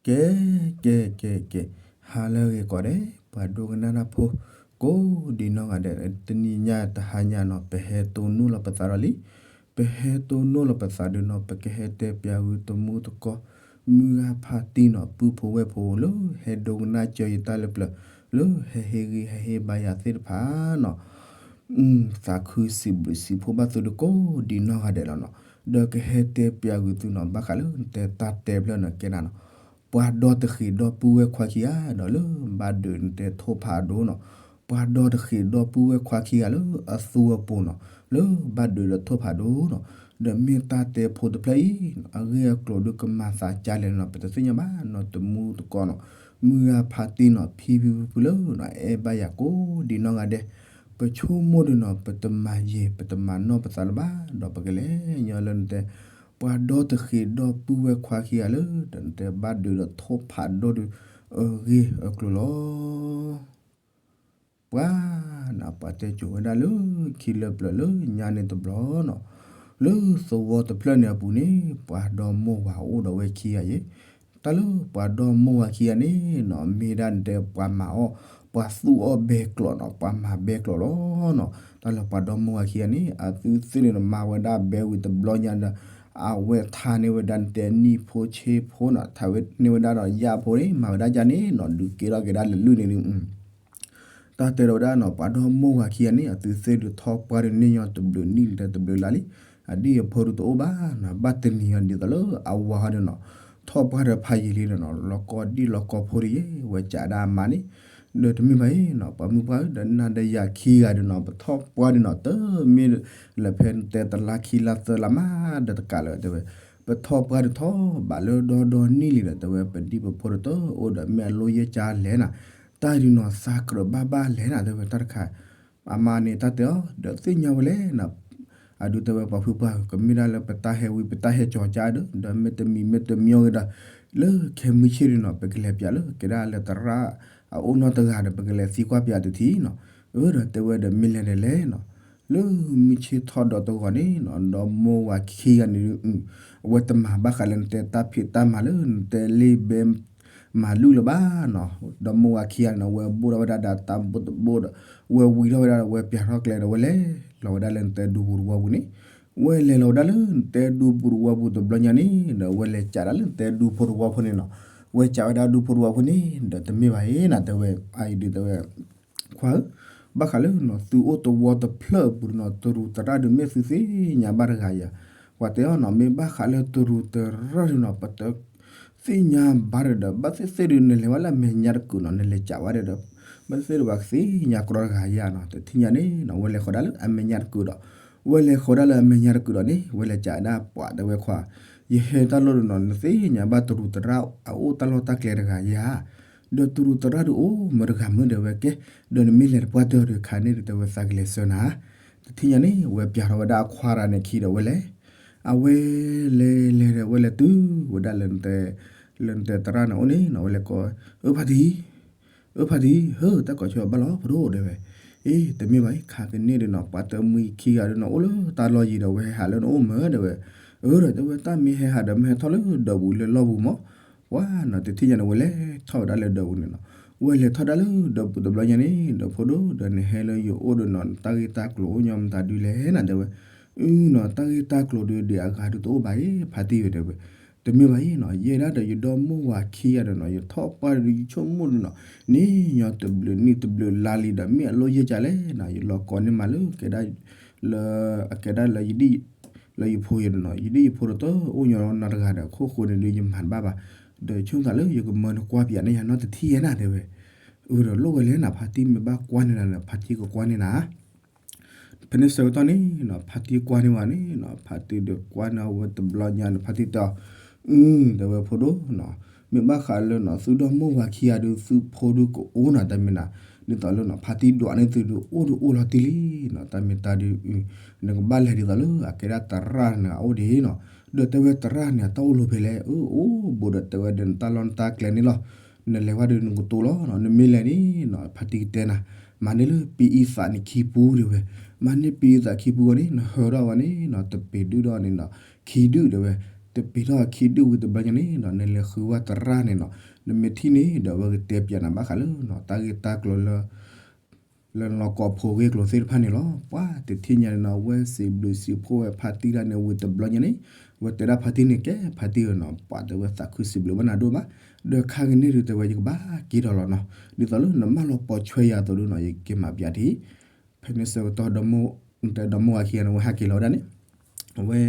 ကဲ ကဲ ကဲ ကဲ, ဟါလၢအဂ့ၤကိးဂၤဒဲး ပှၤဒိကနၣ်တၢ်ဖိ ကိးဒံးနီၢ်ဂၤဒဲး, တနံၤညါတဟါညါနီၤ ပဟဲတိၢ်နီၣ်လီၤပသးဒီးလံ, ပဟဲတိၢ်နီၣ်လီၤပသးဒီးနီၤ ပကဟဲတဲပၠးဝံၤတမူတကိး မုၢ်ဂၤဖါတံၢ်နီၤ ပုၢ်ဖိဝဲၢ်ဖိလၢ ဟဲဒိကနၣ်စၢၤယတၢ်လၢပျၢၤ လၢဟဲဟ့ၣ်ဂံၢ်ဟဲဟ့ၣ်ဘါယၤသ့ၣ်တဖၣ်နီၤ သးခုစံးဘျုးစံးဖှိၣ်ဘၣ်သုဒီးကိးဒံးနီၢ်ဂၤဒဲးလီၤနီၤ. ဒီးကဟဲတဲပၠးဝံၤသုနီၤ ဘၣ်ဃးလၢနတဲတၢ်တဲဖျၢၣ်န့ၣ်ကဲနၤနီၤ, ပှၤဒီတဃ့ၢ်ဒီပုၢ်ဝဲၢ်ခွါခံဂၤဒီးလၢဘၣ်ဒုးနတဲထိၣ်ဖးဒိၣ်နီၤ, ပှၤဒီတဃ့ၢ်ဒီပုၢ်ဝဲၢ်ခွါခံဂၤလၢအသူအပူၤနီၤ လၢဘၣ်ဒုးဒီးထိၣ်ဖးဒိၣ်နီၤ, ဒီးမ့ၢ်တၢ်တဲဖိတဖျၢၣ်အံၤ အဂ့ၢ်အကျိၤဒုးကမၤသးကလဲၣ်နီၤ ပတသ့ၣ်ညါဘၣ်နီၤ တမူတကိးနီၤ, မုၢ်ဂၤဖါတံၢ်နီၤ ဖံဖံဖုဖုလၢနီၤ အဲၣ်ဘၣ်ယၤကိးဒံးနီၢ်ဂၤဒဲး, ပဆိကမိၣ်ဒီးနီၤ ပတမၤယံာ် ပတမၤနီၢ်ပသးလၢၤဘၣ် ဒီးပကလဲၤညီလၢနတဲ ပှၤဒီတဃ့ၢ်ဒီပုၢ်ဝဲၢ်ခွါခံဂၤလၢ ဒီးနတဲဘၣ်ဒုးဒီးထိၣ်ဖးဒိၣ်ဒီး အဂ့ၢ်အကျိၤလီၤ. ပှၤနီၤ ပှၤတဲကိၤဝဲဒၣ်လၢခံလၢပျၢၤလၢညါန့ၣ်တဘျီနီၤ, လၢသဝီတဖျၢၣ်န့ၣ်အပူၤန့ၣ် ပှၤဒီမိၢ်ဝၤအိၣ်ဒီးဝဲခံဂၤယဲ, တၢ်လၢပှၤဒီမိၢ်ဝၤခံဂၤန့ၣ်နီၤ မ့ၢ်ဒၣ်နတဲပှၤမၤအီၣ် ပှၤသူၣ်အီၣ်ဘဲကျိးနီၤ ပှၤမၤဘဲကျိးလီၤနီၤ, တၢ်လၢပှၤဒီမိၢ်ဝၤခံဂၤန့ၣ် အသုသ့ၣ်န့ၣ်နီၤ မၤဝဲဒၣ်ဘဲဝံၤတဘျီညါဒီး အဝဲထါန့ၢ်ဝဲဒၣ်နတဲနံၣ်ဖိဆ့ဖိနီၤ ထါန့ၢ်ဝဲဒၣ်ဒီးယၣ်ဖိန့ၣ် မၤဝဲဒၣ်ယၣ်န့ၣ်နီၤ ဒုးကဲထီၣ်က့ၤဒၣ်လၢလုၢ်န့ၣ်ဒုး တၢ်တဲဒီးဝဲဒၣ်နီၤ ပှၤဒီမိၢ်ဝၤခံဂၤန့ၣ် အသုသ့ၣ်ဒုးထီၣ်ပှၢ်ဒုးန့ၢ်ညီတဘျုးနံၣ်လံဒီးတဘျုးလါလံ, အဒံၣ်အဖိဒုးတအိၣ်ဘၣ်နီၤ ဘၣ်တနံၤအီၤဒ်သိးလၢအဝၤဟီဒုးနီၤ ထီၣ်ပှၢ်ဒီးဖးယံာ်လံဒီးနီၤ လီၤကီဒံၣ်လီၤကီဖိဒုးယဲ ဝဲကးဒၣ်အမါန့ၣ်, ဒီးတမ့ၢ်ဘၣ်အံၤနီၤ ပှၤမုၢ်ပှၢ်ဒီးနၤဒီးယၤခံဂၤဒုးနီၤ ပထီၣ်ပှၢ်ဒုးနီၤ တမ့ၢ်လၢဖဲတဲတလါခံလါသၢလါမးဒီးတကးလၢၤတဲဝဲ, ပထီၣ်ပှၢ်ဒုးထီၣ်ဘးလၢဒီဒီနံၣ်လံဒီး တဲဝဲပဒံၣ်ပဖိဒုးတအိၣ်ဒီးမ့ၢ်အလိၣ်ယဲၢ်ကၢလဲၣ်နၤ, တၢ်ဒုးနီၤသးကြၢးဘၣ်ဘၣ်လဲၣ်နၤ တဲဝဲတၢ်တခါ, အမါန့ၣ်တၢ်တဲအီၤ ဒီးသ့ၣ်ညါဝဲလဲၣ်နၤ, အဒုးတဲဝဲပှၤဖုပှၢ် ကမ့ၢ်ဒၣ်လၢပတၢ်ဟဲဝံၤ ပတၢ်ဟဲကၠီၤကၢဒီး ဒီးမ့တမံၤမ့တမံၤအဂ့ၤဒီး လၢခဲမုၢ်ဆ့ၣ်ဒုးနီၤ ပကလဲၤပၠးလၢကဲဒၣ်လၢသရၣ်အအိၣ်နီတဂၤဒီး ပကလဲၤသံကွၢ်ပၠးတထံၣ်နီၤ, အဒီးတဲဝဲဒီးမ့ၢ်လဲၤဒီးလဲၣ်နီၤ, လၢမုၢ်ဆ့ၣ်ထီၣ်ဒီးတဂီၤန့ၣ်နီၤ ဒီမိၢ်ဝၤခံဂၤန့ၣ် အဝဲတမၤဘၣ်ဃးလၢနတဲတၢ်ဖံးတၢ်မၤလၢနတဲလ့ၣ်ဘဲ မၤလုၢ်လၢၤဘၣ်နီၤ, ဒီမိၢ်ဝၤခံဂၤန့ၣ် အဝဲဘိၣ်ထီၣ်ဝဲဒၣ်ဒီးတၢ်ဘိၣ်တဘိၣ်ဒီး ဝဲဝံၤထီၣ်ဝဲဒၣ်ဒီး ဝဲပၠးထီၣ်ကျဲဒီး ဝဲလဲၤလီၤဝဲဒၣ်လၢနတဲဒူပူၤတဝီပူၤန့ၣ်, ဝဲလဲၤလီၤဝဲဒၣ်လၢနတဲဒူပူၤတဝီပူၤတဘျီညါန့ၣ် ဒီးဝဲလဲၤကးဒၣ်လၢနတဲဒူဖိတဝီဖိန့ၣ်နီၤ, ဝဲကးဝဲဒၣ်ဒူဖိတဝီဖိန့ၣ် ဒီးတမ့ၢ်ဘၣ်အံၤနၤ တဲဝဲ အအံၤဒုးတဲဝဲ ခွါဧၢ, ဘၣ်ဃးလၢနီၤ သုအိၣ်တဝီတဖျၢၣ်အပူၤနီၤ တရူးသရၣ်ဒုးမ့ၢ်သုသ့ၣ်ညါဘၣ်တဂၤယၤ, ပှၤတဲအီၤနီၤ မ့ၢ်ဘၣ်ဃးလၢတရူးသရၣ်ဒုးနီၤ ပတသ့ၣ်ညါဘၣ်ဒီး ဘၣ်သ့ၣ်သ့ၣ်ဒုး နလဲၤဝဲလၢအမဲာ်ညါတကုာ်နီၤ နလဲၤကးဝဲဒီး ဘၣ်သ့ၣ်သ့ၣ်ဒုး ပှၤကသ့ၣ်ညါကြီတဂၤယၤနီၤ, တထံၣ်ညါန့ၣ်နီၤ ဝဲလဲၤဃီၤဒၣ်လၢအမဲာ်ညါတကုာ်ဒီး ဝဲလဲၤဃီၤဒၣ်လၢအမဲာ်ညါတကုာ်ဒီးန့ၣ် ဝဲလဲၤကးဒၣ်ပှၤတဲဝဲခွါ, ယဟဲတၢ်လီၢ်ဒုးနီၤ နသ့ၣ်ညါဘၣ်တရူးသရၣ်အအိၣ်တၢ်လီၢ်တၢ်ကျဲတဂၤယၤ ဒီးတရူးသရၣ်ဒုးအိၣ်မတဂၤမ့ၢ်ဒီးဝဲကဲ, ဒီးနမ့ၢ်လဲၤတပှၢ်တၢၢ်ဒီးခါန့ၣ်ဒီး တဲဝဲသးကလဲၤဆှၢနၤ, တထံၣ်ညါန့ၣ် ဝဲပၠးထီၣ်ဝဲဒၣ်အခွါတဂၤန့ၣ်ခံဒီးဝဲလဲၤ, အဝဲလဲၤလဲၤဒီးဝဲလဲၤတုၤဝဲဒၣ်လၢ လၢနတဲသရၣ်န့ၣ်အိၣ်န့ၣ်နီၤ ဝဲလဲၤကိး, အၢဖါတံၢ် အၢဖါတံၢ် ဟၢ တၢ်ကိးဆၢဘၣ်လီၤဖိဒိၣ်တဲဝဲ, အ့ တမ့ၢ်ဘၣ်အံၤ ခါကန့ၣ်ဒီးနီၤ ပှၤတမှံခံဂၤဒီးနီၤ အိၣ်လၢတၢ်လီၢ်ယံၤဒီး ဝဲဟဲဟးလၢနအိၣ်မ့ၢ်တဲဝဲ, အၢဒီးတဲဝဲ တၢ်မ့ၢ်ဟဲဟးဒီး မ့ၢ်ဟဲထီၣ်လၢဒၢးပူၤလၢလီၢ်ပူၤမး, ပှၤနီၤ တထံၣ်ညါန့ၣ် ဝဲလဲၤထီၣ်ဝဲဒၣ်လၢဒၢးပူၤန့ၣ်နီၤ, ဝဲလဲၤထီၣ်ဒၣ်လၢဒၢးပူၤတဘျီညါန့ၣ် ဒီးဖိဒိၣ်ဒီးနဟဲလၢယအိၣ်ဒီးနီၤ တၢ်ဂ့ၢ်တၢ်ကျိၤအိၣ်ညီမတၤဒုးလဲၣ်နၤတဲဝဲ, အုနီၤ တၢ်ဂ့ၢ်တၢ်ကျိၤဒုးဒံးအဂၤဒုးတအိၣ်ဘၣ်အံၤ ဖါတံၢ်ဝဲတဲဝဲ တမ့ၢ်ဘၣ်အံၤနီၤ ယဲဒၣ်ဒီးယဒီမိၢ်ဝၤခံဂၤဒီးနီၤ ယထီၣ်ပှၢ်ဒီးယဆိကမိၣ်ဒီးနီၤ န့ၢ်ညီတဘျုးနံၣ်တဘျုးလါလံဒီး မ့ၢ်အလိၣ်ယဲၢ်ကၢလဲၣ်နီၤ ယလီၤကိးန့ၢ်မးလၢ ကဲဒၣ်လၢ အကဲဒၣ်လၢယဒ် လၢယဖိယဲဒီးနီၤ ယဒ်ယဖိဒီးတအိၣ်ညီနီတဂၤဒီး ခိၣ်ဃိန့ၣ်ဒုးယမၤတဘၣ်ဘၣ်, ဒီးဆိကမိၣ်သးလၢယကမၢနကွၢ်ပၠးန့ၢ်ယၤနီတထံၣ်ယဲနၤတဲဝဲ, အၢဒီးလိၣ်ဝဲလဲၣ်နၤ ဖါတံၢ်မ့ၢ်ဘၣ်ကွၢ်န့ၢ်နၤဒီး ဖါတံၢ်ကကွၢ်န့ၢ်နၤ ဖဲန့ၣ်ဆၢကတီၢ်န့ၣ်နီၤ ဖါတံၢ်ကွၢ်န့ၢ်ဝဲန့ၣ်နီၤ ဖါတံၢ်ဒီးကွၢ်န့ၢ်ဝဲတဘျီညါန့ၣ် ဖါတံၢ်တဲအီၤ, အု တဲဝဲဖိဒိၣ်နီၤ မ့ၢ်ဘၣ်ဃးလၢနီၤ သုဒီမိၢ်ဝၤခံဂၤဒုး သုဖိဒုးကအိၣ်နီၤ တၢ်မ့ၢ်နၤ ဒ်သိးလၢနီၤ ဖါတံၢ်ဒွးန့ၢ်သုဒုး အိၣ်ဒုးအိၣ်လီၤတံၢ်လံနီၤ တၢ်မ့ၢ်တၢ်ဒုး နကဘၣ်လဲၤဒ်သိးလၢအကဲဒၣ်သရၣ်န့ၣ် အအိၣ်ဒံးနီၤ ဒီးတဲဝဲသရၣ်န့ၣ် အတၢ်အိၣ်လီၤဖဲလဲၣ် အၢ အိၣ်ဘူးဒီးတဲဝဲဒီးနတၢ်လီၢ်နတၢ်ကျဲန့ၣ်လီၤ နလဲၤဝဲဒီးနကတိၤလီၤနီၤ နမ့ၢ်လဲၤန့ၣ်နီၤ ဖါတံၢ်ကတဲနၤ မၤန့ၢ်လၢပအံသးန့ၣ်ခံပူၤတဲဝဲ, မၤန့ၢ်ပအံသးခံပူၤအဂီၢ်န့ၣ် နဟၢထီၣ်ဝဲန့ၣ်နီၤ တပ့ၤဒုၣ်ဒီးန့ၣ်နီၤ ခံဒုၣ်တဲဝဲ, တပ့ၤထီၣ်အခံဒုၣ်ဝံၤတဘျီညါန့ၣ်ဒီး နလဲၤဃုဝဲသရၣ်န့ၣ်နီၤ, နမ့ၢ်ထံၣ်န့ၣ်ဒီး အဝဲကတဲပျးနၤဘၣ်ဃးလၢ တၢ်ဂ့ၢ်တၢ်ကျိၤလၢ လၢနီၢ်ကီၢ်ဖိဂ့ၢ်ကျိၤသ့ၣ်တဖၣ်န့ၣ်လီၤ. ပှၤတထံၣ်ညါန့ၣ်နီၤ အဝဲစံးဘျုးစံးဖှိၣ်ဝဲဖါတံၢ်တၢ်န့ၣ်ဝံၤတဘျီညါန့ၣ်, အဝဲတဲဒၣ်ဖါတံၢ်န့ၣ် ကဲဖါတံၢ်ဧၢနီၤ, ပှၤတဲဝဲသးခုစံးဘျုးဘၣ်နၤဒိၣ်မး, ဒီးခါကန့ၣ်ဒုးတဲဝဲ ယကဘၣ်က့ၤထီၣ်လီၤနီၤ, ဒ်သိးလၢနမၢလီၤပိာ်ဆွဲယၤအသိးဒုးနီၤ ယက့ၤမၤပျးထံ ဖဲန့ၣ်ဆၢကတီၢ်ဒီမါဝၤခံဂၤန့ၣ် အဝဲဟးက့ၤလီၤဝဲဒၣ်န့ၣ်, အဝဲ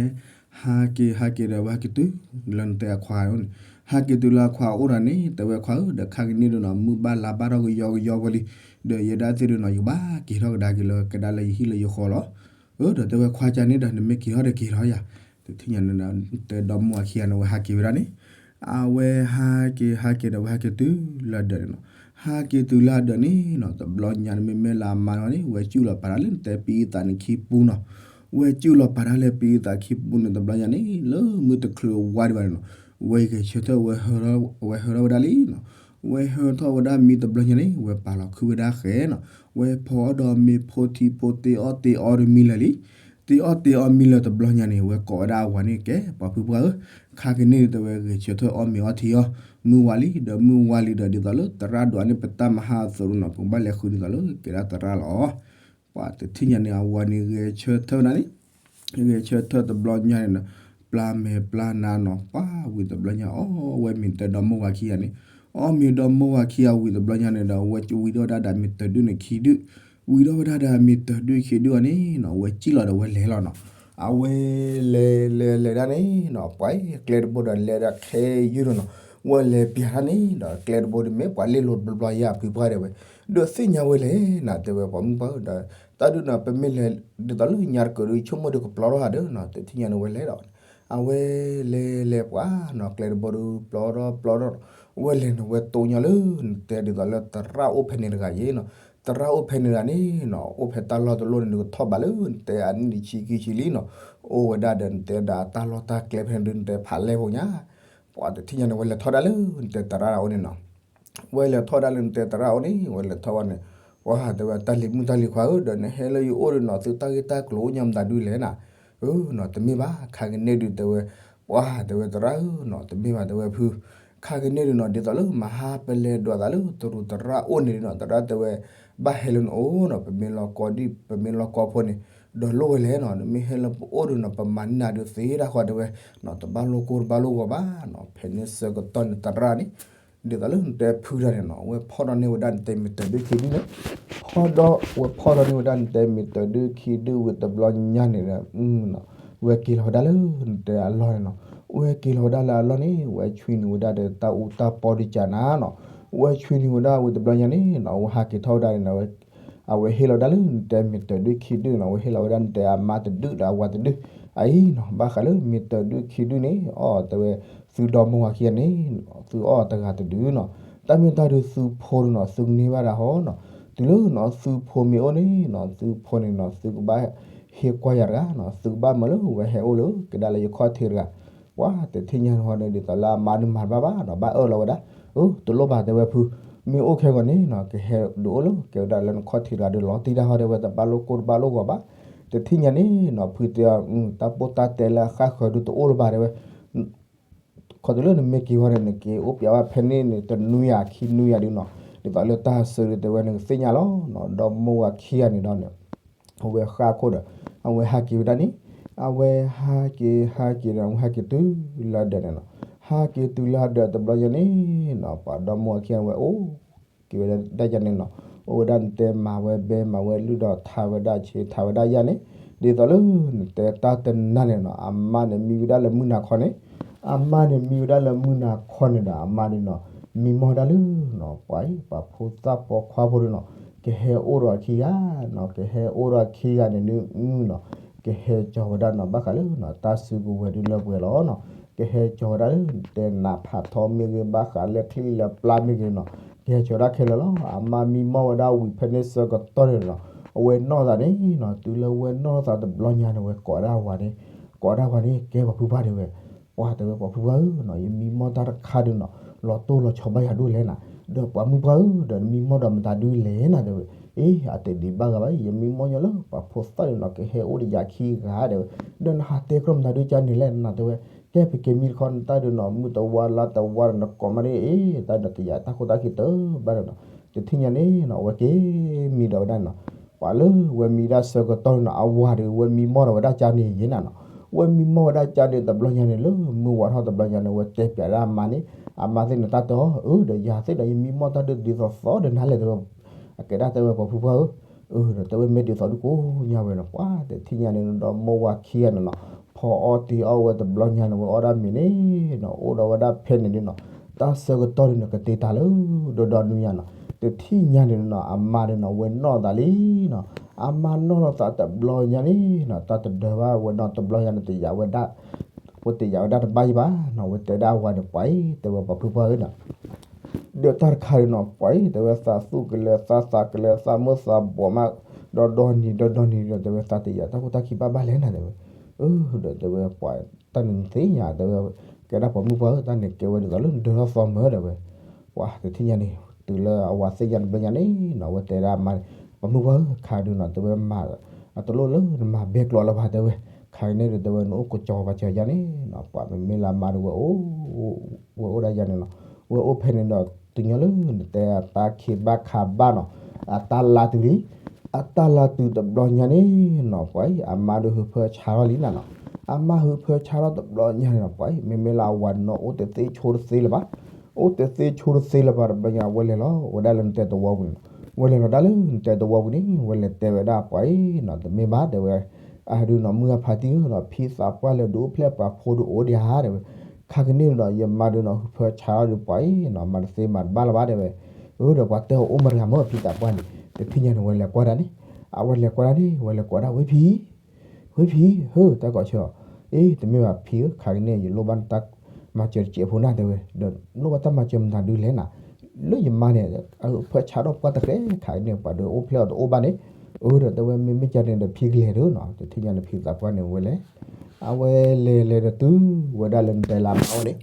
ဟးက့ၤဟးက့ၤဒီး အဝဲဟးက့ၤတုၤလၢနတဲအခွါန့ၣ်, ဟးက့ၤတုၤလၢအခွါအိၣ်ဒီးန့ၣ် တဲဝဲခွါဧၢ ဒီးခါကန့ၣ်ဒုးနီၤ မုၢ်ဘၣ်လါဘၣ်ထီၣ်ကယီကယီဝဲလံ, ဒီးယဲဒၣ်သ့ၣ်ဒုးနီၤ ယကဘၣ်က့ၤထီၣ်ကဒါက့ၤလၢကဒါလၢယဟံၣ်လၢယဃီလီၤ. အၢ ဒီးတဲဝဲခွါကန့ၣ်ဒီး နမ့ၢ်က့ၤထီၣ်ဒီးက့ၤထီၣ်ယၤ, တထံၣ်ညါန့ၣ်ဒီး တဲဒီမါဝၤခံဂၤန့ၣ် အဝဲဟးက့ၤဝဲဒၣ်န့ၣ် အဝဲဟးက့ၤဟးက့ၤဒီး အဝဲဟဲက့ၤတုၤလၢအဒၢးန့ၣ်နီၤ, ဟးက့ၤတုၤလၢအဒၢးန့ၣ်နီၤ တဘျီညါန့ၣ် မ့မ့ၢ်လၢအမါန့ၣ် ဝဲစူၣ်လီၤပာ်တၢ်လၢနတဲပံသးန့ၣ်ခံပူၤနီၤ, ဝဲစူၣ်လီၤပာ်တၢ်လၢပံသးခံပူၤန့ၣ် တဘျီညါန့ၣ် လၢမုၢ်တချုးဝါဒံးဘၣ်န့ၣ်နီၤ, ဝဲဂဲၤဆၢထၢၣ် ဝဲဟၢထီၣ်ဝဲဒၣ်လံနီၤ, ဝဲဟၢထီၣ်ဝဲဒၣ်မံတဘျီညါန့ၣ် ဝဲပာ်လီၤခုဝဲဒၣ်ဃဲနီၤ, ဝဲဖီအီၣ်ဒီးမ့ၤဖိထံဖိတ့အီၣ်တ့အီတမံလၢာ်လံ တ့အီၣ်တ့အီမံလၢာ်တဘျီညါန့ၣ် ဝဲကိးဝဲဒၣ်အဝၤန့ၣ် ကဲပှၤဖုပှၢ်ဧၢ, ခါကန့ၣ်ဒုးတဲဝဲဂဲၤဆၢထၢၣ်အီၣ်မ့ၤအီထံအီ, မုၢ်ဝါလံ ဒီးမုၢ်ဝါလံဒီးဒ်သိးလၢသရၣ်ဒိးန့ၢ်ပတၢ်မဟါအသိးဒုးနီၤ ပကဘၣ်လဲၤဃုဒ်သိးလၢကဲဒၣ်သရၣ်လီၤ. ပှၤတထံၣ်ညါန့ၣ် အဝၤန့ၣ်ဂဲၤဆၢထၢၣ်ဝဲဒၣ်န့ၣ် ဂဲၤဆၢထၢၣ်တဘျီညါန့ၣ်ဒီး ပျၢ်မဲာ်ပျၢ်နါနီၤ ပှၤဝံၤတဘျီညါ အီၣ်ဝဲမ့ၤတဲဒီမါဝၤခံဂၤန့ၣ်, အီၣ်မ့ၤဒီမါဝၤခံဂၤဝံၤတဘျီညါန့ၣ်ဒီး ဝဲဝံၤထီၣ်ဝဲဒၣ်ဒီးမ့ၤတၢၤဒုၣ်န့ၣ်ခံဒုၣ်, ဝံၤထီၣ်ဝဲဒၣ်ဒီးမ့ၤတၢၤဒုၣ်ခံဒုၣ်အီၤန့ၣ်နီၤ ဝဲစံၣ်လီၤဒီးဝဲလဲၤလီၤနီၤ, အဝဲလဲၤလဲၤလဲၤဒၣ်န့ၣ်နီၤ ပှၤအံၤကျဲတဘိဒီးလဲၤဒၣ်ခဲယုၢ်နီၤ, ဝဲလဲၤပျးတၢ်န့ၣ်ဒီး ကျဲတဘိဒုးမ့ၢ်ပှၤလ့လိာ်တဘျီဘျီယါဖုပှၢ်ဒဲးဝဲ, ဒီးသ့ၣ်ညါဝဲလဲၣ်နီၤ တဲဝဲပှၤမုၢ်ပှၢ်ဧၢဒီး တၢ်ဒုးနီၤ ပမ့ၢ်လဲၤဒ်သိးလၢညါတကၢၢ်ဒုး ဆိကမိၣ်ဒုးကပျီထီၣ်ဧါဒီးနီၤ တထံၣ်ညါန့ၣ်ဝဲလဲၤဒီး အဝဲလဲၤလဲၤပှၤနီၤ ကျဲတဘိဒုး ပျီထီၣ်ပျီထီၣ် ဝဲလဲၤန့ၣ် ဝဲတိၢ်ညါလၢ နတဲဒ်သိးလၢသရၣ်အိၣ်ဖဲန့ၣ်တဂၤယ့နီၤ, သရၣ်အိၣ်ဖဲန့ၣ်တဂၤန့ၣ်နီၤ အိၣ်ဖဲတၢ်လီၢ်တလီၢ်န့ၣ် နကထီၣ်ဘးလၢနတဲအနံၣ်တဆံခံဆံလံနီၤ, အိၣ်ဝဲဒၣ်ဒီးနတဲဒၣ်တၢ်လီၢ်တၢ်ကျဲဖဲန့ၣ်ဒုး နတဲဖးလဲၢ်ဖိညါ, ပှၤတထံၣ်ညါန့ၣ် ဝဲလဲၤထီၣ်ဒၣ်လၢ နတဲသရၣ်အအိၣ်န့ၣ်နီၤ ဝဲလဲၤထီၣ်ဒၣ်လၢနတဲသရၣ်အအိၣ်န့ၣ် ဝဲလဲၤထီၣ်ဝဲန့ၣ်, ပှၤတဲဝဲတၢ်လံၤမုၣ်တၢ်လံၤခွါဧၢ ဒီးနဟဲလၢယအိၣ်ဒီးနီၤ သုတၢ်ဂ့ၢ်တၢ်ကျိၤအိၣ်ညါမတၤဒုလဲၣ်နၤ, အၢနီၤ တမ့ၢ်ဘၣ် ခါကန့ၣ်ဒုးတဲဝဲ, ပှၤတဲဝဲသရၣ်ဧၢနီၤ တမ့ၢ်ဘၣ်တဲဝဲဖု, ခါကန့ၣ်ဒုးနီၤ ဒ်သိးလၢမဟါပလဲၤဒွးသးလၢတရူးသရၣ်အိၣ်န့ၣ်နီၤ သရၣ်တဲဝဲ, ဘၣ်ဟဲလၢနအိၣ်နီၤ ပမ့ၢ်လီၤကီဒံၣ် ပမ့ၢ်လီၤကီဖိန့ၣ်, ဒီးလိၣ်ဝဲလဲၣ်နီၤ နမ့ၢ်ဟဲလၢပအိၣ်ဒုးနီၤ ပမၤန့ၢ်နၤဒုးသ့ဒၣ်ဃီတဲဝဲ, တဘၣ်လိၣ်ကိၢ်တဘၣ်လိၣ်ဂီၤဘၣ်နီၤ ဖဲန့ၣ်ဆၢကတီၢ်န့ၣ်သရၣ်န့ၣ် ဒ်သိးလၢနတဲဖုတၢ်န့ၣ်နီၤ ဝဲဖီၣ်ထီၣ်န့ၢ်ဝဲဒၣ်နတဲမ့ၤတၢၤဒုၣ်ခံဒုၣ်န့ၣ်, ဖီၣ်ဒီး ဝဲဖီၣ်ထီၣ်န့ၢ်ဝဲဒၣ်နတဲမ့ၤတၢၤဒုၣ်ခံဒုၣ်ဝံၤတဘျီညါန့ၣ်ဒီး, ဝဲက့ၤလီၤဝဲဒၣ်လၢနတဲအလီၢ်န့ၣ်နီၤ, ဝဲက့ၤလီၤဝဲဒၣ်လၢအလီၢ်န့ၣ် ဝဲဆွံနုာ်ဝဲဒၣ်ဒီးတၢ်အူတၢ်ပီဒုးကနၤနီၤ, ဝဲဆွံနုာ်ဝဲဒၣ်ဝံၤတဘျီညါန့ၣ်နီၤ ဝဲဟးက့ၤထီၣ်ဝဲဒၣ်န့ၣ်နီၤ အဝဲဟ့ၣ်လီၤဝဲဒၣ်လၢနတဲမ့ၤတၢၤဒုၣ်ခံဒုၣ်နီၤ ဝဲဟ့ၣ်လီၤဝဲဒၣ်နတဲအမါတဒုၣ်ဒီးအဝၤတဒုၣ်, အအံၤနီၤ ဘၣ်ဃးလၢမ့ၤတၢၤဒုၣ်ခံဒုၣ်န့ၣ် အီၣ်တဲဝဲ, သုဒီမါဝၤခံဂၤန့ၣ်, သုအီၣ်တဂၤတဒုၣ်နီၤ, တၢ်မ့ၢ်တၢ်ဒုးသုဖိဒုးနီၤ သုကန့ၢ်ဘၣ်ဒၣ်ဟီနီၤ, တုၤလၢနီၤသုဖိမ့ၢ်အိၣ်န့ၣ်နီၤ သုဖိန့ၣ်နီၤ သုကဘၣ်ဟ့ၣ်ကွၢ်ယၤတဂၤနီၤ သုကဘၣ်မၢလၢဝဲဟဲအိၣ်လၢကဒါလၢယခီၣ်ထံးတဂၤ ပှၤတထံၣ်ညါဟီန့ၣ် ဒ်သိးလၢအမါဒုးမၤတဘၣ်ဘၣ်နီၤ ဘၣ်အၢၣ်လီၤဝဲဒၣ်, အၢ တလိၣ်ဘၣ်တဲဝဲဖု, မ့ၢ်အိၣ်ခဲဂီၤန့ၣ်နီၤ ကဟဲဒုးအိၣ်လၢကဲဝဲဒၣ်လၢနခီၣ်ထံးတဂၤဒီးလီၤတံၢ်တၢ်ဟီတဲဝဲ တဘၣ်လိၣ်ကိၢ်တဘၣ်လိၣ်ဂီၤဘၣ်, တထံၣ်ညါန့ၣ်နီၤ ဖုတဲအီၤ တၢ်ပိၢ်တၢ်တဲလၢအဃၣ်ဃၢၤဒုးတအိၣ်လၢၤဘၣ်တဲဝဲ ခီတုၤလၢနမ့ၢ်က့ၤဝဲန့ၣ် နက့ၤအိၣ်ပျးဝဲဖဲန့ၣ်န့ၣ် တနွံယၤခံနွံယၤဒုးနီၤ ဒ်သိးလၢတၢ်စၢၤဒုးတဲဝဲန့ၣ် ကသ့ၣ်ညါလီၤနီၤ ဒီမါဝၤခံဂၤန့ၣ်ဒီးန့ၣ် အဝဲဃၣ်ခိၣ်ဒီး အဝဲဟးက့ၤဝဲဒၣ်န့ၣ် အဝဲဟးက့ၤဟးက့ၤဒီး အဝဲဟးက့ၤတုၤလၢဒၢးန့ၣ်နီၤ ဟးက့ၤတုၤလၢဒၢးတဘျီညါန့ၣ်နီၤ ပှၤဒီမါဝၤခံဂၤဝဲအိၣ် က့ၤဝဲဒၣ်ယၤန့ၣ်နီၤ အိၣ်ဝဲဒၣ်နတဲမၤဝဲဘဲမၤဝဲလုၢ်ဒီး ထါဝဲဒၣ်ဆ့ထါဝဲဒၣ်ယၤန့ၣ် ဒ်သိးလၢနတဲတၢ်တနၤန့ၣ်နီၤ အမါန့ၣ်မံဝဲဒၣ်လၢမုၢ်နၤခီန့ၣ် အမါန့ၣ်မံဝဲဒၣ်လၢမုၢ်နၤခီန့ၣ်ဒီး အမါန့ၣ်နီၤ မံမီၢ်ဒၣ်လၢနီၤ ပှၤအံၤ ပှၤဖိသၣ်ပိာ်ခွါဖိဒုးနီၤ ကဟဲအိၣ်ဒီးအခံဂၤနီၤ ကဟဲအိၣ်ဒီးအခံဂၤန့ၣ်ဒုးနီၤ ကဟဲကၠီၤဝဲဒၣ်နီၤ ဘၣ်ဃးလၢနီၤ တၢ်စုကဝဲၤဒုးလၢပှဲၤလီၤနီၤ ကဟဲကၠီၤဝဲဒၣ်လၢ တဲနးဖးထီမ့ၢ်ဂ့ၤ ဘၣ်ဃးလၢချံလၢပျၢ်မ့ၢ်ဂ့ၤနီၤ ကဟဲကၠီၤဒၣ်ခဲလၢာ်လီၤ အမါမံမီၢ်ဝဲဒၣ်ဝံၤဖဲန့ၣ်ဆၢကတီၢ်န့ၣ်နီၤ အဝဲနီၢ်သးန့ၣ်နီၤ တုၤလၢဝဲနီၢ်သးတဘျီညါန့ၣ် ဝဲကိးဒၣ်ဝၤန့ၣ် ကိးဒၣ်ဝၤန့ၣ် ကဲပှၤဖုပှၢ်ဒဲးဝဲ ပှၤတဲဝဲပှၤဖုပှၢ်ဧၢနီၤ ယမံမီၢ်တၢ်တခါဒုးနီၤ လီၤတိၢ်လီၤဆီဘၣ်ယၤဒိၣ်လဲၣ်နၤ ဒီးပှၤမုၢ်ပှၢ်ဧၢ ဒီးနမံမီၢ်ဒီးမတၤဒုးလဲၣ်နၤတဲဝဲ အ့ အတဒံးဘၣ်ဂၤဘၣ် ယမံမီၢ်ညီလၢပှၤဖိသၣ်ဒုးနီၤ ကဟဲအိၣ်ဒီးယၤခံဂၤတဲဝဲ ဒီးနဟးတဲကြၢးမတၤဒုးကန့ၣ်လဲၣ်နၤတဲဝဲ ကဲပက့ၤမံတခီနတၢ်ဒုးနီၤ မုၢ်တဝါလါတဝါဒီးနကိးမးဒ်အံၤ တၢ်ဒီးတယာ်တၢ်ခိၣ်တၢ်ခံတဘၣ်ဒီးနီၤ တထံၣ်ညါန့ၣ်နီၤ အဝဲက့ၤမံဒီးဝဲဒၣ်နီၤ ပှၤလၢဝဲမံဒၣ်ဆၢကတီၢ်န့ၣ်နီၤ အဝၤဒီးဝဲမံမီၢ်ဒီးဝဲဒၣ်ကၢ်န့ၣ်ယဲနၤနီၤ ဝဲမံမီၢ်ဝဲဒၣ်ကၢ်န့ၣ်တဘျီညါန့ၣ် လၢမုၢ်ဝါထီၣ်တဘျီညါန့ၣ် ဝဲတဲပျးဒၣ်အမါန့ၣ် အမါသ့ၣ်န့ၣ်တၢ်တဲအီၤ အၢဒီးယၤသ့ၣ်ဒီးယမံမီၢ်တၢ်ဒုးဒ်သိးသိးဒီးနၤလဲၣ်တဲဝဲ အကဲဒၣ်တဲဝဲပှၤဖုပှၢ်ဧၢ အၢဒီးတဲဝဲမ့ၢ်ဒ်သိးဒုကိးညါဝဲနီၤ ပှၤတထံၣ်ညါန့ၣ်ဒီးမိၢ်ဝၤခံဂၤန့ၣ်နီၤ ဖီအီၣ်တ့ၤအီၣ်ဝဲတဘျီညါန့ၣ် ဝဲအီၣ်ဒၣ်မ့ၤန့ၣ်နီၤ အိၣ်ဒီးဝဲဒၣ်ဖဲန့ၣ်ဒုနီၤ တၢ်ဆၢကတီၢ်ဒုန့ၣ် ကတ့တၢ်လၢဒီဒီနွံညါနီၤ တထံၣ်ညါန့ၣ်နီၤ အမါဒုနီၤ ဝဲနီၢ်သးလံနီၤ အမါနီၢ်လိာ်သးတဘျီညါန့ၣ်နီၤ တၢ်တဒၢဘၣ်ဝဲနီၤ တဘျီညါန့ၣ် တယာ်ဝဲဒၣ် ဝဲတယာ်ဝဲဒၣ်တဘၣ်ယံၤဘၣ်နီၤ ဝဲတဲဒၣ်အဝၤန့ၣ် ပှၤအံၤ တဲဝဲပှၤဖုပှၢ်ဧၢနီၤ ဒီးတၢ်တခါဒုနီၤ ပှၤအံၤ တဲဝဲသးသူၣ်ကလဲၤသးသးကလဲၤသးမုၢ်သးဘှီးမး ဒီဒီနံၤဒီဒီနံၤဒီး တဲဝဲသးတယာ်တၢ်ခိၣ်တၢ်ခံဘၣ်ဘၣ်လဲၣ်နၤ တဲဝဲ အၢ ဒီးတဲဝဲပှၤ တၢ်န့ၣ်နသ့ၣ်ညါ တဲဝဲ ကဲဒၣ်ပှၤမုၢ်ပှၢ်ဧၢ တၢ်န့ၣ်ကဲဝဲဒ်သိးလၢနဒၢထီၣ်သီမၢ တဲဝဲ ပှၤတထံၣ်ညါန့ၣ် တုၤလၢအဝၤသ့ၣ်ညါတဘျီညါန့ၣ်နီၤ ဝဲတဲဒၣ်မါန့ၣ် ပှၤမုၢ်ပှၢ်ဧၢ ခါဒုနီၤ တဲဝဲမၤ အတလိၣ်လၢနမၤဘဲကျိးလၢၤဘၣ် တဲဝဲ ခါကန့ၣ်ဒီး တဲဝဲနအိၣ်ကစီၤပၤစၢၤယါန့ၣ်နီၤ ပှၤမ့မ့ၢ်လၢအမါဒီးဝဲ ဝဲအိၣ်ဒၣ်ယါန့ၣ်နီၤ ဝဲအိၣ်ဖဲန့ၣ်ဒီး တုၤညီလၢနတဲအတၢ်ခ့ဘၣ်ခါဘၣ်နီၤ အတၢ်လါတုၤလံ အတၢ်လါတုၤတဘျီညါန့ၣ်နီၤ ပှၤအံၤ အမါဒီးဟုးဖၢဆါထီၣ်လံနၤနီၤ အမါဟုးဖၢဆါထီၣ်တဘျီညါန့ၣ်နီၤ ပှၤအံၤ မ့မ့ၢ်လၢအဝၤနီၤ အိၣ်တသ့ဆိတသ့လၢၤဘၣ် အိၣ်တသ့ဆိတသ့လၢၤဘၣ်တဘျီညါ ဝဲလဲၤလီၤဝဲဒၣ်လၢနတဲတဝီပူၤန့ၣ် ဝဲလဲၤလီၤဒၣ်လၢနတဲတဝီပူၤန့ၣ် ဝဲလဲၤတဲဝဲဒၣ်ပှၤအံၤနီၤ တမ့ၢ်ဘၣ်တဲဝဲ အဒုနီၤ မုၢ်အဖါတံၢ်ဧၢနီၤ ဖံသးပှၢ်လဲၤဒုးအိၣ်ဖျဲၣ်ပှၤဖိဒုးအိၣ်ဒံးဧါ တဲဝဲ ခါကန့ၣ်ဒီး ယမါဒုနီၤ ဟုးဖၢဆါထီၣ်ဒုးပှၤအံၤနီၤ မၤတသ့မၤတဘၣ်လၢၤဘၣ်တဲဝဲ အၢဒီးပှၤတဲအီၤအိၣ်မတၤဂၤမ့ၢ်ဖံသးပှၢ်န့ၣ် တထံၣ်ညါန့ၣ် ဝဲလဲၤကွၢ်ဒၣ်န့ၣ် အဝဲလဲၤကွၢ်ဒၣ်န့ၣ် ဝဲလဲၤကွၢ်ဒၣ်ဝဲဖံ ဝဲဖံ ဟၢ တၢ်ကိးဆၢအီၤ အ့ တမ့ၢ်ဘၣ်ဖံဧၢ ခါကန့ၣ် ယလိၣ်ဘၣ်နတၢ်မၤစၢၤတစဲးဖိနၤတဲဝဲ ဒီးလိၣ်ဘၣ်တၢ်မၤစၢၤမနုၤဒုလဲၣ်နၤ လၢယမါန့ၣ် အဖၢဆါထီၣ်ပှၢ်တဃဲ ခါကန့ၣ် ပှၤဒုးအိၣ်ဖျဲၣ်အီၤတအိၣ်ဘၣ်န့ၣ် အၢဒီးတဲဝဲ မ့မ့ၢ်ကန့ၣ်ဒီးဖံကလဲၤဒုနီၤ တထံၣ်ညါန့ၣ် ဖံသးပှၢ်န့ၣ်ဝဲလဲၤ အဝဲလဲၤလဲၤဒီးတုၤဝဲဒၣ်လၢနတဲလၢအမါအိၣ်န့ၣ်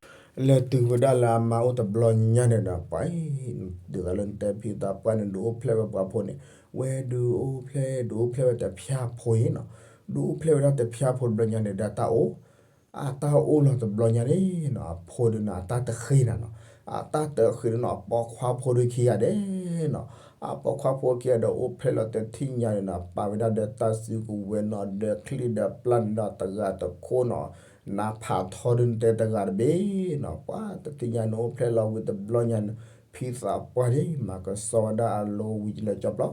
လဲၤတုၤဝဲဒၣ်လၢအမါအိၣ်တဘျီညါန့ၣ်ဒီး ပှၤအံၤ ဒ်သိးလၢနတဲဖံသးပှၢ်န့ၣ် ဒုးအိၣ်ဖျဲၣ်ဝဲပှၤဖိန့ၣ် ဝဲဒုးအိၣ်ဖျဲၣ် ဒုးအိၣ်ဖျဲၣ်ဝဲတဖၠါဖိအံၤနီၤ ဒုးအိၣ်ဖျဲၣ်ဝဲဒၣ်တဖၠါဖိတဘျီညါန့ၣ်ဒီးတၢ်အိၣ် အတၢ်အိၣ်လီၤတဘျီညါန့ၣ်နီၤ အဖိဒုနီၤ အတၢ်တဃ့နၤနီၤ အတၢ်တဃ့ဒုနီၤ အပိာ်ခွါဖိဒုခံဂၤဒဲးနီၤ အပိာ်ခွါဖိခံဂၤဒီးအိၣ်ဖျဲၣ်လီၤတထံၣ်ညါန့ၣ်နီၤ ပာ်ဝဲဒၣ်ဒီးတၢ်စုကဝဲၤနီၤ ဒီးချံဒီးပျၢ်န့ၣ်ဒီးတဂၤတခိၣ်နီၤ နါဖးထီဒုနတဲတဂၤတဘ့ၣ်နီၤ ပှၤတထံၣ်ညါန့ၣ်အိၣ်ဖျဲၣ်လီၤဝံၤတဘျီညါန့ၣ် ဖံသးပှၢ်န့ၣ် မၤကဆှီဝဲဒၣ်အလိၤဝံၤလၢကၠီပျီ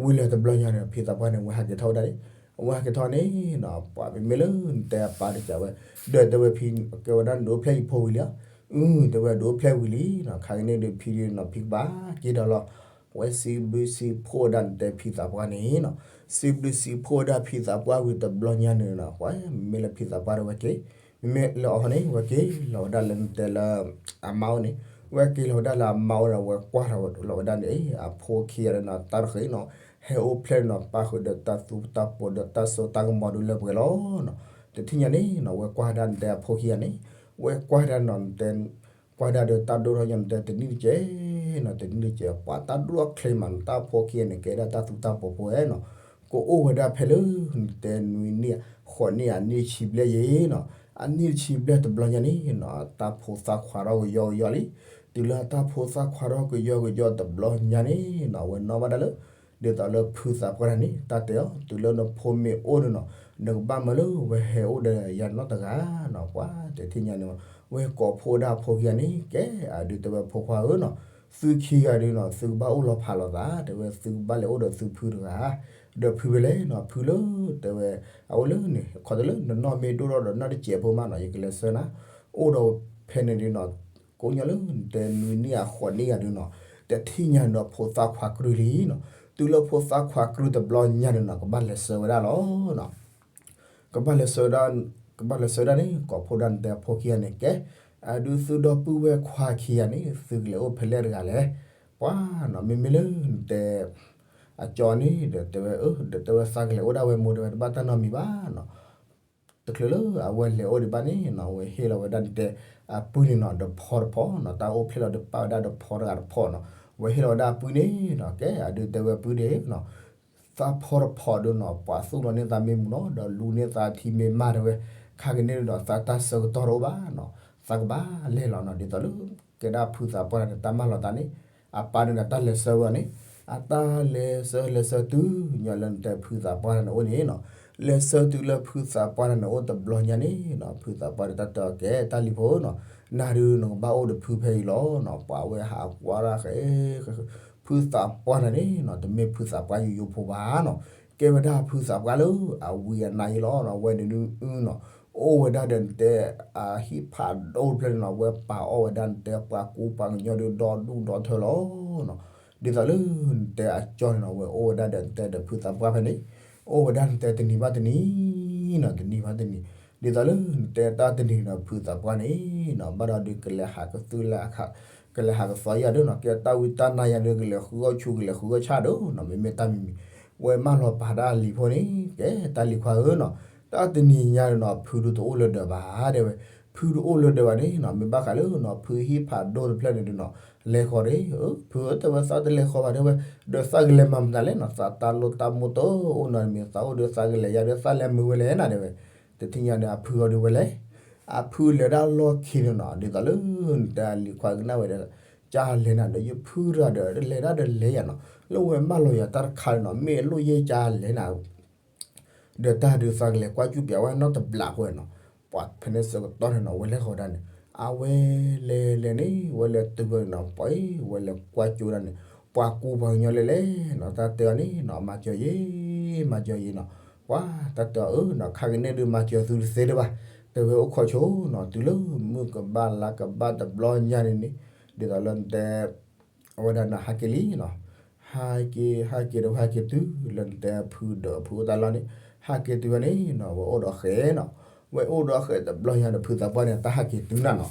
ဝံၤလၢတဘျီညါန့ၣ် ဖံသးပှၢ်န့ၣ် ဝဲဟးက့ၤထီၣ်ဝဲဒၣ်န့ၣ် အဝဲဟဲက့ၤထီၣ်န့ၣ်နီၤ ပှၤမ့မ့ၢ်လၢနတဲအပၢ်တကးဝဲ ဒီးတဲဝဲဖံ ကဲဝဲဒၣ်နဒုးအိၣ်ဖျဲၣ်ယဖိဝံၤလံဧါ အၢ တဲဝဲဒုးအိၣ်ဖျဲၣ်ဝံၤလံနီၤ ခါကန့ၣ်ဒီးဖံဒုနီၤ ဖံကဘၣ်က့ၤဒီးလီၤ ဝဲစံးဘျုးစံးဖှိၣ်ဝဲဒၣ်နတဲဖံသးပှၢ်န့ၣ်နီၤ စံးဘျုးစံးဖှိၣ်ဝဲဒၣ်ဖံသးပှၢ်ဝံၤတဘျီညါန့ၣ်နီၤ ပှၤမ့မ့ၢ်လၢဖံသးပှၢ်ဒီးဝဲက့ၤ မ့မ့ၢ်လၢအီၤန့ၣ် ဝဲက့ၤလီၤဝဲဒၣ်လၢနတဲလၢ အမါအိၣ်န့ၣ် ဝဲက့ၤလီၤဝဲဒၣ်လၢအမါအိၣ်ဒီး ဝဲကွၢ်ထီၣ်လီၤဝဲဒၣ်န့ၣ် အဖိခံဂၤဒီးနီၤ တၢ်တဃ့နီၤ ဟဲအိၣ်ဖျဲၣ်နီၤ ပၣ်ဃုာ်ဒီးတၢ်သူတၢ်ပိာ်ဒီးတၢ်စိတၢ်ကမီၤဒုလၢပှဲၤလီၤနီၤ တထံၣ်ညါန့ၣ်နီၤ ဝဲကွၢ်ဒၣ်နတဲအဖိခံဂၤန့ၣ် ဝဲကွၢ်ဒၣ်နီၤ နတဲ ကွၢ်ဒၣ်ဒီးတၢ်ဒိၣ်ထီၣ်ညါနတဲတနံၣ်တကဲးနီၤ တနံၣ်တကဲး ပှၤတၢ်ဒိၣ်ထီၣ်ချ့မးနီၤ တၢ်ဖိခံဂၤန့ၣ် ကဲဒၣ်တၢ်သူတၢ်ပိာ်ဖိနီၤ ကအိၣ်ဝဲဒၣ်ဖဲလၢ နတဲနွံနံၣ် ဃိးနံၣ် အနံၣ်ဆံဘျဲၣ်ယဲနီၤ အနံၣ်ဆံဘျဲၣ်တဘျီညါန့ၣ်နီၤ တၢ်ဖိသၣ်ခွါထီၣ်ကယီကယီလံ တုၤလၢတၢ်ဖိသၣ်ခွါထီၣ်ကယီကယီတဘျီညါန့ၣ်နီၤ အဝဲနီၣ်ဘၣ်ဒၣ်လၢ ဒ်သိးလၢဖုသးပှၢ်တဂၤန့ၣ် တၢ်တဲအီၤ တုၤလၢနဖိမ့ၢ်အိၣ်န့ၣ်နီၤ နကဘၣ်မၢလၢဝဲဟဲအိၣ်ဒီးယၤနီတဂၤနီၤ ပှၤတထံၣ်ညါန့ၣ် ဝဲကိးဖှိၣ်ဒၣ်အဖိခံဂၤန့ၣ် ကဲအဒုးတဲဝဲဖိခွါဧၢနီၤ သုခံဂၤဒုနီၤ သုကဘၣ်အိၣ်လီၤဖးလိာ်သး တဲဝဲသုကဘၣ်လဲၤအိၣ်ဒီးသုဖုတဂၤ ဒီးဖုဖဲလဲၣ်နီၤ ဖုလၢတဲဝဲ အအိၣ်လၢန့ၣ် ခီတလၢနနီၢ်မ့ၢ်ဒိၣ်ထီၣ်ဒီးနီၢ်တစဲးဖိမးနီၤ ယကလဲၤဆှၢနၤ အိၣ်ဒီးဖဲန့ၣ်ဒုနီၤ ကိးညါလၢနတဲနွံနံၣ်အဃိးနံၣ်ဂၤဒုနီၤ တထံၣ်ညါန့ၣ်ဒီးဖိသၣ်ခွါကြုာ်လံနီၤ တုၤလၢဖိသၣ်ခွါကြုာ်တဘျီညါန့ၣ်နီၤ ကဘၣ်လဲၤဆှၢဝဲဒၣ်လီၤနီၤ ကဘၣ်လဲၤဆှၢဝဲဒၣ် ကဘၣ်လဲၤဆှၢဝဲဒၣ်န့ၣ် ကိးဖှိၣ်ဒၣ်နတဲအဖိခံဂၤန့ၣ် ကဲ အဒုးသုဒီပုၢ်ဝဲၢ်ခွါခံဂၤန့ၣ် သုကလဲၤအိၣ်ဖဲလဲၣ်တဂၤလဲၣ် ပှၤနီၤ မ့မ့ၢ်လၢနတဲ အကၠီန့ၣ် ဒီးတဲဝဲ အၢ ဒီးတဲဝဲသးကလဲၤအိၣ်ဒၣ်ဝဲမိၢ်တဲဝဲတဘၣ်တၢ်နီတမံၤဘၣ်နီၤ တချုးလၢအဝဲလဲၤအိၣ်ဒံးဘၣ်န့ၣ်နီၤ ဝဲဟ့ၣ်လီၤဝဲဒၣ်နတဲ အပုၢ်န့ၣ်နီၤ ဒီးဖီတဖီနီၤ တၢ်အိၣ်ဖျဲၣ်လီၤဒီးပာ်ဝဲဒၣ်ဒီးဖီတဂၤတဖီနီၤ ဝဲဟ့ၣ်လီၤဝဲဒၣ်အပုၢ်န့ၣ်နီၤ ကဲအဒုးတဲဝဲပုၢ်ဒ့နီၤ သးဖီတဖီဒုနီၤ ပှၤသူၣ်လီၤန့ၢ်သးမ့ၢ်မူနီၤ ဒီးလူန့ၢ်သးထံမ့ၢ်မးတဲဝဲ ခါကန့ၣ်ဒီး သးတၢ်ဆၢကတီၢ်တအိၣ်ဘၣ်နီၤ, သးကဘၣ်လဲၤလီၤနီၤ, ဒ်သိးလၢ ကဲဒၣ်ဖုသးပှၢ်တဂၤန့ၣ် တၢ်မၢလီၤသးန့ၣ်, အပၢ်န့ၣ်ဒီးတၢ်လဲၤဆၢဝဲအီၤန့ၣ်, အတၢ်လဲၤဆၢလဲၤဆၢတုၤညီလၢနတဲဖုသးပှၢ်တဂၤန့ၣ်အိၣ်န့ၣ်နီၤ, လဲၤဆၢတုၤလၢဖုသးပှၢ်တဂၤန့ၣ်အိၣ်တဘျီညါန့ၣ်နီၤ, ဖုသးပှၢ်န့ၣ်တၢ်တဲအီၤ ကဲတၢ်လံၤဖိနီၤ, နၤဒုးနကဘၣ်အိၣ်ဒီးဖုဖဲအံၤလီၤနီၤ, ပှၤဝဲဟးကွၢ်တၢ်ဃဲ ဖုသးပှၢ်တဂၤန့ၣ်နီၤ, တမ့ၢ်ဖုသးပှၢ်ယိယိဖိဘၣ်နီၤ, ကဲဝဲဒၣ်ဖုသးပှၢ်လၢအဝံအနါအံၤလီၤနီၤ, ဝဲန့ၣ်ဒုးနီၤ, အိၣ်ဝဲဒၣ်ဒီးနတဲ အဟံၣ်ဖးဒိၣ်တဖျၢၣ်န့ၣ်နီၤ, ဝဲပာ်အီၣ်ဝဲဒၣ်နတဲပှၤကူပှၤကညီဒုးဒီဒူၣ်ဒီထၢလီၤနီၤ, ဒ်သိးလၢနတဲအကၠီန့ၣ်နီၤ, ဝဲအိၣ်ဝဲဒၣ်ဒီးနတဲဒီးဖုသးပှၢ်ဖဲန့ၣ်, အိၣ်ဝဲဒၣ်နတဲတနံၤဘၣ်တနံၤနီၤ, တနံၤဘၣ်တနံၤ, ဒ်သိးလၢနတဲတၢ်တနံၤဒီးဖုသးပှၢ်န့ၣ်နီၤ, ဘၣ်ဒီးဒုးကလဲၤဟးကသုလၢ ကလဲၤဟးကသီယၤဒုးနီၤ, ကဲတၢ်ဝံတၢ်နါယၤဒုး ကလဲၤဃုအီၣ်ဆူ ကလဲၤဃုအီၣ်ဆၣ်ဒုးနီၤ, မ့မ့ၢ်တၢ်မံၤမံၤ, ဝဲမၢလီၤပာ်တၢ်အလံၤဖိန့ၣ် ကဲတၢ်လံၤခွါဧၢနီၤ, တၢ်တနံၤညါဒုးနီၤ ဖုဒုးတအိၣ်လၢဒၢးဘၣ်ဒဲဝဲ, ဖုတအိၣ်လၢဒၢးဘၣ်န့ၣ်နီၤ, မ့ၢ်ဘၣ်ဃးလၢနီၤ ဖုဟံၣ်ဖးဒိၣ်တဖျၢၣ်န့ၣ်ဒုးနီၤ, လဲၤဃီၤဒၣ်, ဖုဧၢ တဲဝဲသးတလဲၤဃီၤဘၣ်ဒဲဝဲ, ဒီးသးကလဲၤမၤမနုၤလဲၣ်နီၤ, သးတၢ်လိၣ်တၢ်မိၢ်တအိၣ်နီၤ, မ့ၢ်သးအိၣ်ဒီးသးကလဲၤယၤဒီး သးလဲၤမုာ်ဝဲလဲၣ်နၤဒဲဝဲ, တထံၣ်ညါန့ၣ် အဖုအီၤဒုးဝဲလဲၣ်, အဖုလဲၤဒၣ်လီၢ်ခံန့ၣ်နီၤ, ဒ်သိးလၢနတဲအလံၤခွါကနၣ်ဝဲဒီး, ကၢ်လဲၤနၤဒီး ယဖုတဂၤဒီး လဲၤဒၣ်ဒီးလဲၤယၤနီၤ, လၢဝဲမၢလီၤယၤတၢ်တခါန့ၣ်နီၤ, မ့ၢ်အလိၣ်ယဲၢ်ကၢ်လဲၤနၤ ဒီးတၢ်ဒုးသးကလဲၤကွၢ်ကၠူပျးဝဲနီတဘျီဃီနီၤ, ပှၤဖဲန့ၣ်ဆၢကတီၢ်န့ၣ်နီၤ ဝဲလဲၤဃီၤဒၣ်န့ၣ်, အဝဲလဲၤလဲၤန့ၣ် ဝဲလဲၤတုၤဝဲနီၤ, ပှၤအံၤ ဝဲလဲၤကွၢ်ကၠူဒၣ်န့ၣ်, ပှၤကူပှၤကညီလဲၤလဲၤနီၤ, တၢ်တဲအီၤန့ၣ်နီၤ, မၤစၢၤယ့, မၤစၢၤယ့နီၤ, ပှၤတၢ်တဲအီၤအၢနီၤ, ခါကန့ၣ်ဒုးမၤစၢၤသုတသ့ဒံးဘၣ်, တဲဝဲအိၣ်ခိးဆိနီၤ, တုၤလၢမုၢ်ကဘၣ်လါကဘၣ်တဘျီညါန့ၣ်န့ၣ်, ဒ်သိးလၢနတဲ အဝဲဒၣ်န့ၣ်ဟးက့ၤလံနီၤ, ဟးက့ၤ ဟးက့ၤဒီးဟဲက့ၤတုၤလၢနတဲဖုဒီးဖုအိၣ်တၢ်လီၢ်န့ၣ်, ဟးက့ၤတုၤဝဲန့ၣ်နီၤ, ဝဲအိၣ်ဒီးဃဲနီၤ, ဝဲအိၣ်ဒီးဃဲတဘျီညါဒီး ဖုသးပှၢ်န့ၣ် တၢ်ဟးက့ၤတုၤနၤနီၤ,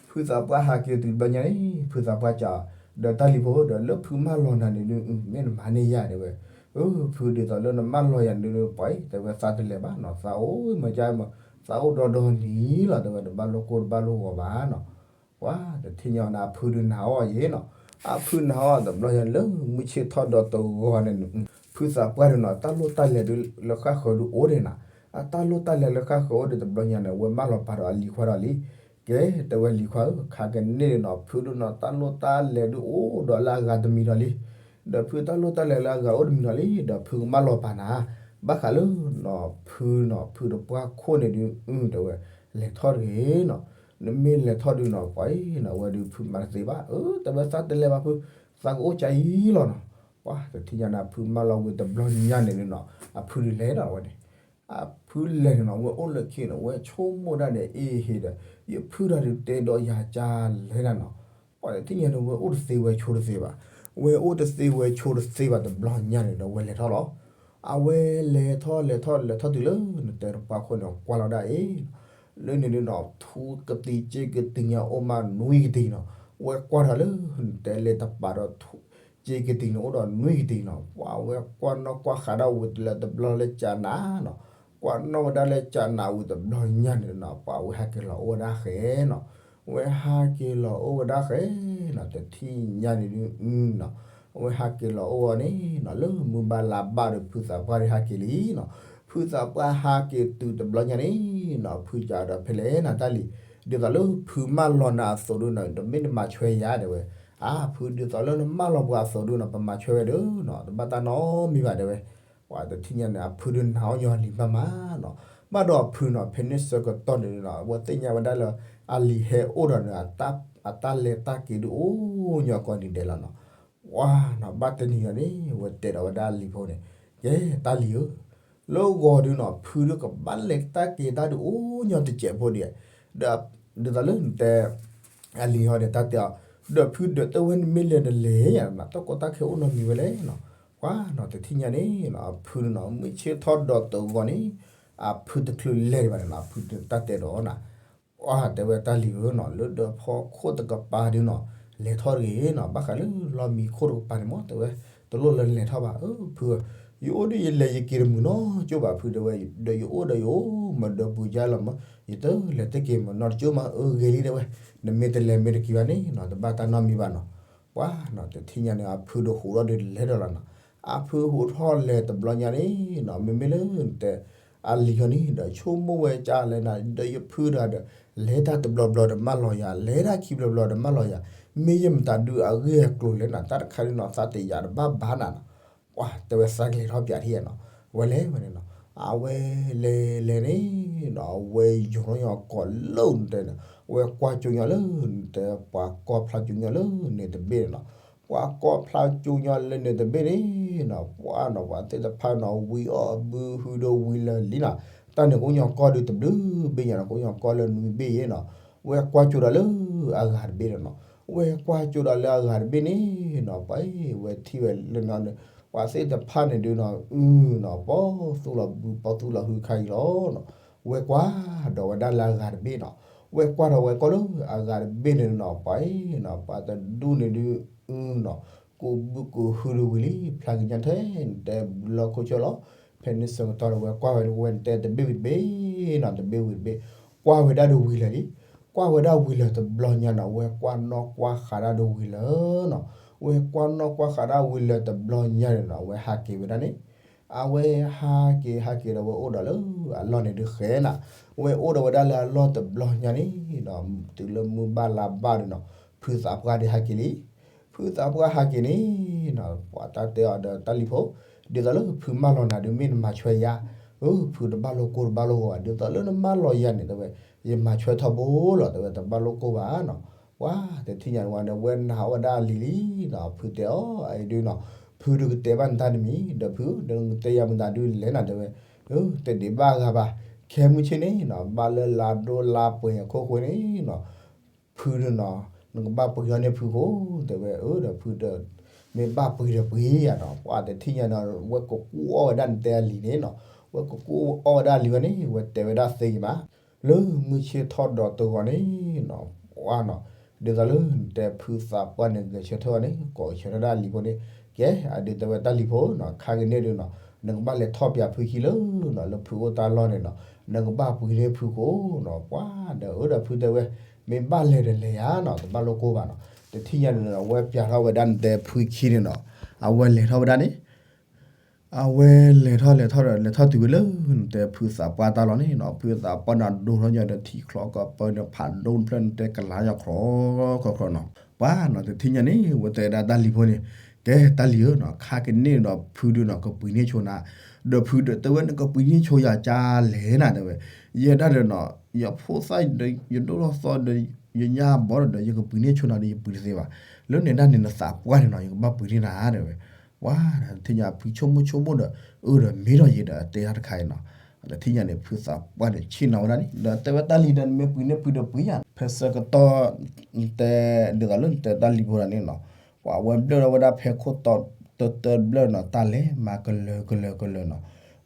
ဖုသးပှၢ်ဟးက့ၤတုၤတဘျီညါန့ၣ် ဖုသးပှၢ်စံး, ဒီးတၢ်လံၤဖိဒီး လၢဖုမၢလီၤနၤန့ၣ်ဒုး မ့ၢ်နမၤန့ၢ်ယၤဒဲဝဲ, အၢ ဖုဒ်သိးလၢနမၢလီၤယၤန့ၣ်ဒုး ပှၤတဲဝဲသးတလဲၤဘၣ်နီၤ, သးအိၣ်မၤကမၤ, သးအိၣ်ဒီဒီနံၤလီၤ တဲဝဲ တဘၣ်လိၣ်ကိၢ်တဘၣ်လိၣ်ဂီၤဘၣ်နီၤ, ပှၤတထံၣ်ညါန့ၣ် အဖုဒုးနာ်အီၤယ့ၣ်နီၤ, အဖုနာ်အီၤတဘျီညါလၢမုၢ်ဆ့ၣ်ထီၣ်ဒီးတဂီၤန့ၣ်, ဖုသးပှၢ်ဒုးနီၤ တၢ်လိၣ်တၢ်လဲၤဒုးလၢဃၣ်ဃၢၤဒုးအိၣ်ဒံးနၤ, အတၢ်လိၣ်တၢ်လဲၤလၢဃၣ်ဃၢၤအိၣ်ဒံးတဘျီညါန့ၣ် ဝဲမၢလီၤပာ်ဒီးအလံၤခွါဒီးလံ, ကဲ တဲဝဲလံၤခွါဧၢ ခါကန့ၣ်ဒုးနီၤ ဖုဒုးနီၤ တၢ်လိၣ်တၢ်လဲၤဒုးအိၣ်ဒီးလၢအဂၤတမံၤဒီးလံ, ဒီးဖုတၢ်လိၣ်တၢ်လဲၤလၢအဂၤအိၣ်တမံၤဒီးလံ, ဒီးဖုကမၢလီၤပာ်နၤ, ဘၣ်ဃးလၢနီၤ ဖုနီၤ ဖုတပှၢ်ခိၣ်န့ၣ်ဒုး အၢ တဲဝဲ, လဲၤထီၣ်တဂ့ၤနီၤ, နမ့ၢ်လဲၤထီၣ်ဒုးနီၤ ပှၤအံၤနီၤ ဝဲဒုးဖုမၤတသ့ဘၣ်, အၢ တဲဝဲသးတလဲၤဘၣ်ဖု, သးကအိၣ်ကၢ်အံၤလီၤနီၤ, ပှၤတထံၣ်ညါန့ၣ် အဖုမၢလီၤဝံၤတဘျီညါန့ၣ်ဒုးနီၤ အဖုဒုးလဲၤဒီးဝဲန့ၣ် အဖုလဲၤန့ၣ်နီၤ ဝဲအိၣ်လၢခံန့ၣ် ဝဲဆိကမိၣ်ဒၣ်န့ၣ် အ့ဟ့ဒီး ယဖုတၢ်ဒုးတဲဒီးယၤကၢ်လဲၤဒၣ်နီၤ, ပှၤတထံၣ်ညါန့ၣ် ဝဲအိၣ်တသ့ဝဲဆိတသ့ဘၣ်, ဝဲအိၣ်တသ့ဝဲဆိတသ့ဘၣ်တဘျီညါန့ၣ်ဒီး ဝဲလဲၤထီၣ်လီၤ, အဝဲလဲၤထီၣ်လဲၤထီၣ်လဲၤထီၣ်တုၤလၢ နတဲတပှၢ်ခိၣ်န့ၣ် ကွၢ်လီၤဒၣ်အ့ၣ် လၢန့ၣ်ဒုးနီၤ ထူကတံၤစ့ကတံၤညါအိၣ်မးနွံကတံၤနီၤ, ဝဲကွၢ်ထီၣ်လၢ နတဲလဲၤတပာ်ဒီး စ့ကတံၤန့ၣ် အိၣ်ဒီးနွံကတံၤနီၤ, ပှၤဝဲကွၢ်နီၣ်ကွၢ်ဃးဒၣ်ဝံၤတလၢတဘျီလၢကၢ်နးနီၤ, ကွၢ်နီၣ်ဝဲဒၣ်လၢကၢ်နးဝံၤတဘျီညါန့ၣ်နီၤ ပှၤဝဲဟဲက့ၤလီၤအိၣ်ဝဲဒၣ်ဃဲနီၤ, ဝဲဟဲက့ၤလီၤအိၣ်ဝဲဒၣ်ဃဲနီၤ တထံၣ်ညါန့ၣ်ဒုးနီၤ, အဝဲဟဲက့ၤလီၤအိၣ်ဝဲန့ၣ်နီၤ လၢမုၢ်ဘၣ်လါဘၣ်ဒီး ဖုသးပှၢ်ဒုးဟဲက့ၤလံနီၤ, ဖုသးပှၢ်ဟဲက့ၤတုၤတဘျီညါန့ၣ်နီၤ ဖုကၢ်ဒီးဖဲလဲၣ်နၤတၢ်လံၤ, ဒ်သိးလၢဖုမၢလီၤနၤအသိးဒုးနီၤ တမ့ၢ်နမၤဆွဲယၤဒဲဝဲ, အါ ဖုဒ်သိးလၢနမၢလီၤပှၤအသိးဒုးနီၤ ပမၤဆွဲဝဲဒုးနီၤ တဘၣ်တၢ်နီတမံၤဘၣ်ဒဲဝဲ, ပှၤတထံၣ်ညါန့ၣ် အဖုဒုးနာ်အီၤညီလံၤမးမးနီၤ, ဘၣ်ဒီးအဖုနီၤ ဖဲန့ၣ်ဆၢကတီၢ်န့ၣ်နီၤ အဝဲသ့ၣ်ညါဝဲဒၣ်လၢ အလံၤဟဲအိၣ်ဒီးန့ၣ် အတၢ်လဲၤတၢ်က့ၤဒုးအိၣ်ညီကိးနံၤဒဲးလီၤနီၤ, ပှၤနီၤ ဘၣ်တနံၤအံၤန့ၣ် ဝဲတဲဒီးဝဲဒၣ်အလံၤဖိန့ၣ်, ကဲတၢ်လံၤဧၢ, လၢဂီၤဒုးနီၤ ဖုဒုးကဘၣ်လဲၤတၢ်က့ၤတၢ်ဒုးအိၣ်ညီတစဲးဖိဒံး, ဒီး ဒ်သိးလၢနတဲ အလံၤဟီဒီးတၢ်တဲအီၤ, ဒီးဖုဒီးတဲဝဲနမ့ၢ်လဲၤတလဲၤယၤနီၤ တၢ်ကီတၢ်ခဲအိၣ်နီတမံၤဝဲလဲၣ်နီၤ, ပှၤနီၤ တထံၣ်ညါန့ၣ်နီၤ အဖုန့ၣ်နီၤ မုၢ်ဆ့ၣ်ထီၣ်ဒီးတဂီၤန့ၣ် အဖုတချုးလဲၤဒံးဘၣ်န့ၣ်နီၤ အဖုတၢ်တဲဒီးနၤ ပှၤတဲဝဲတၢ်လံၤဧၢနီၤ လၢဒီးဖီခိၣ်တကပၤဒုးနီၤ လဲၤထီၣ်တဂ့ၤနီၤ ဘၣ်ဃးလၢလီၢ်မံခိၣ်တကပၤန့ၣ်မ့ၢ် တဲဝဲ တလိၣ်လၢလဲၤထီၣ်ဘၣ် အၢ ဖုဧၢ, ယအိၣ်ဒီးယလဲၤယက့ၤတမုာ်နီတကၠိၢ်ဘၣ်ဖုတဲဝဲ ဒီးယအိၣ်ဒီးယအိၣ်မၤဒီပူၤယါလီၤမး ယတလဲၤတက့ၤမၤနီတကၠိၢ်မး အၢ ဂ့ၤလံတဲဝဲ, နမ့ၢ်တလဲၤမ့ၢ်တက့ၤဘၣ်န့ၣ်နီၤ တဘၣ်တၢ်နီတမံၤဘၣ်နီၤ, ပှၤနီၤ တထံၣ်ညါန့ၣ် အဖုဒီးဟူးထီၣ်ဒုးလဲၤဒီးလီၤနီၤ, အဖုဟူးထီၣ်လဲၤတဘျီညါန့ၣ်နီၤ မ့မ့ၢ်လၢနတဲ အလံၤဟီန့ၣ်ဒီး ဆိကမိၣ်ဝဲကလဲၣ်နၤ ဒီးယဖုတဂၤဒီး လဲၤတၢ်တဘျီဘျီဒီးမၢလီၤယၤ, လဲၤတၢ်ခံဘျီဘျီဒီးမၢလီၤယၤ, မ့ၢ်ယမတၤဒုးအဂ့ၢ်အကျိၤလဲၣ်နၤ, တၢ်တခါဒုးနီၤ သးတယာ်တဘၣ်ဘၣ်နၤနီၤ, ပှၤတဲဝဲသးကလဲၤထီၣ်ပၠးထံၣ်နီၤ, ဝဲလဲၤဝဲန့ၣ်နီၤ, အဝဲလဲၤလဲၤန့ၣ်နီၤ အဝဲယိၤထီၣ်ညီကိးလၢနတဲန့ၣ်, ဝဲကွၢ်ကၠိညီလၢနတဲ ပှၤကီၢ်ဖျါကၠိညီလၢန့ၣ်တဘ့ၣ်န့ၣ်နီၤ, ပှၤကီၢ်ဖျါကၠိညီလၢန့ၣ်တဘ့ၣ်န့ၣ်နီၤ, ပှၤနီၤ ပှၤသ့ၣ်တဖၣ်နီၤ ဝံၤအီၣ်ဘုဟုဒီးဝံၤလၢာ်လံနီၤ, တၢ်န့ၣ်ကအိၣ်ညီကီၢ်ဒုးတဘျုးဘ့ၣ်ညါနီၤ, ကအိၣ်ညီကီၢ်လၢနွံဘ့ၣ်ယဲနီၤ, ဝဲကွၢ်ကၠိဒီးလၢအဂၤတဘ့ၣ်န့ၣ်နီၤ, ဝဲကွၢ်ကၠိဒီးလၢအဂၤတဘ့ၣ်န့ၣ်နီၤ, ပှၤဝဲထံၣ်ဝဲလၢနီၤန့ၣ် ပှၤသ့ၣ်တဖၣ်န့ၣ်ဒုးနီၤ အုနီၤ ပီၣ်သူၣ်လီၤဘု ပီၣ်သူၣ်လီၤဟုခါအံၤလီၤနီၤ, ဝဲကွၢ်ဒီးဝဲဒၣ်လၢအဂၤတဘ့ၣ်နီၤ, ဝဲကွၢ်ဒီးဝဲကီၢ်လၢအဂၤတဘ့ၣ်န့ၣ်နီၤ, ပှၤအံၤနီၤ ပှၤတဒူၣ်န့ၣ်ဒုး အုနီၤ ကိးဘုကိးဟုဒုးဝံၤလံ ဖျါက့ၤညါထဲန့ၣ် တဲဘျီခိၣ်ဆၢလီၤ, ဖဲန့ၣ်ဆၢကတီၢ်ဒီးဝဲကွၢ်ဝဲဝဲန့ၣ်တဲတဘ့ၣ်ဝံၤတဘ့ၣ်နီၤ, တဘ့ၣ်ဝံၤတဘ့ၣ်, ကွၢ်ဝဲဒၣ်ဒုးဝံၤလၢာ်လံ, ကွၢ်ဝဲဒၣ်ဝံၤလၢာ်တဘျီညါနီၤ ဝဲကွၢ်နီၣ်ကွၢ်ဃးဒၣ်ဒုးဝံၤလၢာ်နီၤ, ဝဲကွၢ်နီၣ်ကွၢ်ဃးဒၣ်ဝံၤလၢာ်တဘျီညါန့ၣ်နီၤ အဝဲဟးက့ၤဝဲဒၣ်န့ၣ် အဝဲဟးက့ၤဟးက့ၤဒီးဝဲအိၣ်ဒီးလၢအလီၢ်န့ၣ်ဒုးဃဲနၤ, ဝဲအိၣ်ဒီးဝဲဒၣ်လၢအလီၢ်တဘျီညါန့ၣ်နီၤ, တုၤလၢမုၢ်ဘၣ်လါဘၣ်ဒီးနီၤ ဖုသးပှၢ်ဒုးဟးက့ၤလံ, ဖုသးပှၢ်ဟးက့ၤန့ၣ်နီၤ ပှၤတၢ်တဲအီၤဒီးတၢ်လံၤဖိ, ဒ်သိးလၢဖုမၢလီၤနၤဒုးမ့ၢ်နမၤဆွဲယၤ, အၢ ဖုတဘၣ်လိၣ်ကိၢ်တဘၣ်လိၣ်ဂီၤဘၣ်, ဒ်သိးလၢနမၢလီၤယၤန့ၣ် တဲဝဲ ယမၤဆွဲထီဘိလီၤ တဲဝဲ တဘၣ်လိၣ်ကိၢ်ဘၣ်နီၤ, ပှၤတထံၣ်ညါန့ၣ်ဝဲန့ၣ် ဝဲနာ်အီၣ်ဝဲဒၣ်အလံၤလံနီၤ, ဖုတဲအီၤအံၤဒုးနီၤ, ဖုဒုးကတဲဘၣ်နတၢ်တမံၤ ဒီးဖု ဒီးနကတဲယၤမတၤဒုးလဲၣ်နၤ တဲဝဲ, အၢ တဒံးဘၣ်အဂၤဘၣ်, ခဲမုၢ်ဆ့ၣ်န့ၣ်နီၤ ဘၣ်လၢလါဒိၣ်လါပှဲၤအခိၣ်ဃိန့ၣ်နီၤ ဖုဒုးနီၤ နကဘၣ်ပှ့ၤထီၣ်န့ၢ်ဖုဃိ တဲဝဲ, အၢ ဒီးဖုဒီး မ့ၢ်ဘၣ်ပှ့ၤဒီးပှ့ၤယၤနီၤ, ပှၤတထံၣ်ညါနီၤ ဝဲကကူၣ်အီၣ်ဝဲဒၣ်နတဲအလံၤန့ၣ်နီၤ, ဝဲကကူၣ်အီၣ်ဝဲဒၣ်အလံၤဝဲန့ၣ် ဝဲတဲဝဲဒၣ်သ့ယမး, လၢမုၢ်ဆ့ၣ်ထီၣ်ဒီးတဂီၤန့ၣ်နီၤ ပှၤနီၤ ဒ်သိးလၢနတဲဖုသးပှၢ်န့ၣ် ဂဲၤဆၢထၢၣ်အီၤန့ၣ် ကိးဆၢထၢၣ်ဒၣ်လံၤဖိန့ၣ်, ကဲ အဒုးတဲဝဲတၢ်လံၤဖိနီၤ ခါကန့ၣ်ဒုးနီၤ နကဘၣ်လဲၤထီၣ်ပၠးဖုခံလၢနီၤ လၢဖုအိၣ်တၢ်လီၢ်န့ၣ်နီၤ နကဘၣ်ပှ့ၤန့ၢ်ဖုဃိနီၤ, ပှၤဒီးအၢဒီးဖုတဲဝဲ မ့ၢ်ဘၣ်လဲၤဒီးလဲၤယၤနီၤ တဘၣ်လိၣ်ကိၢ်ဘၣ်နီၤ, တထံၣ်ညါန့ၣ်နီၤ အဝဲပၠးထီၣ်ဝဲဒၣ်နတဲဖုခံန့ၣ်နီၤ အဝဲလဲၤထီၣ်ဝဲဒၣ်န့ၣ် အဝဲလဲၤထီၣ်လဲၤထီၣ်ဒီး လဲၤထီၣ်တုၤဝဲလၢနတဲဖုသးပှၢ်တၢ်လီၢ်န့ၣ်နီၤ ဖုသးပှၢ်န့ၣ်ဒိၣ်ထီၣ်ညီဒီးထံချီကပၢန့ၣ် ဖးဒိၣ်တဖျၢၣ်န့ၣ်တဲကလၤညီချီချီချီနီၤ, ပှၤနီၤ တထံၣ်ညါန့ၣ် ဝဲတဲဝဲဒၣ်တၢ်လံၤဖိန့ၣ်, ကဲတၢ်လံၤဧၢနီၤ ခါကန့ၣ်ဒီးဖုဒုးနီၤ ကပှ့ၤန့ၢ်ဆိနၤ, ဒီးဖုဒီးတဲဝဲ နကပှ့ၤန့ၢ်ဆိယၤကလဲၣ်နၤ တဲဝဲ, ယဲဒၣ်ဒီးနီၤ ယဖိသၣ်ဒီး ယဒိၣ်ထီၣ်သီဒီး ယညါဘီဒီး ယကပှ့ၤန့ၢ်ဆိနၤဒီး ယပှ့ၤတသ့ဘၣ်, လၢနဒၣ်န့ၣ်နသးပှၢ်န့ၣ်နီၤ ယကဘၣ်ပှ့ၤန့ၢ်နၤ တဲဝဲ ပှၤတထံၣ်ညါဖုဆိကမိၣ်ဆိကမိၣ်ဒီး အၢဒီးမ့ၢ်ထီၣ်ယဲဒီးတဲတၢ်တခါအံၤနီၤ, တထံၣ်ညါန့ၣ် ဖုသးပှၢ်န့ၣ်ဆ့ၣ်နီၤဝဲဒၣ်န့ၣ် ဒီးတဲဝဲတၢ်လံၤဒီး နမ့ၢ်ပှ့ၤန့ၢ်ဖုဒီးပှ့ၤယၤ, ဖဲဆၢကတီၢ် တဲဒ်သိးလၢနတဲတၢ်လံၤဖိဒၣ်န့ၣ်နီၤ, ပှၤဝဲဘျၢထီၣ်ဝဲဒၣ်ဖဲခိၣ်တီတၢတၢဘျၢၣ်နီၤ တၢ်လဲၤမၤကလၢၤကလၢၤကလၢၤနီၤ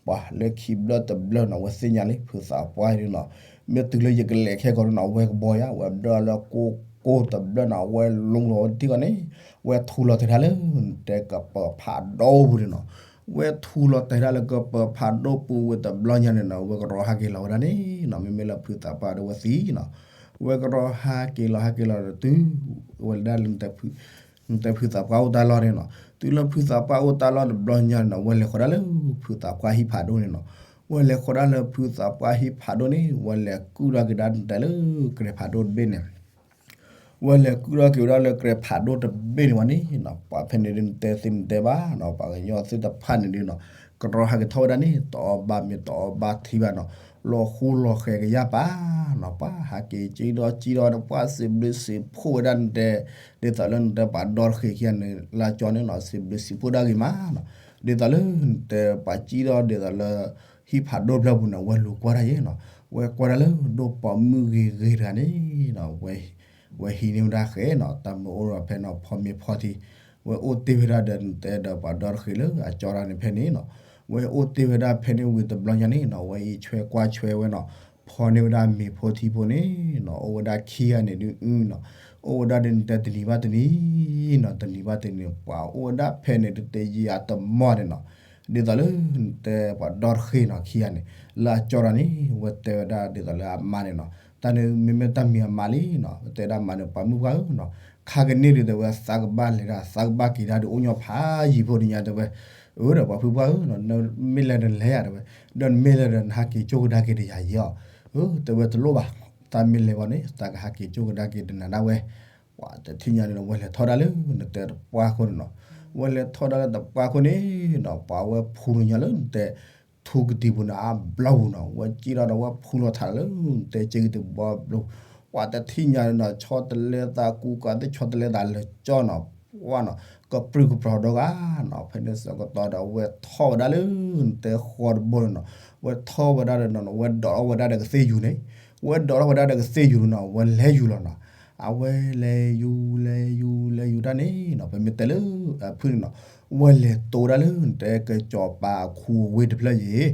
ပှၤလၢခံဘျၢၣ်တဘျၢၣ်နီၤ ဝဲသ့ၣ်ညါလံ ဖုသးပှၢ်ဒုးနီၤ, မ့ၢ်တုၤလၢယကလဲၤခဲကီးနီၤ ဝဲကဘီယၤ ဝဲဘျၢၣ်လၢကိၢ်ကိၢ်တဘျၢၣ်နီၤ ဝဲလူလီၤဝဲတထံၣ်ကီးန့ၣ်, ဝဲထူလီၤတဲာ်ဒၣ်လၢ နတဲကပၢၤဖးဒိၣ်ပူၤန့ၣ်နီၤ, ဝဲထူလီၤတဲာ်ဒၣ်လၢကပၢၤဖးဒိၣ်ပူၤဝံၤတဘျီညါန့ၣ်နီၤ ဝဲကရီဟးက့ၤလီၤဝဲဒၣ်န့ၣ်နီၤ, မ့မ့ၢ်လၢဖုသးပှၢ်ဒီးဝဲသံနီၤ, ဝဲကရီဟးက့ၤလီၤဟးက့ၤလီၤဒီးတုၤ ဝဲလဲၤဒၣ်လၢ နတဲဖုသးပှၢ်အိၣ်တၢ်လီၢ်န့ၣ်နီၤ, တုၤလၢဖုသးပှၢ်အိၣ်တၢ်လီၢ်တဘျီညါန့ၣ်နီၤ ဝဲလဲၤဃီၤဒၣ်လၢဖုသးပှၢ်ဟံၣ်ဖးဒိၣ်န့ၣ်နီၤ, ဝဲလဲၤဃီၤဒၣ်လၢဖုသးပှၢ်ဟံၣ်ဖးဒိၣ်န့ၣ် ဝဲလဲၤကုၢ်ထီၣ်က့ၤဒၣ်နတဲလၢကြဲၤဖးဒိၣ်တဘ့ၣ်န့ၣ် ဝဲလဲၤကုၢ်ထီၣ်က့ၤဝဲဒၣ်လၢကြဲၤဖးဒိၣ်တဘ့ၣ်န့ၣ်ဝဲန့ၣ်နီၤ, ပှၤဖဲန့ၣ်ဒုးနတဲသ့မတဲဘၣ်နီၤ, ပှၤကညီသ့ၣ်တဖၣ်န့ၣ်ဒုးနီၤ, ကရီဟးက့ၤထီၣ်ဝဲဒၣ်န့ၣ် တအီၣ်ဘၣ်မ့ၤတအီၣ်ဘၣ်ထံဘၣ်နီၤ, လီၤဃူလီၤဃဲၤကယၢ်ပၢ်နီၤ, ပှၤဟးက့ၤကံဒီကံဒီဒီး ပှၤစံးဘျုးစံးဖှိၣ်ဝဲဒၣ်နတဲ, ဒ်သိးလၢနတဲပှၤဒီတဃ့ၢ်ခံဂၤန့ၣ် လၢကၠီန့ၣ်နီၤ စံးဘျုးစံးဖှိၣ်ဒၣ်ဂ့ၤမးနီၤ, ဒ်သိးလၢနတဲပှၤကံဒီဒ်သိးလၢ ဟံၣ်ဖးဒိၣ်ဖျၢၣ်ပူၤန့ၣ် ဝဲလူၤကွၢ်တၢ်ယဲနီၤ, ဝဲကွၢ်တၢ်လၢဒိၣ်ပိာ်မုၣ်ဂ့ၤဂ့ၤတဂၤန့ၣ်နီၤ, ဝဲဟံးန့ၢ်ဝဲဒၣ်ဃဲနီၤ, တၢ်မ့ၢ်အိၣ်ဒီးဖဲနီၤ ဖီမ့ၤဖီထံ, ဝဲအိၣ်တ့ၢ်ဝဲဒၣ်ဒီးနတဲဒီးပှၤဒီတဃ့ၢ်လၢအကၠီတၢ်န့ၣ်ဖဲန့ၣ်နီၤ, ဝဲအိၣ်တ့ၢ်ဝဲဒၣ်ဖဲန့ၣ်ဝံၤတဘျီညါန့ၣ်နီၤ, ဝဲအံးဆွဲကွၢ်ဆွဲဝဲနီၤ, ဖီန့ၢ်ဝဲဒၣ်မ့ၤဖိထံဖိန့ၣ်နီၤ, အိၣ်ဝဲဒၣ်ခံဂၤန့ၣ်ဒုးနီၤ, အိၣ်ဝဲဒၣ်ဒ်နတဲတနံၤဘၣ်တနံၤနီၤ, တနံၤဘၣ်တနံၤ ပှၤအိၣ်ဝဲဒၣ်ဖဲန့ၣ် တတဲယံာ်အတမီၢ်န့ၣ်နီၤ, ဒ်သိးလၢနတဲပှၤဒီတဃ့ၢ်နီၤ ခံဂၤန့ၣ်, လၢအကၠီတၢ်န့ၣ် ဝဲတဲဝဲဒၣ်ဒ်သိးလၢအမါန့ၣ်နီၤ, တၢ်န့ၣ်မ့မ့ၢ်တၢ်မံၤအမါလံနီၤ, ဝဲတဲဒၣ်မါန့ၣ် ပှၤမုၣ်ပှၢ်ဧၢနီၤ, ခါကန့ၣ်ဒုးတဲဝဲသးကဘၣ်လဲၤတၢ် သးကဘၣ်က့ၤတၢ်ဒုးအိၣ်ညီဖးယံၤဖိဒ်ညါတဲဝဲ, အၢ ဒီးပှၤဖုပှၢ်ဧၢ, မ့ၢ်လဲၤဒီးလဲၤယၤတဲဝဲ, ဒီးနမ့ၢ်လဲၤဒီးနဟးက့ၤကၠိကဒါက့ၤဒီးယၤယဲအီၤ, အၢ တဲဝဲတလိၣ်ဘၣ်, တၢ်မ့ၢ်လဲၤဘၣ်န့ၣ် တၢ်ကဟးက့ၤကၠိကဒါက့ၤဒီးနၤဒၣ်ဝဲ, ပှၤတထံၣ်ညါန့ၣ်ဒီး ဝဲလဲၤထီၣ်ဒၣ်လၢနတဲတပှၢ်ခိၣ်န့ၣ်နီၤ, ဝဲလဲၤထီၣ်ဒၣ်လၢတပှၢ်ခိၣ်န့ၣ်နီၤ ပှၤဝဲဖူနုာ်ညါလၢနတဲ ထူကတံၤပူၤန့ၣ် အဘျီပူၤနီၤ, ဝဲစံၣ်ထီၣ်ဒီးဝဲဖူလီၤထးလၢနတဲကၠ့ကတံၤပူၤဘျီ, ပှၤတထံၣ်ညါန့ၣ်နီၤ ဆီတလဲသးကူကၤသ့ၣ် ဆီတလဲသးလၢကၠီနီၤ, ပှၢ်နီၤ ကပြုၢ်ကပြီၤဒီဂၤနီၤ, ဖဲန့ၣ်ဆၢကတီၢ်ဒီး ဝဲထီၣ်ဝဲဒၣ်လၢနတဲဃီတဘိန့ၣ်နီၤ, ဝဲထီၣ်ဝဲဒၣ်ဒီးနီၤ ဝဲဒိးထီၣ်ဝဲဒၣ်ဒီးကသ့ၣ်ယူၤန့ၣ်, ဝဲဒိးထီၣ်ဝဲဒၣ်ဒီးကသ့ၣ်ယူၤန့ၣ်နီၤ ဝဲလဲၤယူၤလီၤနီၤ, အဝဲလဲၤယူၤ လဲၤယူၤ လဲၤယူၤတၢ်န့ၣ်နီၤ ပမ့ၢ်တဲလၢအဖုၣ်န့ၣ်နီၤ, ဝဲလဲၤတိဝဲဒၣ်လၢနတဲကစီၤပၤအခူအဝ့ၢ်တဖျၢၣ်ယဲၢ်,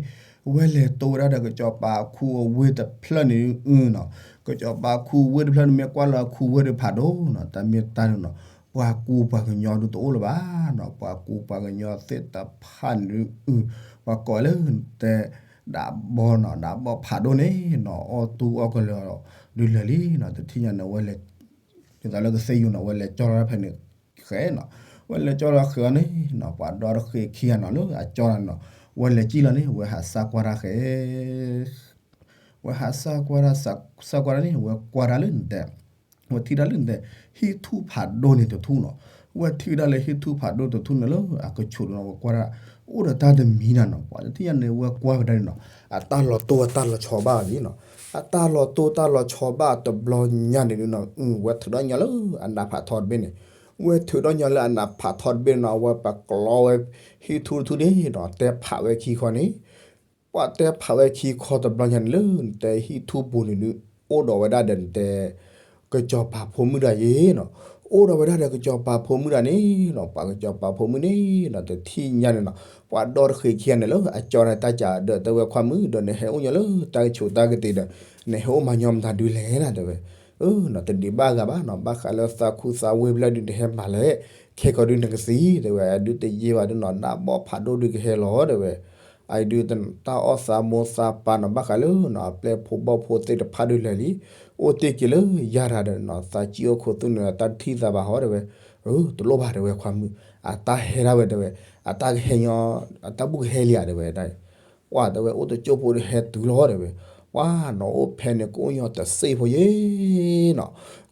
ဝဲလဲၤတိဝဲဒၣ်ဒီးကစီၤပၤအခူအဝ့ၢ်တဖျၢၣ်န့ၣ်နီၤ, ကစီၤပၤအခူအဝ့ၢ်တဖျၢၣ်န့ၣ် မ့ၢ်ကွၢ်လၢအခူအဝ့ၢ်ဒုးဖးဒိၣ်နီၤ, တၢ်မ့ၢ်တၢ်န့ၣ်နီၤ, ပှၤကူပှၤကညီဒုးတအိၣ်လၢၤဘၣ်နီၤ, ပှၤကူပှၤကညီသ့ၣ်တဖၣ်န့ၣ်ဒုး ပှၤကိးလၢနတဲ ဒးဘီနီၤ, ဒးဘီဖးဒိၣ်န့ၣ်နီၤ အီၣ်တူၢ်အီၣ်ကလၢာ်ဒုးလၢာ်လံနီၤ, တထံၣ်ညါန့ၣ် ဝဲလဲၤ ဒ်သိးလၢကသ့ၣ်ယူၤနီၤ ဝဲလဲၤကၠီလီၤဖဲန့ၣ်ဃဲနီၤ, ဝဲလဲၤကၠီလီၤဃဲအီၤန့ၣ်နီၤ ပှၤဒီတဃ့ခံဂၤနီၤ လၢအကၠီန့ၣ်နီၤ, ဝဲလဲၤကၠံၣ်လီၤန့ၣ် ဝဲဟးစၢ်ကွၢ်တၢ်ဃဲ ဝဲဟးစၢ်ကွၢ်တၢ် စၢ်ကွၢ်တၢ်န့ၣ် ဝဲကွၢ်တၢ်လၢနတဲ ဝဲထံၣ်တၢ်လၢနတဲ ဟံၣ်ထူၣ်ဖးဒိၣ်န့ၣ်တထူၣ်နီၤ, ဝဲထံၣ်ဝဲဒၣ်လၢဟံၣ်ထူၣ်ဖးဒိၣ်တထူၣ်န့ၣ်လၢအကဆိးဒီးနီၤ ဝဲကွၢ်တၢ် အိၣ်ဒီးတၢ်တမံၤနၤနီၤ, ပှၤတထံၣ်ညါန့ၣ် ဝဲကွၢ်ဝဲဒၣ်န့ၣ်နီၤ အတၢ်လီၤတိၢ်အတၢ်လီၤဆီဘၣ်လံနီၤ, အတၢ်လီၤတိၢ်တၢ်လီၤဆီဘၣ်တဘျီညါန့ၣ်ဒုးနီၤ ဝဲထုးထီၣ်ညီလၢအနးဖးထီတဘ့ၣ်န့ၣ်, ဝဲထုးထီၣ်ညီလၢအနးဖးထီတဘ့ၣ်န့ၣ်နီၤ အဝဲပကျီဝဲ ဟံၣ်ထူၣ်တထူၣ်န့ၣ်နီၤ တဲဖးဝဲခံခီန့ၣ် ပှၤတဲဖးဝဲခံခီတဘျီညါန့ၣ်လၢနတဲဟံၣ်ထူၣ်ပူၤန့ၣ်ဒုး အိၣ်ဒီးဝဲဒၣ်ဒီးနတဲ ကစီၤပၤဖိမုၣ်တဂၤယဲၢ်နီၤ, အိၣ်ဒီးဝဲဒၣ်ဒီးကစီၤပၤဖိမုၣ်တဂၤန့ၣ်နီၤ, ပှၤကစီၤပၤဖိမုၣ်န့ၣ်နီၤ တထံၣ်ညါန့ၣ်နီၤ ပှၤဒီတဃ့ခံဂၤန့ၣ်လၢအကၠီန့ၣ် တၢ်ကးဒီးတဲဝဲခွါမုၣ်ဒီး နဟဲအိၣ်ညီလၢတၢ်ကဆိးတၢ်ကတ့ၤဒီး နဟဲအိၣ်မၤညီမတၤဒုးလဲၣ်နၤတဲဝဲ, နီၤ တဒံးဘၣ်ဂၤဘၣ်နီၤ ဘၣ်ဃးလၢသးခူသးဝ့ၢ်ဖျၢၣ်ဒုးနဟဲမၤလဲၣ်, ခဲကီးဒုးနကသံတဲဝဲ အဒုးတယံာ်ဘၣ်ဒုးနီၤ နးဘီဖးဒိၣ်ဒုးကဟဲလီၤတဲဝဲ အဒုးတၢ်အီၣ်သးမိၢ်သးပၢ်နီၤ ဘၣ်ဃးလၢနီၤ အပျဲၢ်ဖိဘီၣ်ဖိသ့ၣ်တဖၣ်ဒုးလဲၤလံ, အိၣ်တ့ၢ်က့ၤလၢယၤတဂၤဒီးနီၤ သးကံၣ်အိၣ်ခိးသူၣ်န့ၣ် တၢ်တထံၣ်သးဘၣ်ဟီတဲဝဲ, တလိၣ်ဘၣ်တဲဝဲခွါမုၣ် အတၢ်ဟဲဒၣ်ဝဲတဲဝဲ, အတၢ်ကဟဲညီ အတၢ်ဘူၣ်ကဟဲလံဧါတဲဝဲ, ပှၤတဲဝဲအိၣ်တကၠိၢ်ဖိဒီးဟဲတုၤလီၤတဲဝဲ, ပှၤနီၤအိၣ်ဖဲန့ၣ် ကအိၣ်ညီတစ့ၢ်ဖိယဲၢ်နီၤ,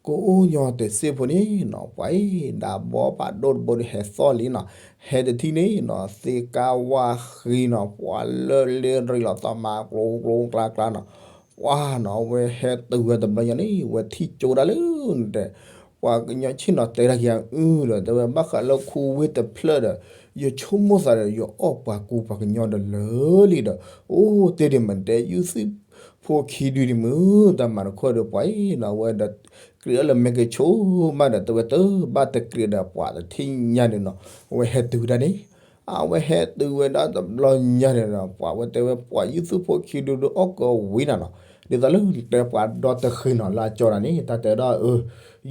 ကအိၣ်ညီတစ့ၢ်ဖိန့ၣ်နီၤ ပှၤအံၤ ဒးဘီဖးဒိၣ်တဘိဒီးဟဲသီၣ်လံနီၤ, ဟဲတထံၣ်န့ၣ်နီၤ သ့ကါဝါဃံနီၤ ပှၤလၢလ့ရံးလီၤသီၣ်မၤကျိၤကျိၤကျါကျါနီၤ, ပှၤနီၤ အဝဲဟဲတုၤဝဲတဘျီညါန့ၣ် ဝဲထံၣ်ကၠိဒၣ်လၢနတဲ ပှၤကညီဆ့ၣ်နီၤတဲတၢ်က့ၤအအုဒီး တဲဝဲဘၣ်ဃးလၢခူဝ့ၢ်တဖျၢၣ်ဒီး ယဆိကမိၣ်သးဒီး ယအီၣ်ပှၤကူပှၤကညီဒီးလၢာ်လံဒီး အိၣ်တ့ၢ်ဒံးမ့ၢ်တဲ ယုၢ်သုးဖိခံဒုဒံးမုၢ် တၢ်မၤတခီဒီး ပှၤအံၤနီၤ အဝဲဒီး ကြၢးလၢမဲာ်ကဆိးမးဒီး တဲဝဲတဘၣ်တကြၢးဒီး ပှၤတထံၣ်ညါန့ၣ်နီၤ အဝဲဟဲတုၤဝဲဒၣ်န့ၣ် အဝဲဟဲတုၤဝဲဒၣ်တဘျီညါန့ၣ်ဒီး ပှၤဝဲတဲဝဲ ပှၤယုၢ်သုးဖိခံဒုဒုးအီၣ်ကဝံၤနၤနီၤ, ဒ်သိးလၢတဲပှၤဒီတဃ့နီၤ လၢအကၠီနၤန့ၣ် တၢ်တဲဒၣ်အၢ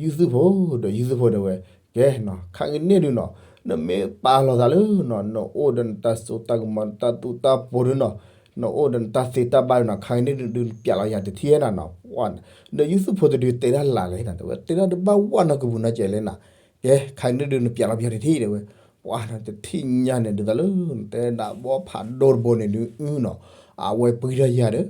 ယုၢ်သုးဖိဒီး ယုၢ်သုးဖိတဲဝဲ, ကဲနီၤ ခါကန့ၣ်ဒုးနီၤ နမ့ၢ်ပာ်လီၤသးလၢနီၤ နအိၣ်ဒီးနတၢ်စိတၢ်ကမီၤ နတၢ်သူတၢ်ပီၤဒုးနီၤ နအိၣ်ဒီးနတၢ်သ့တၢ်ဘၣ်ဒုးနီၤ ခါကန့ၣ်ဒုး ဒုးနပျးလီၤယၤတထံၣ်နၤနီၤ, ဒီးယုၢ်သုးဖိတဒုးတဲဒၣ်လၢ်လဲၣ် တဲဝဲတဲဒၣ်တဘၣ်ဝဲနီၤကပူၤနီၤကဲးလဲၣ်နၤ, ကဲ ခါကန့ၣ်ဒုးနပျးလီၤပယီၤတထံၣ်တဲဝဲ, ပှၤနီၤ တထံၣ်ညါန့ၣ် ဒ်သိးလၢ တဲဒးဘီဖးဒိၣ်တဘိန့ၣ်ဒုးနီၤ, အဝဲပှံထီၣ်ယၤဒီး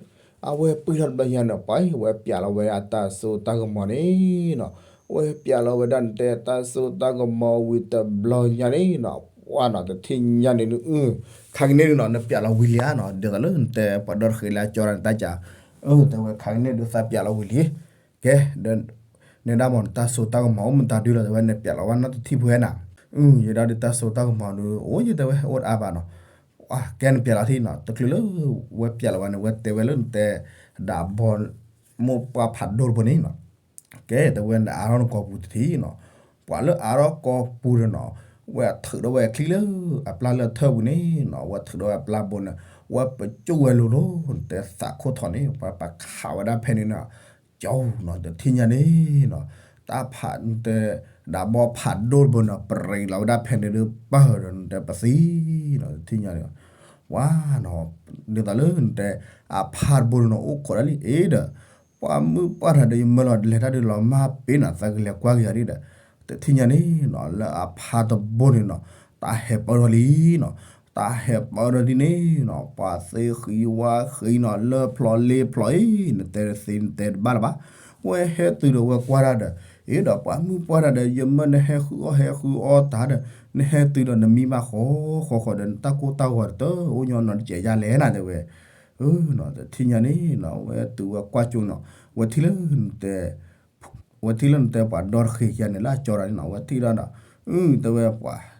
အဝဲပှံထီၣ်တဘျီညါန့ၣ် ပှၤဝဲပျးလီၤဝဲအတၢ်စိတၢ်ကမီၤန့ၣ်နီၤ, ဝဲပျးလီၤဝဲဒၣ်နတဲတၢ်စိတၢ်ကမီၤဝံၤတဘျီညါန့ၣ်နီၤ, ပှၤနီၤ တထံၣ်ညါန့ၣ်ဒုး ခါကန့ၣ်ဒုးနီၤ နပျးလီၤဝံၤလံဧါနီၤ, ဒ်သိးလၢနတဲပှၤဒီတဃ့လၢအကၠီနၤ တၢ်ကး တဲဝဲ ခါကန့ၣ်ဒုးသးပျးလီၤဝံၤလံ, ကဲ ဒီး နဲဒၣ်မ့ၢ်နတၢ်စိတၢ်ကမီၤအိၣ်မတၤဒုလီၤ တဲဝဲ နပျးလီၤဝဲနီတထံၣ်ဖိဧါနၤ, ယဲဒၣ်ဒုးတၢ်စိတၢ်ကမီၤဒုး အိၣ်ယဲတဲဝဲ အိၣ်တအါဘၣ်နီၤ, ကဲနပျးလီၤထံၣ်နီၤ တချုးလၢ ဝဲပျးလီၤဝဲန့ၣ် ဝဲတဲဝဲလၢနတဲ ဒးဘီ မိၢ်ပှၢ်ဖးဒိၣ်တဘိန့ၣ်နီၤ ကဲ တဲဝဲ နအါထီၣ်နကိာ်ပူၤတထံၣ်နီၤ, ပှၤလၢအါထီၣ်ကိာ်ပူၤဒီးနီၤ, ဝဲထုးထီၣ်ဝဲအချံလၢအပျၢ်လၢထၢၣ်ပူၤန့ၣ်နီၤ, ဝဲထုးထီၣ်ဝဲအပျၢ်ဘိန့ၣ်, ဝဲပကၠိၣ်ဝဲလိၤလိၤ, နတဲသးခိၣ်ထီၣ်န့ၣ် ပှၤပခးဝဲဒၣ်ဖဲန့ၣ်နီၤ, ကၠီနီၤ တထံၣ်ညါန့ၣ်နီၤ, တၢ်ဖးနတဲ ဒးဘီဖးဒိၣ်တဘိနီၤ ပရံးလီၤဝဲဒၣ်ဖဲန့ၣ်ဒုး ပၢၢ်ဒီးနတဲပသံနီၤ တထံၣ်ညါန့ၣ်, ဝါနီၤ, ဒ်သိးလၢနတဲ အဖါတဘိန့ၣ်နီၤ အိၣ်ခိးဒၣ်လံအ့ဒီး ပှၤမုၢ်ပှၢ်ထီၣ်ဒီး ယမၢလီၤလဲၤတၢ်ဒုးလီၤမၢ်ပ့ၤနီၤ သးကလဲၤကွၢ်က့ၤအီၤဒ်ဒီး, တထံၣ်ညါန့ၣ်နီၤ လၢအဖါတဘိန့ၣ်နီၤ တၢ်ဟဲပၢၢ်ထီၣ်လံနီၤ, တ တၢ်ဟဲပၢထီၣ်ဒ်န့ၣ်နီၤ ပှၤသ့ဃံဝါဃံနီၤ လၢဖျိးလ့ဖျိးအံၤ နတဲသ့နတဲတဘၣ်လၢၤဘၣ်. ဝဲဟဲတုၤဒီးဝဲကွၢ်တၢ်ဒီး အ့ဒီးပှၤမုၣ်ပှၢ်တၢ်ဒီး ယမၢနဟဲဃုအီၣ်ဟဲဃုအီတၢ်ဒီး နဟဲတုၤဒီးနမံဘၣ်ဃီဃီဃီဒီး နတၢ်ကိၢ်တၢ်ဂီၤတအိၣ်ညီနီတစဲးယါလဲၣ်နၤတဲဝဲ. တထံၣ်ညါန့ၣ်နီၤ ဝဲတုၤဝဲကွၢ်ကၠိနီၤ ဝဲထံၣ်လၢနတဲ ဝဲထံၣ်လၢနတဲပှၤဒီတဃ့ခံဂၤန့ၣ် လၢအကၠီတၢ်န့ၣ်နီၤ ဝဲထံၣ်ဒၣ်ဒီး အၢ တဲဝဲပှၤ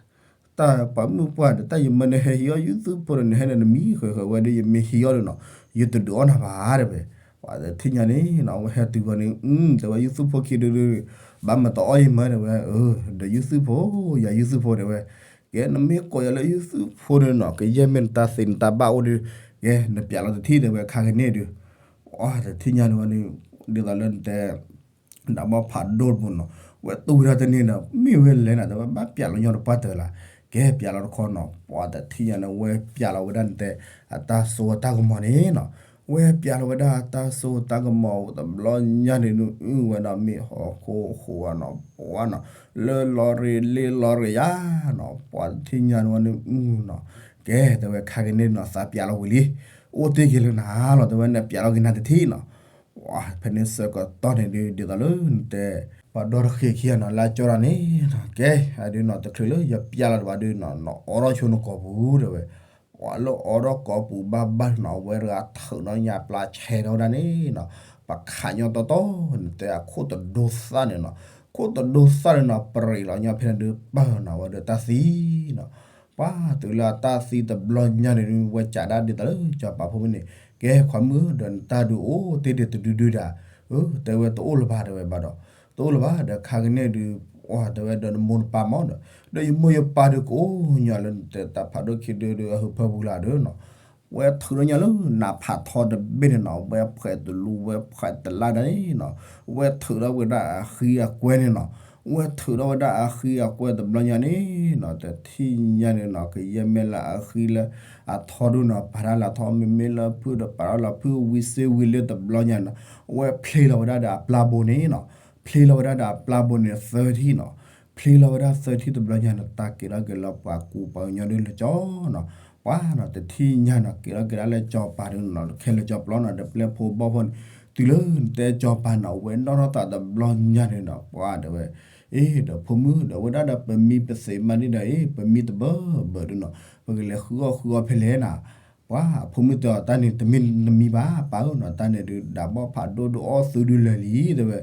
တၢ်ပှၤမုၣ်ပှၢ်ဒီး တၢ်ယမၢနဟဲဟံးအီၣ်ယုၢ်သူၣ်ဖိဒီး နဟဲဒီးနမံဃဲဃဲဝဲဒီး ယမ့ၢ်ဟံးအီၣ်ဒီးနီၤ ယတဒုးအီၣ်နၤဘၣ်တဲဝဲ. ပှၤတထံၣ်ညါန့ၣ်နီၤ ဝဲဟဲတုၤဝဲန့ၣ် တဲဝဲယုၢ်သူၣ်ဖိခံဒုဒီး ဘၣ်မၤတအီၣ်ယမၢတဲဝဲ ဒီးယုၢ်သူၣ်ဖိ ယၤယုၢ်သူၣ်ဖိတဲဝဲ. ကဲ နမ့ၢ်ကိးယၤလၢယုၢ်သူၣ်ဖိဒီးနီၤ ကယဲၢ်မ့ၢ်နတၢ်သ့နတၢ်ဘၣ်အိၣ်ဒီး ကဲ နပျးလီၤတထံၣ်တဲဝဲ ခါကန့ၣ်ဒုး အတထံၣ်ညါန့ၣ်ဝဲန့ၣ် ဒ်သိးလၢနတဲ ဒၣ်ဘီဖးဒိၣ်တပူၤနီၤ ဝဲတူၢ်ဝဲဒၣ်တန့ၢ်ဒီး မ့ၢ်ဝဲလဲၣ်နၤတဲဝဲ ဘၣ်ပျးလီၤညီတပှၢ်တၢၢ်လၢ် ကဲပျးလီၤတခီနီၤ ပှၤတထံၣ်ညါန့ၣ် ဝဲပျးလီၤဝဲဒၣ်နတဲ အတၢ်စိအတၢ်ကမီၤန့ၣ်နီၤ ဝဲပျးလီၤဝဲဒၣ်အတၢ်စိတၢ်ကမီၤတဘျီညါန့ၣ်ဒုး အုၣ်ဝဲဒီးမ့ၢ်ဟီၣ်ခိၣ်ဃိးဝဲနီၤ ပှၤနီၤ လၢလီၤရ့းလ့လီၤရ့းယါနီၤ ပှၤတထံၣ်ညါန့ၣ်ဝဲန့ၣ် အုၣ်နီၤ ကဲတဲဝဲခါကန့ၣ်နီၤ သးပျးလီၤဝံၤလံ အိၣ်တ့ၢ်က့ၤလၢနၤလီၤ တဲဝဲ နပျးလီၤက့ၤနၤတထံၣ်နီၤ ဖဲန့ၣ်ဆၢကတီၢ်န့ၣ်ဒုး ဒ်သိးလၢနတဲ ပှၤဒီတဃ့ခံဂၤနီၤ လၢအကၠီတၢ်န့ၣ် ကဲ အဒုးနီၤ တချုးလၢယပျးလီၤတဘၣ်ဒုးနီၤ နအိးထီၣ်ဆိနကိာ်ပူၤတဲဝဲ ပှၤလၢအိးထီၣ်ကိာ်ပူၤဘၣ်ဘၣ်နီၤ အဝဲတဂၤထုးဒီးညၣ်ပျၢ်ဆဲးထီၣ်ဝဲဒၣ်န့ၣ်နီၤ ပခးညီတီတီ နတဲအခိၣ်တဒိသၣ်န့ၣ်နီၤ ခိၣ်တဒိသၣ်န့ၣ်နီၤ ပရံးလီၤညီဖဲန့ၣ်ဒုး ပၢၢ်နီၤ ဝဲဒီးတၢ်သံနီၤ ပှၤတုၤလၢအတၢ်သံတဘျီညါန့ၣ်ဒုး ဝဲကးဒၣ်ဒ်သိးလၢစီၤပၤဖိမုၣ်န့ၣ် ကဲခွါမုၣ်ဧၢ ဒီးနတၢ်ဒုးအိၣ်တ့ၢ်ဒံးတဒုဒုဒၣ် အၢ တဲဝဲတအိၣ်လၢၤဘၣ်တဲဝဲဘၣ်ဒီး တအိၣ်လၢၤဘၣ်ဒီးခါကန့ၣ်ဒုး အတဲဝဲဒီးနမိၢ်နပၢ်မးဒီး ဒီးယမိၢ်ယပၢ်ဒုးကအိၣ်ညီလၢနတဲတၢ်ဖးဒိၣ်ခံဒုဒုးအဟၢဖၢပူၤလၢ်ဒီးနီၤ ဝဲထုးထီၣ်ညီလၢနးဖးထီတဘ့ၣ်န့ၣ်နီၤ ဝဲဖှဲးတလူၤဝဲဖှဲးတလါဒၣ်န့ၣ်နီၤ ဝဲထုးထီၣ်ဝဲဒၣ်အဃံအကွဲန့ၣ်နီၤ ဝဲထုးထီၣ်ဝဲဒၣ်အဃံအကွဲတဘျီညါန့ၣ်နီၤ တထံၣ်ညါန့ၣ်နီၤ ကယဲၢ်မ့ၢ်လၢအဃံလၢအထီဒုးနီၤ ပာ်တၢ်လၢအထီ မ့မ့ၢ်လၢဖုဒီးပာ်တၢ်လၢဖု ဝံၤစ့ဝံၤလၢတဘျီညါန့ၣ်နီၤ ဝဲဖျ့လီၤဝဲဒၣ်ဒီးအပျၢ်ဘိန့ၣ်နီၤ ဖျ့လီၤဝဲဒၣ်ဒီးအပျၢ်ဘိန့ၣ်သၢထံၣ်နီၤ ဖျ့လီၤဝဲဒၣ်သၢထံၣ်တဘျီညါန့ၣ် တၢ်က့ၤထီၣ်က့ၤလၢပှၤကူပှၤကညီဒုးလၢကၠီနီၤ ပှၤနီၤ တထံၣ်ညါနီၤ က့ၤထီၣ်က့ၤဒၣ်လၢကၠီပၤဒုးနီၤ ခဲလၢာ်ကၠီပျီနီၤ ဒီးပျဲၢ်ဖိဘီၣ်ဖိန့ၣ် တုၤလၢနတဲကၠီပၤနီၤ ဝဲနီၣ်ထီၣ်သးတဘျီညါန့ၣ်နီၤ ပှၤတဲဝဲ အ့ ဒီးဖိမုၣ်ဒီးဝဲဒၣ်ဒီးပမံပသ့ၣ်မၤန့ၣ်ဒီး အ့ ပမံတဘၢဘၢဒုးနီၤ ပကလဲၤဃုအီၣ်ဃုအီဖဲလဲၣ်နၤ ပှၤအဖိမုၣ်တဲအီၤ တၢ်န့ၣ်တမ့ၢ်နမံဘၣ် ပၢ်ဧၢနီၤ တၢ်န့ၣ်ဒုး ဒၣ်ဘီဖးဒိၣ်ဒုးအီၣ်သုဒုးလၢာ်လံ တဲဝဲ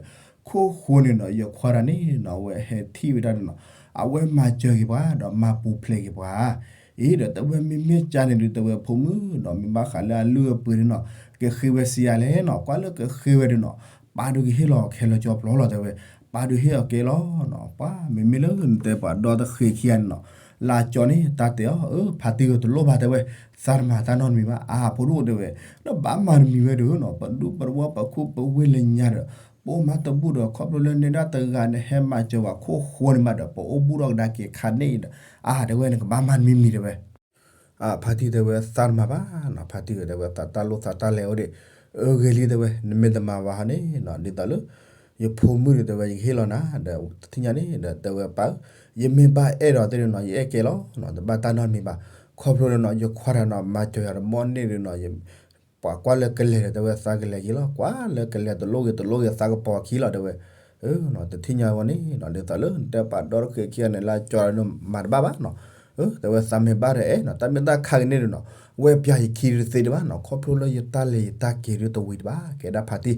ခိၣ်ဃိန့ၣ်နီၤ ယခွါတၢ်န့ၣ်နီၤ အဝဲဟဲထံၣ်ဝဲဒၣ်န့ၣ်နီၤ အဝဲမၤစၢၤက့ၤပှၤ ဒီးမၤပူၤဖျဲးက့ၤပှၤ အ့ဒီးတဲဝဲမ့မ့ၢ်ကါန့ၣ်ဒုး တဲဝဲဖိမုၣ်နီၤ မ့ၢ်ဘၣ်ဃးလၢအလုၢ်အပှ့ၤန့ၣ်နီၤ ကဃ့ဝဲစံးယၤလဲၣ်နီၤ ကွၢ်လၢကဃ့ဝဲဒုးနီၤ ပၢ်ဒုးကဟ့ၣ်လီၤခဲလၢာ်ကၠီပျီလီၤ တဲဝဲ ပၢ်ဒုးဟ့ၣ်အီၤကဲလီၤနီၤ ပှၤမ့မ့ၢ်လၢနတဲပှၤဒီတဃ့ခံဂၤန့ၣ်နီၤ လၢကၠီန့ၣ် တၢ်တဲအီၤ အၢ ဖါတံၢ်ဧၢ တလိၣ်ဘၣ်တဲဝဲ သးတမၤတၢ်နီတမံၤဘၣ် အါ ဖိဒိၣ်တဲဝဲ ဒီးဘၣ်မၤတမံၤဝဲဒုးနီၤ ပဒူပဝီပခူပဝ့ၢ်လၢညါဒီး ပအိၣ်မးတဘူၣ်ဒီး ခီဖျိလၢနဲဒၣ်တဂၤန့ၣ် ဟဲမၤစၢၤဝဲခိၣ်ဃိန့ၣ်မးဒီး ပအိၣ်ဘူးထီၣ်ကဒါက့ၤခါန့ၣ်ဒီး အါ တဲဝဲ နကဘၣ်မၤတမံၤမံၤတဲဝဲ ဖါတံၢ်တဲဝဲ သးတမၤဘၣ်နီၤ ဖါတံၢ်တဲဝဲ သးတၢ်လိၣ်သးတၢ်လဲၤအိၣ်ဒံး အဂ့ၤလံတဲဝဲ နမ့ၢ်တမၤဘၣ်ဟီန့ၣ်နီၤ ဒ်သိးလၢ ယဖိမုၣ်န့ၣ်တဲဝဲ ယကဟ့ၣ်လီၤနၤ ဒီးတထံၣ်ညါန့ၣ်ဒီး တဲဝဲပၢ်ဧၢ ယမ့ၢ်ဘၣ်အဲၣ်ဒိးသ့ၣ်န့ၣ်နီၤ ယအဲၣ်ကဲလီၤနီၤ တဘၣ်တၢ်နီတမံၤဘၣ် ခီဖျိလၢနီၤ ယခွါတၢ်နီၤ မၤစၢၤယၤတဘျီန့ၣ်ဒုးနီၤ ပှၤကွၢ်လၢကလဲၤဒီး တဲဝဲ သးကလဲၤက့ၤလီၤ ကွၢ်လၢကလဲၤတလိၣ်ဂ့ၤတလိၣ်ဂ့ၤ သးကပီၤခံလီၤတဲဝဲ တထံၣ်ညါဝဲန့ၣ်နီၤ ဒ်သိးလၢနတဲပှၤဒီတဃ့ခံဂၤန့ၣ် လၢကၠီန့ၣ် မၤတဘၣ်ဘၣ်နီၤ တဲဝဲ သးမ့ၢ်ဘၣ်ဒီးအဲၣ်နီၤ တၢ်မ့ၢ်တၢ်ခါကန့ၣ်ဒုးနီၤ ဝဲပျးယခံဒုးတသ့ဒံးဘၣ်နီၤ ခီဖျိလၢယတၢ်လဲၤယတၢ်က့ၤဒုးတဝံၤတဘၣ် ကဲဒၣ်ဖါတံၢ်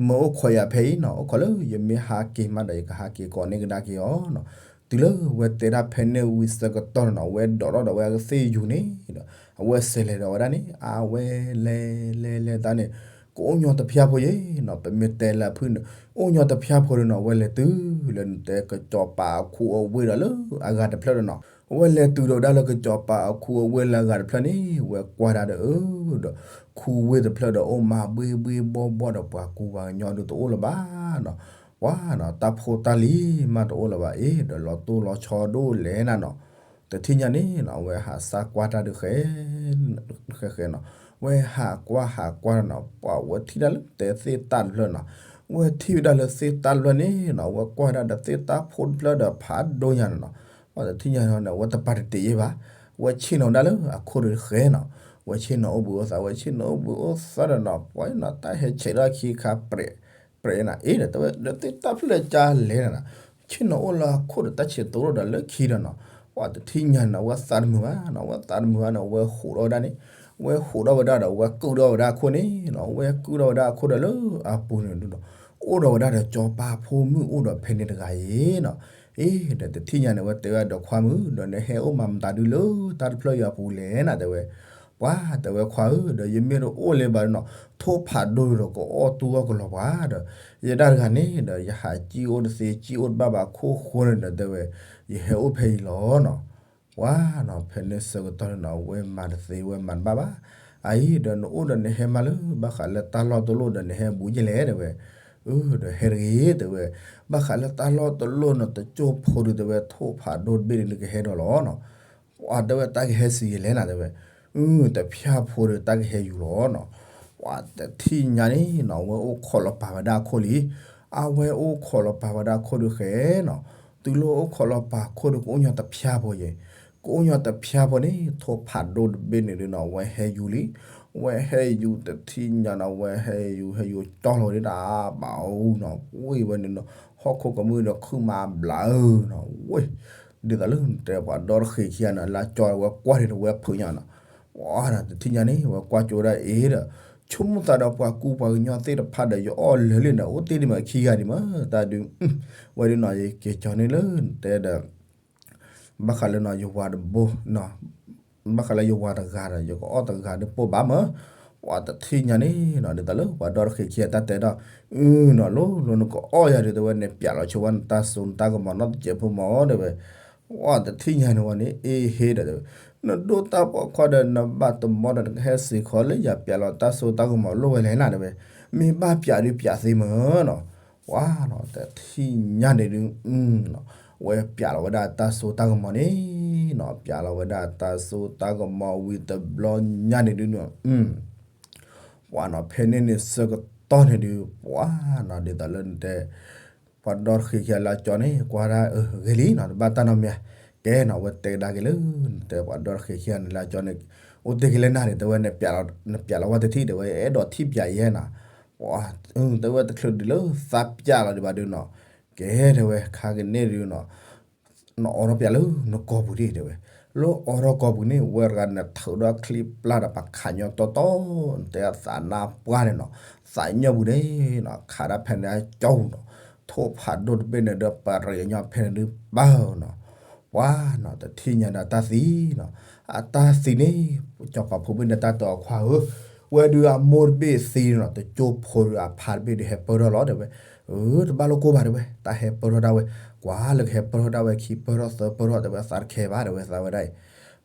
မၢအိၣ်ခိးယၤဖဲအံၤနီၤ အိၣ်ခိးလၢယမ့ၢ်ဟးက့ၤမးဒီး ယကဟးက့ၤကိးန့ၢ်ကဒါက့ၤအီၤနီၤ တုၤလၢဝဲတဲဒၣ်ဖဲန့ၣ်ဝံၤဆၢကတီၢ်နီၤ ဝဲဒိးထီၣ်ဒီးဝဲအကသ့ၣ်ယူၤန့ၣ်ဒီး အဝဲစဲးလဲၤဒီးဝဲဒၣ်န့ၣ် အဝဲလဲၤလဲၤလဲၤတၢ်န့ၣ် ကအိၣ်ညီတဖျၢၣ်ဖိယ့ၣ်နီၤ ပမ့ၢ်တဲလၢအဖုၣ်န့ၣ် အိၣ်ညီတဖျၢၣ်ဖိဒီးနီၤ ဝဲလဲၤတုၤလၢနတဲကစီၤပၤအခူအဝ့ၢ်ဒီးလၢအဂၤတဖျၢၣ်ဒီးနီၤ ဝဲလဲၤတုၤဒီးဝဲဒၣ်လၢကစီၤပၤအခူအဝ့ၢ်လၢအဂၤတဖျၢၣ်န့ၣ် ဝဲကွၢ်ဒၣ်ဒီးအၢဒီး ခူဝ့ၢ်တဖျၢၣ်ဒီးအိၣ်မးဘှ့ဘှ့ဘှီဘှီဒီးပှၤကူပှၤကညီဒုးတအိၣ်လၢၤဘၣ်နီၤ ပှၤနီၤ တၢ်ဖိတၢ်လံၤမးတအိၣ်လၢၤဘၣ်အံၤ ဒီးလီၤတိၢ်လီၤဆီဒိၣ်လဲၣ်နၤနီၤ တထံၣ်ညါန့ၣ်နီၤ ဝဲဟးစၢ်ကွၢ်တၢ်ဒုးဃဲ ဃဲဃဲနီၤ ဝဲဟးကွၢ်ဟးကွၢ်နီၤ ပှၤဝဲထံၣ်ဒၣ်လၢတဲသ့ၣ်တၢ်တဖျၢၣ်နီၤ ဝဲထံၣ်ဝဲဒၣ်လၢသ့ၣ်တၢ်တဖျၢၣ်န့ၣ်နီၤ ဝဲကွၢ်ဒၣ်ဒီးသ့ၣ်တၢ်ဖိတဖျၢၣ်ဒီးဖးဒိၣ်ညါနီၤ ပှၤတထံၣ်ညါန့ၣ် ဝဲတပာ်တတ့ၢ်ယဲၢ်ဘၣ် ဝဲဆ့ၣ်နီၤဒၣ်လၢအခိၣ်ဒီးဃဲနီၤ, ဝဲဆ့ၣ်နီၤအိၣ်ဘှံးအိၣ်သါ ဝဲဆ့ၣ်နီၤအိၣ်ဘှံးအိၣ်သါဒီးနီၤ ပှၤနီၤ တၢ်ဟဲဆဲးထီၣ်ခံခါပြဲး ပြဲးနၤအ့ဒီး တဲဝဲ ဒီးသုတၢ်ဖျၢၣ်ကါလဲၣ်နၤနီၤ, ဆ့ၣ်နီၤအိၣ်လၢအခိၣ်ဒီးတၢ်ဆဲးသရိာ်ဒီးလၢခံဒီးနီၤ, ပှၤတထံၣ်ညါန့ၣ်နီၤ ဝဲသးတမုာ်ဘၣ်နီၤ ဝဲသးတမုာ်ဘၣ်နီၤ ဝဲဟးထီၣ်ဝဲဒၣ်န့ၣ်, ဝဲဟးထီၣ်ဝဲဒၣ်ဒီး ဝဲကုၣ်ထီၣ်ဝဲဒၣ်အခိၣ်န့ၣ်နီၤ ဝဲကုၣ်ထီၣ်ဝဲဒၣ်အခိၣ်ဒီးလၢအပူၤန့ၣ်ဒုးနီၤ, အိၣ်ဒီးဝဲဒၣ်ဒီးစီၤပၤဖိမုၣ်အိၣ်ဒီးဖဲန့ၣ်တဂၤအံၤနီၤ, အ့ ဒီးတထံၣ်ညါန့ၣ် ဝဲတဲဝဲဒီးခွါမုၣ် ဒီးနဟဲအိၣ်မၤမတၤဒုလၢတၢ်တဖျၢၣ်အံၤအပူၤလဲၣ်နၤ တဲဝဲ, ပှၤတဲဝဲခွါဧၢ ဒီးယမ့ၢ်တအိၣ်လၢၤဘၣ်ဒီးနီၤ ထိၣ်ဖးဒိၣ်ဒီးကအိၣ်တူၢ်အီၣ်ကလီၤပှၤဒီး, ယဲဒၣ်တဂၤန့ၣ်ဒီး ယဟးစံၣ်အိၣ်တသ့ စံၣ်အိၣ်တဘၣ်ဘၣ်အခိၣ်ဃိန့ၣ်ဒီး တဲဝဲ ယဟဲအိၣ်ဖဲအံၤလီၤနီၤ, ပှၤနီၤ ဖဲန့ၣ်ဆၢကတီၢ်န့ၣ်နီၤ ဝဲမၤတသ့ ဝဲမၤတဘၣ်ဘၣ်, အအံၤဒီးနအိၣ်ဒီးနဟဲမးလၢ ဘၣ်ဃးလၢတၢ်လီၢ်တလီၢ်ဒီးနဟဲဘူးယဲလဲၣ် တဲဝဲ, အၢ ဒီးဟဲတဂ့ၤ တဲဝဲ, ဘၣ်ဃးလၢတၢ်လီၢ်တလီၢ်နီၤ တကၠိဖိဒုး တဲဝဲ ထိၣ်ဖးဒိၣ်တဘ့ၣ်န့ၣ် နကဟဲဒီးလီၤနီၤ, ပှၤတဲဝဲတၢ်ကဟဲစံးယဲလဲၣ်နၤ တဲဝဲ, အၢ တဖၠၣ်ဖိဒီးတၢ်ကဟဲယူၤလီၤနီၤ, ပှၤတထံၣ်ညါန့ၣ်နီၤ အဝဲအိၣ်ခိးလီၤပာ်ဝဲဒၣ်အခိၣ်လံ, အဝဲအိၣ်ခိးလီၤပာ်ဝဲဒၣ်အခိၣ်ဒုးဃဲနီၤ, တုၤလၢအိၣ်ခိးလီၤပာ်ခိၣ်ဒီး ကအိၣ်ညီတဖၠၣ်ဖိယဲ, ကအိၣ်ညီတဖၠၣ်ဖိန့ၣ် ထိၣ်ဖးဒိၣ်တဘ့ၣ်န့ၣ်ဒုးနီၤ အဝဲဟဲယူၤလံ, အဝဲဟဲယူၤတထံၣ်ညါနီၤ အဝဲဟဲယူၤ ဟဲယူၤကၠီလီၤဒၣ်တၢ်ဘၣ်အူနီၤ, ဝ့ၢ်ဝဲန့ၣ်နီၤ ဟီၣ်ခိၣ်ကမုၢ်ဒီးခုၣ်မးဘျးအၢနီၤ, ဝ့ၢ် ဒ်သိးလၢနတဲပှၤဒီတဃ့ၢ်ခံဂၤန့ၣ် လၢကၠီဝဲကွၢ်န့ၣ်ဒီး ဝဲဖုးညါနီၤ, ပှၤနီၤ တထံၣ်ညါန့ၣ် ဝဲကွၢ်ကၠိဝဲဒၣ်အ့ဒီး ဆိကမိၣ်သးဒီးပှၤကူပှၤကညီသ့ၣ်တဖၣ်ဒီး ယအီၣ်လၢာ်လံန့ၣ် အိၣ်တ့ၢ်ဒံးမးခံဂၤဒံးမး တၢ်ဒုး, ဝဲဒုးနီၤ ယက့ၤကၠီန့ၣ်လၢနတဲဒီး ဘၣ်ဃးလၢနီၤ ယဝၤတဘိ, ဘၣ်ဃးလၢယဝၤတဂၤဒီး ယကအီၣ်တဂၤဒုးပိၢ်ဘၣ်မး, ပှၤတထံၣ်ညါန့ၣ်နီၤ ဒ်သိးလၢပှၤဒီတဃ့ၢ်ခံဂၤတၢ်တဲဒီး, အုနီၤ လိၤလိၤနကအီၣ်ယၤဒုး တဲဝဲ နပျးလီၤဆိဝဲနတၢ်စိနတၢ်ကမီၤနီတစဲးဖိမး တဲဝဲ, ပှၤတထံၣ်ညါန့ၣ်ဝဲန့ၣ် အ့ဟ့ဒီး တဲဝဲ, နဒိၣ်တၢ်ပိာ်ခွါဒီး နဘၣ်တမီဒီး နကဟဲစ့ၢ်ကီးလၢယၤပျးလီၤတၢ်စိတၢ်ကမီၤလိၣ်ဝဲလဲၣ်နၤ တဲဝဲ, မ့ၢ်ဘၣ်ပျးဒုးပျးသ့မးနီၤ ပှၤနီၤတထံၣ်ညါန့ၣ်ဒုး, ဝဲပျးလီၤဝဲဒၣ်တၢ်စိတၢ်ကမီၤန့ၣ်နီၤ ပျးလီၤဝဲဒၣ်တၢ်စိတၢ်ကမီၤဝံၤတဘျီညါန့ၣ်ဒုးနီၤ, ပှၤနီၤ ဖဲန့ၣ်န့ၣ်ဆၢကတီၢ်န့ၣ်ဒုး ပှၤနီၤ ဒ်သိးလၢနတဲ ပှၤဒီတဃ့ၢ်ခံဂၤလၢကၠီန့ၣ် ကွၢ်ဒၣ်အဂ့ၤလံနီၤ တဘၣ်တၢ်နီတမံၤ, ကဲနီၤ ဝဲတဲကဒါက့ၤလၢ နတဲပှၤဒီတဃ့ၢ်ခံဂၤန့ၣ်လၢကၠီန့ၣ် အိၣ်တ့ၢ်က့ၤလၢနၤန့ၣ် တဲဝဲ နပျးလီၤဝဲတထံၣ် တဲဝဲ အဲၣ်ဒိးထံၣ်ပျးယဲနီၤ, ပှၤ တဲဝဲတချုးဒုးလၢသးပျးလီၤဒံးဘၣ်ဒုးနီၤ, ကဲတဲဝဲ ခါကန့ၣ်ဒုးနီၤ နအိးထီၣ်ပျးလၢနကိာ်ပူၤဒံး တဲဝဲ, လၢအိးထီၣ်ကိာ်ပူၤန့ၣ် ဝဲတဂၤနထုးဒီးချံပျၢ်ဒီးပှၤခးညီတီတီ နတဲသးနါပှၢ်န့ၣ်နီၤ, သးညီပူၤန့ၣ်နီၤ ခးဒၣ်ဖဲန့ၣ်အကၠီပူၤနီၤ, ထိၣ်ဖးဒိၣ်တဘ့ၣ်န့ၣ်ဒီးပရံးညီဖဲန့ၣ်ဒုးပၢ်နီၤ, ပှၤနီၤ တထံၣ်ညါဒီးတၢ်သံနီၤ, အတၢ်သံန့ၣ် စီၤပၤဖိဘ့ၣ်န့ၣ်တၢ်တဲအီၤခွါဧၢ, ဝဲဒုးအမိၢ်တဘ့ၣ်သံနီၤ တကၠိဖိဒုးအဖါတဘ့ၣ်ဒုးဟဲပၢၢ်ထီၣ်လီၤ တဲဝဲ, အၢ တဘၣ်လိာ်ကိၢ်ဘၣ်တဲဝဲ တၢ်ဟဲပၢၢ်ထီၣ်ဒၣ်ဝဲ, ကွၢ်လၢကဟဲပၢၢ်ထီၣ်ဒၣ်ဝဲခံပၢၢ်ထီၣ်သၢပၢၢ်ထီၣ် တဲဝဲသးတခဲဘၣ် တဲဝဲသးဝဲဒၣ်အံၤ,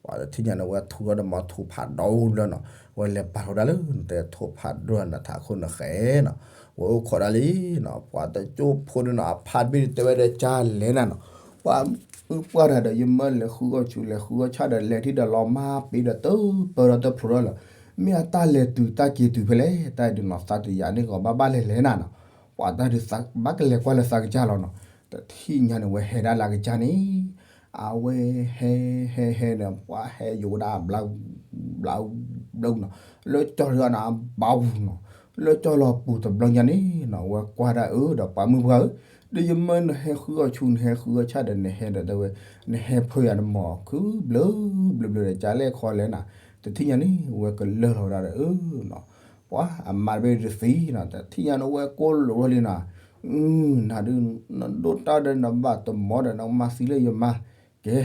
ပှၤတထံၣ်ညါန့ၣ် ဝဲထုးထီၣ်ဒီးမၤထူးဖးဒိၣ်လၢနီၤ, ဝဲလဲၤပာ်ထီၣ်ဒၣ်လၢ နတဲထိၣ်ဖးဒိၣ်နထးခိၣ်နဃဲနီၤ, ဝဲအိၣ်ခိးဒၣ်လံနီၤ, ပှၤတကၠိဖိဒုးနီၤ အဖါတဘ့ၣ်ဒုးတဲဝဲဒီးကၢ်လဲၣ်နၤနီၤ, ပှၤ ပှၤတၢ်ဒီးယမၢလဲၤဃုအီၣ်ဆူၣ် လဲၤဃုအီၣ်ဆၣ်ဒီးလဲၤထံၣ်ဒီးလီၤမၢ်ပ့ၤဒီးတပၢၢ်ဒီးတဖျိးဒီးလီၤ, မ့ၢ်အတၢ်လဲၤတုၤတၢ်က့ၤတုၤဖဲလဲၣ် တၢ်ဒုးနီၤ သးတယာ်န့ၣ်ကီးဘၣ်ဘၣ်လဲၤလဲၤနၤနီၤ, ပှၤတၢ်ဒုးသးဘၣ်ကလဲၤကွၢ်လၢသးကစၢ်လီၤနီၤ, တထံၣ်ညါန့ၣ် ဝဲဟဲဒၣ်လၢအကစၢ်န့ၣ်, အဝဲဟဲ ဟဲဟဲဒီး ပှၤဟဲယိာ်ဝဲဒၣ် ဘျီ ဘျီ ဘျီနီၤ, လၢကၠီလီၤအဘၣ်ပူၤနီၤ, လၢကၠီလီၤပူၤတဘျီညါန့ၣ်နီၤ ဝဲကွၢ်ဒၣ်အၢဒီးပှၤမုၢ်ပှၢ်ဧၢ, ဒီးယမၢနဟဲဃုအီၣ်ဆူၣ် နဟဲဃုအီၣ်ဆၣ်ဒီးနဟဲဒီးတဲဝဲ, နဟဲဖၢယၤတမီၤခုဘျၢ ဘျၢဘျၢဒီး ကၢ်လဲၣ်ခီလဲၣ်နၤ, တထံၣ်ညါန့ၣ် ဝဲကလၢၢ်လီၤဝဲဒၣ်ဒီးအၢနီၤ, ပှၤအမါတဘ့ၣ်ဒုးသံနီၤ, တထံၣ်ညါန့ၣ် ဝဲကိးလိာ်ထီၣ်လံနီၤ, နၤဒုး နဒိၣ်တၢ်ဒီးနဘၣ်တမီဒီး နကမၤသံလၢယမါ, ကဲ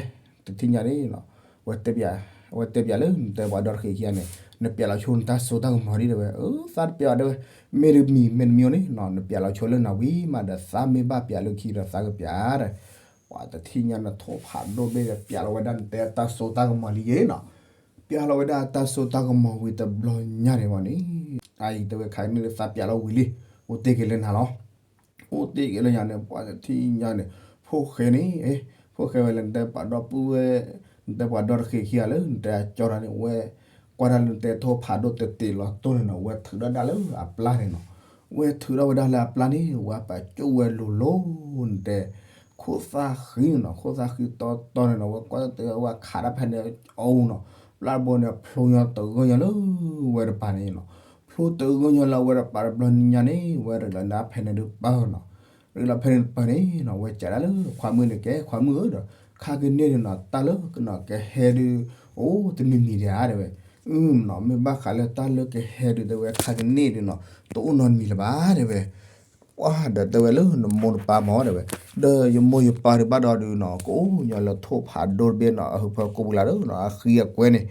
တထံၣ်ညါန့ၣ်နီၤ, ဝဲတဲပျး ဝဲတဲပျးလၢနတဲပှၤဒီတဃ့ၢ်ခံဂၤန့ၣ် နပျးလီၤဆိနတၢ်စိတၢ်ကမီၤဒံးတဲဝဲ, အၢ သးတပျးတဲဝဲ, မ့ၢ်တမံၤမ့ၢ်တမံၤန့ၣ်နီၤ နပျးလီၤဆိလၢနၤဝံၤမးဒီး သးမ့ၢ်ဘၣ်ပျးလၢခံဒီးသးကပျးဒီး, ပှၤတထံၣ်ညါန့ၣ် ထိၣ်ဖးဒိၣ်ဘ့ၣ်ဒီး ပျးလီၤဝဲဒၣ်နတဲတၢ်စိတၢ်ကမီၤလံယဲနီၤ, ပျးလီၤဝဲဒၣ်တၢ်စိတၢ်ကမီၤဝံၤတဘျီညါန့ၣ်ဝဲန့ၣ်, အအံၤတဲဝဲခါအံၤန့ၣ် သးပျးလီၤဝံၤလံ, အိၣ်တ့ၢ်က့ၤလၢနၤလီၤ, အိၣ်တ့ၢ်က့ၤလၢယၤန့ၣ် ပှၤတထံၣ်ညါန့ၣ် ဖိၣ်ဃဲန့ၣ် ဖိၣ်ဃဲဝဲလၢနတဲပှၤဒီပုၢ်ဝဲၢ် နတဲပှၤဒီတဃ့ၢ်ခံဂၤလၢနတဲအကၠီတၢ်န့ၣ် ဝဲ ကွၢ်တၢ်လၢနတဲထိၣ်ဖးဒိၣ်တတ့ၢ်လီၤတိၢ်န့ၣ်နီၤ ဝဲထုးထီၣ်ဒၣ်လၢအပျၢ်န့ၣ်နီၤ, ဝဲထုးထီၣ်ဝဲဒၣ်လၢအပျၢ်န့ၣ် ဝဲပာ်ကၠိၣ်ဝဲလိၤလိၤ နတဲ ခိၣ်သၣ်ဃံန့ၣ်နီၤ, ခိၣ်သၣ်ဃံတီတီန့ၣ်နီၤ, ဝဲကွၢ်တၢ်ဝဲခးတၢ်ဖဲန့ၣ်အအိၣ်နီၤ, ဘျၣ်တဘိန့ၣ် ဖျိညီတဂၢၢ်ညီလၢဝဲတပၤန့ၣ်နီၤ, ဖျိတဂၢၢ်ညီလၢဝဲတပၤတဘျီညါန့ၣ် ဝဲရ့းလီၤန့ၢ်ဖဲန့ၣ်ဒုးပၢ်နီၤ, ရ့းလီၤဖဲန့ၣ်တပၤန့ၣ်နီၤ, ဝဲကးဒၣ်လၢခွါမုၣ်န့ၣ်ကဲ ခွါမုၣ်ဧၢဒီး ခါကန့ၢ်ဒုးနီၤ တၢ်လၢကနီၤကဟဲဒုး အိၣ်တမံၤမံၤဒံးဧါတဲဝဲ, အနီၤ မ့ၢ်ဘၣ်ဃးလၢတၢ်လၢကဟဲဒုးတဲဝဲ ခါကန့ၢ်ဒုးနီၤ တအိၣ်နီတမံၤလၢၤဘၣ်တဲဝဲ ပှၤဒီးတဲဝဲလၢနမိၢ်နပၢ်မ့ၢ်တဲဝဲ, ဒီးယမိၢ်ယပၢ်ဒုးဘၣ်ဒီးဒုးနီၤ ကအိၣ်ညီလၢထိၣ်ဖးဒိၣ်တဘ့ၣ်နီၤ အဟၢဖၢကိးပူၤလၢ်ဒီးနီၤ အဃံအကွဲန့ၣ်,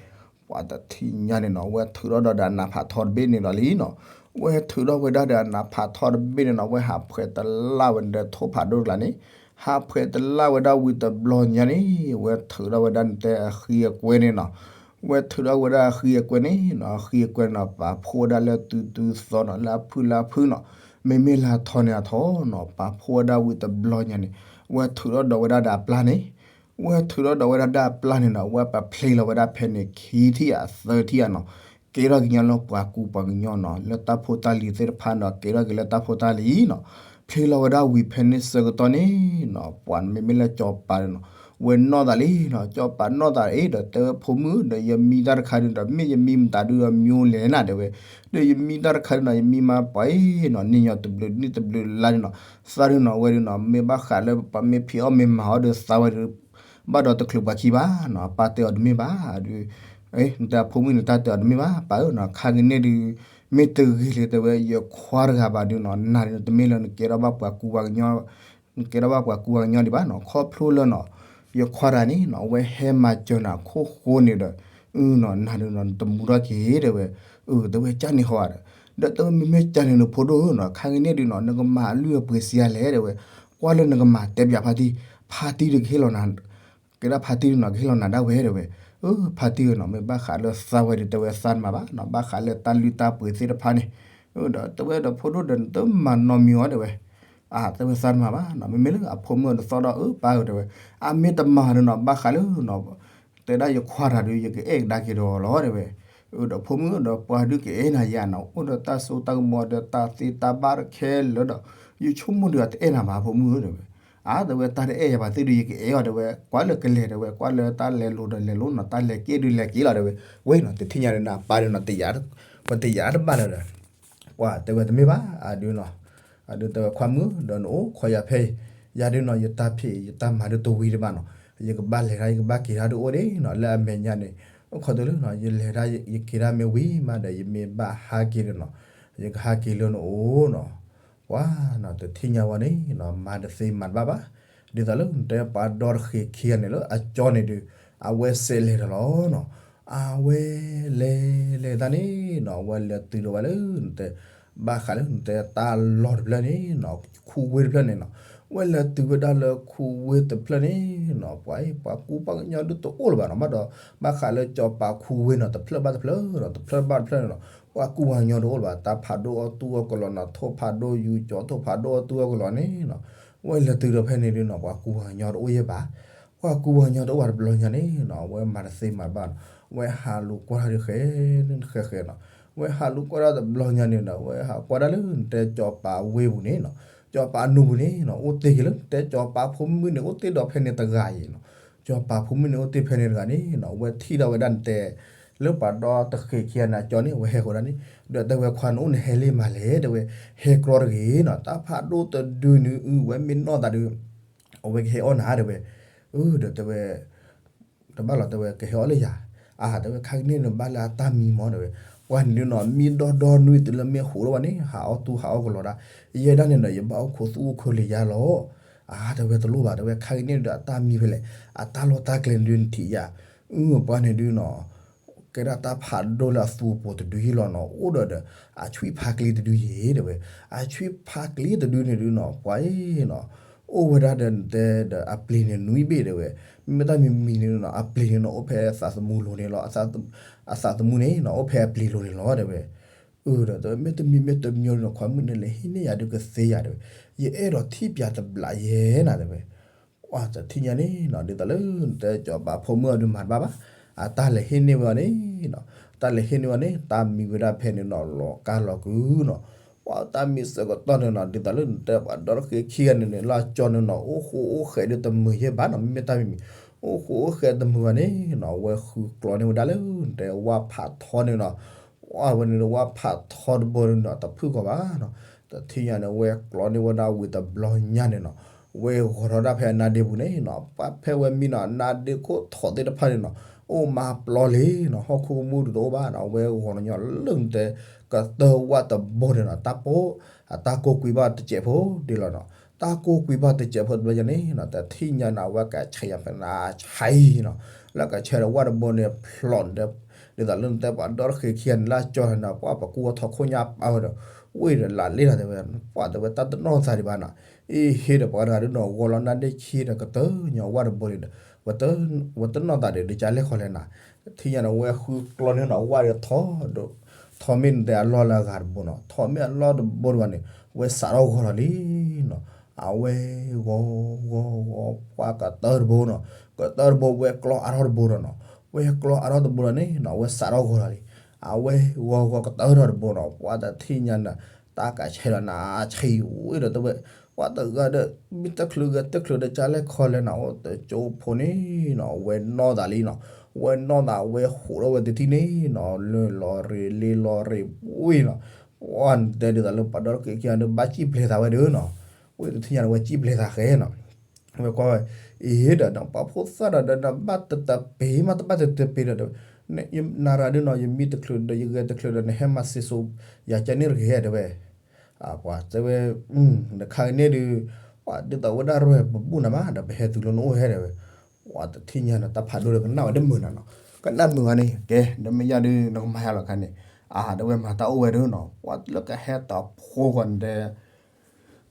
ပှၤတထံၣ်ညါန့ၣ်နီၤ ဝဲထုးထီၣ်ဒီးဒီးအနးဖးထီတဘ့ၣ်န့ၣ်ဒီးလံနီၤ, ဝဲထုးထီၣ်ဝဲဒၣ်ဒီးအနးဖးထီတဘ့ၣ်န့ၣ်နီၤ ဝဲဟးဖှဲးတလၢ်ဝဲဒီးထိၣ်ဖးဒိၣ်တကျါန့ၣ်, ဟးဖှဲးတလၢ်ဝဲဒၣ်ဝံၤတဘျီညါန့ၣ် ဝဲထုးထီၣ်ဝဲဒၣ်နတဲအဃံအကွဲန့ၣ်နီၤ ဝဲထုးထီၣ်ဝဲဒၣ်အဃံအကွဲန့ၣ်နီၤ အဃံအကွဲန့ၣ်နီၤ ပာ်ဖှိၣ်ဝဲဒၣ်လၢတုၤတုၤသီနီၤ လၢအဖုလၢအဖုနီၤ, မ့မ့ၢ်လၢအထီန့ၣ်အထီနီၤ ပာ်ဖှိၣ်ဝဲဒၣ်ဝံၤတဘျီညါန့ၣ်, ဝဲထုးထီၣ်ဒီးဝဲဒၣ်ဒီးအပျၢ်န့ၣ်, ဝဲထုးထီၣ်ဒီးဝဲဒၣ်ဒီးအပျၢ်န့ၣ်နီၤ ဝဲပဖျ့လီၤဝဲဒၣ်ဖဲန့ၣ်ခံထံၣ်ဧါသၢထံၣ်ဧါနီၤ, ကဲထီၣ်ကညီလၢပှၤကူပှၤကညီနီၤ လၢတၢ်ဖိတၢ်လံၤသ့ၣ်တဖၣ်နီၤ ကဲထီၣ်က့ၤလၢတၢ်ဖိတၢ်လံၤနီၤ, ဖျ့လီၤဝဲဒၣ်ဝံၤဖဲန့ၣ်ဆၢကတီၢ်န့ၣ်နီၤ ပှၤမ့မ့ၢ်လၢစီၤပၤန့ၣ်နီၤ ဝဲနီၣ်သးလံနီၤ စီၤပၤနီၣ်သးအ့ၣ်ဒီး တဲဝဲဖိမုၣ်ဒီး ယမံတၢ်တခါဒုးဒီး မ့ၢ်ယမံမတၤဒုးဒီး မၠိလဲၣ်နၤတဲဝဲ, ဒီးယမံတၢ်တခါဒုးနီၤ ယမံမးပှၤအ့ၣ်နီၤ နံၣ်ညီတဘျုးနံၣ်တဘျုးလါန့ၣ်နီၤ, သးဒုးနီၤ အဝဲဒုးနီၤ မ့ၢ်ဘၣ်ဃးလၢပှၤမ့ၢ်ဖံးအီၣ်မ့ၢ်မၤအီၣ်ဒီးသးဝဲဒုး ဘၣ်ဒီးတချုးပှၤခံဘၣ်နီၤ ပၢ်တဲအီၤတမ့ၢ်ဘၣ်ဒုး နတဲအဖိမုၣ်န့ၣ် တၢ်တဲအီၤတမ့ၢ်ဘၣ် ပၢ်ဧၢနီၤ ခါကန့ၢ်ဒုး မ့ၢ်တဂ့ၤလၢတဲဝဲ ယခွါတဂၤဘၣ်ဒုးနီၤ နၤဒုးတမ့ၢ်လၢနကဲထီၣ်ဘၣ်ပှၤကူပှၤကညီ နကဲထီၣ်ဘၣ်ပှၤကူပှၤကညီဒံးဘၣ်နီၤ ခီဖျိလၢနီၤ ယခွါတဂၤန့ၣ်နီၤ အဝဲဟဲမၤစၢၤနၤခိၣ်ဃိန့ၣ်ဒီး အနီၤ နၤဒုးနီၤ နတမူထီၣ်က့ၤတဲဝဲ, အၢ တဲဝဲကၢ်န့ၣ်ဟီဧါဒီး ဒီးတဲဝဲမ့မ့ၢ်ကၢ်န့ၣ်နဖိဒိၣ်ဧၢနီၤ ခါကန့ၢ်ဒုးနီၤ နကမၤအလုၢ်အပှ့ၤစံးယၤလဲၣ်တဲဝဲ, ကွၢ်လၢနကမၤတဲပၠးဖါတံၢ်, ဖါတံၢ်ဒုးကဟ့ၣ်လီၤနၤ ကဲဒၣ်ဖါတံၢ်ဒုးနီၤ ကဟ့ၣ်လီၤနၤဒၣ်ဝဲတဲဝဲ, အၢ ဖါတံၢ်ဧၢနီၤ မ့ၢ်ဘၣ်ဃးလၢသးဝဲဒုးတဲဝဲသးတမၤဘၣ်နီၤ ဘၣ်ဃးလၢတၢ်လုၢ်တၢ်ပှ့ၤသ့ၣ်တဖၣ်န့ၣ်, အၢ ဒီးတဲဝဲဒီးဖိဒိၣ်ဒီးနတမၤနီတမံၤအီၤတဲဝဲ, အၢ တဲဝဲသးတမၤဘၣ်နီၤ မ့မ့ၢ်လၢအဖိမုၣ်အီၤတသီဒီး အၢ ပၢ်ဧၢတဲဝဲ, အမ့ၢ်တမၤဒီးနီၤ ဘၣ်ဃးလၢနီၤ တဲဒၣ်ယခွါတဂၤဒုး ယကအဲၣ်ကဒါက့ၤဒီးလီၤတဲဝဲ, အၢ ဒီးဖိမုၣ်ဒီးပှၤဒုးကအဲၣ်နၤယၤနီၤ အိၣ်ဒီးတၢ်စိတၢ်ကမီၤဒီးတၢ်သ့တၢ်ဘၣ်တခဲလၢာ်ဒီး ယဆိကမိၣ်ဒုးအတအဲၣ်နၤဘၣ်ဖိမုၣ်ဧၢတဲဝဲ, အါ တဲဝဲတၢ်တအဲၣ်ယၤဘၣ်သ့ၣ်ဒုး ယကအဲၣ်အီၤတဲဝဲ ကွၢ်လၢကလဲၤတဲဝဲ ကွၢ်လၢတၢ်လဲၤလိၤဒီးလဲၤလိၤနီၤ တၢ်လဲၤက့ၣ်ဒုးလဲၤက့ၤလီၤတဲဝဲ, ဝဲနီၤ တထံၣ်ညါဒီးနပၢ်ဒုးနီၤ တယၤ ပတယၤတဘၣ်လၢၤဒီး ပှၤတဲဝဲတမ့ၢ်ဘၣ် အဒုးနီၤ, အဒုးတဲဝဲခွါမုၣ်ဒီးနအိၣ်ခိးယၤဖဲအံၤ, ယၤဒုးနီၤ ယတၢ်ဖံးယတၢ်မၤဒုးတဝံၤဒံးဘၣ်နီၤ, ယကဘၣ်လဲၤတၢ် ယကဘၣ်က့ၤတၢ်ဒုးအိၣ်ဒံးနီၤ လၢအမဲာ်ညါန့ၣ်, အိၣ်ခိးတလၢနီၤ ယလဲၤတၢ် ယက့ၤတၢ်မ့ၢ်ဝံၤမးဒီး ယမ့ၢ်ဘၣ်ဟးက့ၤဒီးနီၤ, ယကဟးက့ၤလၢနအိၣ်နီၤ, ပှၤနီၤ တထံၣ်ညါဝဲန့ၣ်နီၤ မၤတသ့မၤတဘၣ်ဘၣ်, ဒ်သိးလၢနတဲပှၤဒီတဃ့ၢ်ခံဂၤန့ၣ်လၢအကၠီန့ၣ်ဒုး, အဝဲစဲးလဲၤဒီးလီၤနီၤ, အဝဲလဲၤလဲၤတၢ်န့ၣ်နီၤ အဝဲလဲၤတုၤလီၤဝဲလၢနတဲ ဘၣ်ဃးလၢနတဲတၢ်လီၢ်တဖျၢၣ်န့ၣ်နီၤ ခူဝ့တဖျၢၣ်န့ၣ်နီၤ, ဝဲလဲၤတုၤဝဲဒၣ်လၢခူဝ့တဖျၢၣ်န့ၣ်နီၤ ပှၤအံၤ ပှၤကူပှၤကညီဒုးတအိၣ်လၢၤဘၣ်နီၤ ဘၣ်ဒီး ဘၣ်ဃးလၢကၠီၤပၤခူဝ့နီၤ တဖျၢၣ်ဘၣ်တဖျၢၣ်နီၤ တဖျၢၣ်ဘၣ်တဖျၢၣ်န့ၣ်နီၤ ပှၤကူပှၤကညီတအိၣ်လၢၤဘၣ် တၢ်ဖးဒိၣ်အီၣ်တူၢ်အီၣ်ကလီၤနီၤ ထိၣ်ဖးဒိၣ်ယူၤကၠီ ထိၣ်ဖးဒိၣ်အီၣ်တူၢ်အီၣ်ကလီၤန့ၣ်နီၤ, ဝဲလဲၤတုၤဒီးဖဲန့ၣ်ဒုးနီၤ ပှၤကူပှၤကညီတအိၣ်ယဲၢ်ဘၣ် ပှၤကူပှၤကညီတအိၣ်ဘၣ်တဘျီညါန့ၣ်နီၤ အဝဲမၤတသ့မၤတဘၣ်နီၤ, အဝဲဟးလူၤကွၢ်တၢ်ဒုးဃဲ ဃဲဃဲနီၤ, အဝဲဟးလူၤကွၢ်တၢ်တဘျီညါန့ၣ်ဒီး အဝဲဟးကွၢ်တၢ်လၢနတဲကၠီၤပၤဝ့ၢ်ပူၤန့ၣ်နီၤ, ကၠီၤပၤနူပူၤန့ၣ်နီၤ အိၣ်တ့ၢ်က့ၤလၢနတဲကၠီၤပၤဖိမုၣ်န့ၣ် အိၣ်တ့ၢ်ဒီးဖဲန့ၣ်တဂၤအံၤနီၤ, ကၠီၤပၤဖိမုၣ်န့ၣ် အိၣ်တ့ၢ်ဖဲန့ၣ်တဂၤန့ၣ်နီၤ အဝဲထံၣ်ထီၣ်ဝဲဒၣ်နတဲ လၢပှၤဒီတဃ့ၢ်ခံဂၤန့ၣ် အကၠီန့ၣ် အဝဲဟဲဃီၤဒၣ်န့ၣ်, ဒီးတဲဝဲခွါနအိၣ်နဟဲလံမးလဲၣ် တဲဝဲ, ဟဲကြီတဂ့ၤနီၤ တၢ်ဖးဒိၣ်တဒုန့ၣ် အဝဲမ့ၢ်နီၢ်သးဒုး အဝဲကဟဲအီၣ်နၤတဲဝဲ, အၢ ဒီးတဲဝဲ တဘၣ်လီၤတဲဝဲ ကဟဲအီၣ်လၢယၤ, အါ တဲဝဲခါကန့ၣ်န့ၣ် ဘၣ်လၢအတၢ်မံမီၢ်တဲဝဲ, ပှၤန့ၣ်ဒုးနီၤ မံဒီဒီနွံတုၤလၢမ့ၢ်ဟိးထီၣ်ဘၣ်န့ၣ် ဟးအီၣ်တူၢ်ဟးအီၣ်ကလီၤဒၣ်, ယဲဒၣ်န့ၣ်ဒီး ယဘၣ်အိၣ်ခိးသူၣ်အိၣ်ခိးလံၤယါလီၤ, အါ တဲဝဲတလိၣ်ဘၣ် တဲဝဲခါကန့ၣ်ဒီး အတၢ်မံဖဲလဲၣ် အတၢ်လီၢ်တၢ်ကျဲန့ၣ်ဒုးနထံၣ်ယါ, အၢ ပှၤန့ၣ်ဒုးနီၤ ကဲဒၣ်တၢ်ဖးဒိၣ်လၢအသူအပူၤတဒုယ့ၢ်လီၤနီၤ အိၣ်ဒီးဒီး အဆွံဖးကျံတဒုယ့ၢ်တဲဝဲ, အဆွံဖးကျံတဒုန့ၣ်ဒုးနီၤ ပှၤအံၤနီၤ အိၣ်ဝဲဒၣ်ဒီးနတဲဒီးအပျ့ၤန့ၣ်နွံဘ့ၣ်တဲဝဲ, မ့မ့ၢ်တၢ်မံမံန့ၣ်နီၤ အပျ့ၤန့ၣ်နီၤ အိၣ်ဖဲအသးသမူလိၤန့ၣ်လီၤ, အသးသမူန့ၣ်နီၤ အိၣ်ဖဲအပျ့ၤလိၤန့ၣ်လီၤတဲဝဲ, အၢ ဒီးတဲဝဲမ့တမံၤမ့တမံၤန့ၣ် ခွါမုၣ်န့ၣ် လဲၤဟံးန့ၢ်ယၤဒုးကသ့ယၤတဲဝဲ, ယအဲၣ်ဒိးထံၣ်ပၠးတဘျးယဲၢ်နၤတဲဝဲ ပှၤတထံၣ်ညါန့ၣ်နီၤ ဒ်သိးလၢနတဲကၠီၤပၤဖိမုၣ်အီၤဒုးမၤတဘၣ်ဘၣ်, အတၢ်လဲၤဟံးန့ၢ်ဝဲအီၤန့ၣ်နီၤ, တၢ်လဲၤဟံးန့ၢ်ဝဲန့ၣ် တၢ်မံဝဲဒၣ်ဖဲန့ၣ်နီၤ လီၤကါလီၤကုနီၤ, ပှၤတၢ်မံၤဆၢကတီၢ်န့ၣ်နီၤ ဒ်သိးလၢနတဲပှၤဒီတဃ့ခံဂၤန့ၣ်န့ၣ် လၢအကၠီန့ၣ်နီၤ အိၣ်ဃူအိၣ်ဃဲးဒီးတမုာ်ယဲၢ်ဘၣ်နီၤ မ့မ့ၢ်တၢ်မံၤမံၤ အိၣ်ဃူအိၣ်ဃဲးတမုာ်ဘၣ်န့ၣ်နီၤ အဝဲဃုကျိးန့ၢ်ဝဲဒၣ်လၢနတဲဝၣ်ဖးထီန့ၣ်နီၤ ဝဲန့ၣ်ဝၣ်ဖးထီတဘိန့ၣ်နီၤ တဖုၣ်ကီးဘၣ်နီၤ တထံၣ်ညါန့ၣ် ဝဲကျိးန့ၢ်ဝဲဒၣ်ဝံၤတဘျီညါန့ၣ်နီၤ ဝဲဂီၤထီၣ်ဒၣ်ဖဲအနါဒ့ပူၤန့ၣ်နီၤ ပှၤဖဲဝဲမံနီၤ အနါဒ့ခိၣ်ထိးသ့ၣ်တဖၣ်န့ၣ်နီၤ အိၣ်မၤပျီလံနီၤ ဟီၣ်ခိၣ်ကမူၣ်တအိၣ်ဘၣ်နီၤ ဝဲဂီၤညီလၢနတဲ ကတၢၢ်ဝၣ်တဘိန့ၣ်နီၤ တၢ်ပိ အတၢ်ကိးကွံာ်ဘၣ်တစဲးဖိဒ်လီၤနီၤ တၢ်ကိးကွံာ်ဘၣ်တစဲးဖိတဘျီညါန့ၣ်နီၤ တထံၣ်ညါန့ၣ် အဝဲကဆဲးယၤဖဲနဆဲးနီၤ လၢကဆဲးဒီးဝၣ်တဘိန့ၣ် ဖျိးန့ၣ် ဒ်သိးလၢနတဲပှၤဒီတဃ့ခံဂၤန့ၣ် လၢကၠီန့ၣ်နီၤ ပှၤပကူအထီခိၣ်ညါပာ်ဝဲဒီး ဝ့ၢ်ဒီးလးလ့နီၤ တဲဝဲ ပှၤတဲဝဲတၢ်တနီၢ်သးဒံးဘၣ်နီၤ အ့ဟ့ဒီးပှၤတဂၤဒ်နီၤ ဂီၤလီၤနါဒ့ခံဒီးကတၢၢ်ညီဝၣ်တဘိန့ၣ်ဒီး ဝဲတနီၢ်သးဒံးဒီးကလဲၤခီလဲၣ်နီၤ တထံၣ်ညါန့ၣ် ဝဲဃုကျိးန့ၢ်နီၤ ဝၣ်ဒီးထီ ထီမ့ၢ်နတဲအလီၢ်လၢအဂၤတဘိနီၤ ထီမ့ၢ်အလီၢ်တဘိတဘၣ်န့ၣ် ဝဲစးထီၣ်ဂီၤလီၤလံနီၤ အဝဲဂီၤဂီၤဂီၤ ပှၤကတၢၢ်တဘိနီၤ ကတၢၢ်တဘိ ဝဲကျိးအါထီၣ်တဘိဒီးနီၤ ဝဲကျိးအါထီၣ်တဘိလီၤန့ၣ်နီၤ ဝဲစးထီၣ်ဂီၤလီၤလံ အဝဲဂီၤဂီၤကတၢၢ်ထီၣ်တဘိနီၤ ပှၤတထံၣ်ညါန့ၣ် တၢ်ကဆဲးလီၤနၤဆံးဝ့ၢ်ဒီးတဲဝဲ ပှၤတဂၤဒီး မ့ၢ်တချုးဂဲၤတချုးဒီးကလဲၤခီလဲၣ်နီၤ အိၣ်တကၠိဖိန့ၣ်နီၤ ဝဲနီၢ်သးလံနီၤ ဝဲနီၢ်သးဝဲဟူးထီၣ်ဝဲတထံၣ်န့ၣ်နီၤ လၢလီၤရ့းလ့လီၤရ့းဝ့ၢ်နီၤ ပှၤနတဲဒ်သိးလၢပှၤဒီတဃ့ခံဂၤဒီး ဘၣ်စံၣ်ပျဲၤသးဝဲဒီးနီၤ ဝ့ၢ်တထံၣ်ညါန့ၣ် ဝဲစံၣ်ပျဲၤသးဃဲနီၤ ဝဲကွၢ်ဝဲ အ့ဒီး ပှၤဖိသၣ်ဒီး နဘၣ်တတပ့ၤမး တဘၣ်တတပ့ၤဒီး နရၤဒုနီၤ ယမံတချုးဒီး ယဂဲၤတချုးဒီး နဟဲမၤစ့စိၤ ယၤကန့ၢ်တဂ့ၤတဲဝဲ ပှၤတဲဝဲ နခါကန့ၣ်ဒုး ပှၤဒ်သိးဝဲဒၣ်ရဲၣ်ပဘူၣ်နၤမး ဒီးပဟဲတုၤလၢနအိၣ်ဟဲတဲဝဲ ပှၤတထံၣ်ညါန့ၣ် တၢ်ဖးဒိၣ်ဒီးကနၣ်ဝဲတမုာ်နၤနီၤ ကနၣ်မုာ်ဝဲန့ၣ် ကဲ ဒီးမ့ၢ်ယၤဒုး နကမၤယၤလီၤခါန့ၣ် အါ တဲဝဲမၤတၢ်အိၣ်ဝဲဒုးနီၤ ပှၤလၢကဟဲတဖိဃီန့ၣ်တဲ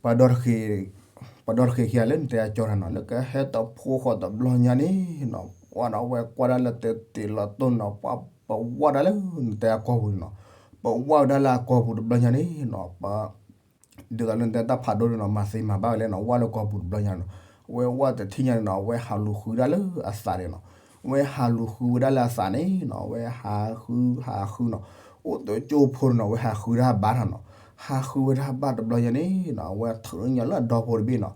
ပှၤဒီတဃ့ ပှၤဒီတဃ့ခံဂၤလၢနတဲအကၠီတၢ်နီၤ လၢကဟဲတဖိဃီတဘျီညါန့ၣ်နီၤ ပှၤဒီးဝဲကွၢ်ဒၣ်လၢတတ့လီၤတိၢ်နီၤ ပှၤပဝၢ်ဒၣ်လၢနတဲအကီၢ်ပူၤန့ၣ်နီၤ ပဝၢ်ဝဲဒၣ်လၢအကီၢ်ပူၤတဘျီညါန့ၣ်နီၤ ပ ဒ်သိးလၢနတဲတၢ်ဖးဒိၣ်န့ၣ်နီၤ မၤသ့မၤဘၣ်ဝဲလဲၣ်နီၤ ဝၢ်လၢကီၢ်ပူၤတဘျီညါနီၤ ဝဲဝၢ်တထံၣ်ညါန့ၣ်နီၤ ဝဲဟးလူၤဃုဒၣ်လၢအသးန့ၣ်နီၤ ဝဲဟးလူၤဃုဝဲဒၣ်လၢအသးန့ၣ်နီၤ ဝဲဟးဃုဟးဃုနီၤ အိၣ်တကၠိဖိန့ၣ်နီၤ ဝဲဟးဃုဒၣ်ဘၣ်တၢ်နီၤ ဟးဃုဝဲဒၣ်ဘၣ်တဘျီညါန့ၣ်နီၤ ဝဲထုးလၢညီလၢအဒီဖိတဘ့ၣ်နီၤ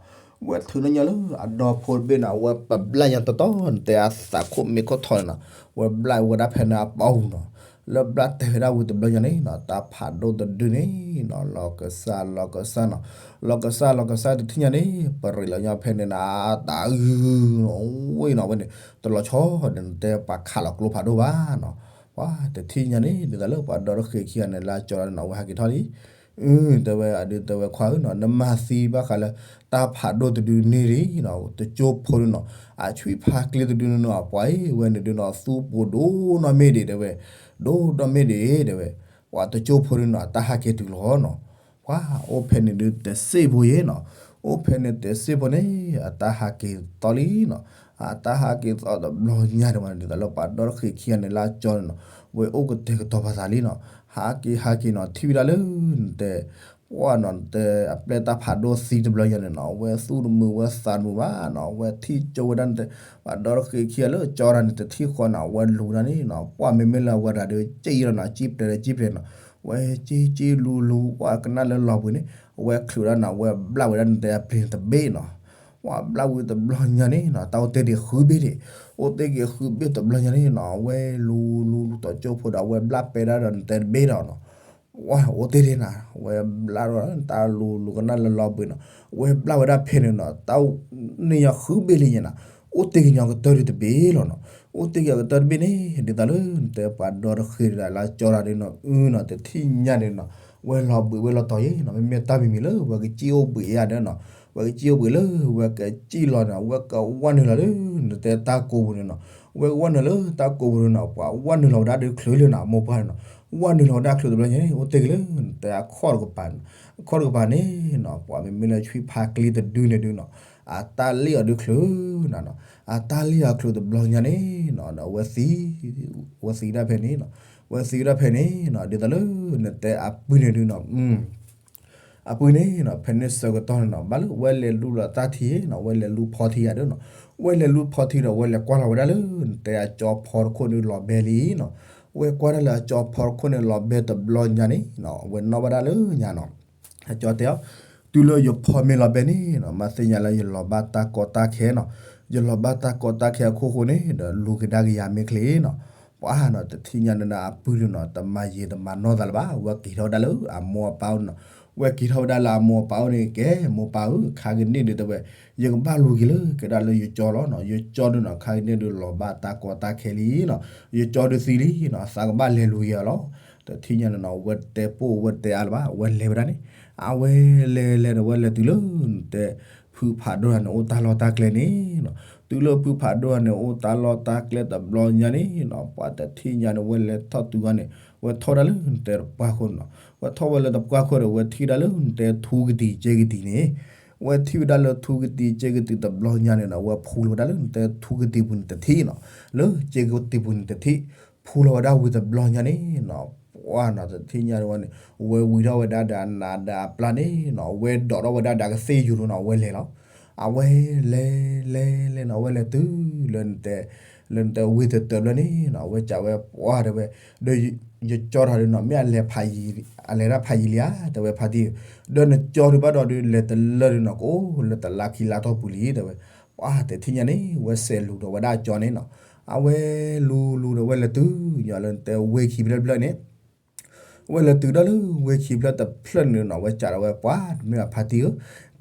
ဝဲထုးလၢညီလၢအဒီဖိတဘ့ၣ်နီၤ ဝဲပဘျၣ်ညါတတီၤ နတဲအသးခိၣ်မ့ၢ်ခိၣ်ထီၣ်န့ၣ်နီၤ ဝဲဘျၣ်ဝဲဒၣ်ဖဲန့ၣ်အပီပူၤနီၤ လၢဘျၣ်တဲာ်ဝဲဒၣ်ဝံၤတဘျီညါန့ၣ်နီၤ တၢ်ဖးဒိၣ်တဒုန့ၣ်နီၤ လီၤကစၢ်လီၤကစၢ်နီၤ လီၤကစၢ်လီၤကစၢ်တထံၣ်ညါန့ၣ် ပရ့းလီၤညီဖဲန့ၣ်နီၤ တၢ်အုၣ်ဝ့ၢ်နီၤ ဝဲန့ၣ် တလီၤဆီဒီးနတဲပှၤခးလီၤကျိဖးဒိၣ်ဘၣ်နီၤ ပှၤတထံၣ်ညါန့ၣ် ဒ်သိးလၢပှၤဒီတဃ့ခံဂၤန့ၣ် လၢကၠီလီၤန့ၣ်နီၤ ဝဲဟးက့ၤထီၣ်လံ အု တဲဝဲအဒုးတဲဝဲခွါဧၢနီၤ နမၤသံဘၣ်ဃးလၢ တၢ်ဖးဒိၣ်တဒုန့ၣ်လံနီၤ တကၠိဖိန့ၣ်နီၤ အဆွံဖးကျ့တဒုန့ၣ်နီၤ ပှၤအံၤဝဲန့ၣ်ဒုးနီၤ သူပှိၤဒိၣ်နီၢ်မ့ၢ်ဒံးတဲဝဲ ဒိၣ်နီၢ်မ့ၢ်ဒံးတဲဝဲ ပှၤတကၠိဖိန့ၣ်နီၤ အတၢ်ဟးက့ၤတုၤလီၤနီၤ ပှၤအိၣ်ဖဲန့ၣ်ဒုးတစ့ၢ်ဖိယဲၢ်နီၤ အိၣ်ဖဲန့ၣ်တစ့ၢ်ဖိန့ၣ် အတၢ်ဟးက့ၤသီလံနီၤ အတၢ်ဟးက့ၤသီတဘျီညါဒံးဘၣ်န့ၣ် ဒ်သိးလၢပှၤဒီတဃ့ခံဂၤန့ၣ် လၢကၠီန့ၣ်နီၤ ဝဲအိၣ်ကတဲာ်ကတီၤပာ်သးလံနီၤ ဟးက့ၤဟးက့ၤနီၤ ထံၣ်ဝဲဒၣ်လၢ နတဲ ပှၤနီၤ နတဲအပျဲၢ်တၢ်ဖးဒိၣ်သံတဘျီညါန့ၣ်နီၤ ဝဲသူၣ်တမုာ်ဝဲသးတမုာ်ဘၣ်နီၤ ဝဲထံၣ်ကၠိဝဲဒၣ်နတဲ ပှၤဒီတဃ့ခံဂၤလၢကၠီတၢ်န့ၣ် တထံၣ်ဃီနီၤ ဝဲလူၤဒၣ်န့ၣ်နီၤ ပှၤမ့မ့ၢ်လၢအဝဲတၢ်ဒုး က့ၣ်လီၤနီၤ က့ၣ်ပျဲၤဒီးက့ၣ်ပျဲၤနီၤ ဝဲက့ၣ်က့ၣ်လူၤလူၤ ပှၤကနၣ်လၢလီၤဘှံးန့ၣ် အဝဲချုးဒၣ်နီၤ ဝဲဘျၣ်ဝဲဒၣ်နတဲအပျ့ၤန့ၣ်တဘ့ၣ်နီၤ ပှၤဘျၣ်ဝံၤတဘျီညါန့ၣ်နီၤ တၢ်အိၣ်တ့ၢ်ဒံးဃုဘ့ၣ်ဒံး အိၣ်တ့ၢ်က့ၤဃုဘ့ၣ်တဘျီညါန့ၣ်နီၤ ဝဲလူၤလူၤလူၤတီၤကၠိဖိဒီး ဝဲဘျၣ်ပဲဒၣ်ဒီးနတဲတဘ့ၣ်ဒီးနီၤ ဝဲအိၣ်တ့ၢ်ဒံးနၤ ဝဲဘျၣ်ဒီးတၢ်လူၤလူၤကနၣ်လၢလီၤဘှံးနီၤ ဝဲဘျၣ်ဝဲဒၣ်ဖဲန့ၣ်နီၤ တၢ်န့ၢ်ညီဃုဘ့ၣ်လံညါနီၤ အိၣ်တ့ၢ်က့ၤညီကတၢၢ်ဒံးတဘ့ၣ်လီၤနီၤ အိၣ်တ့ၢ်က့ၤအကတၢၢ်တဘ့ၣ်န့ၣ် ဒ်သိးလၢနတဲပှၤဒီတဃ့တဂၤလၢကၠီတၢ်ဒ်နီၤ အုနီၤ တထံၣ်ညါန့ၣ်နီၤ ဝဲလီၤဘှံးဝဲလီၤတီၤယဲၢ်နီၤ မ့မ့ၢ်တၢ်မံၤမံၤလၢ ဝဲကစံၣ်အိၣ်ဘှံးအယါဒီးနီၤ ဝဲကစံၣ်အိၣ်ဘှံးလၢ ဝဲကစံၣ်လီၤန့ၣ် ဝဲကဝၢ်နုာ်လီၤလၢ နတဲတၢ်ကိးပူၤန့ၣ်နီၤ ဝဲကဝၢ်နုာ်လၢတၢ်ကိးပူၤန့ၣ်နီၤ ပှၤဝၢ်နုာ်လီၤဝဲဒၣ်ဒုးချုးလၢနၤ မိၢ်ပှၢ်န့ၣ်နီၤ ဝၢ်နုာ်လီၤဝဲဒၣ်ချုးတဘျီညါန့ၣ် အိၣ်တ့ၢ်က့ၤလၢ နတဲအခီၣ်တကပၤန့ၣ် အခီၣ်တကပၤန့ၣ်နီၤ ပှၤမ့မ့ၢ်လၢဆွံဖးကျ့တဒုန့ၣ်ဒုးနီၤ အတၢ်လ့ၣ်အီၤဒုးချုးနၤနီၤ အတၢ်လ့ၣ်အီၤချုးတဘျီညါန့ၣ်နီၤ ဒီးဝဲသံ ဝဲသံဒၣ်ဖဲန့ၣ်နီၤ ဝဲသံဒၣ်ဖဲန့ၣ်နီၤ ဒ်သိးလၢ နတဲအပုၢ်န့ၣ်ဒုးနီၤ အပုၢ်န့ၣ်နီၤ ဖဲန့ၣ်ဆၢကတီၢ်န့ၣ်နီၤ ဘၣ်လၢဝဲလဲၤလူလီၤတၢ်ထံနီၤ ဝဲလဲၤလူဖီထံယၤဒီးနီၤ ဝဲလဲၤလူဖီထံဒီး ဝဲလဲၤကွၢ်လီၤဝဲဒၣ်လၢ နတဲအကၠီဖီတခိၣ်န့ၣ်လီၤဘဲလံနီၤ ဝဲကွၢ်ဒၣ်လၢအကၠီဖီတခိၣ်န့ၣ်လီၤဘဲတဘျီညါန့ၣ်နီၤ ဝဲနီၣ်ဘၣ်ဒၣ်လၢညါနီၤ အကၠီတဲအီၤ, တုၤလၢယဖီမ့ၤလီၤဘဲန့ၣ်နီၤ မၤသ့ၣ်ညါလၢယလီၤဘၣ်တၢ်ကီတၢ်ခဲနီၤ, ယလီၤဘၣ်တၢ်ကီတၢ်ခဲအခိၣ်ဃိန့ၣ် ဒီးလူၤကဒါက့ၤယၤမ့ၢ်ချ့နီၤ, ပှၤနီၤ တထံၣ်ညါန့ၣ်ဒီးအပုၢ်ဒုးနီၤ တမၤယံာ်တမၤနီၢ်သးလၢၤဘၣ်, ဝဲက့ၤထီၣ်ဝဲဒၣ်လၢအမိၢ်အပၢ်အိၣ်နီၤ, ဝဲက့ၤထီၣ်ဝဲဒၣ်လၢအမိၢ်အပၢ်အိၣ်န့ၣ် ကဲမိၢ်ပၢ်ဧၢ, ခါကန့ၣ်ဒုးတဲဝဲ, ယကဘၣ်လူၤက့ၤလၢကဒါလၢယကၠီလီၤနီၤ, ယကၠီဒုးနီၤ ခါကန့ၣ်ဒုးလီၤဘၣ်တၢ်ကီတၢ်ခဲလံနီၤ, ယကၠီဒုးသံလံနီၤ, သးကဘၣ်လဲၤလူၤက့ၤအီၤလီၤ. တထံၣ်ညါန့ၣ်နီၤ ဝဲတဲပိၢ်ဝဲတဲအါလၢၤဘၣ်, ဝဲလဲၤဝဲဒၣ်န့ၣ်, အဝဲလဲၤလဲၤဒီးဝဲလဲၤတုၤလၢနတဲ ဖုဖးဒိၣ်တဂၤန့ၣ် အိၣ်တၢ်လီၢ်တၢ်ကျဲန့ၣ်နီၤ, တုၤလၢဖုဖးဒိၣ်တဂၤန့ၣ် အိၣ်တၢ်လီၢ်တၢ်ကျဲတဘျီညါန့ၣ်နီၤ ပှၤတထံၣ်ညါန့ၣ် ဝဲလဲၤထီၣ်တုၤဝဲန့ၣ် ဝဲထီၣ်ဒၣ်လၢနတဲတပှၢ်ခိၣ်နီၤ, ဝဲထီၣ်ဝဲလၢတပှၢ်ခိၣ်ဒီး ဝဲထံၣ်ဒၣ်လၢနတဲထူကတံၤကဲကတံၤန့ၣ်, ဝဲထံၣ်ဝဲဒၣ်လၢထူကတံၤကဲကတံၤတဘျီညါန့ၣ်နီၤ ဝဲဖူလီၤဝဲဒၣ်လၢနတဲထူကတံၤပူၤန့ၣ်တထံၣ်နီၤ, လၢကဲကတံၤပူၤန့ၣ်တထံၣ်, ဖူလီၤဝဲဒၣ်ဝံၤတဘျီညါန့ၣ်နီၤ ပှၤနီၤ တထံၣ်ညါန့ၣ်ဝဲန့ၣ် ဝဲဝံၤထီၣ်ဝဲဒၣ်ဒီးအနးဒီးအပျၢ်န့ၣ်နီၤ ဝဲဒိးထီၣ်ဝဲဒၣ်ဒီးကသ့ၣ်ယူၤဒုးနီၤ ဝဲလဲၤလီၤ. အဝဲလဲၤလဲၤလဲၤနီၤ ဝဲလဲၤတုၤလၢနတဲ လၢနတဲဝ့ၢ်တတၢၢ်ဘျီန့ၣ်နီၤ အဝဲစံးဝဲပှၤတဲဝဲ, ဒီးယကၠီတၢ်ဒုးနီၤ မ့ၢ်အလဲၤဖးယံၤ အလဲၤဒၣ်ဖးယံၤလံဧါ တဲဝဲဖါတံၢ်ဧၢ, ဒီးနကၠီဒုးဘၣ်ဒီးဒုးလဲၤတလၢဒုးနီၤ ကအိၣ်လၢတလါခံလါထီၣ်ပူၤလံ တဲဝဲ, ပှၤတထံၣ်ညါန့ၣ် ဝဲစဲးလူၤဒီးဝဲဒၣ်အကၠီန့ၣ်နီၤ, အဝဲလူၤလူၤဒီးဝဲလဲၤတုၤညီလၢနတဲဝ့ၢ်ခံဖျၢၣ်တဖျၢၣ်န့ၣ် ဝဲလဲၤတုၤဒၣ်လၢဝ့ၢ်ခံဖျၢၣ်တဖျၢၣ်န့ၣ်နီၤ ဝဲစံးဒီးဝဲပှၤတမ့ၢ်ဘၣ်ဖါတံၢ်ဧၢ,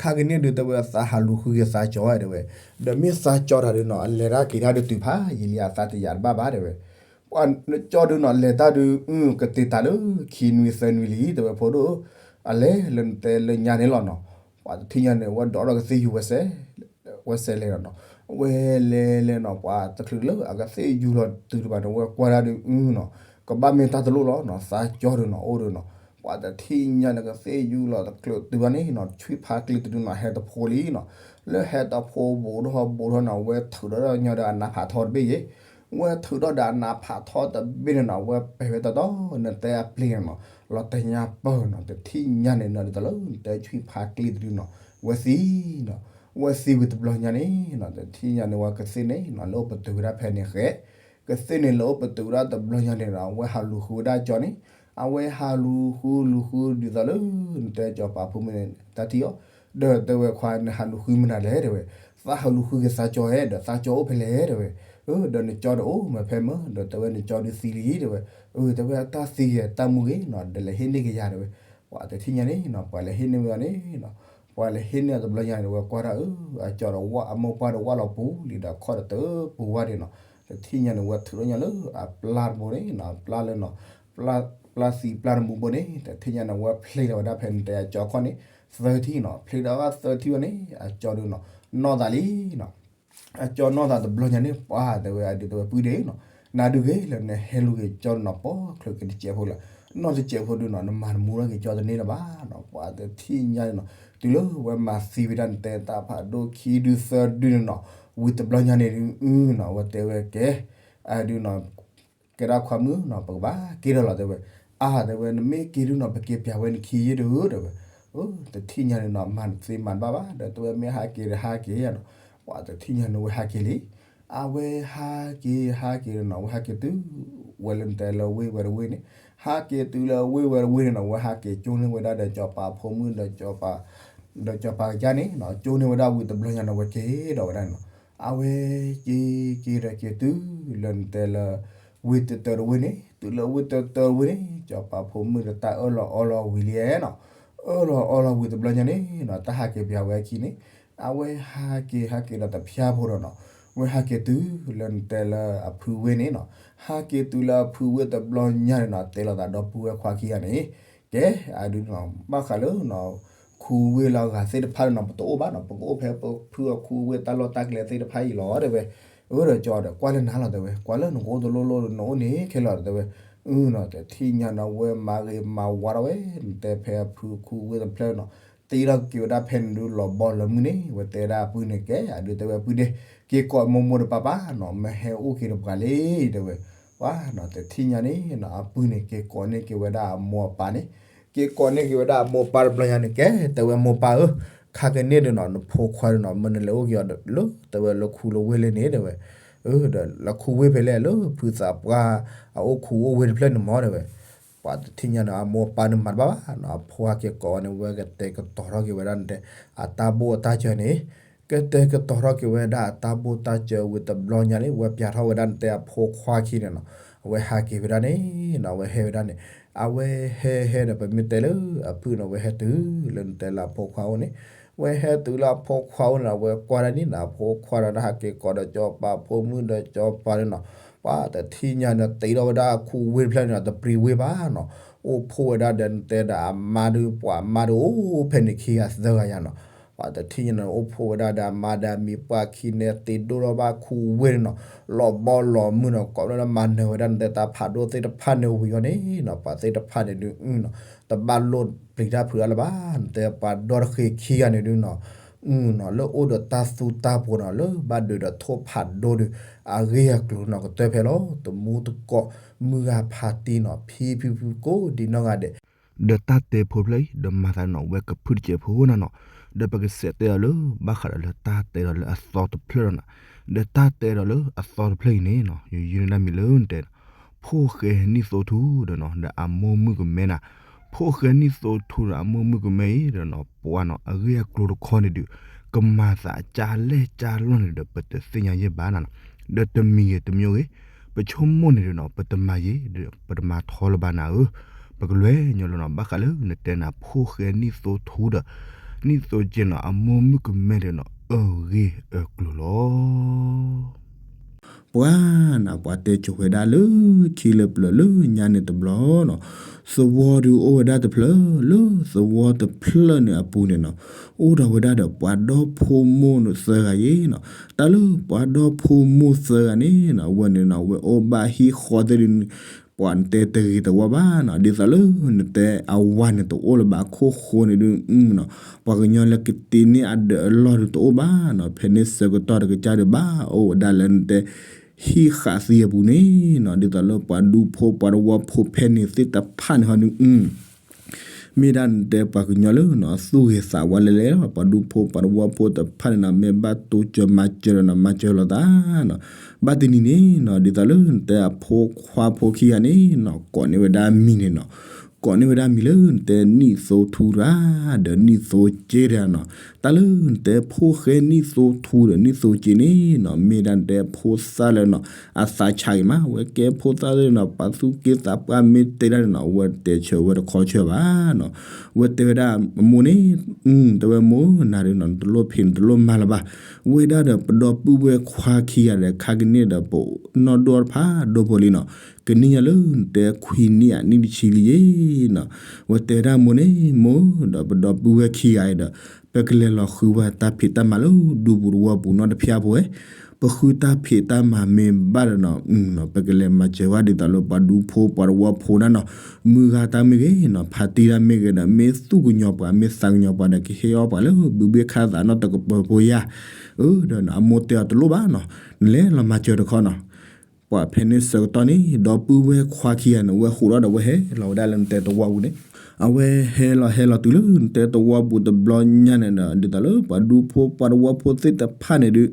ခါကန့ၣ်ဒုးတဲဝဲသးဟးလူၤဃုက့ၤသးကၠီတဲဝဲ, ဒီးမ့ၢ်သးကၠီတၢ်ဒုးနီၤ အလဲၤတၢ်က့ၤတၢ်ဒုးတုၤဖးယံၤလံ အသးတယာ်တဘၣ်ဘၣ်တဲဝဲ, ပှၤနကၠီဒုးနီၤ လဲၤတၢ်ဒုး ကတ့ၤတၢ်လၢခံနွံသၢနွံလံ တဲဝဲဖိဒိၣ်ဧၢ, အလဲၤလၢနတဲလၢညါန့ၣ်လီၤနီၤ, ပှၤတထံၣ်ညါန့ၣ် ဝဲဒိးထီၣ်ကသ့ၣ်ယူၤဝဲစဲး ဝဲစဲးလဲၤနီၤနီၤ, ဝဲလဲၤလဲၤနီၤ ပှၤတချုးလၢအကသ့ၣ်ယူၤလီၤတုၤတဘၣ်န့ၣ် ဝဲကွၢ်ဒၣ်ဒုးနီၤ ကဘၣ်မ့ၢ်တၢ်တလိၣ်လီၤနီၤ သးကၠီဒုးနီၤ အိၣ်ဒုးနီၤ, ပှၤတထံၣ်ညါန့ၣ် ကသ့ၣ်ယူၤလီၤတချုးတုၤဘၣ်န့ၣ်နီၤ ဆွံဖးကျံတဒုနီၤ ဟဲတဖိလံနီၤ, လၢဟဲတဖိဘူးထီၣ်ဘူးထီၣ်နီၤ ဝဲထုးထီၣ်ဒီးညီဒီးအနးဖးထီတဘ့ၣ်ယဲၢ်, ဝဲထုးထီၣ်ဒီးအနးဖးထီတဘ့ၣ်န့ၣ်နီၤ ဝဲပဲာ်ဝဲတီတီ နတဲအပျ့ၤန့ၣ်နီၤ လီၤတညါပၢၢ်နီၤ တထံၣ်ညါန့ၣ်နီၤ ဒ်သိးလၢနတဲဆွံဖးကျံတဒုနီၤ ဝဲသံနီၤ, ဝဲသံဝံၤတဘျီညါန့ၣ်နီၤ တထံၣ်ညါန့ၣ် ဝဲကသ့ၣ်န့ၣ်နီၤ လၢအိၣ်ပတုာ်ဝဲဒၣ်ဖဲန့ၣ်ဃဲ, ကသ့ၣ်န့ၣ်လၢအိၣ်ပတုာ်ဝဲဒၣ်တဘျီညါန့ၣ်နီၤ အဝဲဟးလူၤဃုဝဲဒၣ်ကၠီန့ၣ်, အဝဲဟးလူၤဃုလူၤဃုဒ်သိးလၢ နတဲကၠီပာ်ဖိမုၣ်န့ၣ် တၢ်ထံၣ်အီၤ, ဒီးတဲဝဲခွါ နဟးလူၤဃုမနုၤလဲၣ်တဲဝဲ, သးဟးလူၤဃုက့ၤသးကၠီဧဲ ဒီးသးကၠီအိၣ်ဖဲလဲၣ်တဲဝဲ, ဒီးနကၠီတအိၣ်မးဖဲမၢ ဒီးတဲဝဲနကၠီဒုးသံလံတဲဝဲ, တဲဝဲတၢ်သံဂ့ၤတၢ်မူဂ့ၤနီၤ ဒီးလဲၤဟ့ၣ်န့ၢ်က့ၤယၤတဲဝဲ, ပှၤတထံၣ်ညါန့ၣ်နီၤ ပှၤလဲၤဟ့ၣ်န့ၢ်ဝဲအီၤန့ၣ်နီၤ, ပှၤလဲၤဟ့ၣ်န့ၢ်အီၤတဘျီညါန့ၣ် ဝဲကွၢ်ဒၣ်အၢ အကၠီဒီးဝၣ် အမိၢ်ပှၢ်ဒီးဝၣ်လီၤပူၤလံဒီးခီၣ်ဒီးတပူၤဝါဒံးနီၤ, တထံၣ်ညါန့ၣ် ဝဲထုးထီၣ်ညီလၢအပျၢ်တဘိန့ၣ်နီၤ အပျၢ်လၢနီၤ ပျၢ်သံပျၢ်တမူဘိန့ၣ် တထံၣ်ညါန့ၣ် ဝဲဖျ့ထီၣ်ဝဲဒၣ်ဖဲန့ၣ်တဲအကၠီခီၣ်န့ၣ် သၢထံၣ်နီၤ ဖျ့ထီၣ်ဝဲသၢထံၣ်ဝဲန့ၣ် အကၠီဒုးနီၤ နီၢ်သးလံနီၤ အကၠီနီၢ်သးတဘျီညါန့ၣ် ပှၤတဲဝဲအဒုးတဲဝဲပုၢ်ဒ့နီၤ, နၤဒုးဂ့ၤလၢနဟဲလူၤက့ၤကၠီနီၤ ပိာ်ချုးက့ၤတစဲးဖိလၢ နီၢ်တစဲးဖိဒုးနီၤ နမၤတမူထီၣ်က့ၤကၠီတန့ၢ်လၢၤဘၣ်နီၤ, ပှၤတထံၣ်ညါန့ၣ်နီၤ တုၤလၢဝဲမၤသံဝဲဒၣ်နတဲတၢ်ဖးဒိၣ်ခံဒုသၢဒုန့ၣ်နီၤ ဝံၤတဘျီညါန့ၣ်ဒုးနီၤ ဝဲတဲဝဲကဲ အဒုးနီၤ ကဲဒၣ်ခွါမုၣ်နီၤ ပကဘၣ်က့ၤထီၣ်လီၤတဲဝဲ, အါတဲဝဲ နမ့ၢ်က့ၤဒုးနီၤ ပက့ၤပျးဝဲနခံယ့ၢ်ဒုးတဲဝဲ, တထံၣ်ညါန့ၣ်နီၤ မၤသ့မၤတဘၣ်ဘၣ် ဒီးတဲဝဲမ့ၢ်ဟးက့ၤဒီးဟးက့ၤနီၤ, ပှၤတထံၣ်ညါန့ၣ် ဝဲဟးက့ၤလံ, အဝဲဟးက့ၤဟးက့ၤဒီးနီၤ ဝဲဟးက့ၤတုၤ ဝဲလၢနတဲလၢဝ့ၢ်ဝဲတဝ့ၢ်န့ၣ်, ဟးက့ၤတုၤလၢဝ့ၢ်ဝဲတဝ့ၢ်န့ၣ်နီၤ ဝဲဟးက့ၤကၠိန့ၢ်ဝဲဒၣ်ဒီးကၠီပာ်ဖိမုၣ် ဒီးကၠီပာ်ကစၢ်န့ၣ်နီၤ ကၠိန့ၢ်ဝဲဒၣ်ဝံၤတဘျီညါန့ၣ် ဝဲက့ၤဒီးဝဲဒၣ်န့ၣ်နီၤ, အဝဲက့ၤက့ၤဒီးက့ၤတုၤလၢနတဲလၢ ဝ့ၢ်တတၢတဝ့ၢ်န့ၣ် တုၤလၢဝ့ၢ်တတၢတဝ့ၢ်န့ၣ် ကၠီပာ်ဖိမုၣ်ဒီးတၢ်အၢၣ်လီၤအီလီၤဝံၤလံနီၤ, အၢၣ်လီၤအီလီၤဝံၤတဘျီညါန့ၣ်နီၤ တၢ်ဟးက့ၤပျးဝဲအခံန့ၣ်, အဝဲဟးက့ၤဟးက့ၤဒီးတဖျါဖိဒီးနီၤ, ဝဲဟးက့ၤတုၤလၢနတဲလၢအဖုဝ့ၢ်န့ၣ်နီၤ, ဟးက့ၤတုၤလၢအဖုဝ့ၢ်တဘျီညါန့ၣ်နီၤ တဲလိာ်သးဒီပုၢ်ဝဲၢ်ခွါခံဂၤန့ၣ်, ကဲ အဒုးနီၤ ဘၣ်ဃးလၢနီၤ ခူဝ့ၢ်လၢအဂၤသ့ၣ်တဖၣ်န့ၣ်နီၤ ပတအိၣ်ဘၣ်နီၤ ပကအိၣ်ဖဲပဖုအခူဝ့ၢ်တၢ်လီၢ်တၢ်ကျဲသ့ၣ်တဖၣ်အံၤလီၤတဲဝဲ, အၢဒီးကၠီဒီးကွၢ်လၢနၤလီၤတဲဝဲ ကွၢ်လၢနကအိၣ်တလိၣ်လိၣ်ဒီးနအိၣ်န့ၣ်ခဲလၢာ်တဲဝဲ, အၢနီၤ တထံၣ်ညါနီၤ ဝဲမၤဂ့ၤမၤဝါထီၣ်ဝဲ နတဲဖဲအဖုခူဝ့ၢ်တဖျၢၣ်နီၤ တ့ထီၣ်က့ၤဝဲဒၣ်ဖဲန့ၣ်ဒုးလီၤဘီလီၤမုၢ်န့ၣ် ဝဲတဲဒၣ်အပုၢ်န့ၣ် ကဲ အဒုးတဲဝဲပုၢ်ဒ့ က့ၤကိးမိၢ်မိၢ်ဒီးပၢ်ပၢ်နီၤ မ့ၢ်ဟဲအိၣ်က့ၤဒီးပှၤလံတဲဝဲ, ပှၤနီၤ တထံၣ်ညါန့ၣ်နီၤ အပုၢ်န့ၣ် က့ၤကိးန့ၢ်က့ၤဝဲဒၣ်အမိၢ်အပၢ်န့ၣ်, က့ၤကိးန့ၢ်က့ၤဝဲဒၣ်အမိၢ်အပၢ်တဘျီညါန့ၣ် ကဲ တဲဝဲမိၢ်ပၢ်ဧၢ, ခါကန့ၣ်ဒီးနီၤ နဖိခွါဒီးနီၤ မ့ၢ်နလဲၤအိၣ်က့ၤအီၤလၢတဲဝဲလၢခူလၢဝ့ၢ်လၢန့ၣ်တဲဝဲ, ဒီးလၢခူဝ့ၢ်ဖဲလဲၣ်လၢဖုသးပှၢ်အအိၣ်ခူအိၣ်ဝ့ၢ်တဖျၢၣ်န့ၣ်မ့ၢ်တဲဝဲ, ပှၤတထံၣ်ညါန့ၣ် အမိၢ်အပၢ်န့ၣ်မၤတဘၣ်ဘၣ်နီၤ, အဖိဟဲက့ၤကိးဝဲန့ၣ် ဝဲကတဲာ်ကတီၤထီၣ်က့ၤဝဲဒၣ်နတဲ အတၢ်ဘူၣ်အတၢ်စၢၤန့ၣ်, ကတဲာ်ကတီၤထီၣ်က့ၤဝဲဒၣ်အတၢ်ဘူၣ်တၢ်စၢၤဝံၤတဘျီညါန့ၣ် ဝဲပျးထီၣ်ဝဲဒၣ်နတဲအဖိခွါခံန့ၣ်နီၤ, အဝဲဟးက့ၤဝဲဒၣ်န့ၣ်နီၤ, အဝဲဟဲဝဲဒၣ်န့ၣ် အဝဲဟဲဟဲဒီး ပမ့ၢ်တဲလၢအဖုၣ်န့ၣ် အဝဲဟဲတုၤလၢနတဲလၢအဖိခွါအအိၣ်န့ၣ်, ဝဲဟဲတုၤလၢအဖိခွါအအိၣ်န့ၣ် အဝဲကွၢ်ဒၣ်န့ၣ်နီၤ, အဖိခွါဒီးဟဲက့ၤကိးဒီးစီၤပၤ ဖိမုၣ်ဒီးစီၤပၤန့ၣ်နီၤ, ပှၤတထံၣ်ညါန့ၣ် တ့ထီၣ်ဝဲဒၣ်အခူဝ့ၢ်တဖျၢၣ်န့ၣ်နီၤ, တပြံၤဝ့ၢ်ဘၣ်နီၤ, အိၣ်ဖှိၣ်ဝဲဒၣ်ဒီးနတဲဒီးအမါဒုး ပှၤအမါဒုးအိၣ်ဖဲန့ၣ်ခံဂၤသၢဂၤယါနီၤ, ပှၤတထံၣ်ညါန့ၣ် အိၣ်ဖှိၣ်ဝဲဒၣ်ဒီးအမါဒီးအမံၤ ပှၤခံန့ၣ်တ့ဒိၣ်ထီၣ်ဘၣ်ခူဝ့ၢ်န့ၣ်နီၤ, လီၤဘီလီၤမုၢ်နီၤ, ကိးဝဲဒၣ်မၤနၢၤဝဲဒၣ်နတဲတၢ်ဖးဒိၣ်သ့ၣ်တဖၣ်န့ၣ်ဝံၤအီၤန့ၣ်နီၤ, ပှၤသ့ၣ်တဖၣ်န့ၣ်ဒုးနီၤ, တဘၣ်လိၣ်ပျံၤတၢ်ဖုးအါလၢၤဘၣ်, နတဲပှၤဒီတဃ့ခံဂၤန့ၣ်ဒုးနီၤ, နီၤ လၢအိၣ်ဒီးတၢ်သူတၢ်ပှီၤနီၤ, လၢဘၣ်ဒုးဒီးထိၣ်ဖးဒိၣ်ဒုး အဂ့ၢ်အကျိၤနီၤ ကတၢၢ်ဖဲလီၤ, တမူတကိး မုၢ်ဂၤဖါတံၢ်နီၤ, ဖံဖုဖုကိးဒံနီၢ်ဂၤဒဲး ဒီးတၢ်တဲဖိတဖျၢၣ်အံၤ ဒီးမၤသးနီၤ ဝဲကဖုၣ်တစဲးဖိနီၤနီၤ, ဒီးပကစးတဲအီၤလၢ ဘၣ်ဃးဒီးလၢတၢ်တဲဒီးလၢအသီတဖျၢၣ်ဒီးနီၤ, ဒီးတၢ်တဲဒီးလၢအသီတဖျၢၣ်အံၤန့ၣ်နီၤ, ယယုၢ်န့ၢ်ဒၣ်မံၤလၢနတဲ ဖိၣ်ဃဲနံၣ်သိထူဒီးနီၤ ဒီးအမိၢ်မုၣ်ကမဲနၤ, ဖိၣ်ဃဲနံၣ်သိထူဒီးအမိၢ်မုၣ်ကမဲအံၤဒီးနီၤ ပှၤနီၤ အဂ့ၢ်အကျိၤတခီန့ၣ်ဒုး ကမၤသးကၢ်လဲၢ်ကၢ်လီၢ်န့ၣ်ဒီး ပတသ့ၣ်ညါယဲၢ်ဘၣ်နၤနီၤ, ဒီးတမံၤဂ့ၤတမံၤဂ့ၤ ပဆိကမိၣ်န့ၣ်ဒုးနီၤ ပတမၤယဲၢ် ဒီးပတမၤထီလၢၤဘၣ်နၤဧၢ, ပကလဲၤညီလၢနီၤ ဘၣ်ဃးလၢနတဲနၤ ဖိၣ်ဃဲနံၣ်သိထူဒီး နံၣ်သိက့နီၤ အမိၢ်မုၣ်ကမဲဒီးနီၤ အဂ့ၢ်အကျိၤလီၤ. ပှၤနၤ ပှၤတဲကိၤဝဲဒၣ်လၢခံလၢပျၢၤလၢညါန့ၣ်တဘျီနီၤ, သဝီဒုးအိၣ်ဝဲဒၣ်တဖျၢၣ် လၢသဝီတဖျၢၣ်န့ၣ်အပူၤန့ၣ်နီၤ, အိၣ်ဒီးဝဲဒၣ်ဒီးပှၤဒီဖိမိၢ်သၢဂၤယဲၢ်နီၤ, တၢ်လၢပှၤဒီဖိမိၢ်သၢဂၤန့ၣ်နီၤ အဝဲန့ၣ်နီၤ အဝဲအိၣ်ဘၣ်ဟံၣ်ဃီသ့ၣ်ဒုး ပှၤနတဲတဂ့ၤတဝီဘၣ်နီၤ, ဒ်သိးလၢနတဲအဝၤန့ၣ်တအိၣ်လၢၤဘၣ်အခိၣ်ဃိန့ၣ်ဒုးနီၤ, ပှၤကညီလၢကတ့န့ၢ်အဒၢးအလီၢ်ဒုးတအိၣ်ဘၣ်နီၤ, ဖဲန့ၣ်ဆၢကတီၢ်တကစၢ်ဒုးဘၣ် အိၣ်ဝဲဒၣ်လၢနတဲ ဟံၣ်ဃာ်သံအပူၤန့ၣ်နီၤ, ဒ်သိးလၢပှၤဒူဖိပှၤတဝီဖိဖဲန့ၣ်သ့ၣ်တဖၣ်န့ၣ်ဟီဒုး မ့ၢ်ဒၣ်နတဲပှၤကညီလၢနီၤ သူၣ်ဂ့ၤသးဝါလဲၣ်လဲၣ်လီၤ, ပှၤဒူဖိပှၤတဝီဖိတဖၣ်န့ၣ်နီၤ မ့ၢ်ဘၣ်တိစၢၤမၤစၢၤဒီးနီၤ မၤစၢၤလိာ်သးနီၤ, ဘၣ်တနံၤန့ၣ်နီၤ ဒ်သိးလၢနတဲအဖိခွါဖိခံဂၤန့ၣ်နီၤ ကိးန့ၢ်ဝဲဒၣ်မံၤန့ၣ်နီၤ, ကိးန့ၢ်ဝဲဒၣ်မံၤလၢနတဲနံၣ်သိထူတဂၤ ဒီးနံၣ်သိက့တဂၤနီၤ, တၢ်လၢနတဲဖိၣ်ဃဲနံၣ်သိထူဒီးနံၣ်သိက့န့ၣ်နီၤ မ့ၢ်ဒၣ်နတဲဖိသၣ်လၢနီၤ အသးဆးဂ့ၤမး ဝဲကဲဖိသၣ်လၢနီၤ ပှၤသူၣ်က့သးပှၢ်မ့ၢ်တဲဒၣ်န့ၣ်နီၤ အဝဲတဲဆၢဝဲတခီဆၢဘၣ်နီၤ, အဝဲတဲဝဲဒၣ်အမိၢ်န့ၣ် တဲဝဲမိၢ်နၤဒုးနီၤ နတလိၣ်ဖံးနတလိၣ်မၤလၢၤဘၣ်, ဝဲဒၣ်ဒီးပဒီပုၢ်ဝဲၢ်ခွါခံဂၤဒီး ခါကန့ၢ်ဒီးပနီၢ်ဒိၣ်တဖၣ်ဒိဖိလံနီၤ, ကန့ၢ်ညါလၢနတဲခွံနံၣ်အနံၣ်တဆံလံယဲၢ်နီၤ, ဝဲတဲဝဲဒၣ်မိၢ်န့ၣ် မိၢ်ဒီးပဒီပုၢ်ဝဲၢ်ခံဂၤအံၤဒီး ပကလဲၤလီၤဃုဝဲတၢ်ဖံးတၢ်မၤလၢဒူပူၤတဝီပူၤနီတဖၣ်ဖိဝဲ, ပဃုတၢ်ဖံးတၢ်မၤမ့ၢ်ဘၣ်ဒီးနီၤ ပကလဲၤမၤစၢၤဝဲဒ်သိးလၢပှၤဒူဖိပှၤတဝီဖိဒၣ်နီၤ, မုၢ်ဂၤတၢ်မ့ၢ်ဂ့ၤနီၤ ဖါတံၢ်တၢ်မ့ၢ်ဂ့ၤဒီး မ့ၢ်သူၣ်ကညီၤပှၤ မ့ၢ်သးကညီၤပှၤဒီး ကဟ့ၣ်အီၣ်ပှၤလၢဘုဘ့ၣ်ခါသးနီတကပၤဖိယါ, အၢ ဒီးအမိၢ်တဲအီၤတလိၣ်ဘၣ်နီၤ, နလဲၤလီၤမၤစၢၤတခီနီၤ ပှၤဖဲန့ၣ်ဆၢကတီၢ်န့ၣ် ဒီပုၢ်ဝဲၢ်ခွါခံဂၤန့ၣ် အဝဲဃိးထီၣ်ဒီးအဝဲဟဲလီၤဝဲဒၣ်လၢနတဲတဝီပူၤန့ၣ်, အဝဲဟဲလီၤဟဲလီၤတုၤလၢနတဲတဝီပူၤတဘျီညါန့ၣ်ဒီး ဒ်သိးလၢပှၤဒူဖိပှၤတဝီဖိသ့ၣ်တဖၣ်န့ၣ်ဒုး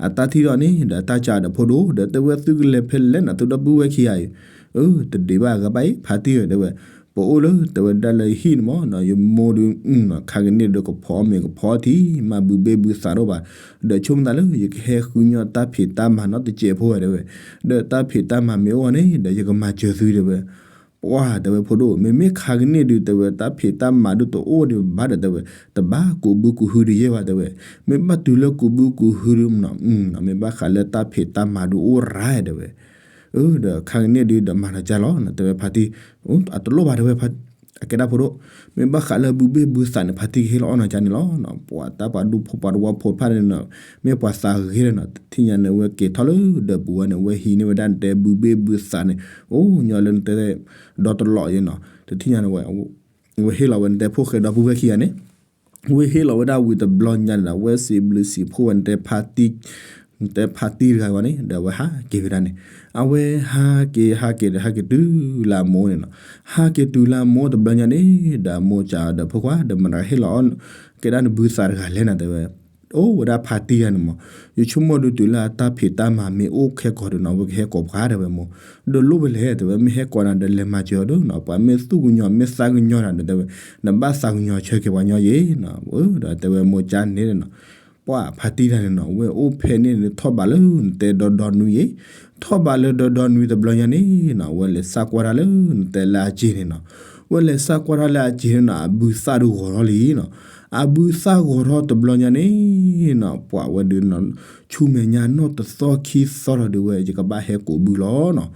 အတၢ်ထံၣ်ဒီးန့ၣ် ဒီးတၢ်ကးဒီးဖိဒိၣ် ဒီးတဲဝဲသုကလဲၤဖဲလဲၣ်နီၤ သုဒီပုၢ်ဝဲၢ်ခံဂၤအံၤ, အၢ တဒံးဘၣ်အဂၤဘၣ်အံၤ ဖါတံၢ်ဧၢ တဲဝဲ, ပအိၣ်လၢတဲဝဲဒၣ်လၢဟံၣ်န့ၣ်မးနီၤ ယမိၢ်ဒုး ခါကန့ၢ်ဒီးကဖီမ့ၤကဖီထံ မၤဘုဘ့ၣ်ဘုသးတအိၣ်ဘၣ်, ဒီးဆိကမိၣ်သးလၢ ယကဟဲဃုညီတၢ်ဖံးတၢ်မၤနီတစဲးဖိဝဲတဲဝဲ, ဒီးတၢ်ဖံးတၢ်မၤမ့ၢ်အိၣ်န့ၣ် ဒီးယကမၤစၢၤသုတဲဝဲ, ပှၤတဲဝဲဖိဒိၣ် မ့မ့ၢ်ခါကန့ၢ်ဒုးတဲဝဲ တၢ်ဖံးတၢ်မၤဒုးတအိၣ်ဒံးဘၣ်ဒီးတဲဝဲ, တဘၣ်ကူးဘုကူးဟုဒုးယဲၢ်ဘၣ်တဲဝဲ, မ့ၢ်ဘၣ်တုၤလၢကူးဘုကူးဟုဒုးနီၤ မ့ၢ်ဘၣ်ဃးလၢတၢ်ဖံးတၢ်မၤဒုးအိၣ်ရၤတဲဝဲ, အၢ ဒီးခါကန့ၢ်ဒုးဒီးမၤနီၤကါလီၤ တဲဝဲဖါတံၢ်, အတလိၣ်ဘၣ်တဲဝဲ အကဲဒၣ်ဖိဒိၣ်, မ့ၢ်ဘၣ်ဃးလၢဘုဘ့ၣ်ဘုသးန့ၣ် ဖါတံၢ်ကဟ့ၣ်လီၤအီၣ်နီၤကါန့ၣ်လီၤ, ပှၤတၢ်ပှၤဒူဖိပှၤတဝီဖိတဖၣ်န့ၣ်နီၤ, မ့ၢ်ပှၤသးဂ့ၤလၢနီၤ တထံၣ်ညါန့ၣ် အဝဲက့ၤထီၣ်လၢဒီးပူၤဝဲန့ၣ် အဝဲဟံးန့ၢ်ဝဲဒၣ်နတဲဘုဘ့ၣ်ဘုသးန့ၣ်, အိၣ်ညီလၢနတဲ ဒီတလီးယဲနီၤ တထံၣ်ညါန့ၣ်ဝဲ အဝဲဟ့ၣ်လီၤဝဲနတဲဖိၣ်ဃဲဒီပုၢ်ဝဲၢ်ခံဂၤန့ၣ်, ဝဲဟ့ၣ်လီၤဝဲဒၣ်ဝံၤတဘျီညါန့ၣ်ဒီး အဝဲစံးဘျုးစံးဖှိၣ်ဝဲနတဲဖါတံၢ်, နတဲဖါတံၢ်တဂၤဝဲန့ၣ် ဒီးအဝဲဟးက့ၤဝဲဒၣ်န့ၣ်, အဝဲဟးက့ၤဟးက့ၤဒီးဟဲက့ၤတုၤလၢအမိၢ်န့ၣ်နီၤ, ဟးက့ၤတုၤလၢအမိၢ်တဘျီညါန့ၣ် ဒီးအမိၢ်စံးဒီးဖိခွါ ဒီးမတၤဟ့ၣ်လီၤအီၣ် ကဲဒၣ်နဘုသးတဂၤလဲၣ်နၤတဲဝဲ, အိၣ်ဝဲဒၣ်ဖါတံၢ်တဂၤန့ၣ်မး, ယဆိကမိၣ်ဒုးတုၤလၢအတၢ်ဖံးတၢ်မၤမ့ၢ်အိၣ်ခဲကိာ်ဒီးနီၤ အဝဲကဟဲကိးပှၤတဲဝဲမး, ဒီးလိၣ်ဝဲလဲၣ်တဲဝဲ မ့ၢ်ဟဲကိးနၤဒီးလဲၤမၤစၢၤအီၤဒီးနီၤ ပှၤမ့ၢ်သူၣ်ကညီၤ မ့ၢ်သးကညီၤနၤဒီးတဲဝဲ, နဘၣ်သးကညီၤဆၢက့ၤပှၤညီယဲနီၤ, ဒီးတဲဝဲမိၢ်ကၠါန့ၣ်ဒီးနီၤ ပှၤဖါတံၢ်တဂၤန့ၣ်နီၤ ဝဲအိၣ်ဖဲန့ၣ်န့ၣ် ထီၣ်ဘးလၢနတဲဒီဒီနွံယဲ, ထီၣ်ဘးလၢဒီဒီနွံတဘျီညါန့ၣ်နီၤ ဝဲလဲၤသးကွၢ်တၢ်လၢနတဲလၢအစ့ၤန့ၣ်နီၤ, ဝဲလဲၤသးကွၢ်တၢ်လၢအစ့ၤန့ၣ်နီၤ အဘုသၣ်ဒုးဂီၤထီၣ်လံနီၤ, အဘုသၣ်ဂီၤထီၣ်တဘျီညါန့ၣ်နီၤ ပှၤဝဲဒုးနီၤ ဆူမဲာ်ညါနီၢ်တသီခံသီထီၣ်ဒုးဝဲ ယကဘၣ်ဟဲကိးဘုလီၤနီၤ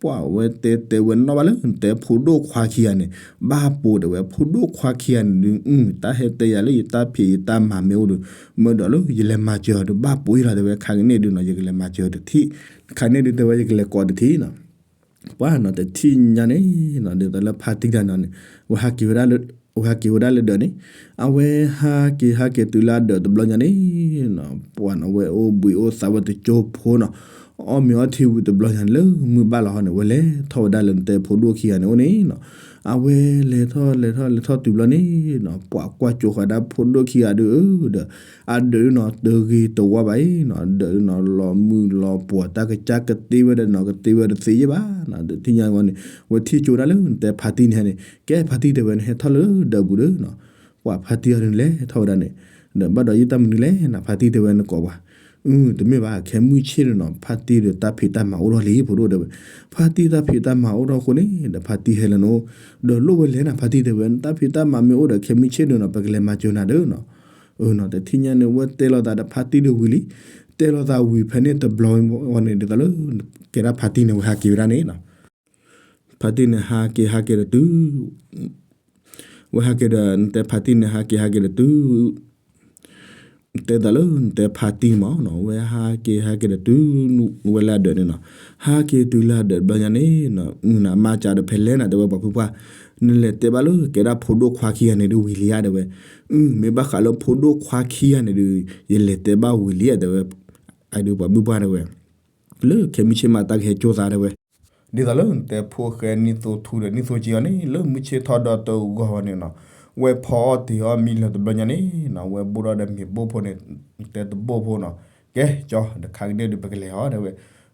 ပှၤဝဲတဲတဲဝဲနီၣ်ဘၣ်လၢနတဲဖိဒိၣ်ခွါခံဂၤန့ၣ် ဘၣ်ပိာ်တဲဝဲ ဖိဒိၣ်ခွါခံဂၤန့ၣ်ဒုး တၢ်ဟဲတဲယၤလၢယတၢ်ဖံးယတၢ်မၤမ့ၢ်အိၣ်ဒီး မၢဒီးလၢယလဲၤမၤစၢၤအီၤဒီး ဘၣ်ပိာ်အံၤလီၤတဲဝဲ ခါကန့ၣ်ဒုးနီၤ ယကလဲၤမၤစၢၤအီၤတထံၣ်, ခါန့ၣ်ဒုးတဲဝဲ ယကလဲၤကိးတထံၣ်နီၤ ပှၤနီၤ တထံၣ်ညါန့ၣ်နီၤ ဒ်သိးလၢဖါတံၢ်တဂၤန့ၣ် ဝဲဟးက့ၤဝဲဒၣ်လၢ ဝဲဟးက့ၤဝဲဒၣ်လၢဒၢးန့ၣ်, အဝဲဟးက့ၤဟးက့ၤတုၤလၢအဒၢးတဘျီညါန့ၣ်နီၤ ပှၤနီၤ ဝဲအိၣ်ဘှံးအိၣ်သါဝဲတကၠိဖိနီၤ, အီၣ်မ့ၤအီထံဝံၤတဘျီညါန့ၣ် လၢမုၢ်ဘၣ်လီၤဟီန့ၣ် ဝဲလဲၤထီၣ်ဝဲဒၣ်လၢနတဲဖိဒိၣ်ခံဂၤန့ၣ်အိၣ်န့ၣ်နီၤ, အဝဲလဲၤထီၣ်လဲၤထီၣ်လဲၤထီၣ်တုၤဘျီန့ၣ်နီၤ ပှၤကွၢ်ကၠိဃာ်ဒၣ်ဖိဒိၣ်ခံဂၤဒီး ဒီး အဒၢးဒုးနီၤ တဂ့ၤတဝါဘၣ်အံၤနီၤ ဒၢးဒုးနီၤ လီၤမုၢ်လီၤပှီၤ တၢ်ကစၢ်ကတ့ဝဲဒီးနီၤ ကတ့ဝဲတသ့ယဲၢ်ဘၣ်နီၤ, ဒုးထံၣ်ညါဝဲန့ၣ် ဝဲထံၣ်ကၠိဒၣ်လၢနတဲဖါတံၢ်န့ၣ်န့ၣ် ကဲဖါတံၢ်တဲဝဲ နဟဲထီၣ်လၢဒၢးပူၤဒီးနီၤ, ပှၤဖါတံၢ်အီၤဒုးလဲၤထီၣ်ဝဲဒၣ်န့ၣ်, ဒီးဘၣ်ဒီးယတၢ်မနုၤလဲၣ်နီၤ ဖါတံၢ်တဲဝဲနကိးပှၤ အု တမ့ၢ်ဘၣ် ခဲမုၢ်ဆ့ၣ်န့ၣ်နီၤ ဖါတံၢ်ဒီးတၢ်ဖံးတၢ်မၤအိၣ်ထီၣ်လံ ဖိဒိၣ်တဲဝဲ, ဖါတံၢ်တၢ်ဖံးတၢ်မၤအိၣ်ထီၣ်အဃိန့ၣ် ဒီးဖါတံၢ်ဟဲလၢနအိၣ်, ဒီးလိၣ်ဝဲလဲၣ်နီၤ ဖါတံၢ်တဲဝဲ နတၢ်ဖံးတၢ်မၤမ့ၢ်အိၣ်ဒီး ခဲမုၢ်ဆ့ၣ်န့ၣ်နီၤ ပကလဲၤမၤစၢၤနၤဒီးနီၤ, အနီၤ တထံၣ်ညါန့ၣ် ဝဲတဲလိာ်သးဒီးဖါတံၢ်ဒီးဝံၤလံ, တဲလိာ်သးဝံၤဖဲန့ၣ်တဘျီဝဲန့ၣ် ဒ်သိးလၢ ကဲဒၣ်ဖါတံၢ်န့ၣ် ဝဲဟးက့ၤဝဲဒၣ်န့ၣ်နီၤ, ဖါတံၢ်န့ၣ်ဟးက့ၤဟးက့ၤဒီးတုၤ ဝဲဟးက့ၤဒီး နတဲဖါတံၢ်န့ၣ် ဟးက့ၤဟးက့ၤဒီးတုၤ တဲသးလၢနတဲဖါတံၢ်မးနီၤ ဝဲဟးက့ၤဟးက့ၤဒီးတုၤ ဝဲလၢအဒၢးန့ၣ်နီၤ, ဟးက့ၤတုၤလၢအဒၢးတဘျီညါန့ၣ်နီၤ မုၢ်နၤမါကၠးဒီးဖဲလဲၣ်နၤ တဲဝဲပှၤဖုပှၢ်, နလဲၤတဲဘၣ်လၢကဲဒၣ်ဖိဒိၣ်ခွါခံဂၤန့ၣ်ဒုးဝံၤလံဧါ တဲဝဲ, အု မ့ၢ်ဘၣ်ဃးလၢဖိဒိၣ်ခွါခံဂၤန့ၣ်ဒုး ယလဲၤတဲဘၣ်ဝံၤလံဧါ တဲဝဲ, အဒုးပှၤဖုပှၢ်တဲဝဲ လၢခဲမုၢ်ဆ့ၣ်မးတၢ်ကဟဲကၠိသးတဲဝဲ, ဒ်သိးလၢနတဲဖိဃဲနံၣ်သိထူဒီးနံၣ်သိကၠံအီၤန့ၣ် လၢမုၢ်ဆ့ၣ်ထီၣ်ဒီးတဂီၤဝဲန့ၣ်နီၤ, ဝဲဖီအီၣ်တ့ၤအီၣ်မံလၢၤတဘျီညါန့ၣ်နီၤ ဝဲဘိၣ်ထီၣ်ဒီးမ့ၤဘိၣ်ဖိန့ၣ် တဲတဘိၣ်ဖိနီၤ, ကဲကၠီ ဒီးခါကန့ၣ်ဒုးပကလဲၤအီၤတဲဝဲ,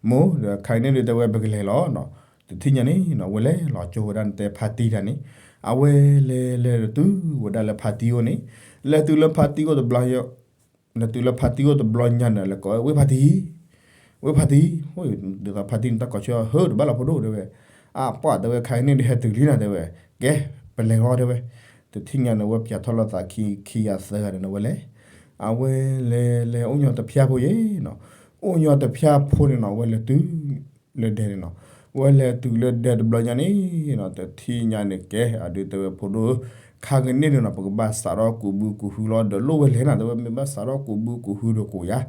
မိၢ် ဒီးခါကန့ၣ်ဒုးတဲဝဲပကလဲၤလီၤနီၤ, တထံၣ်ညါန့ၣ်နီၤ ဝဲလဲၤလီၤကၠိဝဲဒၣ်နတဲဖါတံၢ်တၢ်န့ၣ်, အဝဲလဲၤလဲၤတုၤဝဲဒၣ်လၢဖါတံၢ်အိၣ်န့ၣ်, လဲၤတုၤလၢဖါတံၢ်အိၣ်တဘျီ လဲၤတုၤလၢဖါတံၢ်အိၣ်တဘျီညါန့ၣ် လဲၤကိးဝဲဖါတံၢ်, ဝဲဖါတံၢ်, ဒ်သိးဖါတံၢ်န့ၣ်တၢ်ကိးဆၢဟၢတဘၣ်လီၤဖိဒိၣ်တဲဝဲ, အပှၢ်တဲဝဲ ခါကန့ၣ်ဒုးဟဲတုၤလံနၤတဲဝဲ, ကဲ ပလဲၤလီၤတဲဝဲ, တထံၣ်ညါန့ၣ် ဝဲပၠးထီၣ်လိာ်သးခံခံဂၤသၢဂၤန့ၣ် ဝဲလဲၤ, အဝဲလဲၤလဲၤအိၣ်ညီတဖၠၣ်ဖိယဲနီၤ, အိၣ်ညီတဖၠၣ်ဖိန့ၣ်နီၤ ဝဲလဲၤတုၤ လၢဒဲန့ၣ်နီၤ, ဝဲလဲၤတုၤလၢဒဲတဘျီညါန့ၣ်နီၤ တထံၣ်ညါန့ၣ် ကဲ အဒုးတဲဝဲဖိဒိၣ်ဧၢ, ခါကန့ၣ်န့ၣ်နီၤ ပကဘၣ်စးထီၣ်ကူးဘုကူးဟုလီၤ ဒီးလိၣ်ဝဲလဲၣ်နၤ တဲဝဲ မ့ၢ်ဘၣ်စးထီၣ်ကူးဘုကူးဟုဒီးကိးယၤ,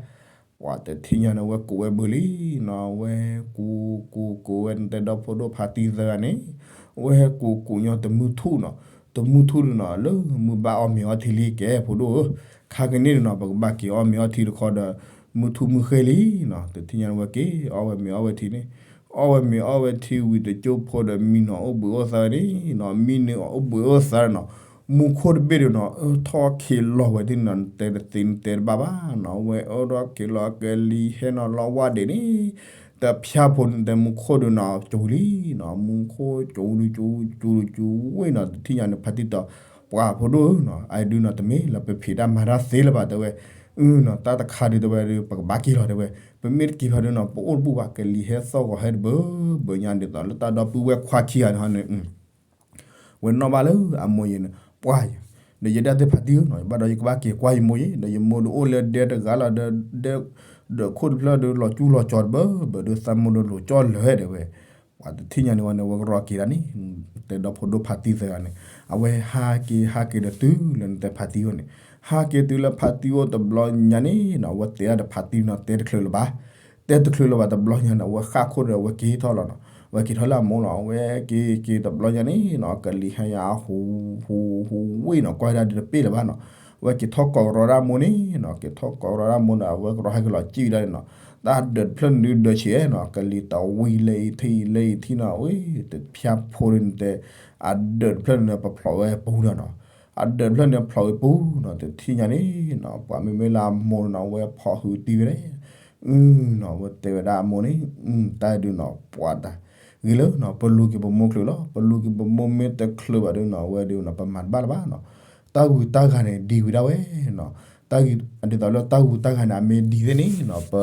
ပှၤတထံၣ်ညါန့ၣ် ဝဲကူးဝဲဘုလံနီၤ, ဝဲကူးကူးကူးဝဲနတဲဒီးဖိဒိၣ်ဖါတံၢ်သၢဂၤန့ၣ်, ဝဲကူးကူးညီတမုၢ်ထူၣ်နီၤ, တမုၢ်ထူၣ်န့ၣ်နီၤ လၢမုၢ်ဘၣ်အီၣ်မ့ၤအီထံလံ ကဲဖိဒိၣ်ဧၢ, ခါကန့ၣ်န့ၣ်နီၤ ပကဘၣ်က့ၤအီၣ်မ့ၤအီထံတခီဒီး မုၢ်ထူၣ်မုၢ်ဃ့လံနီၤ, တထံၣ်ညါန့ၣ် ဝဲက့ၤအီၣ်ဝဲမ့ၤအီဝဲထံန့ၣ်, အီၣ်ဝဲမ့ၤအီဝဲထံဝံၤတကၠိဖိဒီးမံနီၤအိၣ်ဘှံးအိၣ်သါန့ၣ်နီၤ, မံန့ၣ်အိၣ်ဘှံးအိၣ်သါနီၤ, မူခိၣ်တဘ့ၣ်ဒုးနီၤ အၢထီၣ်ခ့လီၤဝဲဒၣ်နီၤ နတဲတသ့နတဲတဘၣ်ဘၣ်နီၤ, ဝဲအၢထီၣ်ခ့လီၤကလံၤဟဲနီၤလီၤဝါဒ့းန့ၣ်, တဖၠၣ်ဖိန့ၣ် တဲမူခိၣ်ဒုးနီၤ ကၠူလံနီၤ, မူခိၣ်ကၠူဒုးကၠူ ကၠူဒုးကၠူဝ့ၢ်နီၤ, တထံၣ်ညါန့ၣ် ဖါတံၢ်တဲ ပှၤဖိဒိၣ်ဧၢနီၤ, အဒုးနီၤ တမ့ၢ်လၢပဖံးတၢ်မၤတၢ်သ့လၢၤဘၣ် တဲဝဲ, အၢနီၤ တၢ်တခါဒုး တဲဝဲဒုး ပကဘၣ်က့ၤလီၤ တဲဝဲ, ပမ့ၢ်တက့ၤလီၤဒုးနီၤ ပအိၣ်တဘူၣ်ဘၣ် ကလံၤဟဲသီၣ်ဂီၤဟဲတဘၢဘၢညါ ဒ်သိးလၢတၢ်ဒီပုၢ်ဝဲၢ်ခွါခံဂၤန့ၣ်ဟီန့ၣ် ဝဲနီၣ်ဘၣ်လၢအမိၢ်ယဲန့ၣ် ပှၢ်ယၤ, ဒီးယဒၣ်သ့ၣ်ဖါတံၢ်ဧၢနီၤ ယဘၣ်ဒီးယကဘၣ်က့ၤကွၢ်ယမိၢ်ယဲ, ဒီးယမိၢ်ဒုးအိၣ်လၢဒဲတဂၤလီၤဒီး ဒဲ ဒီးခိၣ်တဖျၢၣ်ဒုးလီၤကၠူလီၤကၠီတဘၢဘၢဒီး သးမိၢ်ဒုးလိာ်ကၠီလၢာ် တဲဝဲ, ပှၤတထံၣ်ညါန့ၣ်ဝဲန့ၣ် ဝဲကရီက့ၤဒၣ်န့ၣ်, တဲဒီးဖိဒိၣ်ဖါတံၢ်သၢဂၤန့ၣ်, အဝဲဟးက့ၤဟးက့ၤဒီးတုၤလၢနတဲဖါတံၢ်အိၣ်န့ၣ်, ဟးက့ၤတုၤလၢဖါတံၢ်အိၣ်တဘျီညါန့ၣ်နီၤ အဝဲတဲဒၣ်ဒီးဖါတံၢ်နီၤ တဲတချုးလၢၤဘၣ် တဲတချုးလၢၤဘၣ်တဘျီညါန့ၣ် အဝဲဃၣ်ခိၣ်ဒီးအဝဲက့ၤထီၣ်လီၤနီၤ, အဝဲက့ၤထီၣ်လၢအမိၢ်လီၤ, အဝဲက့ၤက့ၤတဘျီညါန့ၣ်နီၤ ကလံၤဟဲယၤဟူးဟူးဟူးဝ့ၢ်နီၤ ကွၢ်ဒၣ်ဒုးတပ့ၢ်လၢၤဘၣ်နီၤ, အဝဲက့ၤထီၣ်ကိးကရီဒၣ်မိၢ်န့ၣ်နီၤ က့ၤထီၣ်ကိးကရီဒၣ်မိၢ်န့ၣ် အဝဲကရီဟဲက့ၤလီၤစံၣ်ဝဲဒၣ်န့ၣ်နီၤ, တၢ်ဒၢးတဖျၢၣ်န့ၣ်ဒုးဒၢးဆံးနီၤ ကလံၤတဝံၤလၢအံၤထံၣ်လၢအံၤထံၣ်နီၤ ဝဲတဖၠၣ်ဖိန့ၣ်တဲ, အဒၢးတဖျၢၣ်န့ၣ် ပဖျိးဝဲပူၤလီၤနီၤ, အဒၢးတဖျၢၣ်န့ၣ်ဖျိးဝံၤပူၤနီၤ တထံၣ်ညါန့ၣ်နီၤ ပှၤမ့မ့ၢ်လၢအမိၢ်နီၤ အဝဲဖီၣ်ဟုတံၢ်ဝဲဒၣ် အနီၤ အဝဲတဲဝဲဒၣ်အမိၢ်န့ၣ် တၢ်ဒုးနီၤ ပှၤတၢ်ဂ့ၤလၢနီၤ ပလူၤက့ၤပမိၢ်ချုးလီၤ ပလူၤက့ၤပမိၢ်မ့ၢ်တချုးဘၣ်ဒုးနီၤ အဝဲဒုးနီၤ ပမၤတဘၣ်လၢၤဘၣ်နီၤ တၢ်ဂုၤတၢ်ဂၤန့ၣ် ဒံးဝံၤဒၣ်ဝဲနီၤ တၢ်ဂ့ၤ ဒ်သိးလၢတၢ်ဂုၤတၢ်ဂၤန့ၣ် အမ့ၢ်ဒ်သ့ၣ်န့ၣ်နီၤ ပ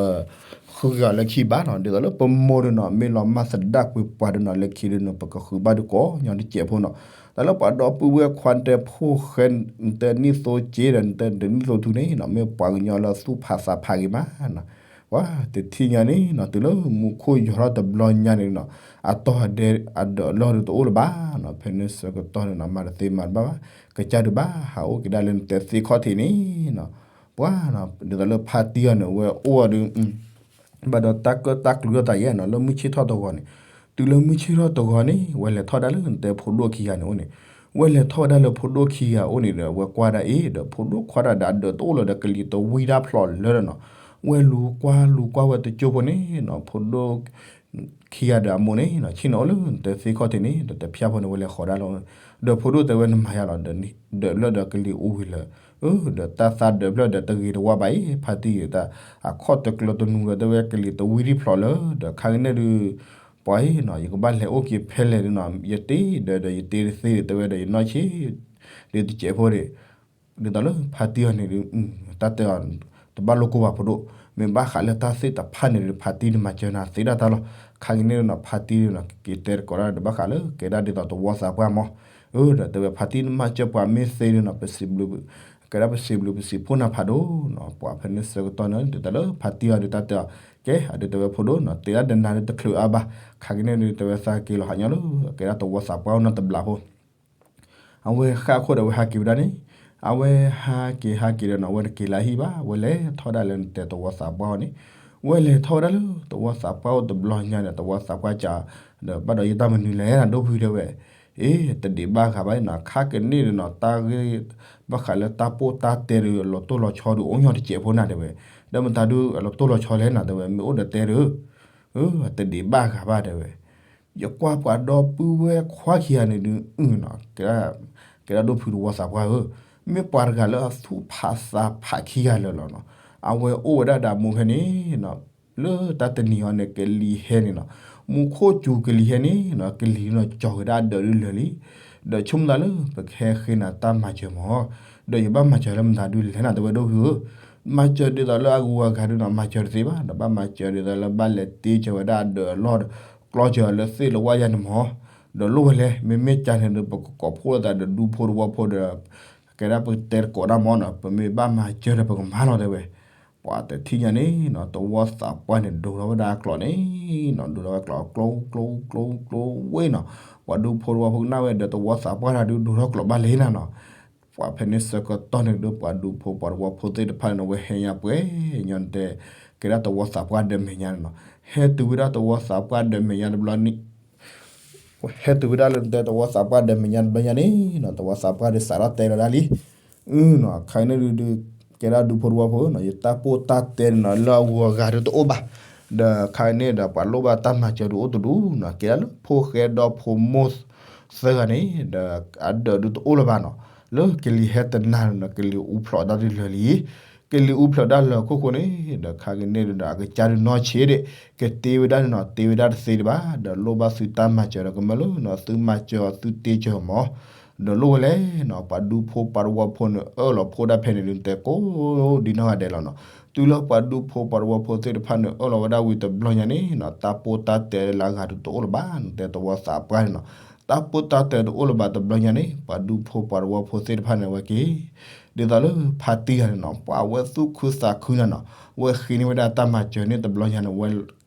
ဃုက့ၤအီၤလၢခံဘၣ်နီၤ ဒ်သိးလၢပမိၢ်ဒုးနီၤ မ့ၢ်လီၤမၢ်သဒၣ်ကွံာ်ပှၤဒုးနီၤ လၢခံဒုးနီၤ ပကဃုဘၣ်ဒုးကိးညီတစဲးဖိနီၤ တၢ်လၢပှၤဒီပုၢ်ဝဲၢ်ခွါတဲ ဖိၣ်ဃဲ နတဲနံၣ်သိက့ဒီး နတဲနံၣ်သိထူန့ၣ်နီၤ မ့ၢ်ပှၤကညီလၢသူၣ်ဖးသးဖးဂ့ၤမးနီၤ ပှၤတထံၣ်ညါန့ၣ်နီၤ တုၤလၢမူခိၣ်ယီၤထီၣ်တဘျီညါန့ၣ်နီၤ အတီၢ်အဒဲးအဒၢးအလီၢ်ဒုးတအိၣ်လၢၤဘၣ်နီၤ ဖဲန့ၣ်ဆၢကတီၢ်န့ၣ်နီၤ မၤတသ့မၤတဘၣ်ဘၣ် ကစၢ်ဒုးဘၣ်ဟးအိၣ်က့ၤဒၣ်လၢနတဲသ့ခီၣ်ထံးန့ၣ်နီၤ ပှၤနီၤ ဒ်သိးလၢဖါတံၢ်အီၤန့ၣ် အဝဲအိၣ်အီၤဒုး ဘၣ်ဒီးတၢ်ကၢၣ်တၢ်ကျူၤထီၣ်သးယဲနီၤ လၢမုၢ်ဆ့ၣ်ထီၣ်တဂီၤန့ၣ် တုၤလၢမုၢ်ဆ့ၣ်ထီၣ်တဂီၤန့ၣ် ဝဲလဲၤထီၣ်ဝဲဒၣ်လၢနတဲဖိဒိၣ်ခံဂၤန့ၣ်အိၣ်န့ၣ် ဝဲလဲၤထီၣ်ဝဲဒၣ်လၢဖိဒိၣ်ခံဂၤအိၣ်န့ၣ်ဒီး ဝဲကွၢ်ဒၣ်အ့ၣ်ဒီး ဖိဒိၣ်ခွါဒၣ်ဒီးအဒၢးတအိၣ်လၢၤဒီး ကလံၤတဝံတၢ်ဖျိးလၢာ်ဒီးနီၤ ဝဲလူၤကွၢ်လူၤကွၢ်ဝဲတကၠိဖိန့ၣ်နီၤ ဖိဒိၣ် ခံဂၤဒီးအမိၢ်န့ၣ်နီၤ ဆ့ၣ်နီၤအိၣ်လၢနတဲသ့ခီၣ်ထံးန့ၣ် ဒီးတဖၠၣ်ဖိန့ၣ် ဝဲလဲၤဃီၤဒၣ်လီၤ ဒီးဖိဒိၣ်တဲဝဲနမၤယါလီၤ ဒၢးဖျၢၣ်ဒီးကလံၤအူဝံၤလၢာ် ဒီးတၢ်သးဒၢးဖျၢၣ်ဒီးတဂ့ၤတဝါဘၣ်အံၤ ဖါတံၢ်အံၤတၢ် အခီၣ်တကျၢၤတနူၤဒီးတဲဝဲကလံၤတဝံတံၢ်ဖျိးလၢာ် ဒီးခါကန့ၣ်ဒုး ပှၤအံၤနီၤ ယကဘၣ်လဲၤအိၣ်က့ၤဖဲလဲၣ်ဒုးနီၤ ယတ့ဒီးဒီးယတ့တသ့ဒီး တဲဝဲဒီးယနီၢ်ဆံး ဒုးတစဲးဖိဒံး ဒ်သိးလၢဖါတံၢ်အီၤန့ၣ်ဒုး တၢ်တဲအီၤ တဘၣ်လိၣ်ကိၢ်ဘၣ်ဖိဒိၣ် မ့ၢ်ဘၣ်ဃးလၢတၢ်သ့ၣ်တဖၣ်န့ၣ်ဒုး ဖါတံၢ်န့ၣ်မၤစၢၤနၤသ့ဒၣ်တၢ်လီၤ ခါကန့ၣ်ဒုးနီၤ ဖါတံၢ်ဒုးနီၤ က့ၤတဲတကိးဒၣ်ဒီးဘၣ်ဃးလၢ ကဲဒၣ်ဒ်သိးတဝီသးပှၢ်မး အၢ ဒီးတဲဝဲဖါတံၢ်နမၤစၢၤပှၤမ့ၢ်သ့ဒုးနီၤ ပစံးဘျုး ကဲဒၣ်ပစံးဘျုးပစံးဖှိၣ်နၤဖးဒိၣ်နီၤ ပှၤဖဲန့ၣ်ဆၢကတီၢ်န့ၣ် ဒ်သိးလၢဖါတံၢ်အီၤဒုးတၢ်တဲအီၤ ကဲ အဒုးတဲဝဲဖိဒိၣ်နီၤ တ့ဒၣ်ဒီးနၤဒုးတချုးအါဘၣ် ခါကန့ၣ်ဒုးတဲဝဲသးက့ၤလီၤဟးညီလၢ ကဲဒၣ်တဝီသးပှၢ်အိၣ်နီတဘျီဖိ အဝဲဃၣ်ခိၣ်ဒီးအဝဲဟးက့ၤဝဲဒၣ်န့ၣ် အဝဲဟးက့ၤဟးက့ၤဒီးနီၤ အဝဲတက့ၤလၢဟံၣ်ဘၣ် အဝဲလဲၤထီၣ်ဝဲဒၣ်လၢနတဲတဝီသးပှၢ်အီၤန့ၣ် အဝဲလဲၤထီၣ်ဝဲဒၣ်လၢတဝီသးပှၢ်အိၣ်တဘျီညါန့ၣ် တဝီသးပှၢ်ကး ဒီးဘၣ်ဒီးယတၢ်မနုၤလဲၣ်နၤဒိၣ်ဖုတဲဝဲ အ့ တဒံးဘၣ်ဂၤဘၣ်နီၤ ခါကန့ၣ်ဒုးနီၤ တၢ်ဂ့ၢ် ဘၣ်ဃးလၢတၢ်ပိၢ်တၢ်တဲဒုး လီၤတိၢ်လီၤဆီဒုး အိၣ်ညီတစဲးဖိနၤတဲဝဲ ဒီးမတၤဒုး အလီၤတိၢ်လီၤဆီလဲၣ်နၤတဲဝဲ မ့ၢ်အိၣ်ဒီးတဲဒုး တဒံးဘၣ်ဂၤဘၣ်တဲဝဲ ယကွၢ်ပှၤဒီပုၢ်ဝဲၢ်ခွါခံဂၤန့ၣ်ဒုး အၢနီၤ ကဲဒၣ်ဒိၣ်ဖုတဝီသးပှၢ်ဧၢ, မ့ၢ်ပှၤတဂၤလၢအသူၣ်ဖးသးဖးခံဂၤလၢာ်လီၤနီၤ, အဝဲအိၣ်ဝဲဒၣ်ဒီးအမိၢ်ဖဲန့ၣ်နီၤ, လၢတၢ်တနံၤအံၤန့ၣ် ကလံၤဟဲန့ၣ်နီၤ, မူခိၣ်စူၤကလံၤဟဲန့ၣ်နီၤ, ကလံၤနီၤ ကၠီၤက့ၤဒၣ်အဒၢးဒုးလၢာ်လံ, ဒီးဆိကမိၣ်သးလၢ ပကဟဲဃ့နၤတၢ်မၤစၢၤမး, ဒီးယဘၣ်မၤစၢၤလၢမတၤဒုးလဲၣ်နၤ တဲဝဲဒိၣ်ဖုဧၢ, မၤစၢၤဒ်သိးလၢအဂုၤအဂၤဒုးနီၤ မၤစၢၤတသ့ဘၣ်, ဒီးဘၣ်မၤစၢၤဒ်သိးလၢဘၣ်လဲၤတ့စၢၤဝဲဒၣ်အဒၢးအလီၢ်ဒီး ကျီစၢၤလၢသ့ၣ်လၢဝၣ်ယါန့ၣ်မး, ဒီးလိၣ်ဝဲလဲၣ်, မ့မ့ၢ်ကန့ၣ်ဒီး ပကကိးဖှိၣ်သးဒီးဒူဖိတဝီဖိဒီး ကဲဒၣ်ပတဲသကိးဒၣ်မးနီၤ, ပမ့ၢ်ဘၣ်မၤစၢၤဒီးပကမၤလီၤတဲဝဲ, ပှၤတထံၣ်ညါန့ၣ်နီၤ တဝီသးပှၢ်န့ၣ် ဒိးထီၣ်ဝဲဒၣ်ကျိာ်န့ၣ်နီၤ, ဒိးထီၣ်ဝဲကျိာ် ကျိကျိကျိကျိဝဲနီၤ, ပှၤဒူဖိတဝီဖိကနၣ်ဝဲဒီး တဝီသးပှၢ်တၢ်ဒုးဒိးထီၣ်ကျိာ်ဘၣ်လဲၣ်နၤနီၤ, ပှၤဖဲန့ၣ်ဆၢကတီၢ်န့ၣ်ဒီး ပှၤဒူဖိပှၤတဝီဖိသ့ၣ်တဖၣ်န့ၣ် ဝဲဟဲညါပှဲၤညီနတဲ ကဲဒၣ်တဝီသးပှၢ်ဒီးမဲာ်ညါန့ၣ်နီၤ, ဟဲတုၤဝဲဒၣ်တဝီသးပှၢ်ဒီးမဲာ်ညါတဘျီန့ၣ် ဟဲတုၤဝဲဒၣ်လၢနတဲတဝီသးပှၢ်ဒီးမဲာ်ညါတဘျီညါန့ၣ်နီၤ, တဝီသးပှၢ်ဒီးစးထီၣ်တဲလီၤဒၣ်လံ, အနီၤ ခါန့ၣ်ဒုး ကဲဒၣ်ဒူဖိတဝီဖိနီၤ, ယတၢ်ပိၢ်တၢ်တဲန့ၣ်နီၤ လၢအဂုၤအဂၤဒုးတအိၣ်ဘၣ်, ဒီးခါန့ၣ်ဒီး ပှၤလိၣ်ဘၣ်တၢ်မၤစၢၤဒုးအိၣ်တဒူနီၤ, ကဲဒၣ်လၢဖိၣ်ဃဲဒီးဖိမိၢ်သၢဂၤန့ၣ် ဒီးအဒၢးဒုးတအိၣ်လၢၤဘၣ်နီၤ, လၢကလံၤဟဲတနၤန့ၣ်နီၤ ကလံၤအူဖျိးဒၣ်ဒုးလၢာ်လံ ကလံၤအူဖျိးဒၣ်လၢာ်ခိၣ်ဃိန့ၣ် ဒီးခါကန့ၣ်ဒီး အကစၢ်ဒုးနီၢ်ဆံးဒၣ် ကတ့ဝဲဒၣ်န့ၣ်နီၤ, တ့ဝဲဒၣ်တသ့ဒံးဘၣ်, ဒီးလိၣ်ဘၣ်သုတၢ်မၤစၢၤဒီးကမၢလၢနီၤ, သုမၤစၢၤအီၤသုတ့စၢၤမး, ဒီးလိၣ်ဝဲလဲၣ်နီၤ, ပှၤဒူဖိပှၤတဝီဖိန့ၣ် အၢၣ်လီၤဖှိၣ်ဒၣ်ဖဲန့ၣ်ဒုး နတဲကိးဒ်နီၢ်ဂၤဒဲးလီၤနီၤ, တုၤလၢပှၤဒူဖိပှၤတဝီဖိသ့ၣ်တဖၣ်န့ၣ် အၢၣ်လီၤဝဲဒၣ်ဝံၤတဘျီညါန့ၣ်နီၤ, တၢ်ပိၢ်တၢ်တဲလၢအဂၤဒုးတအိၣ်လၢၤဘၣ်, နတဲတဝီသးပှၢ်န့ၣ်နီၤ, တၢ်ပိၢ်တၢ်တဲတအိၣ်လၢၤဘၣ်တဘျီညါန့ၣ် ပှၤဒူဖိပှၤတဝီဖိသ့ၣ်တဖၣ်န့ၣ် အဝဲက့ၤ ဒ်သိးလၢဖါတံၢ်ဂၤန့ၣ်နီၤ, ပှၤအဝဲသူၣ်ခုသးခုနၤနီၤ, ဝဲဃ့န့ၢ်ဝဲဒၣ်တၢ်မၤစၢၤန့ၣ်တဘျီညါန့ၣ်,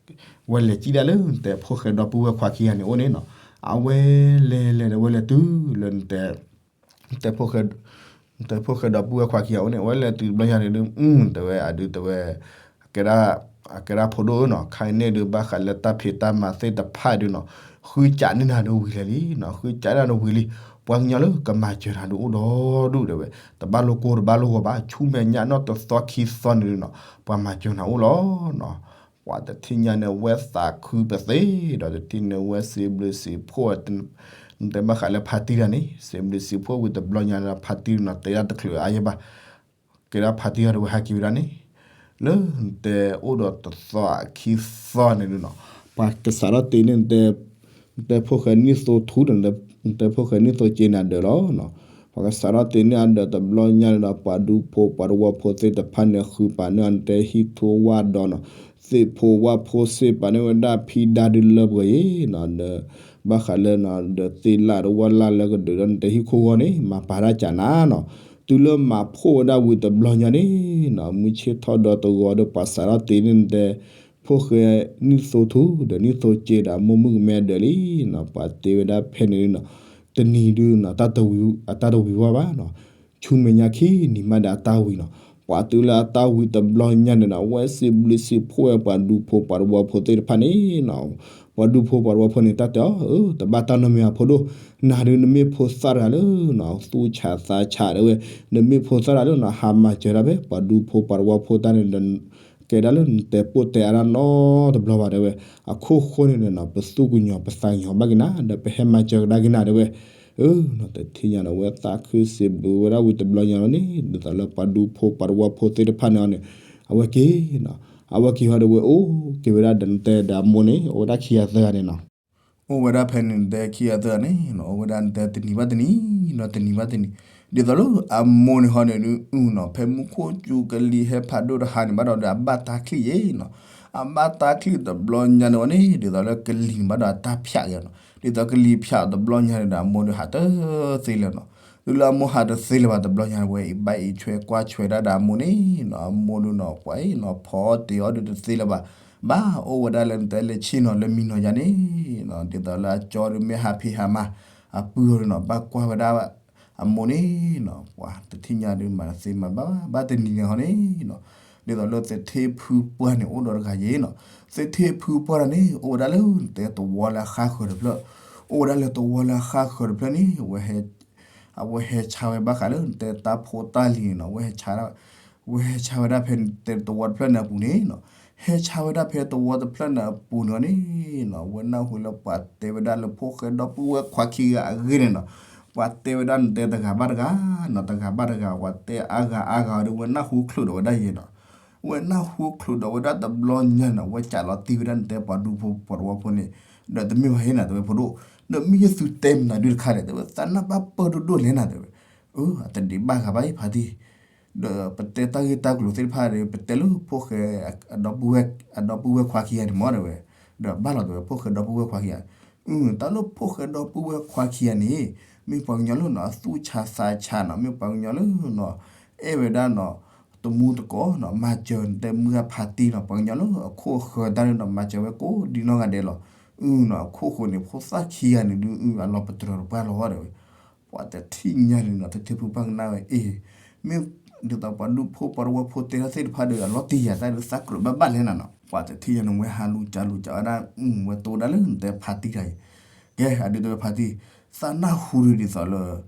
ဝဲလဲၤစံၣ်ဒၣ်လၢနတဲဖိၣ်ဃဲဒီပုၢ်ဝဲၢ်ခွါခံဂၤန့ၣ်အိၣ်န့ၣ်နီၤ, အဝဲလဲၤလဲၤဒီးဝဲလဲၤတုၤလၢနတဲ နတဲဖိၣ်ဃဲဒီပုၢ်ဝဲၢ်ခွါခံဂၤအိၣ်န့ၣ်, အဝဲလဲၤတုၤတဘျီညါန့ၣ်ဒုး တဲဝဲအဒုးတဲဝဲ ကဲဒၣ် ကဲဒၣ်ဖိဒိၣ်နီၤ, ခါအံၤန့ၣ်ဒုး ဘၣ်ဃးလၢတၢ်ဖံးတၢ်မၤသ့ၣ်တဖၣ်ဒုးနီၤ, ဃုစးန့ၢ်နၤဒုးဝံၤလံနီၤ, ဃုစးန့ၢ်နၤဒုးဝံၤလံ, ပှၤကညီလၢကမၤစၢၤနၤဒုးအိၣ်ဒီဒူၣ်တဲဝဲ, တဘၣ်လိၣ်ကိၢ်တဘၣ်လိၣ်ဂီၤဘၣ်, ဆူမဲာ်ညါနီၢ်တသီခံသီန့ၣ်ဒုးနီၤ, ပှၤမၤစၢၤနၤအိၣ်လီၤနီၤ. ပှၤတထံၣ်ညါန့ၣ် ဝဲသးခုပသ့ဒီး တထံၣ်န့ၣ် ဝဲစံးဘျုးစံးဖှိၣ် နတဲဘၣ်ဃးလၢဖါတံၢ်တၢ်န့ၣ် စံးဘျုးစံးဖှိၣ်ဝံၤတဘျီညါဒီး ဖါတံၢ်နီၤ တဲဒၣ်တချုးအါယဲဘၣ်. ကဲဒၣ်ဖါတံၢ်ဟီဒီး ဝဲဟဲက့ၤဝဲဒၣ်န့ၣ် လၢနတဲအိၣ်ဒီးတသီအခံသီန့ၣ်ဒုနီၤ, ပှၤကစးထီၣ်တ့န့ၢ် နတဲဖိၣ်ဃဲနံၣ်သိထူဒီး နတဲဖိၣ်ဃဲနံၣ်သိက့န့ၣ်အဒၢးလီၤ. ပှၤကစးထီၣ်တ့န့ၢ်အဒၢးတဘျီညါန့ၣ်ဒီး ပှၤဒူဖိပှၤတဝီဖိသ့ၣ်တဖၣ်န့ၣ် ဃုပာ်န့ၢ်အီၤနတဲဟံၣ်ထူဝၣ်ဒီးနီၤ, သ့ၣ်ဖိဝၣ်ဖိစ့ၢ်ပာ်န့ၢ်ဝဲဒၣ်ဖံဒါဒုလၢပှဲၤယ့ၤနီၤ, ဒီး ဘၣ်ဃးလၢနီၤ ဒီးသ့ၣ်လၣ်တဝီလၣ်လၢကဒုးဒီးနတဲဟံၣ်ခိၣ်ဂီၢ်န့ၣ် မၤပာ်တၢ်ကၢ်နၤနီၤ, တုၤလၢမၤဖှိၣ်ဝဲဒၣ်ဝံၤတဘျီညါန့ၣ်နီၤ မုၢ်ဆ့ၣ်ထီၣ်ဒီတဂီၤဒီး ပှၤစးထီၣ်တ့န့ၢ်နတဲ ဖိၣ်ဃဲနံၣ်သိထူ ဒီးနံၣ်သိက့ဒီးအမိၢ်မုၣ်ကမဲအဒၢးလံနီၤ, ပှၤတ့ဝဲဒၣ်ဖဲန့ၣ်နီၤ, တနံၤဒုနီၤ တၢ်တဝံၤ အတၢ်တဝံၤဝဲဘၣ်နီၤ, ဆူမဲာ်ညါခံနံၤမးဒီးအတၢ်ဝံၤနီၤ, ပှၤတုၤလၢအတၢ်ဝံၤတဘျီညါန့ၣ်နီၤ အဝဲစံးဘျုးစံးဖှိၣ်ဝဲပှၤဒူဖိပှၤတဝီဖိသ့ၣ်တဖၣ်န့ၣ်နီၤ, ပှၤဒူဖိပှၤတဝီဖိန့ၣ် တၢ်တဲအီၤ အၢ တဘၣ်တၢ်နီတမံၤဘၣ်ဖိဒိၣ်, နၤဒုးနမ့ၢ်ဖိသၣ်တဂၤလၢနီၤ သူၣ်ဆးသးဆးတဲဝဲ, နမ့ၢ်ဖိသၣ်တဂၤလၢနီၤ ဟးမၤစၢၤဒၣ်ဖဲပှၤဒူဖိပှၤတဝီဖိတၢ်န့ၣ်ဒီး ကဲဒၣ်လၢနတဲပိာ်တဲအါဒၣ်နီတဘျီဘၣ်တဲဝဲ, အခိၣ်ဃိန့ၣ်ဒီးနီၤ ပသူၣ်ကညီၤပသးကညီၤဘၣ်က့ၤနၤ ဒီးပဟဲမၤစၢၤကဒါက့ၤနၤတဲဝဲ, အၢ တထံၣ်ညါဒီး အဝဲသးခုစံးဘျုးဝဲဒၣ်ဝံၤတဘျီညါလီၤန့ၣ် ဒ်သိးလၢပှၤဒူဖိပှၤတဝီဖိသ့ၣ်တဖၣ်န့ၣ်အီၤန့ၣ် အဝဲက့ၤနီၤ, အဝဲက့ၤဟီဒီးဝဲအိၣ်က့ၤဝဲဒၣ်ဒီးနတဲဒီးအမိၢ်န့ၣ် အိၣ်ဝဲဒၣ်ခံဂၤသၢဂၤန့ၣ်နီၤ အိၣ်ဝဲဒၣ်ဖဲန့ၣ်နတဲခံဂၤသၢဂၤန့ၣ်နီၤ အိၣ်ဝဲဒၣ်နတဲတနံၤဘၣ်တနံၤနီၤ တနံၤဘၣ်တနံၤ, ဒ်သိးလၢအမိၢ်န့ၣ်ဟီန့ၣ်ဒုးနီၤ ဖဲမူခိၣ်စူၤကလံၤဟဲဖးဒိၣ်တဟါန့ၣ်ဘၣ်ဒီး အဘၣ်တၢ်ချံၣ်ယ့ၤနီၤ, အဘၣ်တၢ်ချံၣ်တဘျီညါန့ၣ်ဝဲန့ၣ် ဒ်သိးလၢကလံၤန့ၣ်ဘၣ်ဒီးအတၢ်ဖၠးက့ၤနီၤ, ဒ်သိးကလံၤဖၠးတဘျီညါန့ၣ်ဒီး အမိၢ်ဒုးဟးတသ့လၢၤနီၤ, တုၤလၢအမိၢ်ဟးတသ့လၢၤဘၣ်တဘျီညါန့ၣ် ဝဲအံၤဘၣ်အံၤဆွဲကွၢ်ဆွဲဒၣ်ဒီးအမိၢ်န့ၣ်နီၤ, အမိၢ်ဒုးနီၤ ပှၤအံၤနီၤ ဖီတ့ၢ်အီၤဒုးတသ့လၢၤဘၣ် ဘၣ်အိၣ်ဝဲဒၣ်လၢနတဲလၢဆ့ၣ်နီၤ လၢမံနီၤယါန့ၣ်နီၤ, ဒ်သိးလၢအကၠီဒုးမ့ၢ်ဟးဖံးဟးမၤ အပုၢ်အီၤဒုးနီၤ ဘၣ်ကွၢ်ဝဲဒၣ်အမိၢ်န့ၣ်နီၤ, ပှၤတထံၣ်ညါဒုးမၤတသ့မၤဘၣ် ဘၣ်တနံၤန့ၣ်ဟီန့ၣ်နီၤ, ဒ်သိးလၢသထ့ဖုပှၢ်န့ၣ်အိၣ်ဒီးတဂၤယ့ၤနီၤ, သထ့ဖုပှၢ်တဂၤန့ၣ် အိၣ်ဝဲဒၣ်လၢနတဲသဝီလၢအဃၣ်ဃၢၤတဖျၢၣ်, အိၣ်ဝဲဒၣ်လၢသဝီလၢအဃၣ်ဃၢၤတဖျၢၣ်န့ၣ် အဝဲဟဲဆါဝဲဘၣ်ဃးလၢနတဲတၢ်ဖိတၢ်လံၤန့ၣ်နီၤ, အဝဲဟဲဆါ ဝဲဟဲဆါဝဲဒၣ်ဖဲနတဲသဝီတဖျၢၣ်န့ၣ်အပူၤန့ၣ်နီၤ, ဟဲဆါဝဲဒၣ်ဖဲသဝီတဖျၢၣ်န့ၣ်အပူၤန့ၣ်န့ၣ်နီၤ, ဝဲနၢ်ဟူလၢပှၤတဲဝဲဒၣ်လၢဖိၣ်ဃဲဒီပုၢ်ဝဲၢ်ခွါခံဂၤအဂ့ၢ်န့ၣ်နီၤ, ပှၤတဲဝဲဒၣ်နတဲတဂၤဘၣ်တဂၤနီၤ, တဂၤဘၣ်တဂၤ ပှၤတဲအါဂၤအါဂၤဒီး ဝဲနၢ်ဟူချုးဒီးဝဲဒၣ်ယဲနီၤ, ဝဲနၢ်ဟူချုးဒီးဝဲဒၣ်တဘျီညါနီၤ, ဝဲကးလီၤတံၢ်ဝဲဒၣ်နတဲပှၤဒူဖိပှၤတဝီဖိန့ၣ်, ဒီးတမ့ၢ်ဘၣ်ယဲနၤတဲဝဲဖိဒိၣ်, ဒီးမ့ၢ်ယသူတဲမနုၤဒုတခါလဲၣ် တဲဝဲ သးနၢ်ဘၣ်ပၢၢ်ဒိၣ်ဒိၣ်လဲၣ်နၤတဲဝဲ, အၢ အတဒံးဘၣ်ဂၤဘၣ်ယဖါတံၢ် ဒီးပတဲတၢ်ဂ့ၢ်တၢ်ကျိၤသ့ၣ်တဖၣ်ဒီး ပတဲလၢဖိၣ်ဃဲ အဒီပုၢ်ဝဲၢ်ခွါခံဂၤန့ၣ်မ့ၢ်တဲဝဲ, ဒီးဘၣ်လီၤတဲဝဲ ဖိၣ်ဃဲဒီပုၢ်ဝဲၢ်ခွါခံဂၤ, တၢ်လၢဖိၣ်ဃဲဒီပုၢ်ဝဲၢ်ခွါခံဂၤန့ၣ် မ့ၢ်ပှၤကညီလၢနီၤ အသူၣ်ဆးသးဆးနီၤ မ့ၢ်ပှၤကညီလၢနီၤ အဲၣ်ဝဲဒၣ်နီၤ တမူတကိးနီၤ မၤစၢၤနတဲမုၢ်ဂၤဖါတံၢ်နီၤ ပှၤကညီလၢအခိၣ်အဃၢၤတၢ်န့ၣ်နီၤ မၤစၢၤဝဲကိးဒံနီၢ်ဂၤဒဲးလီၤ. အၢနီၤ အခိၣ်ဃိန့ၣ် ဖိသၣ်ခံဂၤန့ၣ်ဒုး အလီၤပတြၢၤတပှၢ်လီၤတဲဝဲ ပှၤတထံၣ်ညါန့ၣ်နီၤ သထ့ဖုပှၢ်ကနၣ်ဝဲအ့ၣ် မ့ၢ်ဒ်သိးပှၤဒူဖိပှၤတဝီဖိတဲတၢ်သ့ၣ်တဖၣ်ဒီး အလီၤတံၢ်ယၤတၢ်ဒုးသးကြၢးဘၣ်ဘၣ်လဲၣ်နၤနီၤ ပှၤတထံၣ်ညါန့ၣ် ဝဲဟးလူၤကးလူၤကးဝဲဒၣ် ဝဲတိၢ်ဝဲဒၣ်လၢနတဲဖါတံၢ်တဂၤအံၤ ကဲအဒုးတဲဝဲဖါတံၢ် သးနၢ်ဟူဒုးဒ်သိးလၢ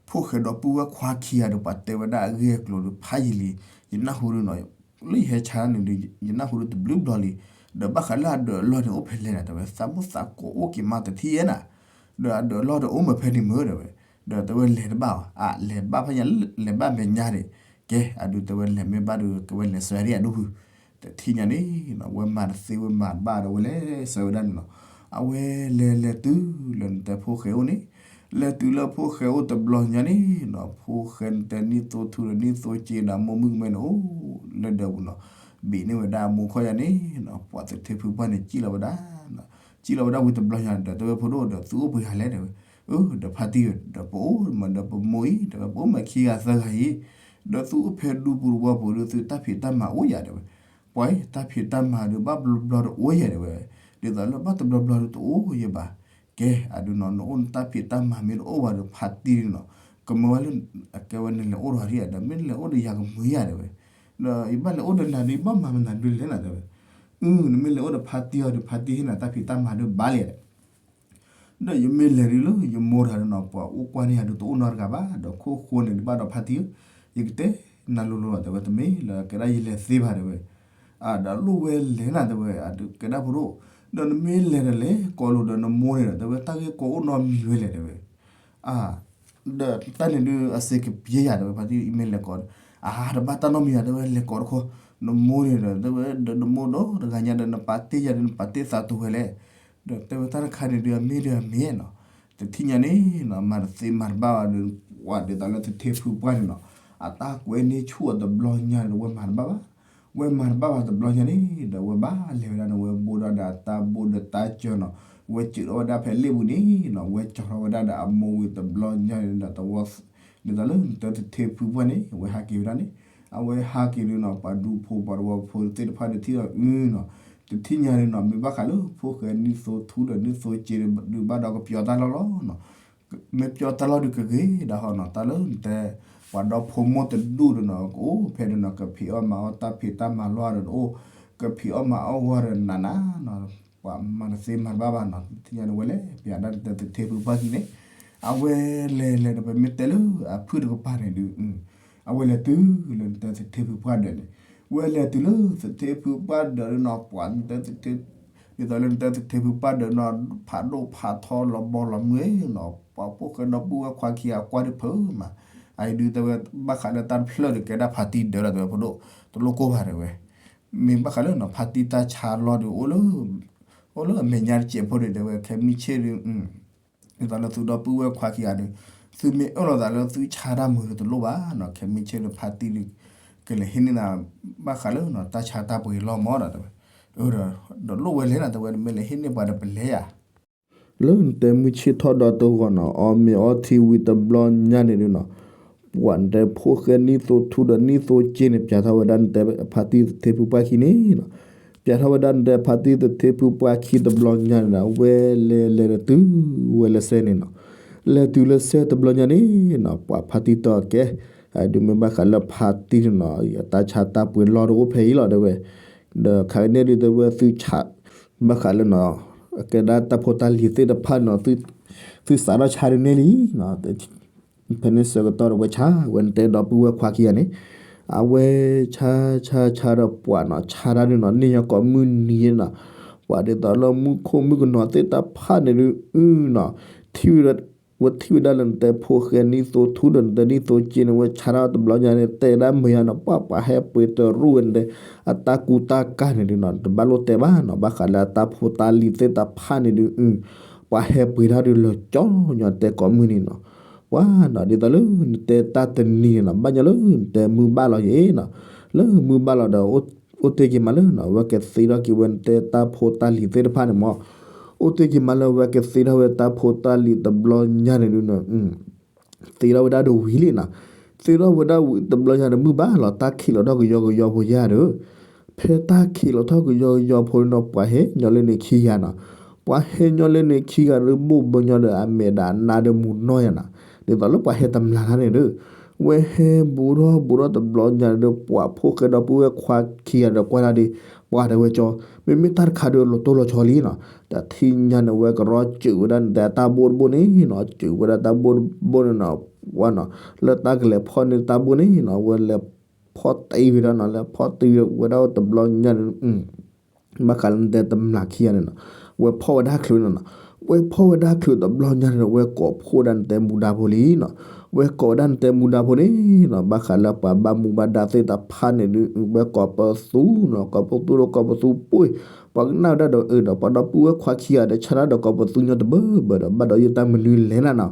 ဖိၣ်ဃဲဒီပုၢ်ဝဲၢ်ခွါခံဂၤဒီး ပှၤတဲဝဲဒၣ်အဂ့ၢ်အကျိၤဒီးဖးယံာ်လံ ယနၢ်ဟူဒုးနီၤ လၢယဟဲဆါန့ၣ်ဒုး ယနၢ်ဟူဒုးတဘျုးဘျီလံ ဒီးဘၣ်ဃးလၢအဒၢးအလီၢ်န့ၣ် အိၣ်ဖဲလဲၣ်နၤ တဲဝဲ သးမိၢ်သးကိးအိၣ်က့ၤမးတထံၣ်ယဲနၤ ဒီးအဒၢးအလီၢ်ဒီးအိၣ်မးဖဲန့ၣ်မ့ၢ်တဲဝဲ ဒီးတဲဝဲလဲၤတဘၣ်အီၤ အလဲၤဘၣ်ဖဲညါ လဲၤဘၣ်မဲာ်ညါန့ၣ် ကဲအဒုးတဲဝဲလဲၤမ့ၢ်ဘၣ်ဒီး ကဝဲလဲၤစၢၤဒံးအဒိၣ်ဖု တထံၣ်ညါန့ၣ်နီၤ ဝဲမၤတသ့ဝဲမၤတဘၣ်ဒီးဝဲလဲၤစၢၤဝဲဒၣ်န့ၣ်နီၤ အဝဲလဲၤလဲၤတုၤလၢနတဲဖိၣ်ဃဲအိၣ်န့ၣ် လဲၤတုၤလၢဖိၣ်ဃဲအိၣ်တဘျီညါန့ၣ်နီၤ ဖိၣ်ဃဲနတဲနံၣ်သိထူဒီးနံၣ်သိက့ဒီးအမိၢ်မုၣ်ကမဲန့ၣ်အိၣ်လၢဒၢးပူၤနီၤ ဘ့ၣ်န့ၢ်ဝဲဒၣ်အမိၢ်ခီၣ်ယါန့ၣ်နီၤ ပှၤသထ့ဖုပှၢ်န့ၣ် စံၣ်လီၤဝဲဒၣ် စံၣ်လီၤဝဲဒၣ်ဝံၤတဘျီညါဒီး တဲဝဲဖိဒိၣ်ဒီးသုအိၣ်ပှဲၤဂၤလဲၣ်တဲဝဲ အၢ ဒီးဖါတံၢ်ဒီးပအိၣ်မးဒီးပမိၢ်အံၤ တဲဝဲပအိၣ်မးခံဂၤသၢဂၤအံၤ ဒီးသုအိၣ်ဖဲဒူပူၤတဝီပူၤဒီးသုတၢ်ဖံးတၢ်မၤအိၣ်ယၤတဲဝဲ ပှၤအံၤတၢ်ဖံးတၢ်မၤဒီးဘၣ်ဘျီဘျီဒီးအိၣ်ယၤတဲဝဲ ဒ်သိးလၢဘၣ်တဘျီဘျီဒီးတအိၣ်ယဲဘၣ် ကဲအဒုးနီၤ နအိၣ်နတၢ်ဖံးတၢ်မၤမ့ၢ်တအိၣ်ဘၣ်ဒီးဖါတံၢ်နီၤ ကမၢဝဲလၢ အကဲဝဲနလဲၤအိၣ်ဒီးဒံးဒီး မ့ၢ်နလဲၤအိၣ်ဒီးယၤကမုာ်ယၤတဲဝဲ ဒီးယဘၣ်လဲၤအိၣ်ဒီးနၤဒီး ယဘၣ်မၤမနုၤဒုးလဲၣ်နၤတဲဝဲ အၢ နမ့ၢ်လဲၤအိၣ်ဒီးဖါတံၢ်အီၤဒီး ဖါတံၢ်ဟ့ၣ်နၤတၢ်ဖံးတၢ်မၤဒီးဘၣ်လဲၣ် ဒီးယမ့ၢ်လဲၤဒုးလၢယမိၢ်တဂၤဒီးနီၤ ပှၤအိၣ်ကွၢ်န့ၢ်ယၤဒုးတအိၣ်နီတဂၤဘၣ် ဒီးခိၣ်ဃိန့ၣ် တဘၣ်ဒီးဖါတံၢ်ဧၢ ယကတဲနၤလိၤလိၤလီၤတဲဝဲ တမ့ၢ်လၢကဲဒၣ်ယလဲၤသ့ဘၣ်တဲဝဲ အဒီးလိၣ်ဝဲလဲၤနၤတဲဝဲ အဒုးကဲဒၣ်ဖိဒိၣ် ဒီးနမ့ၢ်လဲၤဒီးလဲၤကိးလိာ်ဒီးနမိၢ်န့ၣ်ဒီး တဲဝဲတၢ်ဂ့ၢ်ကီအိၣ်နီတမံၤဝဲလဲၣ်တဲဝဲ ဒီးတၢ်န့ၣ်ဒုးအစ့ကပျဲယၤ တဲဝဲ ဖါတံၢ်အံၤမ့ၢ်လဲၤကိးဒီး အါ တဘၣ်တၢ်နီတမံၤယၤ တဲဝဲ လဲၤကိးတခီ နမိၢ်န့ၣ်ဒီး တဲဝဲ ဒီးနမိၢ်ဒီးတဂၤညါဒီး နပာ်တ့ၢ်ယၤဒီး နပာ်တ့ၢ်သးတဝဲလဲၣ်. ဒီးတဲဝဲတၢ်တခါန့ၣ်ဒုး အမ့ၢ်ဒီးအမ့ၢ်နီၤ, တထံၣ်ညါန့ၣ်နီၤ မၤတသ့မၤတဘၣ်ဘၣ်ဒီး ပှၤဒ်သိးလၢသထ့ဖုပှၢ်န့ၣ်နီၤ အတၢ်ကွဲးန့ၢ်ဆူၣ်အီၤတဘျီညါန့ၣ် ဝဲမၤတဘၣ်ဘၣ် ဝဲမၤတဘၣ်ဘၣ်တဘျီညါန့ၣ်ဒီး ဝဲဘၣ်လဲၤဝဲဒၣ်န့ၣ် ဝဲဘိးထီၣ်ဒီးအတၢ်ဘိဒီးတၢ်စၢၤနီၤ, ဝဲစၢၤထီၣ်ဝဲဒၣ်ဖဲလ့ၣ်ပူၤန့ၣ်နီၤ, ဝဲကၠီထီၣ်ဝဲဒၣ်ဒီးအမိၢ်ဝံၤတဘျီညါန့ၣ်ဒီး တဝီ ဒ်သိးလၢနတဲသထ့ဖုပှၢ်န့ၣ် အဝဲဟးက့ၤဝဲဒၣ်န့ၣ်, အဝဲဟးက့ၤဒုးနီၤ ပှၤဒူဖိပှၤတဝီဖိသ့ၣ်တဖၣ်ဒုးထံၣ်အီၤအုနီၤ, တထံၣ်ညါဒုးနီၤ မ့ၢ်ဘၣ်ဃးလၢဖိၣ်ဃဲနံၣ်သိထူဒီးနံၣ်သိစ့ဒုးဘၣ်ဒီးကပျီတၢ်လီၢ်လီၤနီၤ, မ့ၢ်ပျီတၢ်လီၢ်ဒုးကဂ့ၤဒၣ်ဟီနီၤ, တၢ်လၢနတဲ ပှၤဒီဖိမိၢ်တဒူၣ်ဒုးနီၤ ကအိၣ်ဖဲဒုးနီၤ ကဖံးအီၣ်မၤအီၣ်တၢ်ဖံးတၢ်မၤလီၢ်ဒီးတအိၣ်, ကဖံးအီၣ်မၤအီၣ်ဂီၢ်ဒီးနးနးနီၤ, ပှၤမၤတသ့မၤတဘၣ်ဘၣ်နီၤ, တထံၣ်ညါန့ၣ် ဝဲလဲၤပျးဒၣ်နတဲသထ့ဖုပှၢ်ခံန့ၣ်, အဝဲလဲၤလဲၤဒီး ပမ့ၢ်တဲလၢအဖုၣ်တကပၤန့ၣ်ဒုး အဝဲလဲၤတုၤလၢနတဲသထ့ဖုပှၢ်ဒၢးန့ၣ်, ဝဲလဲၤတုၤလၢသထ့ဖုပှၢ်ဒၢးဒုးနီၤ ပှၤနတဲသထ့ ဒ်သိးလၢနတဲသထ့ဖုပှၢ်ဒၢးနီၤ ဖးဒိၣ်ဖးထီလီၤဘီလီၤမုၢ်နီၤ ပှၤဖိၣ်ဃဲဒီပုၢ်ဝဲၢ်ခွါခံဂၤကွၢ်ဒုးဖုးမး, အအံၤဒုးတဲဝဲ ဘၣ်ဃးလၢတၢ်တဖျၢၣ်ဒုးကဲဒၣ်ဖါတံၢ်ဒၢးလီၤ တဲဝဲဖိဒိၣ် တလိၣ်ကိၢ်ဘၣ်တဲဝဲ, မ့ၢ်ဘၣ်ဃးလၢနီၤ ဖါတံၢ်တၢ်ဆါလီၢ်ဒုး အိၣ်လၢအမဲာ်ညါတစဲးဖိဒုး တဲဝဲ ခဲမုၢ်ဆ့ၣ်ဒုး ဒ်သိးလၢသုဒီပုၢ်ဝဲၢ်ခွါခံဂၤဒီး သုမ့ၢ်အၢၣ်လီၤသးလၢသုဆါတၢ်မုာ်ဒုးတလိၣ်ဘၣ်နီၤ, ခဲမုၢ်ဆ့ၣ်ဒုးဖါတံၢ်ဒုး ကလဲၤဟ့ၣ်န့ၢ်နၤ ဘၣ်ဃးလၢနီၤ တၢ်ဆါတၢ်ပှ့ၤလီၢ်မးဒီးတဲဝဲ, ဒီးလိၣ်ဝဲလဲၣ်နီၤ တဲဝဲ နမ့ၢ်လဲၤဟ့ၣ်န့ၢ်ပှၤဒီးပလဲၤယၤ လၢနတဲမုၢ်ဆ့ၣ်ထီၣ်ဒီးတဂီၤနီၤ အီၣ်မ့ၤအီထံဝံၤတဘျီညါန့ၣ်ဒုးနီၤ, ပှၤနတဲဖိၣ်ဃဲနံၣ်သိထူဒီးနံၣ်သိစ့န့ၣ် ပျးထီၣ်ဝဲဒၣ်နတဲဖါတံၢ်သထ့ဖုပှၢ်ခံန့ၣ်နီၤ, ပျးထီၣ်ဝဲဒၣ်နတဲဖါတံၢ်သထ့ဖုပှၢ်ခံတဘျီညါန့ၣ်ဒီး ဝဲလဲၤလဲၤဒီးတုၤဝဲလၢစဲန့ၣ်နီၤ, လဲၤတုၤလၢစဲတဘျီညါန့ၣ်နီၤ ပှၤဖါတံၢ်တဲအီၤကဲ, ဒုးမ့ၢ်ဘၣ်ဃးလၢဖါတံၢ်န့ၣ်နီၤ တၢ်ဆါတၢ်ပှ့ၤလီၢ်တအိၣ်ဖဲအံၤလီၤတဲဝဲ, ဒီးခါကန့ၣ်ဒုးတဲဝဲသုဆါ ဘၣ်ဃးလၢနီၤ ကဲဒၣ်တၢ်ဖိတၢ်လံၤသ့ၣ်တဖၣ်နီၤ သုစးထီၣ်ဆါဒုးန့ၢ်လံနီၤ, ဖဲန့ၣ်ဆၢကတီၢ်ဒီးဝဲဆါ ဝဲနတဲဒီပုၢ်ဝဲၢ်ခွါခံဂၤန့ၣ်, အဝဲဆါဆါဆါဒီးပှၤနီၤ ဆါတၢ်ဒုးနီၤ န့ၢ်ညီကိးမုၢ်နံၤနီၤ, ပှၤဒ်သိးလၢမူခိၣ်မုၣ်ကနီၤသ့ၣ်တဖၣ်န့ၣ်ဒုးနီၤ ထံၣ်ဝဲ ဝဲထံၣ်ဝဲဒၣ်လၢနတဲဖိၣ်ဃဲနံၣ်သိထူဒီးနတဲနံၣ်သိစ့န့ၣ် ဝဲဆါတၢ်တဘျီညါန့ၣ် တဲဒၣ်မုာ်ယါနီၤ ပှၤပှၤဟဲပှ့ၤတရူၣ်ဝဲနတဲ အတၢ်ကူတၢ်ကၤန့ၣ်ဒုးနီၤ တဘၣ်လိၣ်တဲဘၣ်နီၤ ဘၣ်ဃးလၢအတၢ်ဖိတၢ်လံၤသ့ၣ်တဖၣ်န့ၣ်ဒုး ပှၤဟဲပှ့ၤတၢ်ဒုးလၢာ်ကၠီညီတဲကိးမုၢ်နံၤနီၤ, ပှၤနီၤ ဒ်သိးလၢနတဲတၢ်တနံၤန့ၣ်နီၤ ဘၣ်ညီလၢနတဲမုၢ်ဘၣ်လီၤယဲနီၤ, လၢမုၢ်ဘၣ်လီၤဒီး အိၣ်တ့ၢ်က့ၤမးလၢနီၤ ဝဲကသ့ထီၣ်က့ၤဝဲနတဲတၢ်ဖိတၢ်လံၤသ့ၣ်တဖၣ်န့ၣ်မး, အိၣ်တ့ၢ်က့ၤမးလၢဝဲကသ့ထီၣ်ဝဲတၢ်ဖိတၢ်လံၤတဘျီညါန့ၣ်ဒုးနီၤ သ့ထီၣ်ဝဲဒၣ်ဒ်ဝံၤလံနီၤ, သ့ထီၣ်ဝဲဒၣ်ဝံၤတဘျီညါဒီး မုၢ်ဘၣ်လီၤ တၢ်ခံးလီၤထီၣ်ကယီကယီဖိယါဒီး, ဖဲတၢ်ခံးလီၤထီၣ်ကယီကယီဖိန့ၣ်နီၤ ပှၤဟဲညီလၢန့ၣ်ခံဂၤနီၤ, ပှၤဟဲညီလၢန့ၣ်ခံဂၤဒီး ဘိၣ်ဘၢညီဒီး အမဲာ်ဒီးအနါဒီးမူၤနီၢ်ယါနီၤ, ဒ်သိးလၢပှၤဟဲတမျၢ်တၢ်န့ၣ်ဒီး, ဝဲဟဲဘူးထီၣ်ဘူးထီၣ်တဘျီညါဒီး ပှၤဖိၣ်ဃဲဒီပုၢ်ဝဲၢ်ခွါခံဂၤဒီး ကွၢ်တၢ်ဒီး ပှၤတဲဝဲကၠီ, မ့မ့ၢ်တၢ်တခါဒီး လီၤတိၢ်လီၤဆီလံနီၤ, တထံၣ်ညါန့ၣ် ဝဲကရီစၢၤဝဲဒၣ်နတဲတၢ်ဘိၣ်တဘိၣ်န့ၣ်နီၤ, စၢၤဝဲဒၣ်တၢ်ဘိၣ်တဘိၣ်န့ၣ်နီၤ, ဝဲနီၤ, လၢတၢ်ကလဲၤဖီၣ်န့ၢ်တၢ်ဘိၣ်န့ၣ်နီၤ, ဝဲလဲၤဖီၣ်တ့ၢ်ဝဲဒၣ်နီၤ, လဲၤဖီၣ်တ့ၢ်ဝဲဒၣ်တဘျီညါန့ၣ် ဘၣ်ဃးလၢနတဲတမျၢ်ခံဂၤန့ၣ်နီၤ, ဝဲဖီၣ်ဝဲဒၣ်ချုးန့ၣ်နီၤ, ဝဲဖီၣ်ဝဲဒၣ်ချုးတဘျီညါန့ၣ်ဒီး ဝဲကိးဖှိၣ်ဝဲဒၣ်နတဲမူဒါဖိလံနီၤ, ဝဲကိးဝဲဒၣ်နတဲမူဒါဖိန့ၣ်နီၤ, ဘၣ်ဃးလၢပှၤဘၣ်မူဘၣ်ဒါသ့ၣ်တဖၣ်န့ၣ်ဒီး ဝဲကိးပသူနီၤ, ကိးပသူဒီးကိးပသူပှ့ၤ, ပှၤကနၣ်ဝဲဒၣ်ဒီးအၢဒီး ပှၤဒီပုၢ်ဝဲၢ်ခွါခံဂၤဒီး ဆါတၢ်ဒီးကိးပသူညီတဘၢဘၢဒီး ဘၣ်ဒီးယတၢ်မနုၤလဲၣ်နၤနီၤ,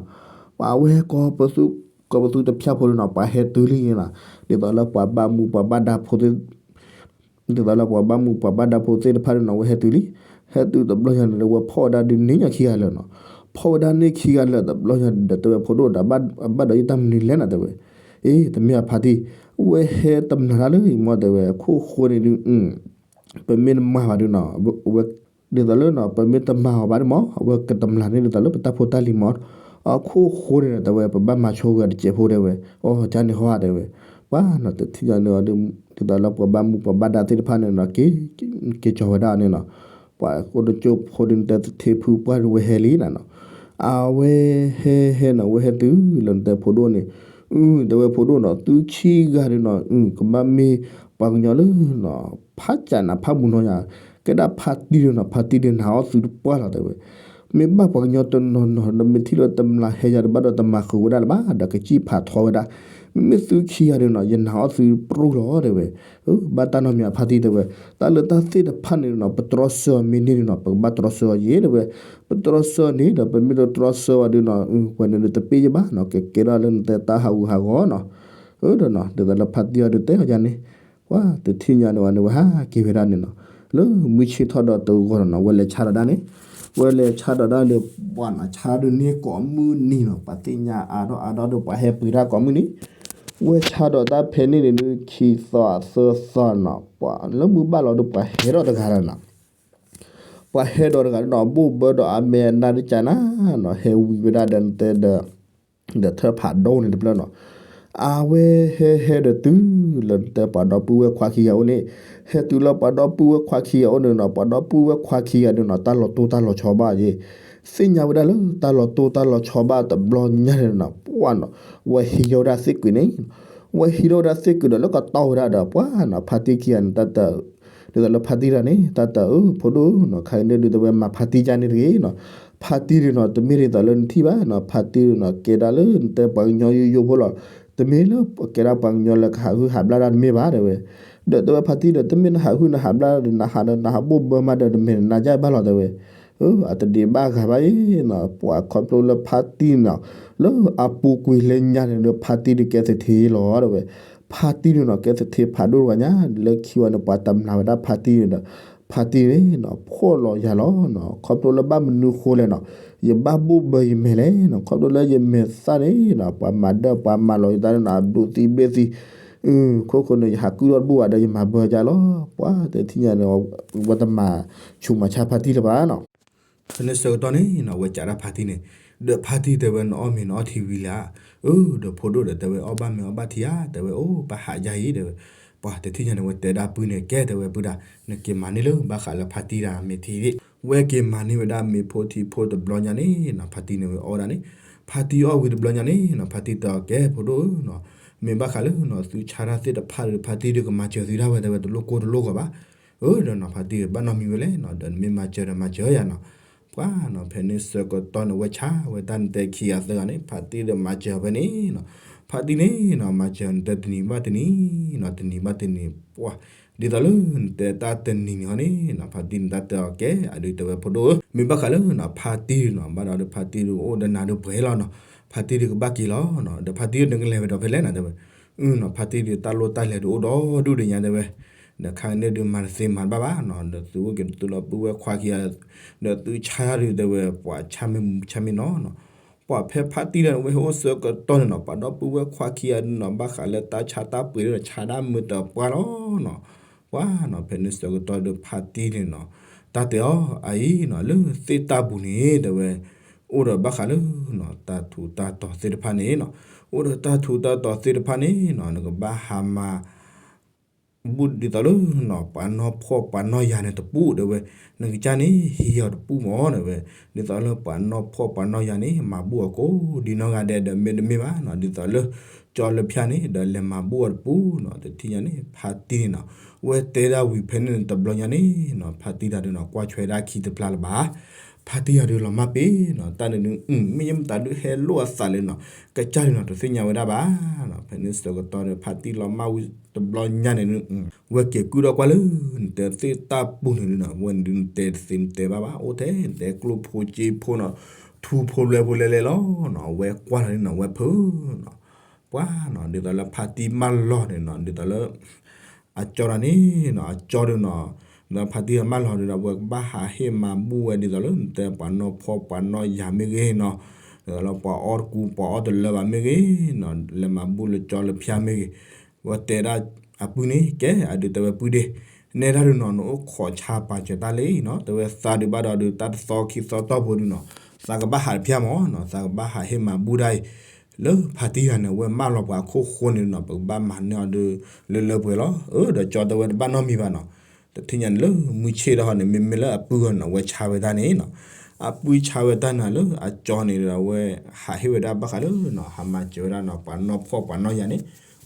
ပှၤဝဲကိးပသူ ကိးပသူတဖၣ်ဖိန့ၣ်နီၤ, ပှၤဟဲတုၤလံနီၤ, ဒ်သိးလၢပှၤဘၣ်မူပှၤဘၣ်ဒါဖိသ့ၣ် ဒ်သိးလၢပှၤဘၣ်မူပှၤဘၣ်ဒါဖိသ့ၣ်တဖၣ်န့ၣ်နီၤ, ဝဲဟဲတုၤလံ, ဟဲတုၤတဘျီညါန့ၣ်ဒီး ဝဲဖီၣ်ဝဲဒၣ်ဒုးန့ၢ်ညီခံဂၤလၢာ်နီၤ, ဖီၣ်ဝဲဒၣ်န့ၢ်ခံဂၤလၢာ်တဘျီညါဒီး တဲဝဲဖိဒိၣ်ဒီး ဘၣ်ဒီးယတၢ်မနုၤလဲၣ်နၤ တဲဝဲ, အ့ တမ့ၢ်အဖါတံၢ်, ဝဲဟဲတမျၢ်တၢ်လၢအံၤမ့ၢ်တဲဝဲ အခိၣ်ဃိန့ၣ်ဒုး ပမ့ၢ်တမၤဘၣ်ဒုးနီၤ, ဝဲ ဒ်သိးလၢနီၤ ပမ့ၢ်တမၤအီၤဘၣ်ဒုးမ့ၢ် အဝဲကတမျၢ်န့ၣ် ဒ်သိးလၢပတၢ်ဖိတၢ်လံၤမ့ၢ်, အခိၣ်ဃိန့ၣ် တဲဝဲ ပဘၣ်မၤဆိဝဲတစဲးဖိတဲဝဲ, အီ ကန့ၣ်ဟီတဲဝဲ, ပှၤနီၤ တထံၣ်ညါန့ၣ် ဒ်သိးလၢပှၤဘၣ်မူပှၤဘၣ်ဒါသ့ၣ်တဖၣ်န့ၣ်နီၤ က့ၤကၠီၤဝဲဒၣ်န့ၣ်နီၤ, ပှၤအိၣ်တကၠိဖိဒုး နတဲသထ့ဖုပှၢ်ဒုး ဝဲဟဲလံနၤနီၤ, အဝဲဟဲဟဲနီၤ ဝဲဟဲတုၤလၢနတဲဖိဒိၣ်န့ၣ်, အု တဲဝဲဖိဒိၣ်နီၤ သုခံဂၤဒုးနီၤ အု ကဘၣ်မ့ၢ်ပှၤကညီလၢနီၤ ဖးကၠးနးဖးမူၤနီၢ်ယါ, ကဲဒၣ်ဖါတံၢ်ဒုးနီၤ ဖါတံၢ်ဒုးနၤအီၣ်သုတပှၢ်လီၤ တဲဝဲ, မ့ၢ်ဘၣ်ပှၤကညီတနီၤနီၤဒီး မ့ၢ်ထံၣ်လၢတမျးဟဲယၤဒီး ဘၣ်ဒီးတမၤဃုာ်ဝဲဒၣ်လၢၤဘၣ် ဒီးကစံၣ်ဖးထီဝဲဒၣ်. မ့မ့ၢ်သုခံဂၤဒုးနီၤ ယနာ်အီၣ်သုပြူၢ်လီၤ တဲဝဲ. ဘၣ်တၢ်နီတမံၤအဖါတံၢ် တဲဝဲ, တၢ်လၢတၢ်သ့ၣ်တဖၣ်န့ၣ်နီၤ ပတြီဆၢအီၤမ့ၢ်န့ၢ်န့ၣ်နီၤ ပကဘၣ်တြီဆၢအီၤယဲ တဲဝဲ. ပတြီဆၢန့ၣ်ဒီး ပမ့ၢ်တတြီဆၢအီၤဒုးနီၤ ပှၤန့ၣ်ဒုးတပ့ၢ်ယဘၣ်နီၤ ကကဲထီၣ်လၢနတဲတၢ်ဟးဂူာ်ဟးဂီၤနီၤ. အၢ ဒီးနီၤ ဒ်သိးလၢဖါတံၢ်အီၤဒုးတဲအီၤယါန့ၣ် ပှၤတထံၣ်ညါန့ၣ်ဝဲန့ၣ် ဝဲဟးက့ၤဝဲဒၣ်န့ၣ်နီၤ. လၢမုၢ်ဆ့ၣ်ထီၣ်ဒီးတဂီၤဒီးနီၤ ဝဲလဲၤဆါဒီးဒၣ်န့ၣ်, ဝဲလဲၤဆါဒီးဒၣ်ဒီး ပှၤနီၤ ဆါဒုးန့ၢ်ကိးမုၢ်နံၤနီၤ ပှၤသ့ၣ်ညါအါထီၣ်အါထီၣ်ဒီး ပှၤဟဲပှ့ၤတၢ်ကိးမုၢ်နံၤ, ဝဲဆါဒီးတၢ်ဖဲန့ၣ်န့ၣ်ဒုး ခံသီသၢသီနီၤ ပှၤလၢမုၢ်ဘၣ်လီၤဒီး ပှၤဟဲဒီးတဂၤဒီးနီၤ ပှၤဟဲဒီးတဂၤဒီးနီၤ ဘိၣ်ဘၢဒီးအမဲာ်နါတကနၤနီၤ ဟဲဝံၤဝဲဒၣ်ဒီးနတဲဒီး ဒီးထၢၣ်ဖးဒိၣ်န့ၣ်တဖျၢၣ်နီၤ. အဝဲဟဲဟဲဒီးတုၤလၢနတဲပှၤဒီပုၢ်ဝဲၢ်ခွါခံဂၤအိၣ်န့ၣ်, ဟဲတုၤလၢပှၤဒီပုၢ်ဝဲၢ်ခွါခံဂၤအိၣ်န့ၣ်နီၤ ပှၤဒီပုၢ်ဝဲၢ်ခွါခံဂၤန့ၣ်နီၤ တၢ်လီၤတိၢ်တၢ်လီၤဆီဘၣ်ယဲ, သ့ၣ်ညါဝဲဒၣ်လၢတၢ်လီၤတိၢ်တၢ်လီၤဆီဘၣ်တဘျီညါန့ၣ်နီၤ ပှၤနီၤ ဝဲဟံးထီၣ်ဝဲဒၣ်သ့ၣ်ကုာ်န့ၣ် ဝဲဟံးထီၣ်ဝဲဒၣ်သ့ၣ်ကုာ်ဒီးလၢကတီၢ်ဝဲဒၣ်ဒီး ပှၤနီၤ ဖါတံၢ်ခံဂၤန့ၣ် တၢ်တ ဒ်သိးလၢဖါတံၢ်တဂၤန့ၣ် တၢ်တၢ်အၢ ဖိဒိၣ်နီၤ ခါအံၤန့ၣ်ဒုး တဲဝဲမၤဖါတံၢ်ယါန့ၣ်တဂ့ၤနီၤ. ဖါတံၢ်ဒုးနီၤ တမ့ၢ်ဒ်သိးလၢနထံၣ်ဘၣ်နီၤ ဖါတံၢ်ဒုးနီၤ ကဲဒၣ်လၢနတဲပှၤကညီယိယိဖိလီၤ. တမ့ၢ်လၢကဲဒၣ်ပှၤကညီလၢကဟးဟုၣ်ဟးဘျၣ်တၢ်တမ့ၢ်ဘၣ် တဲဝဲ. ဒီးတဲဝဲဖါတံၢ်ဒီး တမ့ၢ်နဟးဟုၣ်နဟးဘျၣ်ဒီး နဟးဒီးနဟးဘိၣ်ဘၢမးဒီး တမ့ၢ်နနါယါဘၣ်လီၤ တဲဝဲ. အတဒံးဘၣ်ဂၤဘၣ်အံၤနီၤ ပှၤခီဖျိလၢဖါတံၢ်နီၤ လၢအပူၤကွံာ်လၢညါန့ၣ်ဒီး ဖါတံၢ်ဒုးကဲသထ့လီၤ တဲဝဲ. ဖါတံၢ်ဒုးနီၤ ကဲသထ့ဖးဒိၣ်တဂၤညါ လၢခံဝဲန့ၣ် ပှၤတမျးဝဲဒၣ်ဖါတံၢ်န့ၣ်ဒီး ဖါတံၢ်န့ၣ်နီၤ ဖှီၣ်လီၤယာ်လီၤနီၤ ခီဖျိလၢဘၣ်မနုၤဃိလဲၣ်နီၤ ယဘၣ်ဘိၣ်ဘၢယမဲာ်လဲၣ်နီၤ ခီဖျိလၢယမဲာ်သၣ်န့ၣ်နီၤ ပှၤမၤဒၢၣ်ပှၤမၤလီၤယသးန့ၣ်နီၤ အဘျုးသံဘျ့သံ ခိၣ်ဃိန့ၣ် ယဟးကုၢ်ထီၣ်တဘူၣ်ဘၣ်ဒီး ယမၤဘၢယါလီၤ ပှၤတထံၣ်ညါန့ၣ် ဝဲတမၤဆူးမၤဆါဖါတံၢ်လၢၤဘၣ်နီၤ. ဖဲန့ၣ်ဆၢကတီၢ်န့ၣ်နီၤ ဝဲကးဒၣ်ဖါတံၢ်န့ၣ် ဒီးဖါတံၢ်တဲဝဲ နအီၣ်မ့ၤနအီထံဝံၤလံဧါ. အၢ ဒီးဖိဒိၣ်ဒီးတဲဝဲ အီၣ်ဘၣ်မ့ၤအီၣ်ဘၣ်ထံဧါ တဲဝဲ အိၣ်ဘၣ်ဟးယါအံၤ တဲဝဲ. ပှၤတထံၣ်ညါန့ၣ် ဝဲတဲဒၣ်ပုၢ်န့ၣ် ကဲ တဲဝဲ ပုၢ်ဒၣ် နက့ၤမၤန့ၢ်လၢဘၣ်ဃးလၢဖါတံၢ်တၢ်မ့ၤထံ ဝဲက့ၤမၤန့ၢ်ဝဲဒၣ်မ့ၤဖိထံဖိတဘျီညါန့ၣ်နီၤ ဖါတံၢ်န့ၣ်ဝဲအီၣ်ဒၣ်န့ၣ် ဖါတံၢ်အီၣ်ဝံၤတဘျီညါန့ၣ်နီၤ ဖါတံၢ်တဲအီၤကဲ ဖိဒိၣ်ဧၢနီၤ မ့ၢ်ဘၣ်ဃးလၢနီၤ သုဆါတၢ်သ့ၣ်တဖၣ်ဒီး ဖါတံၢ်ဒုးကမၤစၢၤသုဒၣ်ဝဲ တဲဝဲ တလိၣ်ကိၢ်တလိၣ်ဂီၤဘၣ်. အၢ ဒီးနီၤ ဖါတံၢ်ဘၣ်နီတမံၤဝဲလဲၣ်နီၤ ဒီးနမ့ၢ်မၤစၢၤဒီးမၤစၢၤယၤနီၤ. ပှၤနီၤ ဖဲန့ၣ်ဆၢကတီၢ်န့ၣ် ဝဲဆါဝဲတၢ်နတဲခံဂၤသၢဂၤန့ၣ် ဖါတံၢ်ဒီးမၤစၢၤဖဲန့ၣ်နီၤ ဖါတံၢ်န့ၣ်နီၤ မၤစၢၤနတဲတနံၤဘၣ်တနံၤနီၤ တနံၤဘၣ်တနံၤ ပှၤ ဒ်သိးလၢနတဲတၢ်တနံၤန့ၣ်ဟီန့ၣ်နီၤ ဖါတံၢ်န့ၣ်တၢ်တဲအီၤကဲ အဒုးတဲဝဲ ဖိဒိၣ်ဧၢ မ့ၢ်ဘၣ်ဃးလၢနီၤ ဖါတံၢ်နီၤ ဘၣ်ဒီးဖါတံၢ်ဒုးအိၣ်ဒီးနၤဒုးပှဲၤလီၤနီၤ ဖါတံၢ်ဒုးကဘၣ်က့ၤလီၤနီၤ ဒီးဖါတံၢ်ဒုးနကလဲၤဝဲဒီးဖဲလဲၣ်နီၤ တဲဝဲ. အၢနီၤ ဖါတံၢ်ဒုးတၢ်လိၣ်တၢ်လဲၤဒုးအိၣ်ဒီးဒူၣ်ဒီးညါ တဲဝဲ. ဒီးခါန့ၣ်ဒုးမၤတသ့မၤတဘၣ်ဘၣ်နီၤ ဒီးသုအိၣ်က့ၤသုလီၤပုၢ်ဝဲၢ်ခွါခံဂၤ ဒီးသုဆါတၢ်ဒုးတဲဝဲ ပှၤဆါမ့ၢ်မူဆါမ့ၢ်နီၤနီၤ ပှၤဖဲဖါတံၢ်ဒၣ်န့ၣ် ဝဲဟဲအိၣ်ဆၢကတီၢ်န့ၣ်နီၤ ပှၤဒီပုၢ်ဝဲၢ်ခွါခံဂၤဒုးနီၤ ဘၣ်ဃးလၢတၢ်ဆါတၢ်ပှ့ၤဒုးနီၤ ဆါဒၣ်မုာ်တပှၢ်လီၤနီၤ. ပှၤနီၤ ဖဲန့ၣ်ဆၢကတီၢ်ဒီးဖါတံၢ်န့ၣ်နီၤ တၢ်တဲအီၤ အအံၤနီၤ လၢသ့ၣ်တၢ်ပူၤန့ၣ် တဲဝဲ အိၣ်ဒီးဘၣ်ဃးလၢနီၤ တၢ်ထူးတၢ်တီၤသ့ၣ်တဖၣ်န့ၣ်နီၤ အိၣ်ဒီးတၢ်ထူးတၢ်တီၤသ့ၣ်တဖၣ်န့ၣ်နီၤ နကဘၣ်ဟးမၤ ဘူၣ်ဒ်သိးလၢနီၤ ပှၤနီၢ်ဖှီၣ်ပှၤနီၢ်ယၤန့ၣ်တပူၤ တဲဝဲ, နကစၢ်န့ၣ် ဟံးအီၤတပူၤမၢ် တဲဝဲ, ဒ်သိးလၢပှၤနီၢ်ဖှီၣ်ပှၤနီၢ်ယၤန့ၣ် မၤဘူၣ်အီၤကိးဒ်နီၢ်ဂၤဒဲးဒီး မ့တမ့ၢ်ဘၣ်နီၤ ဒ်သိးလၢ ကၠီလၢဖၠါန့ၣ် ဒီးလဲၤမၤဘူၣ်အီၤတပူၤနီၤ တထံၣ်ညါန့ၣ် ဖါတံၢ်န့ၣ်နီၤ ဝဲတဲဒၣ်ဝံၤဖဲန့ၣ်တဘျီညါန့ၣ်နီၤ ဖါတံၢ်တၢ်ဒုးနီၤ ကွၢ်ဆွဲဒၣ်ခံတဖျါလၢၤဘၣ် ဖါတံၢ်တၢ်ဒုးလီၤမၢ်ပ့ၤနီၤ တၢ်န့ၣ်ဒုး မ့ၢ်ယမတၤဒုးဟဲလိၣ်အသးလဲၣ်နီၤ ကစၢ်ဒုးနီၤတသ့ၣ်ညါဝဲဒၣ်ဘၣ်နီၤ ဖဲန့ၣ်ဆၢကတီၢ်ဒီး ဖါတံၢ်လီၤမၢ်ဝံၤတဘျီညါန့ၣ်ဒုး ဝဲက့ၤကုၢ်ထီၣ်ကွၢ်လၢ နတဲသ့ၣ်တၢ်ပူၤန့ၣ်ဒုးနီၤ ဝဲန့ၣ်ဒုးနတဲတသ့နတဲဘၣ်ဘၣ် အိၣ်ထဲ နတဲကျိၣ်ဖိစ့ဖိနီၤ ထူဖိလွဲဖိလဲလဲလီၤနီၤ ဝဲကွၢ်လီၤန့ၣ်နီၤ ဝဲဖုးနီၤ ပှၤနီၤ ဒ်သိးလၢဖါတံၢ်မၢလီၤန့ၣ်နီၤ ဒ်သိးလၢ အကၠီတၢ်န့ၣ်နီၤ အကၠီဒုးနီၤ ဒီးဖါတံၢ်မၢလီၤဒုးဒီး ဝဲကဘၣ်ဟးဟ့ၣ်မၤဘူၣ်ဝဲဒ်သိးလၢ နတဲပှၤနီၢ်ဖှီၣ်ပှၤနီၢ်ယၤမ့ၢ်ဂ့ၤနီၤ ဒ်သိးလၢပှၤအီၣ်တကူပှၤအီၣ်တလၢဘၣ်မ့ၢ်ဂ့ၤနီၤ လဲၤမၤဘူၣ်လၢကၠီလၢဖၠါမ့ၢ်ဂ့ၤ ဝဲတဲဒၣ်အပုၢ်န့ၣ် ကဲ အဒုးတဲဝဲပုၢ်ဒ့ နဲဒၣ်ဒုးနီၤ နအိၣ်ခိးဆါပာ်စၢၤတၢ်လံနီၤ တဲဝဲသးဒုးဘၣ်ဒီးဒုး တၢ်တသီခံသီတီၢ်ဖိဒုးနီၤ သးကဘၣ်ဟးတဖၠါမၢ်နီၤ သးကဘၣ်ဟးဟ့ၣ်မၤဘူၣ်ဒၣ်အံၤ လၢဖါတံၢ်တၢ်န့ၣ် ဝဲမၢလီၤပှၤအခိၣ်ဃိန့ၣ်နီၤ ပကဘၣ်မၤန့ၢ်အီၤဒုး လၢလၢပှဲၤပှဲၤလီၤ အၢ ဒီးကၠီတဲဝဲတဘၣ်နီတမံၤဘၣ်နီၤ တထံၣ်ညါန့ၣ်လၢမုၢ်ဆ့ၣ်တဟီန့ၣ် မ့မ့ၢ်လၢအပုၢ်အီၤနီၤ ဝဲဆါဝဲတၢ်န့ၣ်နီၤ အပုၢ်ဆါဝဲတၢ်န့ၣ်လၢအကၠီန့ၣ်ဒီး ဝဲဟးဟ့ၣ်ဝဲဒၣ်ဘၣ်ဃးလၢနီၤ ဟးမၤစၢၤဝဲဒၣ်နီၤ ပှၤနီၢ်ဖှီၣ်ပှၤနီၢ်ယၤန့ၣ်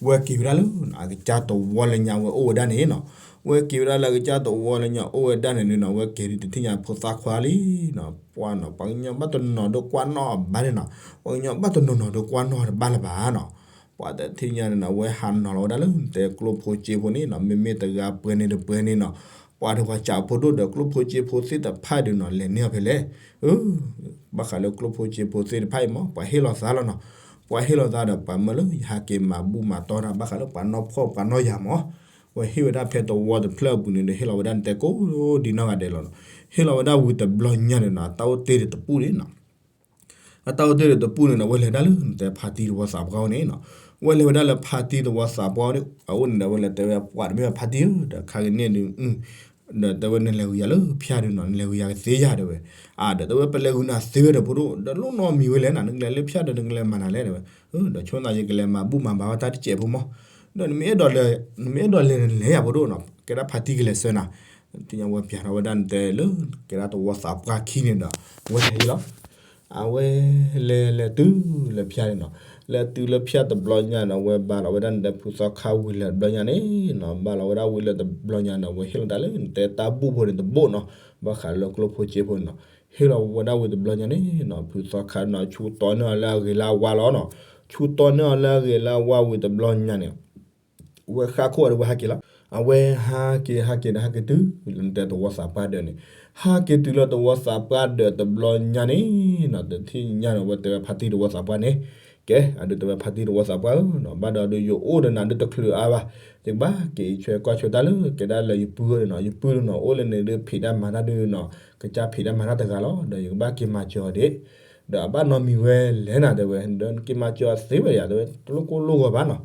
ဝဲက့ၤဝဲဒၣ်လၢနီၤ အကစၢ်တဝီလၢညါဝဲအိၣ်ဝဲဒၣ်န့ၣ်နီၤ ဝဲက့ၤဝဲဒၣ်လၢကစၢ်သဝီလၢညါအိၣ်ဝဲဒၣ်န့ၣ်ဒုးနီၤ ဝဲက့ၤဒုးတထံၣ်ညါဖိသၣ်ခွါလံနီၤ, ပှၤနီၤ ပှၤကညီဘၣ်တနီၤဒိကွၢ်နီၣ်အဘၣ်န့ၣ်နီၤ, ပှၤကညီဘၣ်တနီၤဒိကွၢ်နီၣ်တဘၣ်လၢၤဘၣ်နီၤ. ပှၤတထံၣ်ညါန့ၣ်နီၤ ဝဲဟးနီၤလီၤဝဲဒၣ်လၢနတဲကျိၣ်ဖိစ့ဖိန့ၣ်နီၤ, မ့မ့ၢ်တဂၤပှဲၤန့ၣ်တပှဲၤန့ၣ်နီၤ, ပှၤတပှၤစးဖိဒိၣ်ဒီးကျိၣ်ဖိစ့ဖိသ့ၣ်တဖၣ်ဒုးနီၤ လဲၤန့ၢ်အီၤဖဲလဲၣ်. ဘၣ်ဃးလၢကျိၣ်ဖိစ့ဖိသ့ၣ်တဖၣ်အံၤမ့ၢ် ပှၤဟ့ၣ်လီၤသးလီၤနီၤ, ပှၤဟ့ၣ်လီၤသးဒီးပှၤမၢလၢယဟးက့ၤမၤဘူၣ်မၤတီၢ်တၢ် ဘၣ်ဃးလၢပှၤနီၢ်ဖှီၣ်ပှၤနီၢ်ယၤမ့ၢ် ဝဲဟ့ၣ်ဝဲဒၣ်ဖဲသဝီတဖျၢၣ်အပူၤန့ၣ်ဒီး ဟ့ၣ်လီၤဝဲဒၣ်နတဲကိးဒံနီၢ်ဂၤဒဲးလီၤနီၤ. ဟ့ၣ်လီၤဝဲဒၣ်ဝံၤတဘျီညါန့ၣ်နီၤ အတၢ်အိၣ်တ့ၢ်ဒီးတပူၣ်န့ၣ်နီၤ, အတၢ်အိၣ်တ့ၢ်ဒီးတပူၣ်န့ၣ်နီၤ ဝဲလဲၤဒၣ်လၢနတဲဖါတံၢ်တဝီသးပှၢ်အအိၣ်န့ၣ်နီၤ, ဝဲလဲၤဝဲဒၣ်လၢဖါတံၢ်တဝီသးပှၢ်အအိၣ်န့ၣ်ဒီး ဝဲလဲၤတဲဝဲပှၤတမ့ၢ်ဝဲဖါတံၢ်ဧၢ ဒီးခါကန့ၣ်ဒုး ဒီးတဲဝဲနလဲၤဂုာ်ယၤလၢဖၠၣ်ဒုးနီၤ နလဲၤဂုာ်ယၤကသ့ယၤတဲဝဲ, အါ ဒီးတဲဝဲပလဲၤဂုာ်နၤသ့ဝဲဒီးဖိဒိၣ် ဒီးလိၣ်နီတမံၤဝဲလဲၣ်နီၤ နကလဲၤလၢဖၠၣ်ဒီးနကလဲၤမၤနၤလဲၣ်တဲဝဲ, ဒီးဆိသးယကလဲၤမၤဘူၣ်မၤဘါဝဲတၢ်တစဲးဖိမ့ၢ်, ဒီး နမ့ၢ်အဲၣ်ဒိးလဲၤနလဲၤယၤဖိဒိၣ်နီၤ ကဲဒၣ်ဖါတံၢ်ကလဲၤဆှၢနၤ, သ့ၣ်ညါဝဲပျးထီၣ်ဝဲဒၣ်နတဲလၢ ကဲဒၣ်တဝီသးပှၢ်ခံန့ၣ်ဒီး ဝဲလဲၤလီၤ အဝဲလဲၤလဲၤတုၤလၢဖၠၣ်န့ၣ်နီၤ, လဲၤတုၤလၢဖၠၣ်တဘျီညါနီၤ ဝဲဘါလီၤဝဲဒၣ်နတဲဖုသီခါဝံၤလၢတဘျီညါန့ၣ်နီၤ, ဘါလီၤဝဲဒၣ်ဝံၤလၢတဘျီညါန့ၣ် ဝဲဟ့ၣ်လီၤတၢ်လၢနတဲတၢ်ဘူၣ်ဖိန့ၣ်တဘိနီၤ, ဘၣ်ဃးလၢကျိၣ်ဖိစ့ဖိန့ၣ်နီၤ, ဟ့ၣ်လီၤဝဲဒၣ်ဝံၤတဘျီညါန့ၣ်နီၤ ဖုသီခါနီၤ ဆူတီန့ၢ်အီၤလၢအဂ့ၤလၢအဝါလီၤနီၤ, ဆူတီန့ၢ်အီၤလၢအဂ့ၤလၢအဝါဝံၤတဘျီညါန့ၣ် ဝဲဃၣ်ခိၣ်ဒီးဝဲဟဲက့ၤလီၤ, အဝဲဟးက့ၤဟးက့ၤဒီးဟဲက့ၤတုၤလၢနတဲတဝီသးပှၢ်ဒၢးန့ၣ်, ဟဲက့ၤတုၤလၢတဝီသးပှၢ်ဒၢးတဘျီညါန့ၣ်နီၤ တထံၣ်ညါန့ၣ် ဝဲတဲဝဲဖါတံၢ်တဝီသးပှၢ်န့ၣ်, ကဲ အဒုးတဲဝဲဖါတံၢ်တဝီသးပှၢ်ဧၢနီၤ ဘၣ်ဒီးဒုးယအိၣ်ဒီးနၤဒုးတချုးအါဘၣ်, ယကဘၣ်က့ၤဆွဲကွၢ်ဆွဲတၢ်လၢကဲဒၣ်လၢယပုၢ်ဧၢန့ၣ်နီၤ, ယပုၢ်ဒုးနီၤ အိၣ်လၢန့ၣ်ဒုးဖံးတၢ်မၤတၢ်ဒုးနီၤ ကစၢ်ဖံးတၢ်မၤတၢ်တဂၤလီၤ, ဒီးယကဘၣ်က့ၤမၤစၢၤအီၤဒၣ် ဒီးအဘၣ်နီတမံၤဝဲလဲၣ်နၤတဲဝဲ, ဒီးနက့ၤမၤစၢၤအီၤသ့ဝဲယၤတဲဝဲ တလိၣ်ကိၢ်လိၣ်ဂီၤဘၣ်နီၤ,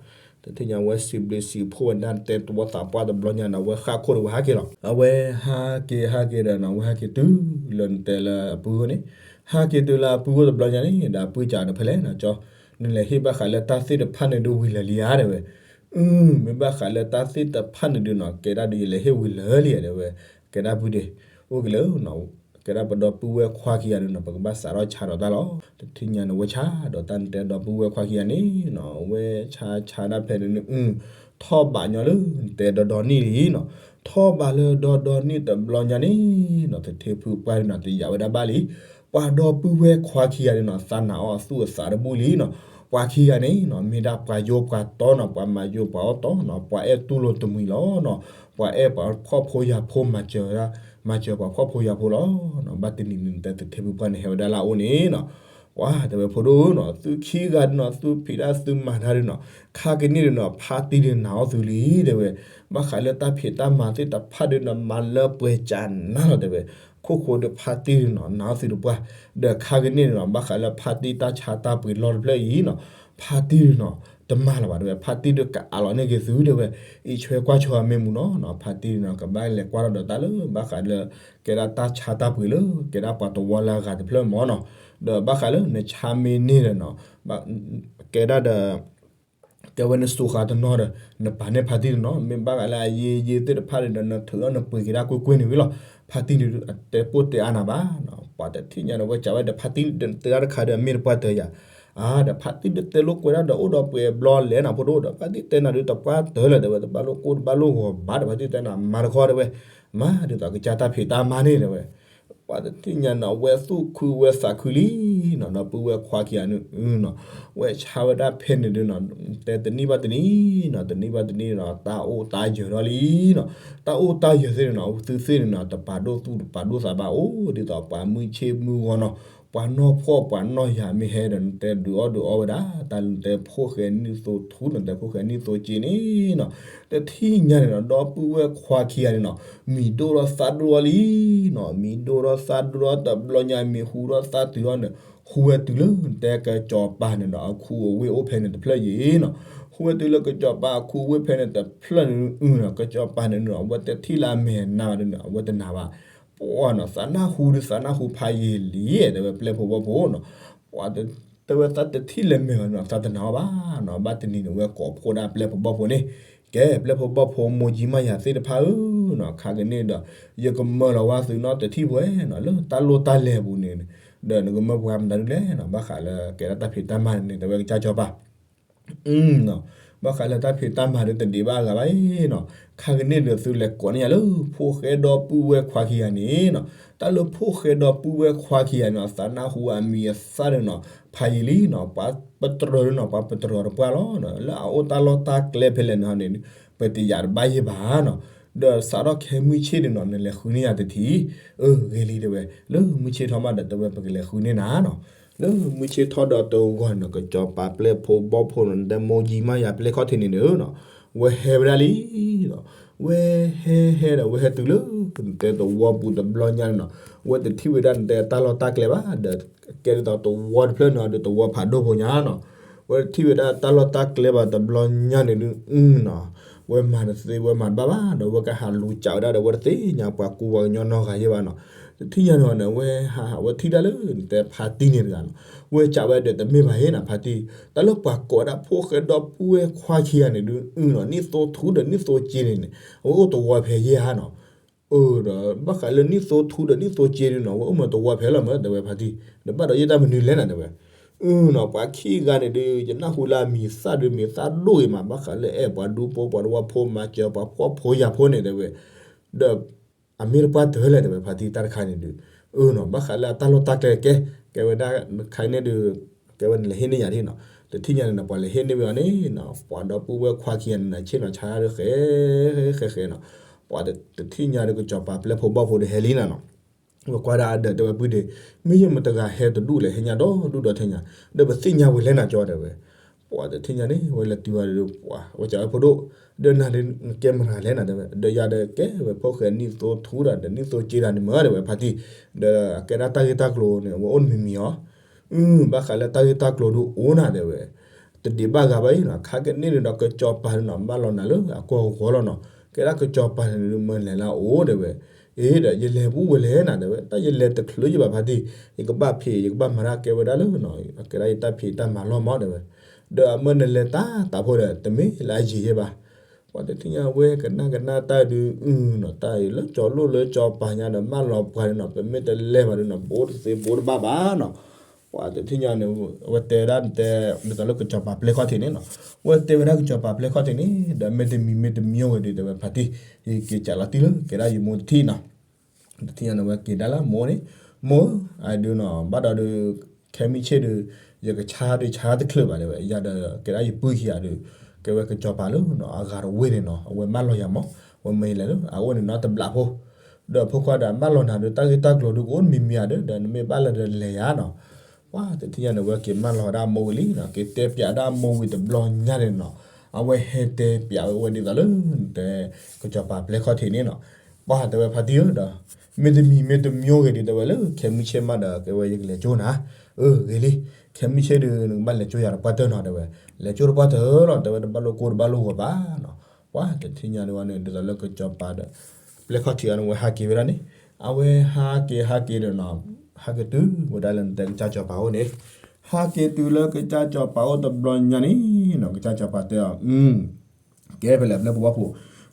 တထံၣ်ညါဝဲစံးဘျုးစံးဖှိၣ်ဝဲဒၣ်နတဲတဝီသးပှၢ်တဘျီညါ ဒီးဝဲဃၣ်ခိၣ်ဒီးဝဲဟးက့ၤလီၤ, အဝဲဟးက့ၤဟးက့ၤဒီးနီၤ ဝဲဟဲက့ၤတုၤလၢနတဲလၢအပုၢ်ဧိန့ၣ်, ဟးက့ၤတုၤလၢအပုၢ်ဧိတဘျီညါန့ၣ် ဒီးအပုၢ်စံးဒီးဖဲလဲၣ်နီၤ ကၠီ နလဲၤဟ့ၣ်ဘၣ်ဃးလၢတၢ်သ့ၣ်တဖၣ်န့ၣ်ဒုးဝံၤလၢာ်လံဧါတဲဝဲ, အ မ့ၢ်ဘၣ်ဃးလၢတၢ်သ့ၣ်တဖၣ်န့ၣ်ဒုးနီၤ ကဲဒၣ်ဒုးယလဲၤဟ့ၣ်ဝံၤလၢာ်လံဧါတဲဝဲ, ကဲဒၣ်ပုၢ်ဒ့ၣ်, အိၣ်က့ၤလၢ ကဲဒၣ်ပဒီပုၢ်ဝဲၢ်ခွါခံဂၤဒုးနီၤ ပကဘၣ်စးထီၣ်ဆါဒီးတၢ်လီၤ, တထံၣ်ညါန့ၣ် ဝဲဆါဒီးတၢ်နတဲဒီပုၢ်ဝဲၢ်ခွါခံဂၤန့ၣ်နီၤ ဝဲဆါဆါဒၣ်ဖဲန့ၣ် ထီၣ်ဘးညီလၢနတဲဒီဒီနံၣ်လံနီၤ, ထီၣ်ဘးလၢဒီဒီနံၣ်တဘျီညါန့ၣ်နီၤ သထ့ဖုပှၢ်ဒုးနီၤ တယာ်ဝဲဒၣ်ဘၣ်လံ, ပှၤဒီပုၢ်ဝဲၢ်ခွါခံဂၤဒုးနီၤ သးနာ်အီၤအသူၣ်အသးတဘူၣ်လံနီၤ, ပှၤခံဂၤန့ၣ်နီၤ မ့ၢ်ဒၣ်ပှၤယိပှၤတီနီၤ ပှၤမၤယိပှၤအီၣ်တီနီၤ ပှၤအဲၣ်တူၢ်လိာ်တမှံၤလီၤနီၤ, ပှၤအဲၣ်ပှၤဖှီၣ်ဖိယာ်ဖိမၤစၢၤ မၤစၢၤပှၤဖှီၣ်ဖိယာ်ဖိလီၤနီၤ, ဘၣ်တနံၤန့ၣ် နတဲသထ့ဖုပှၢ်န့ၣ် ဟဲဝဲဒၣ်လၢအအိၣ်န့ၣ်နီၤ, ပှၤတဲဝဲဖိဒိၣ်ဧၢနီၤ သုခံဂၤဒုးနီၤ သုဖံးတၢ်သုမၤတၢ်ဒုးနီၤ ခါကန့ၣ်ဒုးနီၤ ဖါတံၢ်ဒုးနာ်အီၤသုလံတဲဝဲ, ဘၣ်ဃးလၢတၢ်ဖံးတၢ်မၤသ့ၣ်တဖၣ်ဒုးနီၤ မၤလၢပှဲၤကနၣ်လီၤတဲဝဲ, ခိၣ်ဃိဒီးဖါတံၢ်ဒုးနီၤ နာ်အီၤသုတပှၢ်, ဒီးခါကန့ၣ်ဒုးနီၤ ဘၣ်ဃးလၢဖါတံၢ်တၢ်ဆါတၢ်ပှ့ၤလီၢ်တဖျၢၣ်အံၤနီၤ, ဖါတံၢ်ဒုးနီၤ တမၤလၢၤဘၣ်တဲဝဲ, ဖါတံၢ်ဒုးကအးလီၤန့ၢ်က့ၤသုတဲဝဲ, အံးဆွဲကွၢ်ဆိအမ့ၢ်မူနီၤနီၤ, ဖါတံၢ်ဒုးနီၤ ကဘၣ်လဲၤကွၢ်ထီၣ်ဒီးတၢ်လၢ ဘၣ်ဃးလၢ ကဲဒၣ်တၢ်ဆါတၢ်ပှ့ၤလၢ ကဲဒၣ်ပှၤတဝီလၢအဂၤတဖျၢၣ်မ့ၢ်နီၤ, ဒီးဘၣ်ဃးလၢနဆါမ့ၢ်န့ၢ်ဒီးနီၤ ကဲဒၣ်ဒီး တဲဝဲနစိၤဃာ်တနီၤဒီး နပာ်န့ၢ်ဖါတံၢ်တနီၤ, မ့ၢ်ဘၣ်ဃးလၢအယ့ယ့သ့ၣ်တဖၣ်န့ၣ်ဒီး နထုးထီၣ်နပှ့ၤက့ၤဒၣ်ကွ့ၢ်ကွ့ၢ်န့ၣ်ဝံၤလီၤ, ဖါတံၢ်န့ၣ် တဲပိၢ်တဲအါနၤဘၣ်, ပှၤတထံၣ်ညါဒီး ဝဲစံးဝဲဒီး ဖါတံၢ်တဲတၢ်တခါဒီး အမ့ၢ်တပှၢ်တၢၢ်ယၤ, အါ ဒီးဖါတံၢ်ဒုးတဲလိာ်ကွဲးဒၣ်ဒီးအိၣ်ဒီးပှဲၤဘျီလဲၣ်နီၤ ဖိဒိၣ်ဒီး ဖါတံၢ်တဲနၤဒုးတပှၢ်တၢၢ်လၢၤတဲဝဲ, တဘၣ်လိၣ်ကိၢ်တဘၣ်လိၣ်ဂီၤဘၣ်ဒီး ဖါတံၢ်တဲနၤမၤတခီတဲဝဲ, မၤဒ်သိးကစၢ်တၢ်ဖံးတၢ်မၤန့ၣ်တဲဝဲ ပှၤတထံၣ်ညါနီၤ ဝဲသူၣ်ခုဝဲသးခုလံနီၤ, ဒီပုၢ်ဝဲၢ်ခွါခံဂၤန့ၣ်နီၤ, ဝဲဆါဝဲဒၣ်ဖဲန့ၣ်ဒုးနီၤ, တဲတနံၣ်ဘၣ်တနံၣ်နီၤ, တနံၣ်ဘၣ်တနံၣ်နီၤ, တၢ်အိၣ်တၢ်ယၢၤထီၣ်လံနီၤ, တၢ်အိၣ်တၢ်ယၢၤသ့ၣ်န့ၣ်နီၤ, သုသ့ၣ်န့ၣ်နီၤ တပာ်ဒိၣ်သူၣ်တပာ်ဒိၣ်သးဘၣ် အိၣ်ဒ်သိးပှၤမုၢ်ဆ့ၣ်မုၢ်ဂီၤနီၤ, ပှၤနီၢ်ဖှီၣ်ပှၤနီၢ်ယၤမ့ၢ်ဟဲဒီး နတဲဒုးအီၣ်ဒုးအီဝဲဒၣ်, တၢ်နတဲဖိၣ်ဃဲနံၣ်သိထူ နတဲဖိၣ်ဃဲနံၣ်သိစ့န့ၣ်နီၤ, တထံၣ်ညါန့ၣ်နီၤ ဒီပုၢ်ဝဲၢ်ခွါခံဂၤန့ၣ်နီၤ မံၤဒိၣ်ထီၣ်သၣ်ဒိၣ်ထီၣ်လံနီၤ, မံၤဒိၣ်ထီၣ်သၣ်ဒိၣ်ထီၣ်တဘျီညါ မံၤဟူထီၣ်သၣ်တုၤထီၣ်န့ၣ်, ဟူဝဲတုၤလၢနတဲကစီၤပၤန့ၣ်ဒီး အခူအဝ့ၢ်အိၣ်ဖဲန့ၣ်တဖျၢၣ်အံၤနီၤ, ဟူဝဲတုၤလၢကစီၤပၤအခူအဝ့ၢ်ဖဲန့ၣ်တဖျၢၣ်န့ၣ်နီၤ, ကစီၤပၤန့ၣ်နီၤ အဝဲတထံၣ်လၢအမဲာ်နါဘၣ်ဒီး အဝဲတနာ်ဘၣ်, ပှၤနီၤ သးနၢ်ဟူဒီးသးနၢ်ဟူဖးယံာ်လံ တဲဝဲပျဲၢ်ဖိဘီၣ်ဖိနီၤ, ပှၤ တဲဝဲသးတထံၣ်လၢမဲာ်ဘၣ်နီၤ သးတနာ်အီၤဘၣ်နီၤ, ဘၣ်တနံၤန့ၣ် ဝဲကိးဖှိၣ်ဒၣ်ပျဲၢ်ဖိဘီၣ်ဖိန့ၣ်, ကဲ ပျဲၢ်ဖိဘီၣ်ဖိ မိၢ်ကၠံမါယၤသ့ၣ်တဖၣ်ဧၢနီၤ, ခါကန့ၣ်ဒီး ယကမၢလီၤဝဲသုနီတထံၣ်ဝဲနီၤ, လၢတၢ်လိၣ်တၢ်လဲၤပူၤန့ၣ်, ဒီးနကမၢပှၤမတၤဒ်လဲၣ်နီၤ, ဘၣ်ဃးလၢကဲဒၣ်တၢ်ဖံးတၢ်မၤန့ၣ် တဲဝဲကစၢ်စီၤပၤ နီၤ, ဘၣ်ဃးလၢတၢ်ဖံးတၢ်မၤဒီးတဒံးဘၣ်အဂၤဘၣ်နီၤ. ခါကန့ၣ်ဒီးသုလဲၤကိးန့ၢ်ယၤလၢ ဖိၣ်ဃဲဒီပုၢ်ဝဲၢ်ခွါခံဂၤန့ၣ်နီၤ. တၢ်လၢဖိၣ်ဃဲဒီပုၢ်ဝဲၢ်ခွါခံဂၤန့ၣ် အသးနၢ်ဟူအမံၤအသၣ်န့ၣ်နီၤ ဖးယံာ်လံနီၤ. ပှၤပတြၢၤန့ၣ်နီၤ ပှၤပတြၢၤတပှၢ်လီၤ. လၢအအိၣ်တၢ်လီၢ်တၢ်ကျဲဖဲလဲၣ်န့ၣ်န့ၣ် ပတယာ်တဘၣ်ယဲၢ်ဘၣ်နီၤ. ဒီးစးထီၣ်ခဲမုၢ်ဆ့ၣ်န့ၣ်နီၤ နလဲၤဃုန့ၢ်ယၤတထံၣ်. အၢ ဂ့ၤလံတဲဝဲ, လၢမုၢ်ဆ့ၣ်ထီၣ်မးဒီးတဲဝဲ ပကလဲၤဃုန့ၢ်နၤနီၤ. လၢမုၢ်ဆ့ၣ်ထီၣ်ဒီးတဂီၤန့ၣ်နီၤ ကစီၤပၤပျဲၢ်ဖိဘီၣ်ဖိန့ၣ် နတဲမိၢ်ယံမးယၤပျဲၢ်ခီၣ်ထံးန့ၣ်န့ၣ်နီၤ ဝဲဟဲဝဲဒၣ်လံနီၤ. ဝဲဟဲဟဲဒီး ဝဲဟဲတုၤလၢ နတဲသဝီပူၤတဘျီညါန့ၣ်နီၤ ဝဲတထံၣ်ဝဲဒၣ်နတဲတၢ်လီၢ်တၢ်ကျဲဘၣ် ဒီးကဲဒ်သိးသဝီတဖျၢၣ်န့ၣ်ဒီး သဝီဖးဒိၣ်ဖိညါနီၤ. ဝဲတထံၣ်ဝဲဒၣ်တၢ်လီၢ်တၢ်ကျဲဘၣ်တဘျီညါန့ၣ်ဒုးနီၤ ဝဲမၤတသ့ဝဲမၤတဘၣ်ဘၣ် ဒီးဝဲကဟးလူၤကးဝဲဒၣ်ဒီး ဝဲတသ့ၣ်ညါပှၤကူပှၤကညီနီတဂၤယဲၢ်ဘၣ်နီၤ. တထံၣ်ညါန့ၣ်ဝဲဟးဟးဝဲထံၣ်ဒၣ်လၢနတဲဖါတံၢ်န့ၣ်တဂၤနီၤ. ဝဲကးဝဲဒီးတမ့ၢ်ဘၣ်ဟ့ၣ်နီၤ ဖါတံၢ်, တၢ်လၢပှၤကိးဝဲဒၣ်ဖိၣ်ဃဲဒီပုၢ်ဝဲၢ်ခွါခံဂၤန့ၣ်ဒုးနီၤ နံၣ်သိထူဒီးနံၣ်သိစ့န့ၣ်န့ၣ် အဝဲအိၣ်သဝီဖဲယဲၢ်ဧါနီၤ. အၢ ဒီးဘၣ်ဃးလၢနံၣ်သိထူဒီးနံၣ်သိစ့ဒုးနီၤ အဝဲအိၣ်မ့ၢ်သဝီဖဲလီၤမ့ၢ်တဲဝဲဖါတံၢ်, ဒီးဘၣ်ဒီးယတၢ်မနုၤလဲၣ်နၤတဲဝဲ. အၢနီၤ ပှၤခံဂၤန့ၣ်ဒုး ယနၢ်ဟူလၢအမံၤသၣ်ဒုး မံၤသၣ်ဒိၣ်ဂ့ၤမး ဘၣ်ဃးလၢအဲၣ်ပှၤဒူဖိပှၤတဝၢဖိ မၤစၢၤပှၤဖှီၣ်ဖိယာ်ဖိန့ၣ်တဲဝဲ, ဒီး အမ့ၢ်တပှၢ်တၢၢ်လဲၣ်တဲဝဲဖါတံၢ် တၢ်တခါန့ၣ်ဒုး, အၢနီၤ ဘၣ်ဃးလၢအတၢ်လီၢ်တၢ်ကျဲကဲ, ကဲဝဲဒၣ်ခါန့ၣ်ဒုး, ကဲဝဲနလဲၤဟ့ၣ်န့ၢ်ယၤဒ်နီၤ, တထံၣ်ညါန့ၣ်နီၤ ပှၤလဲၤဟ့ၣ်န့ၢ်ဝဲအီၤန့ၣ်နီၤ ပှၤဒီပုၢ်ဝဲၢ်ခွါခံဂၤန့ၣ်နီၤ ဆ့ၣ်နီၤဆါဒုးဃဲ ဃဲဃဲနီၤ, ပှၤတထံၣ်ညါဒုး ကစီၤပၤပျဲၢ်ဖိဘီၣ်ဖိဒီးဟဲလံနၤနီၤ ဝဲကွၢ်ဒၣ်အဒၢးတဲဝဲပုၢ်ဒ့ၣ်, မ့ၢ်ယဲၢ်မတဂၤဟဲတဒူၣ်လဲၣ် ဟဲညါဒီဒူၣ်ဒီထၢညါ, ဒီးပသ့ၣ်ညါဝဲလဲၣ်နၤကၠီတဲဝဲ, ပှၤတထံၣ်ညါန့ၣ် ဝဲလဲၤတုၤဝဲဒီး ပှၤဝဲကးဝဲဖိဒိၣ်, ဒီးနၤဒုးနကဲမတၤလဲၣ်နၤတဲဝဲ, ဒီးယၤဒီးကဲဝဲဖိၣ်ဃဲနံၣ်သိထူဒီး နံၣ်သိစ့ဒၣ်န့ၣ်မ့ၢ်တဲဝဲဖါတံၢ်, ဒီးအကဲဒၣ်တၢ်ဂ့ၢ်တၢ်ကျိၤန့ၣ် အဝဲအိၣ်နမံၤမံၤအီၤ အု ဘၣ်ဃးလၢတၢ်ဂ့ၢ်တၢ်ကျိၤဒုးအိၣ်နၤတဲဝဲ, တဒံးဘၣ်ဂၤဘၣ်အံၤနီၤ ခါကန့ၣ်န့ၣ်ဒီး ကစီၤပၤန့ၣ်နီၤ ဘၣ်လီၤနၤလၢအကီၢ်ဂီၤလီၤနီၤ, ကဲဒၣ်ကစီၤပၤန့ၣ်ဒုး မၢလဲၤလၢအအိၣ်တဲဝဲ, အ့ဒီး ယလဲၤပူၤဝဲလဲၣ်နၤတဲဝဲ, တၢ်ယလဲၤတချုးယဘၣ်ဖါတံၢ်, ယကဘၣ်ဖံး ယကဘၣ်မၤတၢ်ကဲဝဲဒၣ်လၢနီၤ ကဲဒၣ်ယတၢ်ဖံးတၢ်မၤလီၢ်မးတဲဝဲ, ဒီးအမၢနလဲၤတၢ်တးဖိဒီး တမ့ၢ်လၢအယံာ်ယဲၢ်ဘၣ် ပှၤတထံၣ်ညါဝဲကနၣ်ကနၣ်တၢ်ဒုး အုနီၤ တၢ်အံၤလၢကၠီၤလိၣ်လၢကၠီၤပၤညါဒီး မၢလီၤပှၤန့ၣ်နီၤ ပမ့ၢ်တလဲၤဘၣ်ဒုးနီၤ ဘိတသ့ဘိတဘၣ်ဘၣ်နီၤ, ပှၤတထံၣ်ညါန့ၣ် အဝဲတဲဒၣ်တဲ ဒ်သိးလၢကစီၤပၤပျဲၢ်ခီၣ်ထံးန့ၣ်နီၤ, ဝဲတဲဝဲဒၣ်ကစီၤပၤပျဲၢ်ခီၣ်ထံးန့ၣ် ဒီးမ့ၢ်တမံၤမ့ၢ်တမံၤအိၣ်ဂ့ၤဒုး တဲဝဲဖါတံၢ်, ယက့ၤကးလီၤတံၢ်လၢကဲဒၣ်ယမိၢ်တထံၣ်နီၤ တထံၣ်ညါန့ၣ် ဝဲက့ၤဒၣ်လၢမိၢ်န့ၣ်, မိၢ်, အဒုးနီၤ ဘၣ်ဒီးဒုး ခဲမုၢ်ဆ့ၣ်ဒုး ယကဆါဒုးဆါတချုးဘၣ်တဲဝဲ ယၤဒီးကဲဒၣ်ယပုၢ်ခံဂၤဒုး ကဲဝဲကစီၤပၤလၢနီၤ အဂၤတဝ့ၢ်န့ၣ်နီၤ အဝဲမၢလီၤယၤမး, ဝဲမၢယလဲၤလၢအအိၣ်န့ၣ်နီၤတဘျးဖိ, ဒီးဖိခွါဒီးမၢလီၤနၤဒုး တၢ်ဂ့ၢ်တၢ်ကျိၤဒုးကအိၣ်မံၤမံၤဧါဒုး ဒီးနမ့ၢ်ဘၣ်လဲၤဒီးလဲၤယၤနီၤ ပှၤတထံၣ်ညါန့ၣ် ဝဲက့ၤမၢလီၤဝဲဒၣ်အမိၢ်ဝံၤလံနီၤ က့ၤတဲပျးဒၣ်အမိၢ်ဝံၤတဘျီညါန့ၣ်နီၤ, အဝဲဟဲတဲပျးဝဲဝဲဒ်သိးလၢ တဲ ကစီၤပၤပျဲၢ်ခီၣ်ထံးန့ၣ်နီၤ, ပှၤတဲဝဲဖါတံၢ်ဧၢဒီး မ့တမံၤမ့တမံၤအိၣ်ဂ့ၤဒုး တဲဝဲလၢခဲမုၢ်ဆ့ၣ်မးဒီး ကဲဝဲယကလဲၤကၠိနၤ, အၢ ဂ့ၤလံ, ခဲမုၢ်ဆ့ၣ်ဒုး နကဘၣ်လဲၤကၠိယၤတပှၢ်တၢၢ်နီၤ တဲဝဲ, လဲၤကၠိတပှၢ်တၢၢ်လီၤ တဲဝဲ တဘၣ်လိာ်ကိၢ်တဘၣ်လိာ်ဂီၤဘၣ်နီၤ, ပှၤတထံၣ်ညါဒုးဝဲန့ၣ် ဒ်သိးလၢကစီၤပၤဒီး ပျဲၢ်ခီၣ်ထံးအံၤန့ၣ် ဝဲဟးက့ၤဝဲဒၣ်န့ၣ်, အဝဲဟးက့ၤဟးက့ၤဒီးနီၤ, ဟးက့ၤတုၤဝဲဒၣ်လၢနတဲကစၢ်စီၤပၤအိၣ်န့ၣ်, ဟးက့ၤတုၤလၢကစၢ်စီၤပၤအိၣ်တဘျီညါန့ၣ်နီၤ ကစၢ်စီၤပၤတဲအီၤ ကဲဖဲလဲၣ် ပျဲၢ်ဖိဘီၣ်ဖိ,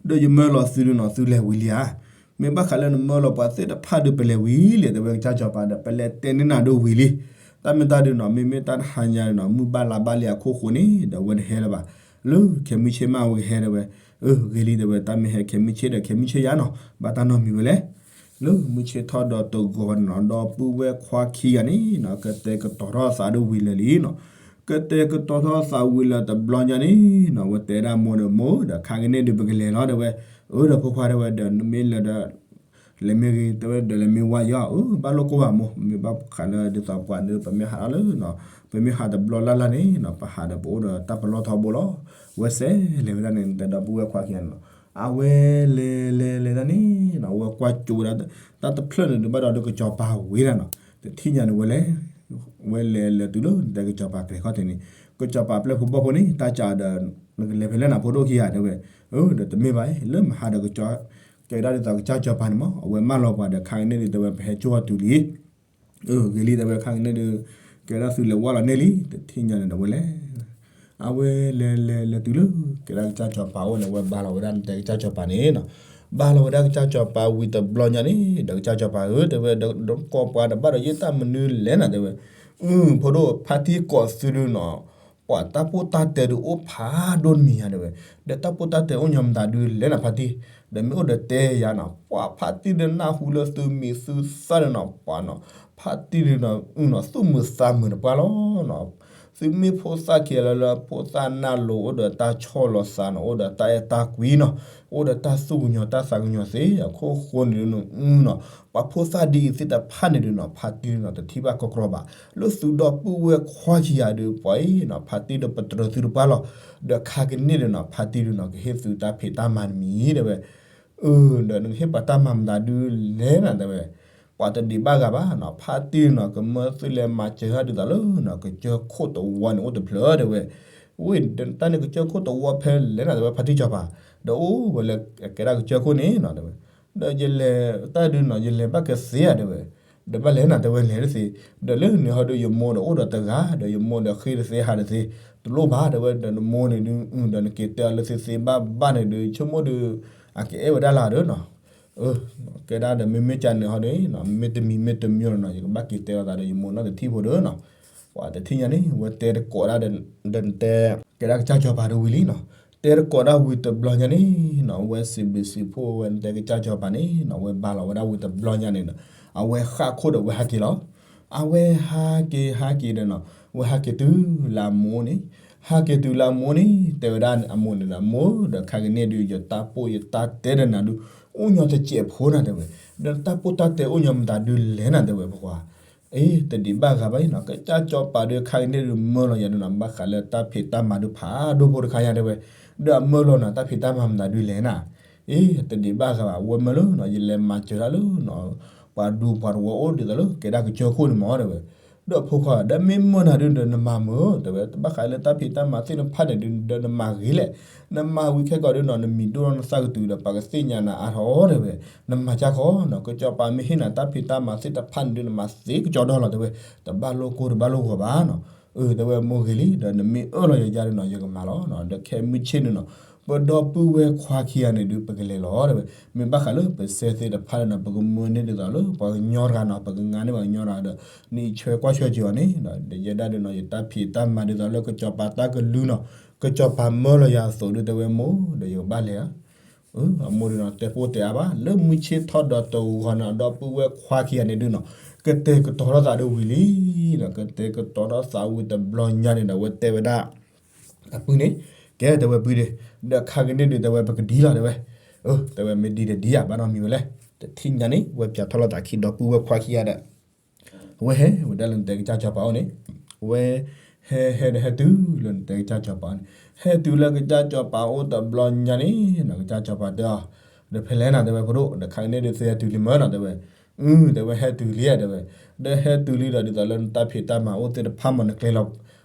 ဒီးယမၢလီၤသုဒုးနီၤ သုလဲၤဝံၤလံဧါ, မ့ၢ်ဘၣ်ဃးလၢနမၢလီၤပှၤသ့ၣ်တဖၣ်ဒုး ပလဲၤဝံၤလံ တဲဝဲကစၢ်စီၤပၤဒီး ပလဲၤတဲန့ၢ်နၤဒုးဝံၤလံ, တၢ်မ့ၢ်တၢ်ဒုးနီၤ မ့မ့ၢ်တၢ်တဟါညါနီၤ မုၢ်ဘၣ်လါဘၣ်လံအခိၣ်ဃိန့ၣ် ဒီးဝဲတဟဲလၢၤဘၣ်, လၢခဲမုၢ်ဆ့ၣ်မးဝဲကဟဲတဲဝဲ, အၢ ဂ့ၤလံ တဲဝဲ တၢ်မ့ၢ်ဟဲခဲမုၢ်ဆ့ၣ်ဒီး ခဲမုၢ်ဆ့ၣ်ယါနီၤ ဘၣ်တၢ်နီတမံၤဝဲလဲၣ် လၢမုၢ်ဆ့ၣ်ထီၣ်ဒီးတဂီၤန့ၣ်နီၤ ဒီပုၢ်ဝဲၢ်ခွါခံဂၤန့ၣ်နီၤ ကတဲာ်ကတီၤထီၣ်သးဒုးဝံၤလၢာ်လံနီၤ, ကတဲာ်ကတီၤထီၣ်သးဝံၤလၢာ်တဘျီညါန့ၣ်နီၤ ဝဲတဲဒၣ်မိၢ်ဒီး မိၢ်ဒီးခါကန့ၣ်ဒုး ပကလဲၤလီၤတဲဝဲ, အၢ ဒီးဖိခွါတဲဝဲဒီး နမ့ၢ်လဲၤဒီး လဲၤမ့ၢ်ဂ့ၤ တဲဝဲဒီး လဲၤမ့ၢ်ဝါယီၤ အၢ ဘၣ်လိာ်ကိၢ်ဘၣ်မိၢ် မ့ၢ်ဘၣ်ဃးလၢဒ်သိးပှၤဒုး ပမ့ၢ်ဟးထီၣ်လၢနီၤ ပမ့ၢ်ဟးတဘျီလၢ်လၢ်န့ၣ်နီၤ ပဟးဒီးပအိၣ်ဒီးတၢ်ပလီၢ်ထီဘိလီၤ, ဝဲစဲးလဲၤဝဲဒၣ်န့ၣ် တဲဒီပုၢ်ဝဲၢ်ခွါခံဂၤန့ၣ်နီၤ, အဝဲလဲၤလဲၤလဲၤဒၣ်န့ၣ်နီၤ ဝဲကွၢ်ကၠိဝဲဒၣ် တၢ်တဖျၢၣ်န့ၣ်ဒုး ဘၣ်ဒီးဒုးကစီၤပၤဝံၤဒၣ်နီၤ, တထံၣ်ညါန့ၣ်ဝဲလဲၤ ဝဲလဲၤလဲၤတုၤလၢနတဲကစီၤပၤကျဲခီၣ်ထံးန့ၣ်, ကစီၤပၤပျဲၢ်ဖိဘီၣ်ဖိန့ၣ် တၢ်ကးဒီး နကလဲၤဖဲလဲၣ်နၤဖိဒိၣ်ခံဂၤတဲဝဲ, အၢ ဒီးတမ့ၢ်ဘၣ် လၢမဟးဒီးကစီၤ ကဲဒၣ်ဒ်သိးကစၢ်စီၤပၤန့ၣ်မး အဝဲမၢလီၤပှၤဒီးခါကန့ၣ်ဒုး တဲဝဲပဟဲကၠိအီၤတုၤလံ အၢ ဂ့ၤလံတဲဝဲခါကန့ၣ်ဒုး ကဲဒၣ်သုလဲၤဝါလီၤန့ၢ်လံ တထံၣ်ညါန့ၣ်ဒီးဝဲလဲၤ အဝဲလဲၤလဲၤလဲၤတုၤလၢ ကဲဒၣ်ကစၢ်စီၤပၤအိၣ်န့ၣ် ဝဲဘါလီၤဝဲဒၣ်နတဲကစၢ်စီၤပၤန့ၣ်နီၤ, ဘါလီၤဝဲဒၣ်ကစၢ်စီၤပၤဝံၤတဘျီညါန့ၣ် ဒီးကစၢ်စီၤပၤဧၢ တဲဝဲ ဒီးကိးပှၤဒီးဘၣ်ဒီးယတၢ်မနုၤလဲၣ်နၤတဲဝဲ, အု ဖိဒိၣ်ဖါတံၢ်ကိးသုဒုးနီၤ ပှၤတၢ်ပိၢ်တၢ်တဲဒုးအိၣ်ဖးဒိၣ်တမံၤညါတဲဝဲ, ဒီးတၢ်ပိၢ်တၢ်တဲအိၣ်ညီမတၤဒုးလဲၣ်နီၤ ဖါတံၢ်, ဒီးမ့ၢ်အိၣ်ဒီးတဲယၤနီၤ, ပှၤဖါတံၢ်ဒုးနၢ်ဟူလၢသုမံၤသုသၣ်ဒီးနီၤ, ပှၤနီၤ, ဖါတံၢ်ဒုးနီၤ အုနီၤ သူၣ်မုာ်သးမုာ်တပှၢ်လီၤနီၤ, သုမ့ၢ်ဖိသၣ်ခံဂၤလၢလၢဖိသၣ်နၢ်လိၤ အိၣ်ဒီးတၢ်ဆီၣ်လီၤသးနီၤ, အိၣ်ဒီးတၢ်အဲၣ်တၢ်ကွံနီၤ, အိၣ်ဒီးတၢ်သူၣ်ကညီၤတၢ်သးကညီၤသ့အခိၣ်ဃိန့ၣ်ဒုးနီၤ, အုနီၤ, ပှၤဖိသၣ်ဒ်အံၤသ့ၣ်တဖၣ်န့ၣ်ဒုးနီၤ ဖါတံၢ်ဒုးနီၤ တထံၣ်ဘၣ်ကီကီဘၣ်, လၢသုဒီပုၢ်ဝဲၢ်ခွါခံဂၤဒုး ပှၤအံၤနီၤ ဖါတံၢ်ဒုးပတြၢၤသုတပှၢ်လီၤ, ဒီးခါကန့ၣ်ဒုးနီၤ ဖါတံၢ်ဒုးနီၤ ကဟ့ၣ်သုတၢ်ဖံးတၢ်မၤတမံၤတဲဝဲ, အၢ ဒီးနကဟ့ၣ်ပှၤတၢ်မၤမတၤဒုးလဲၣ်နၤတဲဝဲ, ပှၤတဒံးဘၣ်ဂၤဘၣ်နီၤ, ဖါတံၢ်နီၤ ကမၢသုလဲၤမၤစၢၤတၢ်ဒ်သိးလၢနီၤ ကစၢၢ်ခိၣ်တဝီန့ၣ်အိၣ်တဖျၢၣ်တဲဝဲ, ဝ့ၢ်တၢ်န့ၣ်ကစၢၢ်ခိၣ်တဝီဖဲလဲၣ်နၤတဲဝဲ ဖါတံၢ်စီၤပၤ, ဒီးအိၣ်ဝဲလၢကဲဒၣ်ကစၢၢ်ခိၣ်န့ၣ်နီၤတဲဝဲ, ဒီးယလဲၤတၢ်ဒုးနီၤ ယလဲၤဘၣ်ကသ့ဧါတဲဝဲ, ဒီးဘၣ်လဲၣ်နၤတဲဝဲလဲၤတသ့, ဒီးလၢန့ၣ်ဟီဒုးယမိၢ်ဒီးအိၣ်ဒီးတဂၤ ဒီးယမိၢ်ဒီးဃ့တသ့ဟးတသ့, တလိၣ်ဘၣ်တဲဝဲ ဒီးနမိၢ်န့ၣ်ဒုး ဒီးနက့ၤတဲအီၤလၢသ့သ့ဘၣ်ဘၣ်န့ၣ်ဒုး ဆိကမိၣ်ဒုး အကအဲၣ်ဝဲဒၣ်လၢၤဒီးနီၤ ကဲဒၣ်ဒီးမ့မ့ၢ်ကန့ၣ်ဟီဒုး မ့ၢ်တမံၤမ့ၢ်တမံၤနီၤ ယကဘၣ်က့ၤတဲအီၤသးဒီးယမိၢ်နီတထံၣ်ဖိဒီးနီၤ, ပှၤတထံၣ်ညါန့ၣ် ဝဲတဲတကိးဒၣ်ဒီးနတဲ ကဲဒၣ်ကစၢ်စီၤပၤဒီးဝံၤလံနီၤ, တဲတကိးဒၣ်ဝံၤတဘျီညါန့ၣ်နီၤ ဝဲစံးဘျုးစံးဖှိၣ်ဝဲနတဲကစၢ်စီၤပၤန့ၣ်နီၤ ဝဲဘါလီၤဝဲဒၣ်ဝံၤတဘျီညါန့ၣ်နီၤ, အဝဲဃၣ်ခိၣ်ဒီးဝဲဟးက့ၤလီၤ, အဝဲဟးက့ၤဟးက့ၤဒီးနီၤ ဝဲဟးက့ၤတုၤလၢအမိၢ်န့ၣ်, ဟးက့ၤတုၤလၢအမိၢ်န့ၣ် တဲဝဲဒၣ်အမိၢ်န့ၣ်ဒီး အမိၢ်ဒီးခါကန့ၣ်ဒုး ယတၢ်ပိၢ်ယတၢ်တဲဒီးနၤဒုး အိၣ်ညီတစဲးဖိနၤတဲဝဲ, ဒီးတၢ်ပိၢ်တၢ်တဲအိၣ်ညီမတၤဒုးလဲၣ်နၤတဲဝဲပှၤ အ့ တဒံးဘၣ်ဂၤဘၣ်အံၤနီၤ ကစၢ်စီၤပၤဒုးခါကန့ၣ်ဒုးမၢလီၤယၤဒုးနီၤ ဘၣ်ဃးလၢတၢ်ဖံးတၢ်မၤဒုးဖးဒိၣ်ဖိတခါညါတဲဝဲ, ဒီးအမၢလီၤနၤတၢ်ဖံးတၢ်မၤမတၤဒုးလဲၣ်နၤ, အ့ တဒံးဘၣ်ဂၤဘၣ် ဝဲမၢလၢနီၤ ယလဲၤမၤစၢၤတၢ်လၢနီၤ ပှၤဒူပှၤတဝီအိၣ်ဒ်သိးလၢကဲဒၣ်ကစၢၢ်ခိၣ်န့ၣ်မးတဲဝဲ, ဒီးဖိခွါ ဒီးမ့ၢ်မၢနၤဒုးဒီးနမၤမုာ်တဲဝဲ တဘၣ်ဃးလၢတၢ်ဖံးတၢ်မၤသ့ၣ်တဖၣ်န့ၣ်ဒုး ဒီးနမၤဂ့ၤလဲၣ်, နမၤဝံၤခဲကီးဒုးနီၤ နမံၤဒိၣ်ထီၣ်နသးကတုၤဒီး ပှၤကသ့ၣ်ညါနၤအါထီၣ်တဲဝဲ, နမၤကၢ်ခီနီၤ ကစီၤပၤမ့ၢ်ဟ့ၣ်နၤတၢ်ဖံးတၢ်မၤသ့ၣ်တဖၣ်န့ၣ်ဒုး နမၤသ့ကစီဒီလီၤတဲဝဲ, တဘၣ်လိၣ်ကိၢ်တဘၣ်လိၣ်ဂီၤဘၣ်နီၤ, အၢ တဲဝဲမိၢ်ဂ့ၤလံ ဒီးနမ့ၢ်အၢၣ်လီၤယၤယၤဒုးနီၤ ယကမၤလီၤနီၤ ဒီးခဲမုၢ်ဆ့ၣ်န့ၣ်နီၤ ပဒီပုၢ်ဝဲၢ်ခွါခံဂၤန့ၣ်ဒုး ပကလဲၤလီၤတဲဝဲ, မ့ၢ်ဘၣ်ဃးလၢပစဲသ့ၣ်တဖၣ်န့ၣ်နီၤ ပကမၢန့ၢ်ဒ်သိးလၢပှၤကညီတဂၤနီၤ ပကငါန့ၢ်ပှၤကညီတဂၤဒီး နအံးဆွဲကွၢ်ဆွဲက့ၤအီၤန့ၣ်ဒီး ယဲဒၣ်ဒုးနီၤ ယတၢ်ဖံးတၢ်မၤဒ်သိးလၢကစီၤပၤတၢ်ကလုၢ်နီၤ ကစီၤပၤမၢလီၤယၤအသိးဒုးတဲဝဲမိၢ်ဒီးယကဘၣ်လဲၤဧါ အမိၢ်ဒုးနီၤ တဲပိၢ်တဲအါဘၣ် လၢမုၢ်ဆ့ၣ်ထီၣ်ဒီးတဂီၤန့ၣ် ဒီပုၢ်ဝဲၢ်ခွါခံဂၤန့ၣ်ဒုးနီၤ ကတဲာ်ကတီၤထီၣ်သးဒုးဝံၤလံနီၤ ကတဲာ်ကတီၤထီၣ်သးဝံၤတဘျီညါန့ၣ်ဒီး အဝဲတဲဝဲဒၣ် အပုၢ်န့ၣ် ကဲတဲဝဲပုၢ်ဒီး ဒီးခါကန့ၣ်ဒုးတဲဝဲပကဒ်လီၤတဲဝဲ, တဲဝဲမ့ၢ်ဒ်ဒီးဒ်ဧါ ဘၣ်နီတမံၤဝဲလဲၣ်, တထံၣ်ညါန့ၣ် ဝဲပၠးထီၣ်လိာ်သးခံဒီပုၢ်ဝဲၢ်ခွါခံဂၤဒီး အဝဲဟဲဝဲဒၣ်လၢနတဲကစၢ်စီၤပၤအိၣ်န့ၣ်, ဝဲ ဟဲဟဲဒီးဟဲတုၤလၢနတဲကစၢ်စီၤပၤန့ၣ်, ဟဲတုၤလၢကစၢ်စီၤပၤအိၣ်တဘျီညါန့ၣ်နီၤ ကစၢ်စီၤပၤတဲအီၤ, ဒီးဖဲလဲၣ်နၤတဲဝဲဖိဒိၣ် ဒီးခါကန့ၣ်ဒုးသုဟဲတုၤလံမၢနီၤတဲဝဲ, အု တဲဝဲဟဲတုၤလံဧါတဲဝဲ, ဒီးဟဲတုၤလံဒီးဒ်သိးလၢနတၢ်ဖံးတၢ်မၤအိၣ်သ့ၣ်တဖၣ်မး နကျဲလီၤ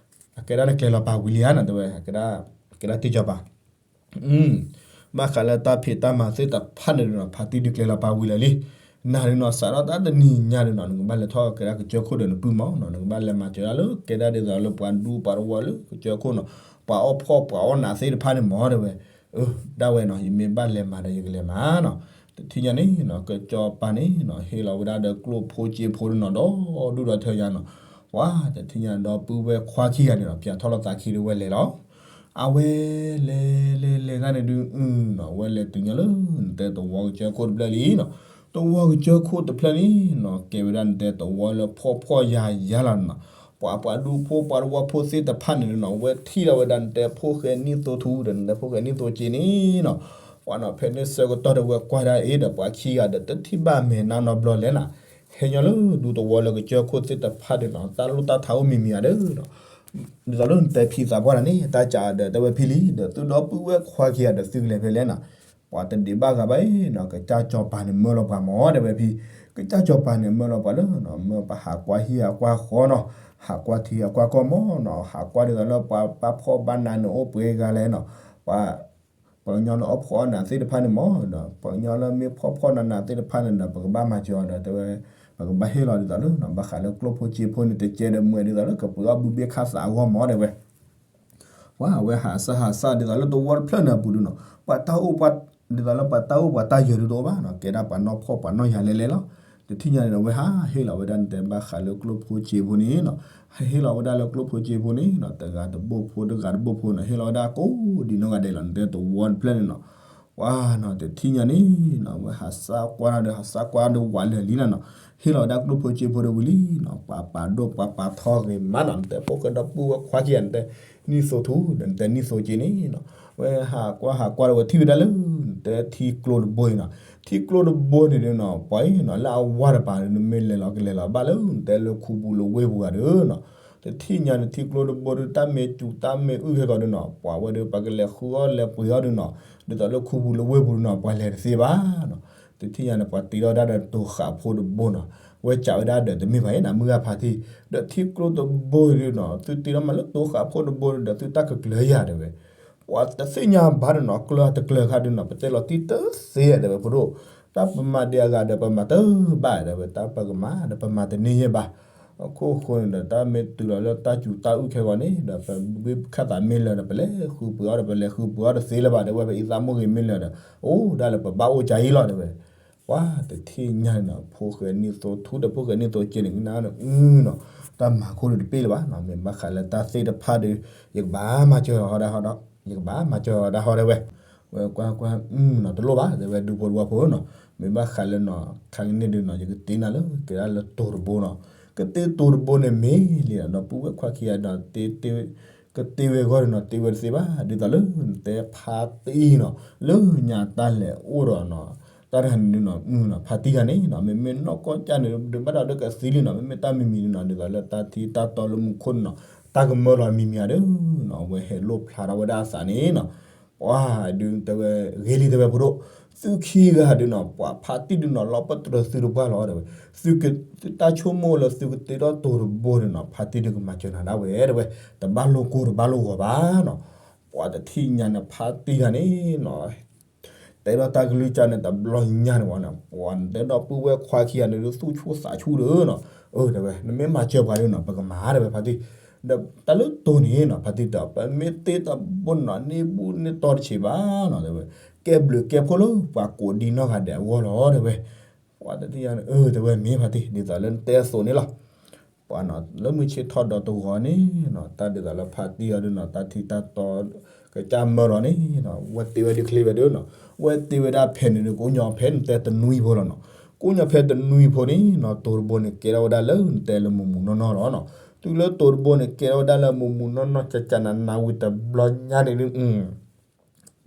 အကဲဒၣ်နကျဲလီၤပာ်ဝံၤလံဧါနီၤတဲဝဲ, ကဲဒၣ်တ့ၢ်စီၤပၤ ဘၣ်ဃးလၢတၢ်ဖံးတၢ်မၤသ့ၣ်တဖၣ်န့ၣ်ဒုးနီၤ ဖါတံၢ်ဒုးကျဲလီၤပာ်ဝံၤလၢာ်လံ, နၤဒုးနီၤ စးထီၣ်တၢ်တနံၤညါဒုးနီၤ နကဘၣ်လဲၤထီၣ်ကဲဒၣ်ကစၢၢ်ခိၣ်ဒီးနပုၢ်မးနီၤ နကဘၣ်လဲၤမၤစၢၤဒၣ်လၢကဲဒၣ်ဒ်သိးလၢပှၤဒူပှၤတဝီလၢကစၢၢ်ခိၣ်နီၤ, ပှၤအီၣ်ဖှီၣ်ပှၤအီၣ်နးသ့ၣ်တဖၣ်န့ၣ်မးတဲဝဲ, အၢ ဒၣ်ဝဲနီၤ ယမ့ၢ်ဘၣ်လဲၤမၤဒီးယကလဲၤမၤနီၤ, တထံၣ်ညါန့ၣ်နီၤ ကစီၤပၤန့ၣ်နီၤ ဟ့ၣ်လီၤဝဲဒၣ်ဒီးကျိၣ်ဖိစ့ဖိဒုးနီၤ ဒီဒူၣ်ဒီထၢညါနီၤ, ပှၤတထံၣ်ညါဒီပုၢ်ဝဲၢ်ခွါခံဂၤန့ၣ်နီၤ ပၠးထီၣ်လိာ်သးခံဒီးဝဲလဲၤလီၤ အဝဲလဲၤလဲၤလဲၤတၢ်န့ၣ်ဒုးနီၤ အဝဲလဲၤတုၤညါလၢနတဲသဝီကစၢၢ်ခိၣ်တဖျၢၣ်လံနီၤ, သဝီကစၢၢ်ခိၣ်တဖျၢၣ်န့ၣ်နီၤ ကဲဝဲဒၣ်နတဲသဝီလၢဖှီၣ်ဖှီၣ်ယာ်ယာ်လီၤနီၤ, ပှၤပှၤဒူဖိပှၤတဝီဖိသ့ၣ်တဖၣ်န့ၣ်နီၤ ဝဲထံၣ်လီၤဝဲဒၣ်နတဲဖိၣ်ဃဲနံၣ်သိထူဒီးနတဲဖိၣ်ဃဲနံၣ်သိစ့န့ၣ်နီၤ, ပှၤနီၤ ဖဲန့ၣ်ဆၢကတီၢ်ဒီးဝဲကွၢ်ဒၣ်အ့ၣ်ဒီးပှၤခံဂၤဒီးတထံၣ်ဘၣ်မဲာ်နါနီတဘျီလဲၣ်နၤ, ဟဲညီလၢဒူသဝီလၢကစၢၢ်ခိၣ်သ့ၣ်တဖၣ်ဒီးနီၤ တၢ်လိၣ်တၢ်ထါအိၣ်မံၤမံၤဧါဒီး ဒ်သိးလၢနတဲဖံးသးပှၢ်တၢ်န့ၣ် တၢ်ကးဒီးတဲဝဲဖံလံ ဒီးသုဒီပုၢ်ဝဲၢ်ခွါခံဂၤဒီးသုကလဲၤဖဲလဲၣ်နီၤ, ပှၤတဒံးဘၣ်ဂၤဘၣ်အံၤနီၤ ကစၢ်စီၤပၤန့ၣ်မၢလီၤပှၤမးတဲဝဲဖံ, ကစၢ်စီၤပၤန့ၣ်မၢလီၤပှၤလၢနီၤ မၢပှၤဟးကွၢ်ဟံၣ်ဟးကွၢ်ဃီနီၤ, ဟးကွၢ်ထံဟးကွၢ်ကီၢ်မးနီၤ ဟးကွၢ်ဒ်သိးလၢပှၤဘၣ်ဖှီၣ်ဘၣ်နးန့ၣ်အိၣ်ပှဲၤဂၤလဲၣ်နီၤ, ပှၤ ပှၤကညီလၢအီၣ်ဖှီၣ်အီၣ်နးသ့ၣ်တဖၣ်န့ၣ်မးဒီး ပှၤကညီလၢမ့ၢ်ဖှီၣ်ဖှီၣ်နးနးသ့ၣ်တဖၣ်န့ၣ်ဒီး ပကဘၣ်မၤစၢၤအီၤဒီးတဲဝဲ, ပကဘၣ်ဟ့ၣ်လီၤဒ်သိးလၢနီၤ ဘၣ်ဃးလၢကျိၣ်ဖိစ့ဖိန့ၣ် တကဲဒီးမွဲဒ်သိးလၢကပှ့ၤအီၣ်ဘုဘ့ၣ်ခၣ်သးအဂီၢ်မးတဲဝဲ ပှၤအဝဲဟးစၢ်ဟးစၢ်ဒ်သိးလၢသဝီတဖျၢၣ်န့ၣ်အပူၤဒုးနီၤ ပှၤတၢ်အိၣ်ပှၤ ဒ်သိးလၢပှၤတၢ်အိၣ်ပှၤတၢ်ယၢၤဒုးတအိၣ်ဘၣ်နီၤ ကဲဒၣ်ပှၤနီၢ်ဖှီၣ်ပှၤနီၢ်ယာ်လဲၤလဲၤလီၤ. တထံၣ်ညါန့ၣ်ဒီး ဝဲဟးဟ့ၣ်လီၤဝဲဒၣ်နတဲဘၣ်ဃးလၢကျိၣ်ဖိစ့ဖိန့ၣ်နီၤ, ဟးဟ့ၣ်လီၤဝဲဒၣ်လၢကျိၣ်ဖိစ့ဖိန့ၣ်နီၤ, တဂၤတဘိၣ်ဖိ တဂၤတဘိၣ်ဖိနီၤ, ဟ့ၣ်လီၤဝဲဒၣ်ကိးဒံနီၢ်ဂၤဒဲးလီၤ, နတဲတဝီတဖျၢၣ်န့ၣ်နီၤ. ပှၤနီၤ တထံၣ်ညါန့ၣ်နီၤ ဝဲဟးစၢ်ကွၢ်ဒီး ဟးစၢ်ကွၢ်ဒီးဝးလၢာ်လံနီၤနီၤ, ဟ့ၣ်လီၤဝဲဒၣ်ကျိၣ်ဖိစ့ဖိဒီးဝံၤလံနီၤ, ပှၤပာ်ဒိၣ်ပှၤပာ်ထီဂ့ၤမးနီၤ, နတဲဖိၣ်ဃဲဒီပုၢ်ဝဲၢ်ခွါခံဂၤ နတဲနံၣ်သိထူဒီး နတဲနံၣ်သိက့န့ၣ်နီၤ, ဝဲဟးကွၢ်ဟးကွၢ်ဒီးဝဲထံၣ်ဝဲဒၣ်လၢ နတဲထံကျိတဘိအံၤနီၤ, ထံကျိတဘိန့ၣ်ဒီးနီၤ ပှၤအံၤနီၤ လၢအဝါတပၤဒီး နမ့ၢ်လဲၤလီၤကလဲၤလီၤဘၣ်လၢ နတဲလၢခူပူၤလၢဝ့ၢ်ပူၤဂၤဒီးနီၤ, တထံၣ်ညါန့ၣ် ထံကျိတဘိဒီး တၢ်မ့ၢ်စူၤတၢ်မ့ၢ်အုၣ်ခဲကီးဒီးနီၤ, ပှၤဝဲဒီး ပှၤကလဲၤဃုအီၣ်လဲၤပှ့ၤအီၣ်ဒီးနီၤ, ဒ်သိးလၢခူပူၤလၢဝ့ၢ်ပူၤဒီးနီၤ ပှၤလဲၤတသ့ဘၣ်နီၤ. တထံၣ်ညါန့ၣ် ပှၤတ့ထီၣ်ဝဲဒၣ်ဒီးတိၤဃာ်ဖိတဘိနီၤ, ဝဲစံးဝဲဒၣ်ဒီး တမ့ၢ်ဘၣ်အံၤ နမုၢ်ဂၤဖါတံၢ်, ဒီးထံကျိတဘိဒီးနီၤ သုတ့ထီၣ်မးလၢတိၤဃာ်ဖိတဘိဒီး သုတၢ်ကကျၢၤယၤတဲဝဲ ပှၤတသ့ၣ်ညါဘၣ်ဒီးနီၤ, ကျၢၤတကျၢၤခါဒီးနီၤ ပတဲလီၤတံၢ်တသ့တဲဝဲ ဖိဒိၣ်, တၢ်ပမၤဒံးအဂၤဒီး ပမၤတဘၣ်တဲဝဲ, တၢ်ပကမၤဒီး ပမၤတန့ၢ်ယဲၢ်ဘၣ်. အခိၣ်ဃိန့ၣ်ဒီး တၢ်မ့ၢ်တုၤလီၤလၢတၢ်စူၤတၢ်အုၣ်ခဲဂီၤန့ၣ်ဒီး ပဘၣ်ခၣ်သးမ့ၢ်လၢာ်ဒီး ပလဲၤဃုပှ့ၤအီၣ်ဒီး ပလဲၤဃုပှ့ၤအီၣ်တသ့လၢၤဘၣ်တဲဝဲ, ပအံသၣ်မိၢ်ဂ့ၤမ့ၢ်လၢာ်ဒီး အိၣ်ဒၣ်လၢပဘၣ်အိၣ်ကါအံၤလီၤတဲဝဲ. ပှၤတထံၣ်ညါန့ၣ်နီၤ ဖိၣ်ဃဲနံၣ်သိထူဒီး ဖိၣ်ဃဲနံၣ်သိက့န့ၣ် နနီၤ တၢ်မၤခိၣ်ဒီးတပ့ၢ်လၢၤဘၣ်နီၤ, မ့ၢ်ဘၣ်ဃးလၢတၢ်သ့ၣ်တဖၣ်ဒီး ယကဘၣ်မၤစၢၤဟီဒၣ်ဟီဒီး ယကဘၣ်မၤစၢၤဟီဒၣ်ဟီတဲဝဲ. ဝဲကွၢ်ကွၢ်နီၤ တလိၣ်ဘၣ်တဲဝဲ ဒူဖိတဝီဖိနီၤ, မ့ၢ်ဘၣ်ဃးလၢနီၤ ခါကန့ၣ်ဒုးနီၤ ယကတ့နၤလၢ ကဲဒၣ်လၢတိၤတဘိနီၤ, ကတ့တိၤတဘိန့ၣ်မ့ၢ်လံနီၤ ဒီပုၢ်ဝဲၢ်ခွါခံဂၤဒီး ကတ့ဝဲအဂီၢ်ဒီးနီၤ တ့ဝဲတသ့ဘၣ်, ဒ်သိးလၢနတဲဖါတံၢ်နီၤ လၢညါတၢ်လဲၤအိၣ်ဒီးနီၤ တၢ်တခါန့ၣ်ဒုးနီၤ ဖါတံၢ်တဂၤန့ၣ်နီၤ မ့မ့ၢ်နီၢ်ကီၢ်ကၢ်န့ၣ် ဒုးဘၣ်ဒီးကသံလံနီၤ, မ့မ့ၢ်တၢ်မံၤမံၤဒုးနီၤ ဒ်သိးလၢတၢ်ထံတၢ်တီလၢမူခိၣ်န့ၣ်နီၤ တၢ်ကမၢလီၤမံၤမံၤဧါဒီးနီၤ အဝဲဟဲလိၣ်ဖျါထီၣ်ဝဲဒၣ်အသးန့ၣ်နီၤ ပှၤဒုးတဲဝဲ ဂ့ၤလံတဲဝဲဖိဒိၣ်, သုခံဂၤဒုးနီၤ ပှၤဖါတံၢ်ဒုးနီၤ လီၤပတြၢၤသုတပှၢ်လီၤတဲဝဲ, သုတၢ်ဆိကမိၣ်လၢသုကတ့ထီၣ်တိၤတဘိဒုးနီၤ ဖါတံၢ်ဒုးကမၤစၢၤနၤဒၣ်ဝဲတဲဝဲ, တဘၣ်လိာ်ကိၢ်တဘၣ်လိာ်ဂီၤဘၣ်နီၤ. ပှၤတထံၣ်ညါန့ၣ် ဖါတံၢ်တဂၤန့ၣ်နီၤ တဲထီၣ်တၢ်ကလုၢ်ကၢ်န့ၣ် တဘျီညါန့ၣ်ဝဲနီၤ ပှၤတဲဒီပုၢ်ဝဲၢ်ခွါခံဂၤန့ၣ်ဒုး သူၣ်ဆူၣ်သးဆူၣ်ဒီးနီၤ, အၢ တဲဝဲ နမ့ၢ်မၤစၢၤပှၤဒုးနီၤ ပကမၤတဲဝဲဖါတံၢ်, ဒီးတၢ်လၢတိၤန့ၣ်နီၤ ဖါတံၢ်တဲ ပမ့ၢ်တ့တဘိနီၤ န့ၢ်ဘူၣ်န့ၢ်တီတဆံးဘၣ်နီၤ တဲဝဲ, ကဲဘျုးကဲဖှိၣ်လၢပှၤကိးဒံနီၢ်ဂၤဒဲးအဂီၢ်လီၤတဲဝဲ. ပှၤတထံၣ်ညါန့ၣ် အၢ တဲဝဲမ့ၢ်ဖါတံၢ် ဒ်သိးလၢနတဲအသိးန့ၣ်လီၤ. ပှၤနီၤ လၢမုၢ်ဆ့ၣ်ထီၣ်ဒီးတဂီၤန့ၣ်နီၤ တၢ်ဒ်သိးလၢဖါတံၢ်အီၤဒုးနီၤ တၢ်ထံတၢ်တီ ကစၢ်မၢလီၤန့ၣ်နီၤ ဝဲတ့ဝဲဒ်ချ့ဝဲဒုးနီၤ ဝဲတ့ဝဲဒၣ်ဖဲန့ၣ်ဒုး ကိးညီဖဲနတဲတနွံဖိလီၤနီၤ. ကိးညီဖဲတနွံဖိန့ၣ်နီၤ တိၤတဘိန့ၣ် ကဲထီၣ်ဝဲဒၣ်လၢနတဲလၢမုာ်မုာ်နီၢ်နီၢ်လီၤနီၤ. တုၤလၢတိၤတဘိန့ၣ် ကဲထီၣ်ဝဲဒၣ်လၢမုာ်မုာ်နီၢ်နီၢ် ကကနနၤဝံၤတဘျီညါန့ၣ်ဒုး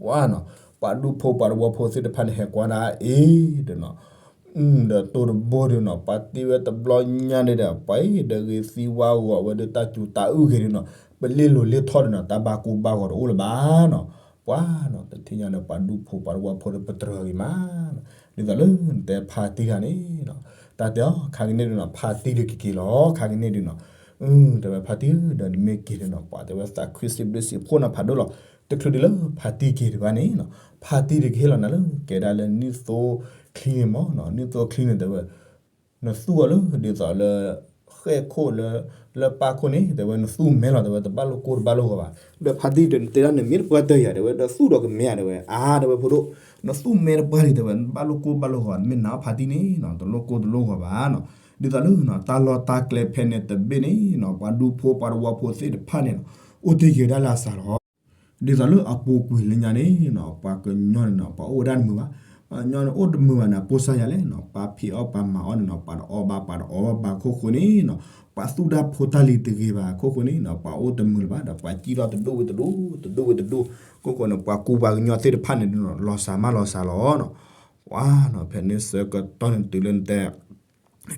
ဝါနီၤ ပှၤဒူဖိပှၤတဝီဖိသ့ၣ်တဖၣ်န့ၣ် ဟဲကွၢ်ဒၣ်အ့ၣ်ဒီးနီၤ ဒီးတိၤတဘိဒုးနီၤ ပှၤတ့ဝဲတဘျီညါန့ၣ်ဒီး ပှၤအံၤဒီးဂ့ၤသံဝါဂီၤဝဲဒီးတၢ်စူၤတၢ်အုၣ်ဂ့ၤဒုးနီၤ ပလ့ၣ်လိၤလ့ၣ်ထီၣ်ဒုးနီၤ တၢ်ဘၣ်ကူဘၣ်ဂီၤတအိၣ်လၢၤဘၣ်နီၤ. ပှၤနီၤ တထံၣ်ညါန့ၣ် ပှၤဒူဖိပှၤတဝီဖိဒီးပတြၢၤဂ့ၤမး ဒ်သိးလၢနတဲဖါတံၢ်တဂၤန့ၣ်နီၤ တၢ်တဲအီၤ ခါကန့ၣ်ဒုးနီၤ ဖါတံၢ်ဒုးကက့ၤလီၤ ခါကန့ၣ်ဒုးနီၤ တဲဝဲဖါတံၢ်ဧၢ ဒီးနမ့ၢ်က့ၤဒုးနီၤ ပှၤတဲဝဲသးခုစံးဘျုးစံးဖှိၣ်နၤဖးဒိၣ်လီၤ. တချုးဒံးလၢဖါတံၢ်က့ၤတဂၤန့ၣ်နီၤ ဖါတံၢ်ဒုးကဟ့ၣ်လီၤနၤလၢ ကဲဒၣ်လၢနံၣ်သိချံန့ၣ်မ့ၢ်နီၤ နံၣ်သိချံန့ၣ်တဲဝဲ နသူၣ်အီၤလၢ ဒ်သိးလၢ ဃဲၣ်ခိၣ်လၢ လၢပၢ်ခိၣ်န့ၣ် တဲဝဲနသူၣ်မဲလီၤ တဲဝဲတဘၣ်လိာ်ကိၢ်တဘၣ်လိာ်ဂီၤဘၣ်. ဒီးဖါတံၢ်ဒီးနတဲဒၣ်နမ့ၢ်တပှၢ်တၢၢ်ယၤ တဲဝဲ ဒီးသူၣ်ဒီးကမဲဧါ တဲဝဲ အါ တဲဝဲဖိဒိၣ် နသူၣ်မဲတပှၢ်လံ တဲဝဲ နဘၣ်လိာ်ကိၢ်ဘၣ်လိာ်ဂီၤ နမ့ၢ်နာ်အီၤဖါတံၢ်န့ၣ်နီၤ တလိာ်ကိၢ်တလိာ်ဂီၤဘၣ်နီၤ. ဒ်သိးလၢနီၤ တၢ်လီၢ်တၢ်ကျဲဖဲန့ၣ်တဘ့ၣ်န့ၣ်နီၤ ပှၤဒူဖိပှၤတဝီဖိသ့ၣ်တဖၣ်န့ၣ်နီၤ အိၣ်တ့ၢ်က့ၤဝဲဒၣ်လၢအစှၤလီၤ. ဒ်သိးလၢအပူၤကွံာ်လၢညါန့ၣ်နီၤ ပှၤကညီန့ၣ်နီၤ ပှၤအိၣ်ဝဲဒၣ်တမုာ်ဘၣ်. ပှၤကညီန့ၣ်အိၣ်တမုာ်ဘၣ်န့ၣ် အပိၢ်စၢ်ယၤလဲၣ်နီၤ ပှၤဖံးအီၣ်ပှၤမၤအီၣ်န့ၣ်နီၤ ပှၤတအီၣ်ဘၣ်ပှၤတအီဘၣ်ခိၣ်ဃိန့ၣ်နီၤ ပှၤသူၣ်တၢ်ဖိတၢ်လံၤတဂ့ၤဘၣ်ခိၣ်ဃိန့ၣ်နီၤ ပှၤအိၣ်တမုာ်လၢၤဘၣ်ဒီး ပှၤစံၣ်ထီၣ်တဒူၣ်ဝံၤတဒူၣ် တဒူၣ်ဝံၤတဒူၣ် ခိၣ်ဃိန့ၣ် ပှၤကူပှၤကညီသ့ၣ်တဖၣ်န့ၣ်ဒုးနီၤ လီၤစှၤမးလီၤစှၤလီၤနီၤ. ပှၤနီၤ ဖဲန့ၣ်ဆၢကတီၢ်န့ၣ်တုၤလၢနတဲ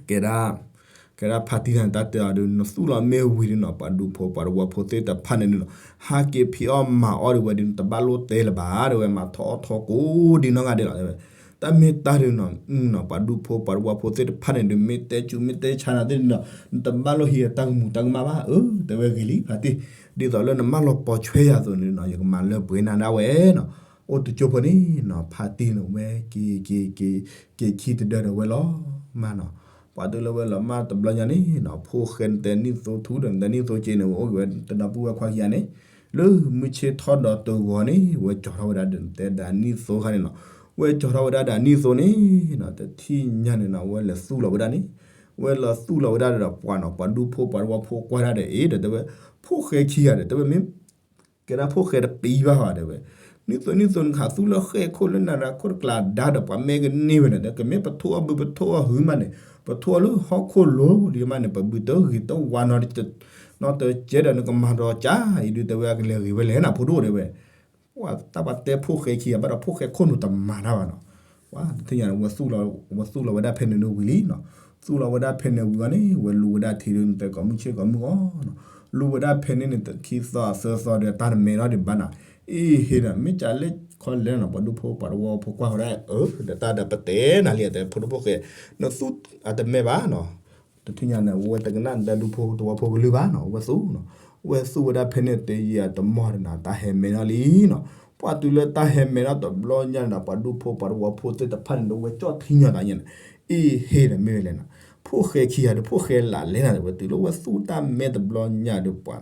ကဲဒၣ် ကဲဒၣ်ဖါတံၢ်န့ၣ် တၢ်တဲအီၤဒုး နသူၣ်လီၤမ့ၢ်ဝံၤဒုးနီၤ ပှၤဒူဖိပှၤတဝီဖိသ့ၣ်တဖၣ်န့ၣ်ဒုးနီၤ ဟးက့ၤဖံးအီၣ်မၤအီၣ်ဒုးဝဲဒုး တဘၣ်လိၣ်တဲလၢၤဘၣ် တဲဝဲ မၤထီၣ်အီၣ်ထီၣ်ကိးဒံနီၢ်ဂၤဒဲးလီၤ တဲဝဲ. တၢ်မ့ၢ်တၢ်ဒုးနီၤ ပှၤဒူဖိပှၤတဝီဖိသ့ၣ်တဖၣ်န့ၣ်ဒုး မ့ၢ်တဲစူၤမ့ၢ်တဲဆါနၤသ့ၣ်ဒုးနီၤ နတဘၣ်လိၣ်ဟံးတၢ်ကမူၤတၢ်ကမၣ်ဘၣ် အၢ တဲဝဲဂ့ၤလံ ဖါတံၢ် ဒ်သိးလၢနမၢလီၤပိာ်ဆွဲယၤအသိးန့ၣ်နီၤ ယကမၤလၢပှဲၤနၤဒၣ်ဝဲနီၤ အိၣ်တကၠိဖိန့ၣ်နီၤ ဖါတံၢ်န့ၣ်ဝဲ က့ၤ က့ၤ က့ၤ က့ၤခံတဒၢဒီးဝဲလီၤမၢ်နီၤ. ပှၤတုၤလၢဝဲလီၤမၢ်တဘျီညါန့ၣ်နီၤ ဖိၣ်ဃဲနတဲနံၣ်သိထူဒီး နတဲနံၣ်သိက့န့ၣ် ဝဲအိၣ်က့ၤဝဲတဒီပုၢ်ဝဲၢ်ခွါခံဂၤန့ၣ် လၢမုၢ်ဆ့ၣ်ထီၣ်ဒီးတဂီၤန့ၣ် ဝဲကၠီၤထီၣ်ဝဲဒၣ်ဒီး နတဲဒၣ်နံၣ်သိခါန့ၣ်နီၤ ဝဲကၠီၤထီၣ်ဝဲဒၣ်ဒီးနံၣ်သိန့ၣ်နီၤ, တထံၣ်ညါန့ၣ်နီၤ ဝဲလဲၤသူၣ်လီၤဝဲဒၣ်န့ၣ်, ဝဲလဲၤသူၣ်လီၤဝဲဒၣ်ဒီးပှၤနီၤ, ပှၤဒူဖိပှၤတဝီဖိကွၢ်ဒၣ်ဒီး အ့ ဒီးတဲဝဲ, ဖိၣ်ဃဲခံဂၤဒီး တဲဝဲမ့ၢ် ကဲဒၣ်ဖိၣ်ဃဲတပံၤဘၣ်ဘၣ် တဲဝဲ, နံၣ်သိနံၣ်သိနခးသူၣ်လၢဃဲၣ်ခိၣ်လၢနရၣ်ခိၣ်တကျးဒါဒီး ပှၤမ့ၢ်ကန့ၢ်ဝဲန့ၣ်ဒီး ကမ့ၢ်ပထိအီၣ်ဘုပထိအီၣ်ဟုမးန့ၣ်, ပထိအီၣ်လၢဟီၣ်ခိၣ်လိၤဒံးမးန့ၣ် ပဘုတဂ့ၤတဝါနီတ နီတကဲဒီး နကမၤဒီးကၢ်အံၤဒုး တဲဝဲ အကလဲၤဂ့ၤဝဲလဲၣ်နၤ ဖိဒိၣ်တဲဝဲ. ပှၤတၢ်ပှၤတဲဖိၣ်ဃဲခံဂၤဘၣ်ဒီးဖိၣ်ဃဲခိၣ်နူာ်တမၤတၢ်ဘၣ်နီၤ, ပှၤတထံၣ်ညါန့ၣ် ဝဲသူၣ်လီၤဝဲဒၣ်ဖဲန့ၣ်ဝံၤလံနီၤ, သူၣ်လီၤဝဲဒၣ်ဖဲန့ၣ်ဝံၤအီၤန့ၣ် ဝဲလူၤဝဲဒၣ်ထံးဒုး နတဲကိးမုၢ်ဆ့ၣ်ကိးမုၢ်ဂီၤနီၤ, လူၤဝဲဒၣ်ဖဲန့ၣ်န့ၣ် ခံသီသၢသီဒီး တၢ်တမဲထီၣ်ဒံးဘၣ်နီၤ, အ့ဟ့ဒီး မ့ၢ်ကလဲၣ်ခီလဲၣ်နီၤ, ပှၤဒူဖိပှၤတဝီဖိကွၢ်ဃီဒၣ် အၢ ဒီးတၢ်ဒီးပတဲနၤလံ အတဲဖိဒိၣ်ဖိၣ်ဃဲ, နသူၣ်အတမဲဘၣ်နီၤ တထံၣ်ညါန့ၣ် ဝဲတကနၣ်ဒၣ်ဒူဖိတဝီဖိကလုၢ်ဘၣ်နီၤ, ဝဲသူၣ်နီၤ, ဝဲသူၣ်ဝဲဒၣ်ဖဲန့ၣ်တယံာ်အတမီၢ်ဒီးနီၤ တၢ်ဟဲမဲထီၣ်လံနီၤ, ပှၤတုၤလၢတၢ်ဟဲမဲထီၣ်တဘျီညါန့ၣ်ဒီး ပှၤဒူဖိပှၤတဝီဖိသ့ၣ်တဖၣ်န့ၣ်ဒီး ဝဲကၠီၣ်ထံညီသးညါန့ၣ်, အ့ဟ့ဒီးမ့ၢ်ဝဲလဲၣ်နီၤ, ဖိၣ်ဃဲခံဂၤဒီး ဖိၣ်ဃဲလၢလဲၣ်နီၤ တဲဝဲ တုၤလၢဝဲသူၣ်တၢ်မဲတဘျီညါဒီးပှၤ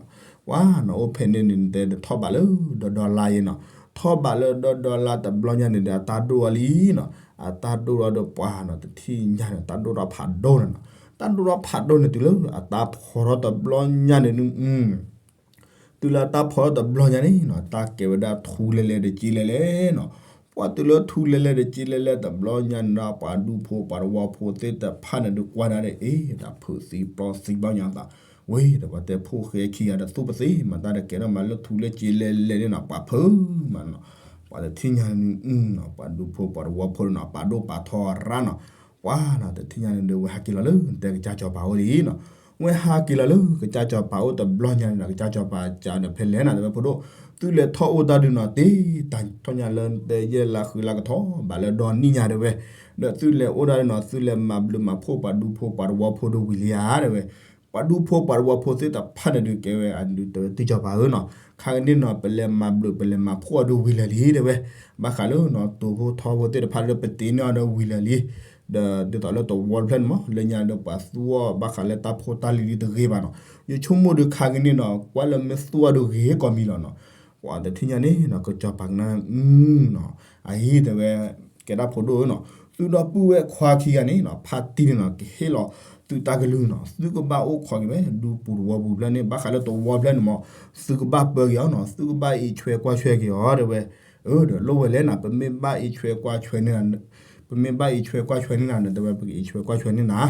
ပှၤနီၤအိၣ်ဖဲန့ၣ်န့ၣ် နတဲဒီးထီၣ်ဘးလၢဒီဒီလါယဲနီၤ, ထီၣ်ဘးလၢဒီဒီလါတဘျီညါန့ၣ်ဒီး အတၢ်ဒိၣ်အီၤလံနီၤ, အတၢ်ဒိၣ်ထီၣ်ဒီးပှၤနီၤ တထံၣ်ညါန့ၣ် တၢ်ဒိၣ်ထီၣ်ဖးဒိၣ်န့ၣ်နီၤ, တၢ်ဒိၣ်ထီၣ်ဖးဒိၣ်န့ၣ် တုၤလၢအတၢ်ဖီထီၣ်တဘျီညါန့ၣ် တုၤလၢအတၢ်ဖီထီၣ်တဘျီညါန့ၣ်နီၤ တၢ်ကဲဝဲဒၣ်ထူလဲလဲဒီးက့လဲလဲနီၤ, ပှၤတုၤလၢထူလဲလဲဒီးက့လဲလဲတဘျီညါန့ၣ်ဒီး ပှၤဒူဖိပှၤတဝီဖိသ့ၣ်တဖၣ်န့ၣ်ဒုးကွၢ်ဒၣ်ဒီး အ့ တၢ်ဖုးသံပျီသံဘၣ်ညါသး, ဝဲဒီးပှၤတဲဖိၣ်ဃဲခံဂၤဒီးသူၣ်ပသ့ မၤတၢ်ဒီးကဲထီၣ်မးလၢထူလၢက့လဲလဲန့ၣ်နီၤ ပှၤဖုးမးနီၤ, ပှၤတထံၣ်ညါန့ၣ် ပှၤဒူဖိပှၤတဝီဖိန့ၣ်နီၤ ပာ်ဒိၣ်ပာ်ထီရၣ်နီၤ, ပှၤနီၤ တထံၣ်ညါန့ၣ်ဒီး ဝဲဟးက့ၤလီၤလၢ နတဲကစၢ်စီၤပၤအိၣ်လံနီၤ, ဝဲဟးက့ၤလီၤလၢကစၢ်စီၤပၤအိၣ်တဘျီညါန့ၣ်နီၤ ကစၢ်စီၤပၤကးဒီးဖဲလဲၣ်နီၤ တဲဝဲဖိဒိၣ်, သုလဲၤထီၣ်အိၣ်တၢ်ဒုးနီၤ တ့တၢ်ထီၣ်ညါလၢနတဲယဲၢ်လါဃုလါကထီၣ် ဘၣ်လၢဒီနံၣ်ညါတဲဝဲ, ဒီးသုလဲၤအိၣ်တၢ်ဒုးနီၤ သုလဲၤမၤဘျုးမၤဖှိၣ်ပှၤဒူဖိပှၤတဝီဖိဒုးဝံၤလံဧါတဲဝဲ, ပှၤဒူဖိပှၤတဝီဖိသ့ၣ်တဖၣ်န့ၣ်ဒုးကဲဝဲအဒုးတဲဝဲ တံၢ်စီၤပၤဧၢနီၤ, ခါကန့ၣ်နီၤ ပလဲၤမၤဘျုးပလဲၤမၤဖှိၣ်အီၤဒုးဝံၤလၢာ်လံတဲဝဲ, ဘၣ်ဃးလၢနီၤ တိၤဖိထီဖိသ့ၣ်တဖၣ်လၢပတ့န့ၢ်အီၤဒီးဝံၤလၢာ်လံ, ဒီးဒ်သိးလၢတဝီတဖျၢၣ်န့ၣ်မး လၢညါဒီးပှၤသူအီၤဘၣ်ဃးလၢတၢ်ဖိတၢ်လံၤလံတဂ့ၤဘၣ်နီၤ, ယဆိကမိၣ်ဒုးခါကန့ၣ်နီၤ ကွၢ်လၢမ့ၢ်သူအီၤဒုးဂ့ၤကိးမံၤလီၤနီၤ, ပှၤတထံၣ်ညါန့ၣ်နီၤ ကစၢ်စီၤပၤကနၣ်နီၤ, အအံၤတဲဝဲ ကဲဒၣ်ဖိဒိၣ်ဧၢနီၤ, သုဒီပုၢ်ဝဲၢ်ခွါခံဂၤန့ၣ်နီၤ ဖါတံၢ်န့ၣ်နီၤ ကဟ့ၣ်လီၤသုတၢ်ကလုၢ်နီၤ, သုကဘၣ်အိၣ်ခိးက့ၤဝဲ ဒူပူၤတဝီပူၤဖျၢၣ်န့ၣ် ဘၣ်ဃးလၢတဝီဖျၢၣ်န့ၣ်မး သုကဘၣ်ပၢက့ၤအီၤနီၤ, သုကဘၣ်အံးဆွဲကွၢ်ဆွဲက့ၤအီၤတဲဝဲ, အၢ ဒီးလိၣ်ဝဲလဲၣ်နီၤ ပမ့ၢ်ဘၣ်အံးဆွဲကွၢ်ဆွဲန့ၢ် ပမ့ၢ်ဘၣ်အံးဆွဲကွၢ်ဆွဲန့ၢ်နၤန့ၣ် တဲဝဲ ပကအံးဆွဲကွၢ်ဆွဲန့ၢ်နၤ,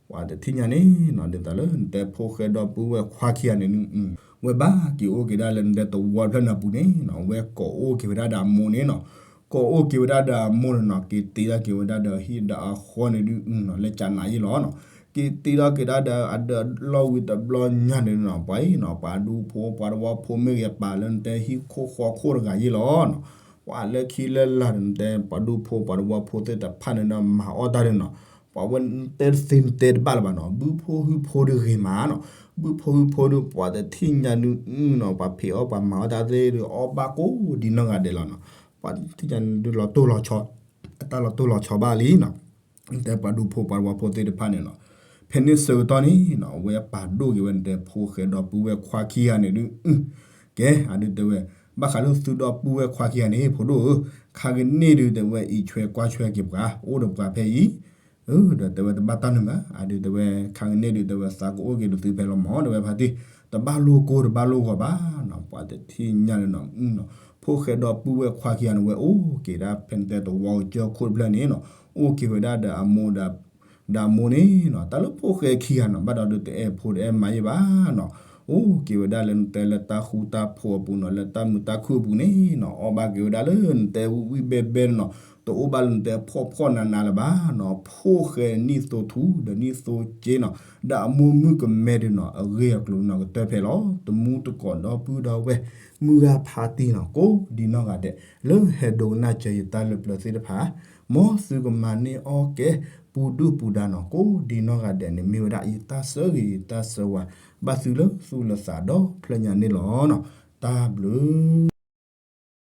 ပှၤတထံၣ်ညါန့ၣ်နီၤ ဒ်သိးလၢနတဲဖိၣ်ဃဲဒီပုၢ်ဝဲၢ်ခွါခံဂၤန့ၣ် ဝဲဘၣ်က့ၤအိၣ်က့ၤဒၣ်လၢနတဲတဝီဖျၢၣ်န့ၣ်အပူၤန့ၣ်နီၤ ဝဲကိးအိၣ်က့ၤဝဲဒၣ်ဒီးအမိၢ်န့ၣ်နီၤ, ကိးအိၣ်က့ၤဝဲဒၣ်ဒီးအမိၢ်န့ၣ်နီၤ က့ၤတ့ထီၣ်က့ၤဝဲဒၣ်ဒီးဟံၣ်ဒီးအဃီန့ၣ်ဒုးနီၤ လၢကနၤယ့ၣ်လီၤနီၤ, က့ၤတ့ထီၣ်က့ၤဒၣ်ဒီးအဒၢးလီၢ်ဝံၤတဘျီညါန့ၣ်နီၤ ပှၤအံၤနီၤ ပှၤဒူဖိပှၤတဝီဖိမ့ၢ်ဂ့ၤ ပာ်လၢနတဲဟံၣ်ခိၣ်ဃီခိၣ်တဂၤယ့ၣ်လီၤနီၤ, ပှၤလၢခံလၢလာ်န့ၣ် နတဲပှၤဒူဖိပှၤတဝီဖိသ့ၣ်တဖၣ်န့ၣ်ဒီးမၤအီၣ်တၢ်န့ၣ်နီၤ, ပှၤဝဲတဲတသ့နတဲတဘၣ်လၢၤဘၣ်နီၤ, ဘုဖိဟုဖိဒုးဂ့ၤမးနီၤ, ဘုဖိဟုဖိဒုး ပှၤတထံၣ်ညါဒုးနီၤ ပှၤဖံးအီၣ်ပှၤမၤအီၣ်တၢ်သ့ၣ်ဒုး အီၣ်ဘၣ်ကိးဒံနီၢ်ဂၤဒဲးလီၤနီၤ, ပှၤတထံၣ်ညါဒုးလီၤတိၢ်လီၤဆီ အတၢ်လီၤတိၢ်လီၤဆီဘၣ်လံနီၤ, နတဲပှၤဒူဖိပှၤတဝီဖိသ့ၣ်တဖၣ်န့ၣ်နီၤ, ဖဲန့ၣ်ဆၢကတီၢ်န့ၣ်နီၤ အဝဲပာ်ဒိၣ်က့ၤဝဲနတဲဖိၣ်ဃဲဒီပုၢ်ဝဲၢ်ခွါခံဂၤန့ၣ်ဒုး ကဲ အဒုးတဲဝဲ ဘၣ်ဃးလၢသုဒီပုၢ်ဝဲၢ်ခွါခံဂၤန့ၣ် ဖိဒိၣ်ဧၢ, ခါကန့ၣ်ဒုးတဲဝဲအံးဆွဲကွၢ်ဆွဲက့ၤပှၤ အိၣ်ဒီးပှၤဖဲအံၤ, ဒီးတဲဝဲတဘၣ်တၢ်နုာ်ဘၣ် အဒုးတဲဝဲ ခါကန့ၣ်ဒုးတဲဝဲသးကအိၣ်က့ၤဒီးသုဖဲလီၤမး တဲဝဲဖါတံၢ်, တဘၣ်လိၣ်ကိၢ်တဘၣ်လိၣ်ဂီၤဘၣ်နီၤ, ပှၤတထံၣ်ညါန့ၣ်နီၤ, ဖိၣ်ဃဲဒီပုၢ်ဝဲၢ်ခွါခံဂၤန့ၣ် ဝဲအိၣ်က့ၤဒၣ်ဖဲနတဲတဝီကၢခိၣ်တဖျၢၣ်န့ၣ်နီၤ, အိၣ်က့ၤဝဲဒၣ်ဒီးအမိၢ်ဒီး ဒီးအမိၢ်န့ၣ်နီၤ, တၢ်လၢဖိၣ်ဃဲခံဂၤနီၤ ဘၣ်ဒီးဒုးတအဲၣ်ဖိတအဲၣ်မါယ့ၣ်ဘၣ်နီၤ, အိၣ်က့ၤဝဲဒၣ်လၢနတဲလၢတၢ်ဃူတၢ်ဖိးအပူၤနီၤ, လၢတၢ်မုာ်တၢ်ခုၣ်အပူၤန့ၣ်နီၤ, အီၣ်ဘၣ်က့ၤဝဲဒၣ်လၢနတဲဝံၣ်ဝံၣ်ဘဲဘဲန့ၣ်နီၤ, တအိၣ်ဘၣ်လၢနတဲဖှီၣ်ဖှီၣ်နးနးလၢၤဘၣ်နီၤ, ဖိၣ်ဃဲနံၣ်သိထူဒီးနံၣ်သိက့နီၤ, ဒီးအမိၢ်မုၣ်ကမဲဒုးနီၤ, အဂ့ၢ်အကျိၤနီၤ ကတၢၢ်ဖဲလီၤ, တမူတကိးဒီပုၢ်ဒီဝဲၢ် မုၢ်ဂၤဖါတံၢ်နီၤ, ကိးဒံနီၢ်ဂၤဒဲး လၢဟဲဒိကနၣ်စၢၤယတၢ်လၢပျၢၤသ့ၣ်တဖၣ် မ်သုကမၤန့ၢ်အီၣ်ကဲ ပူၤဒုၣ်ပူၤဒါနီၤ, ကိးဒံနီၢ်ဂၤဒဲးန့ၣ် မ့ၢ်ဝဲဒၣ်ယတၢ်ဆၢဂ့ၤယတၢ်ဆၢဝါ ဘၣ်သုလၢသူၣ်လၢသးဒီဖျၢၣ်ညါန့ၣ်လီၤနီၤ, တၢ်ဘျုး